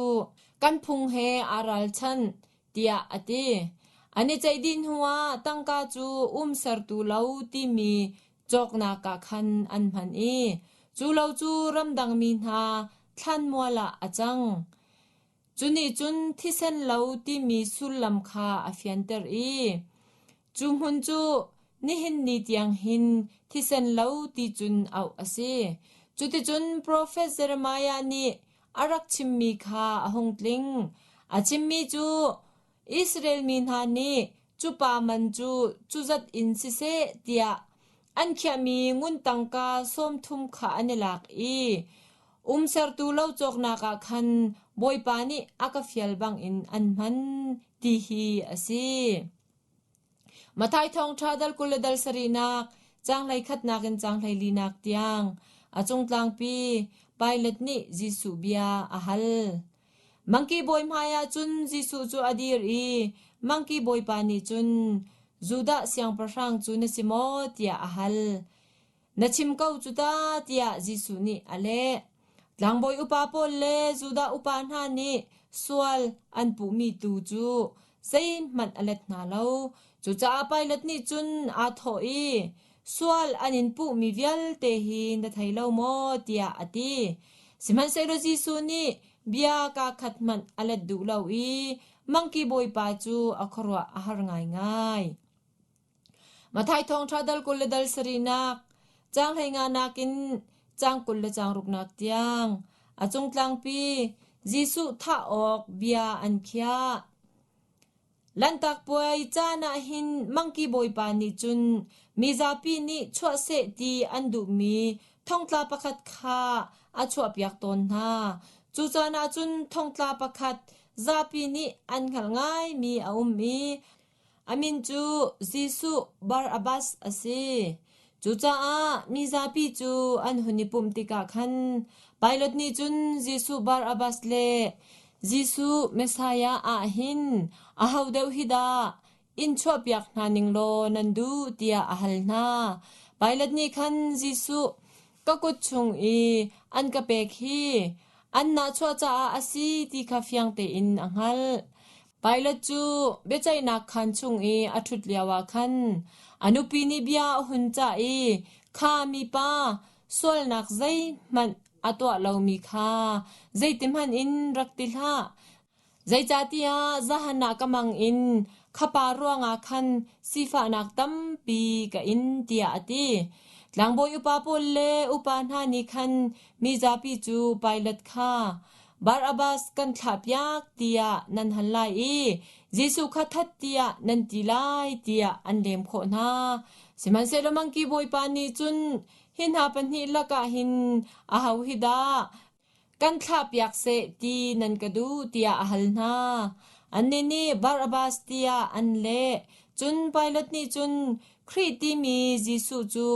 kan phung he aa ralchanh, tiah a ti. An i ceih dih hnuah tangka cu umsertu lo timi cawknak ah khan an hman i cu lo cu ramdangmi hna thlanmual ah a cang. Cu nih cun thisen lo timi sullam kha a fianter i cu hmun cu nihin ni tiang hin thisen lo ti cun auh a si. Cuticun profet Jeremiah nih a rak chimmi kha a hung tling. A chimmi cu, Israel mi hna nih cu pa man cu cu zat in siseh tiah an khiahmi ngun tangka sawm thum kha an i lak i umsertu lo cawknak ah khan Bawipa nih a ka fial bangin an hman ti hi a si. Matthai thawngṭha dal 20 le dal sarihnak, caang hleikhatnak in caang hleilinak tiang a cungtlangpi Pilat nih Jesuh bia a hal. Mangki bawi hmaiah cun Jesuh cu a dir i mangki bawipa nih cun Judah siangpahrang cu na si maw tiah a hal. Na chim ko cu ta tiah Jesuh nih a leh. Tlangbawi upa pawl le Judah upa hna nih sual an puhmi tu cu zeihmanh a let hna lo. Cucaah Pilat nih cun aa thawh i, Sual an in puhmi vialte hi na thei lo maw? tiah a ti. Sihmanhsehlaw Jesuh nih bia kaa khat hmanh a let duh lo i mangki bawipa cu a khuaruah a har ngaingai. Matthai thawngṭha dal 20 le dal sarihnak, caang hleinganak in caang 20 le caang ruknak tiang a cungtlangpi Jesuh thah awk bia an khiah. Lanhtak puai caan ah hin mangki bawipa nih cun mizapi nih chuah seh ti an duhmi thongtla pakhat kha a chuahpiak tawn hna. Cu caan ah cun thongtla pakhat zapi nih an hngalh ngaimi a um i A min cu Jesuh Barabbas a si. Cucaah mizapi cu an hun i pumh tikah khan Pilat nih cun Jesuh Barabbas le Jesuh Messiah ah hin aho deuh hi dah in chuahpiak hna ning law nan duh tiah a hal hna. Pilat nih khan Jesuh ka kut chung i an ka pek hi an nahchuah caah a si ti kha fiang tein a hngalh. Pilat cu biaceihnak khaan chung i a ṭhut lioah khan a nupi nih bia a hun cah i kha mipa sualnak zeihmanh a tuah lomi kha zeitihmanh in rak ti hlah. Zeicahtiah zahan ah ka mang in kha pa ruangah khan sifahnak tampi ka in tiah a ti. Tlangbawi upa pawl le upa hna nih khan mizapi cu Pilat kha Barabbas kan thlahpiak tiah nan hal lai i Jesuh kha that tiah nan ti lai tiah an lem khawh hna. Sihmanhsehlaw mangki bawipa nih cun hi hna pahnih lakah hin aho hi dah kan thlahpiak seh ti nan ka duh tiah a hal hna. Annih nih Barabbas tiah an leh. Cun Pilat nih cun Khrih timi Jesuh cu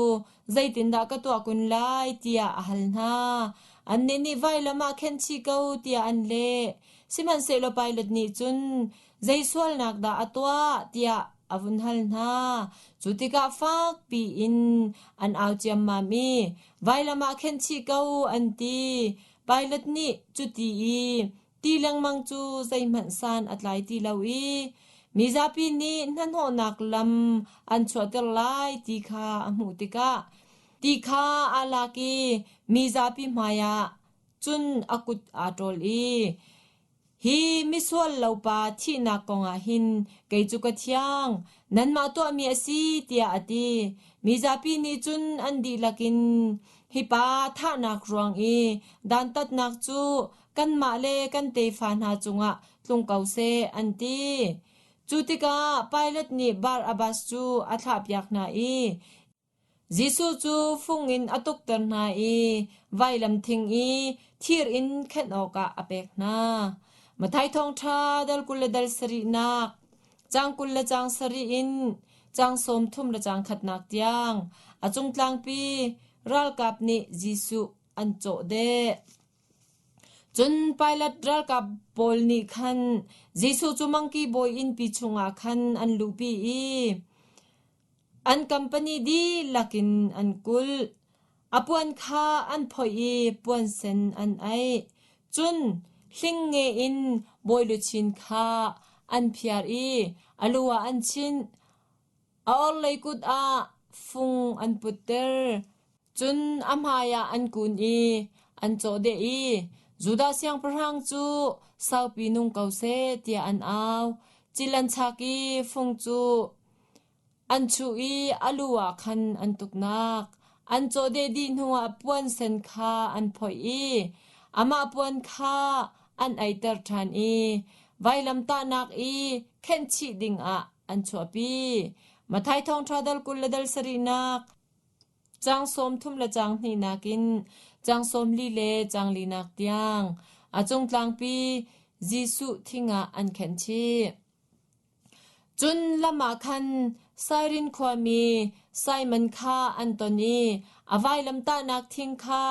zeitindah ka tuah kun lai tiah a hal hna. Annih nih vailam ah khenh chih ko tiah an leh. Sihmanhsehlaw Pilat nih cun zei sualnak dah a tuah tiah a vun hal hna. Cu tikah fakpi in an au ciammam i vailam ah khenh chih ko an ti. Pilat nih cuti i ti lengmang cu zeihmanh san a tlai ti lo i mizapi nih hnahnawhnak lam an chuahter lai ti kha a hmuh tikah ti kha aa lak i mizapi hmaiah cun a kut aa ṭawl i Hi misual lo pa thihnak kongah hin kei cu ka thiang, nanmah tuahmi a si, tiah a ti. Mizapi nih cun an dihlak in hi pa thahnak ruang i dantatnak cu kanmah le kan tefa hna cungah tlung ko seh, an ti. Cu tikah Pilat nih Barabbas cu a thlahpiak hna i Jesuh cu fung in a tukter hna i vailam thing i thir in khenh awkah a pek hna. Matthai Thawngṭha dal 20 le dal sarihnak, caang 20 le caang sarih in caang 30 le caang khatnak tiang a cungtlangpi ralkap nih Jesuh an cawh deh. Cun Pilat ralkap pawl nih khan Jesuh cu mangki bawi innpi chungah khan an luhpi i An company dihlak in an kulh. A puan kha an phoih i puan sen an aih. Cun hling nge in bawi luchin kha an phiar i a lu ah an chinh. A orhlei kut ah fung an putter. Cun a hmaiah an kun i an cawhdeh i Judah siangpahrang cu saupi nung ko seh tiah an au. Cil an chak i fung cu an chuh i a lu ah khan an tuknak. An cawhdeh dih hnuah puan sen kha an phoih i amah puan kha an eiter ṭhan i vailamtahnak i khenhchih dingah an chuahpi. Matthai Thawngṭha dal 20 le dal sarihnak, caang 30 le caang hnihnak in caang 40 le caang linak tiang a cung tlangpi Jesuh thing ah an khenhchih. Cun lam ah khan Sairin khuami Simon kha an ton i a vailamtahnak thing kha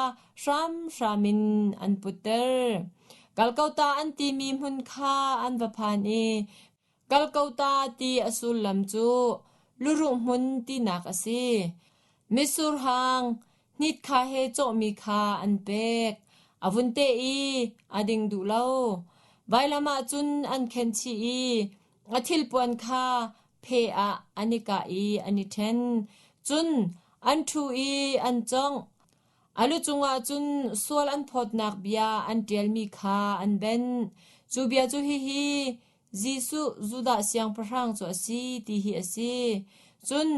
hramhram in an putter. Kalkota an timi hmun kha an va phan i Kalkota ti a sullam cu luruh hmun tinak a si. Mitsur hang hnit kha he cawhmi kha an pek. A vun te i a ding duh lo. Vailam ah cun an khenchih i a thilpuan kha phe ah an i kah i an i ṭhen. Cun an ṭhu i an congh. A lu cungah cun sual an phawtnak bia an ṭialmi kha an benh. Cu bia cu hihi, Jesuh Judah siangpahrang cu a si ti hi a si. Cun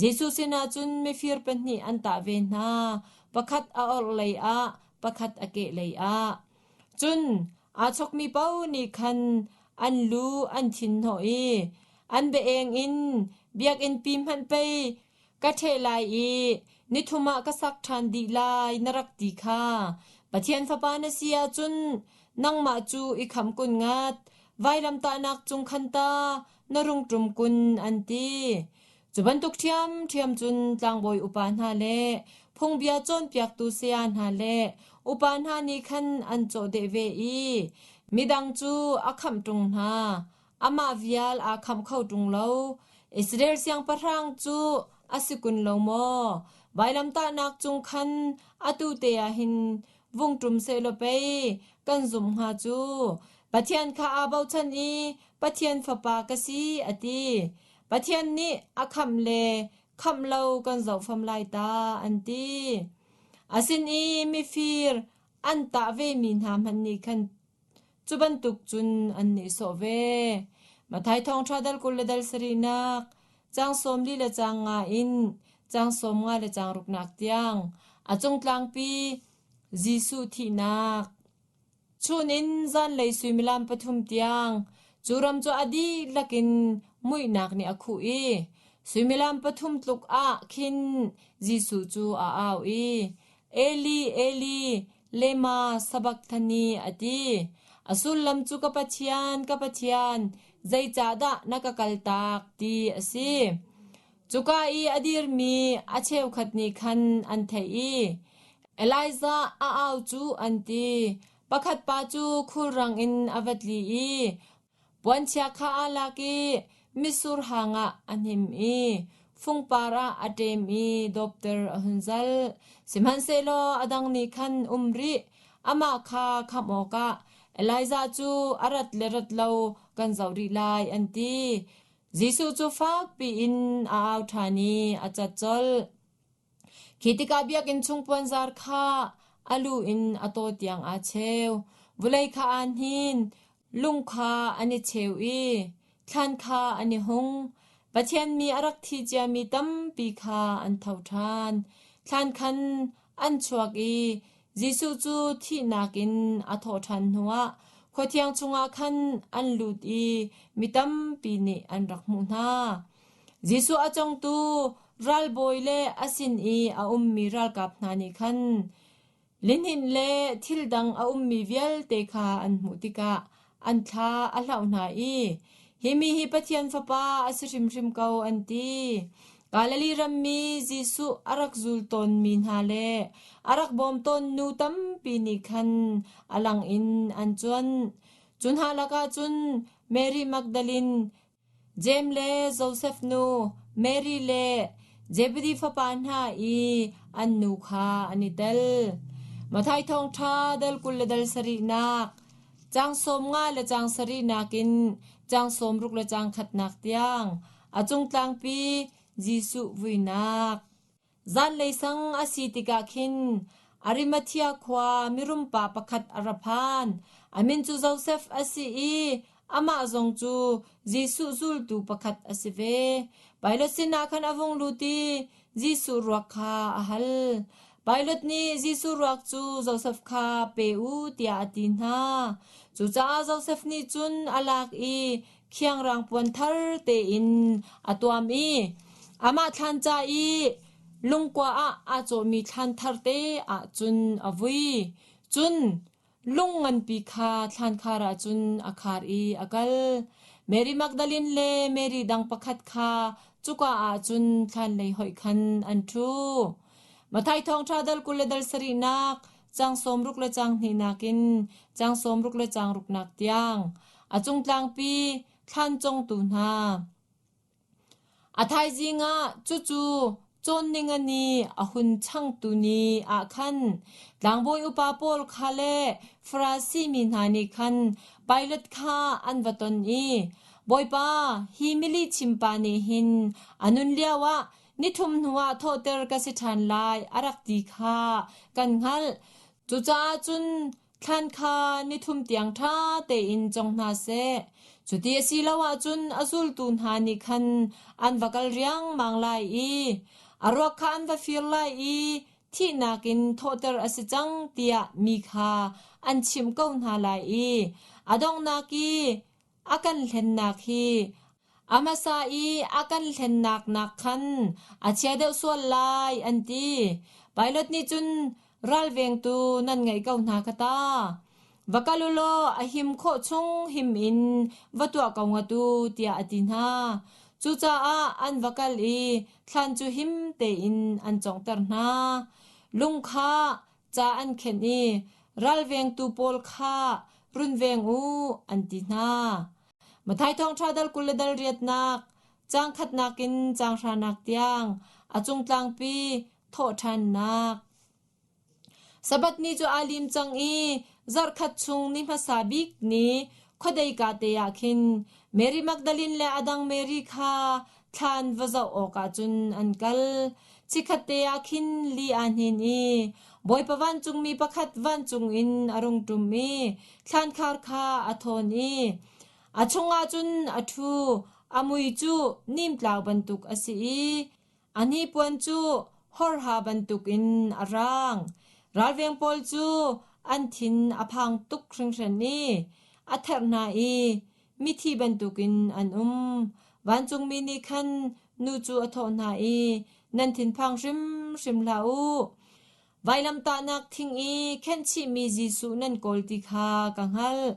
Jesuh sinah cun mifir pahnih an tah ve hna, pakhat a orhlei ah, pakhat a kehlei ah. Cun aa chokmi paoh nih khan an lu an thinhnawh i an biaeng in biakinnpi hmanh pei ka ṭheh lai i nithum ah ka sak ṭhan dih lai na rak ti kha Pathian Fapa na si ahcun nangmah cu i khamh kun ngat, vailamtahnak cung khan ta na rung ṭum kun an ti. Cu bantuk ṭhiamṭhiam cun tlangbawi upa hna le phungbia cawnpiaktu saya hna le upa hna nih khan an cawhdeh ve i midang cu a khamh ṭung hna, amah vial aa khamh kho ṭung lo. Israel siangpahrang cu a si kun lo maw? Vailamtahnak cung khan atu te ah hin vung ṭum sehlaw pei kan zumh hnga cu. Pathian kha aa bochan i Pathian Fapa ka si a ti. Pathian nih a khamh le khamh lo kan zoh fam lai ta an ti. A sin i mifir an tah vemi hna hmanh nih khan Cu bantuk cun an nihsawh ve. Matthai thawngṭha dal 20 le dal sarihnak, caang 40 le caang nga in caang 50 le caang ruknak tiang a cung tlangpi Jesuh thihnak. Chun in zanlei suimilam pathum tiang cu ram cu a dihlak in muihnak nih a khuh i suimilam pathum tluk ah khin Jesuh cu a au i Eli, Eli, lema sabachthani a ti. A sullam cu ka Pathian, ka Pathian, zeicahdah na ka kaltak ti a si. Cuka i a dirmi a cheukhat nih khan an theih i Elijah a au cu an ti. Pakhat pa cu khulrang in a va tli i Puanchia kha aa lak i mitsur hang ah a hnim i fungpar ah a ṭem i dawpter a hun zalh. Sihmanhsehlaw a dang nih khan um rih, amah kha khamh awkah Elijah cu a rat le rat lo kan zoh rih lai, an ti. Jesuh cu fak piin a au ṭhan i a cat colh. Khi tikah biakinn chung puanzar kha a lu in a taw tiang aa cheu. Vawlei kha aa hnin, lung kha an i cheu i thlan kha an i hung. Pathian mi a rak thi ciami tampi kha an tho ṭhan. Thlan khan an chuak i Jesuh cu thihnak in a thawh ṭhan hnuah khua thiang chungah khan an lut i mi tampi nih an rak hmuh hna. Jesuh a congtu ralbawi le a sin i a ummi ralkap hna nih khan lihninh le thil dang a ummi vialte kha an hmuh tikah an thla a hlauh hna i, Hi mi hi Pathian Fapa a si hrimhrim ko, an ti. Galilee rammi Jesuh a rak zul tawnmi hna le a rak bawm tawn nu tampi nih khan a lang in an cuanh. Cu hna lakah cun Mary Magdalin, Jeim le Josef nu Mary le Zebedi fapa hna i an nu kha an i tel. Matthai thawngṭha dal 20 le dal sarihnak, caang 50 le caang sarihnak in caang 60 le caang khatnak tiang a cung tlangpi Jesuh vuinak. Zanlei sang a si tikah khin Arimathea khua mirumpa pakhat a ra phan. A min cu Josef a si i amah zong cu Jesuh zultu pakhat a si ve. Pilat sinah khan a vung lut i. Jesuh ruak kha a hal. Pilat nih Jesuh ruak cu Josef kha pe u tiah a ti hna. Cucaah Josef nih cun a lak i khiangrang puan thar tein a tuam i amah thlan ca i lungkua ah aa cawhmi thlan thar te ah cun a vui. Cun lung nganpi kha thlankhar ah cun a khar i a kal. Mary Magdalin le Mary dang pakhat kha cuka ah cun thlan lei hoih khan an ṭhu. Matthai thawngṭha dal 20 le dal sarihnak, caang 60 le caang hnihnak in caang 60 le caang ruknak tiang, a cung tlangpi thlan congtu hna. A thaizing ah cucu cawnning a ni a hun changtu ni ah khan tlangbawi upa pawl kha le Farasi mi hna nih khan Pilat kha an va ton i, Bawipa, hi milihchimpa nih hin a nun lioah nithum hnuah thawhter ka si ṭhan lai a rak ti kha kan hngalh. Cucaah cun Thlan kha nithum tiang ṭha tein cong hna seh. Cuti a si lo ahcun a zultu hna nih khan an va kal riangmang lai i a ruak kha an va fir lai i thihnak in thawhter a si cang tiah mi kha an chimh ko hna lai i a donghnak i a kan hlennak hi a hmasa i a kan hlennak nak khan a chia deuh sual lai an ti. Pilot nih cun ralvengtu nan ngeih ko hna kha ta. Va kal u law a him khawh chung him in va tuah ko ngat u tiah a ti hna. Cucaah an va kal i thlan cu him tein an conghter hna. Lung kha ca an khenh i ralvengtu pawl kha runveng u an ti hna. Matthai thawngṭha dal 20 le dal riatnak, caang khatnak in caang hranak tiang a cungtlangpi thawhṭhannak. Sabbath ni cu aa lim cang i zarhkhat chung ni hmasa bik ni khuadeika te ah khin Mary Magdalene le a dang Mary kha thlan va zoh awkah cun an kal. Chikkhat te ah khin li aa hnin i Bawipa vancungmi pakhat vancung in a rung ṭum i thlankhar kha a thawn i a chungah cun a ṭhu. A mui cu nimtlau bantuk a si i a hnipuan cu horha bantukin a raang. Ralveng pawl cu an thin a phang tuk hringhran i a therh hna i mithi bantukin an um. Vancungmi nih khan nu cu a thawh hna i, Nan thinphang hrimhrim hlah u. Vailamtahnak thing i khenhchihmi Jesuh nan kawl ti kha ka hngalh.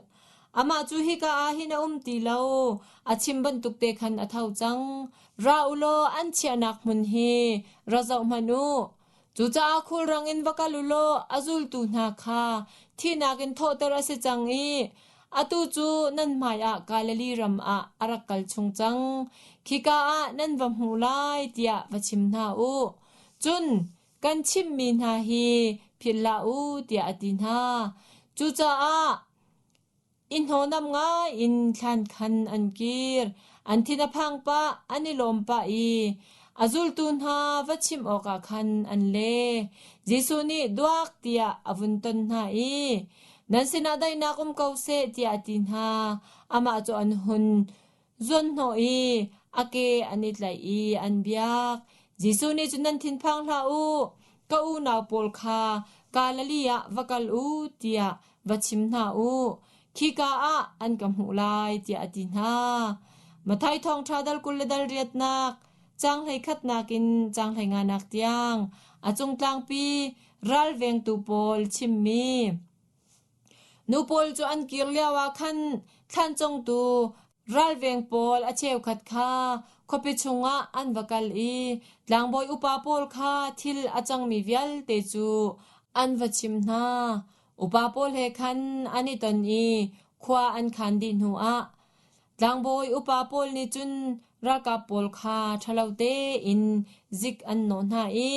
Amah cu hika ah hin a um ti lo, a chim bantuk te khan a tho cang. Ra u law an chiahnak hmun hi ra zoh hmanh u. Cucaah khulrang in va kal u law a zultu hna kha thihnak in thawhter a si cang i atu cu nan hmaiah Galilee ram ah a rak kal chung cang. Khika ah nan va hmuh lai tiah va chim hna u. Cun kan chimhmi hna hi philh hlah u tiah a ti hna. Cucaah I hnawhnam ngai in thlan khan an kir. An thin a phang pah, an i lawm pah i a zultu hna va chimh awkah khan an le. Jesuh nih duak tiah a vun ton hna i, Nan sinah daihnak um ko seh tiah a ti hna. Amah cu an hun zuanhnawh i a ke an i tlaih i an biak. Jesuh nih cun nan thinphang hlah u, ka unau pawl kha Galilee ah va kal u tiah va chim hna u. Khika ah an ka hmuh lai tiah a ti hna. Matthai thawngṭha dal 20 le dal riatnak, caang hleikhatnak in caang hleinganak tiang a cungtlangpi ralvengtu pawl chimmi. Nu pawl cu an kir lioah khan thlancongtu ralveng pawl a cheukhat kha khuapi chungah an va kal i tlangbawi upa pawl kha thil a cangmi vialte cu an va chim hna. Upa pawl he khan an i ton i khua an khan dih hnuah tlangbawi upa pawl nih cun ralkap pawl kha ṭhalo tein zik an nawh hna i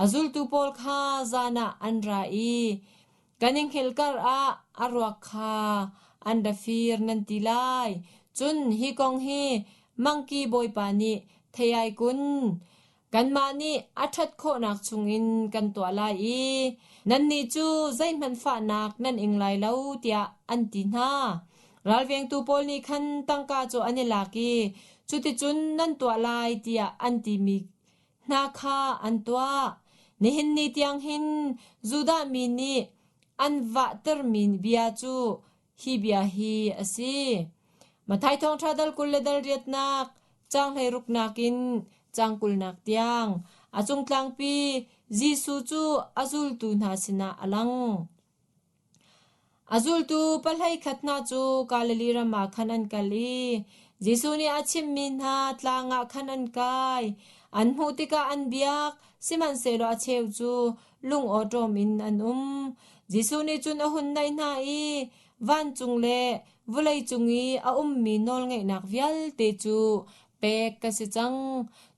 a zultu pawl kha zan ah an ra i kan i hngilh kar ah a ruak kha an ra fir nan ti lai. Cun hi kong hi mangki bawipa nih thei ai kun. Kanmah nih a ṭhat khawhnak chungin kan tuah lai i nannih cu zeihmanh fahnak nan ing lai lo tiah an ti hna. Ralvengtu pawl nih khan tangka cu an i lak i cuticun nan tuah lai tiah an timi hna kha an tuah. Nihin ni tiang hin Judah mi nih an vahtermi bia cu hi bia hi a si. Matthai thawngṭha dal 20 le dal riatnak, caang hleiruknak in caang kulnak tiang a cungtlangpi Jesuh cu a zultu hna sinah a lang. A zultu pahlei khat hna cu Galilee ram ah khan an kal i Jesuh nih a chimhmi hna tlang ah khan an kai. An hmuh tikah an biak, sihmanhsehlaw a cheu cu lungawṭawm in an um. Jesuh nih cun a hun naih hna i vancung le vawleicung i a ummi nawlngeihnak vialte cu pek ka si cang.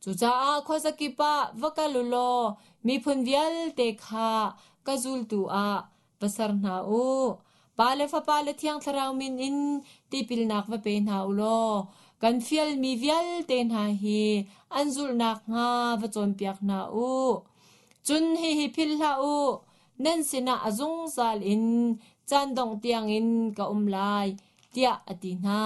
Cucaah khuazakip ah va kal u law miphun vialte kha ka zultu ah va ser hna u. Pa le Fapa le Thiang Thlarau min in tipilnak va pe hna u law kan fialmi vialte hna hi an zulh nakhnga va cawnpiak hna u. Cun hihi philh hlah u, nan sinah a zungzal in caan dongh tiangin ka um lai, tiah a ti hna.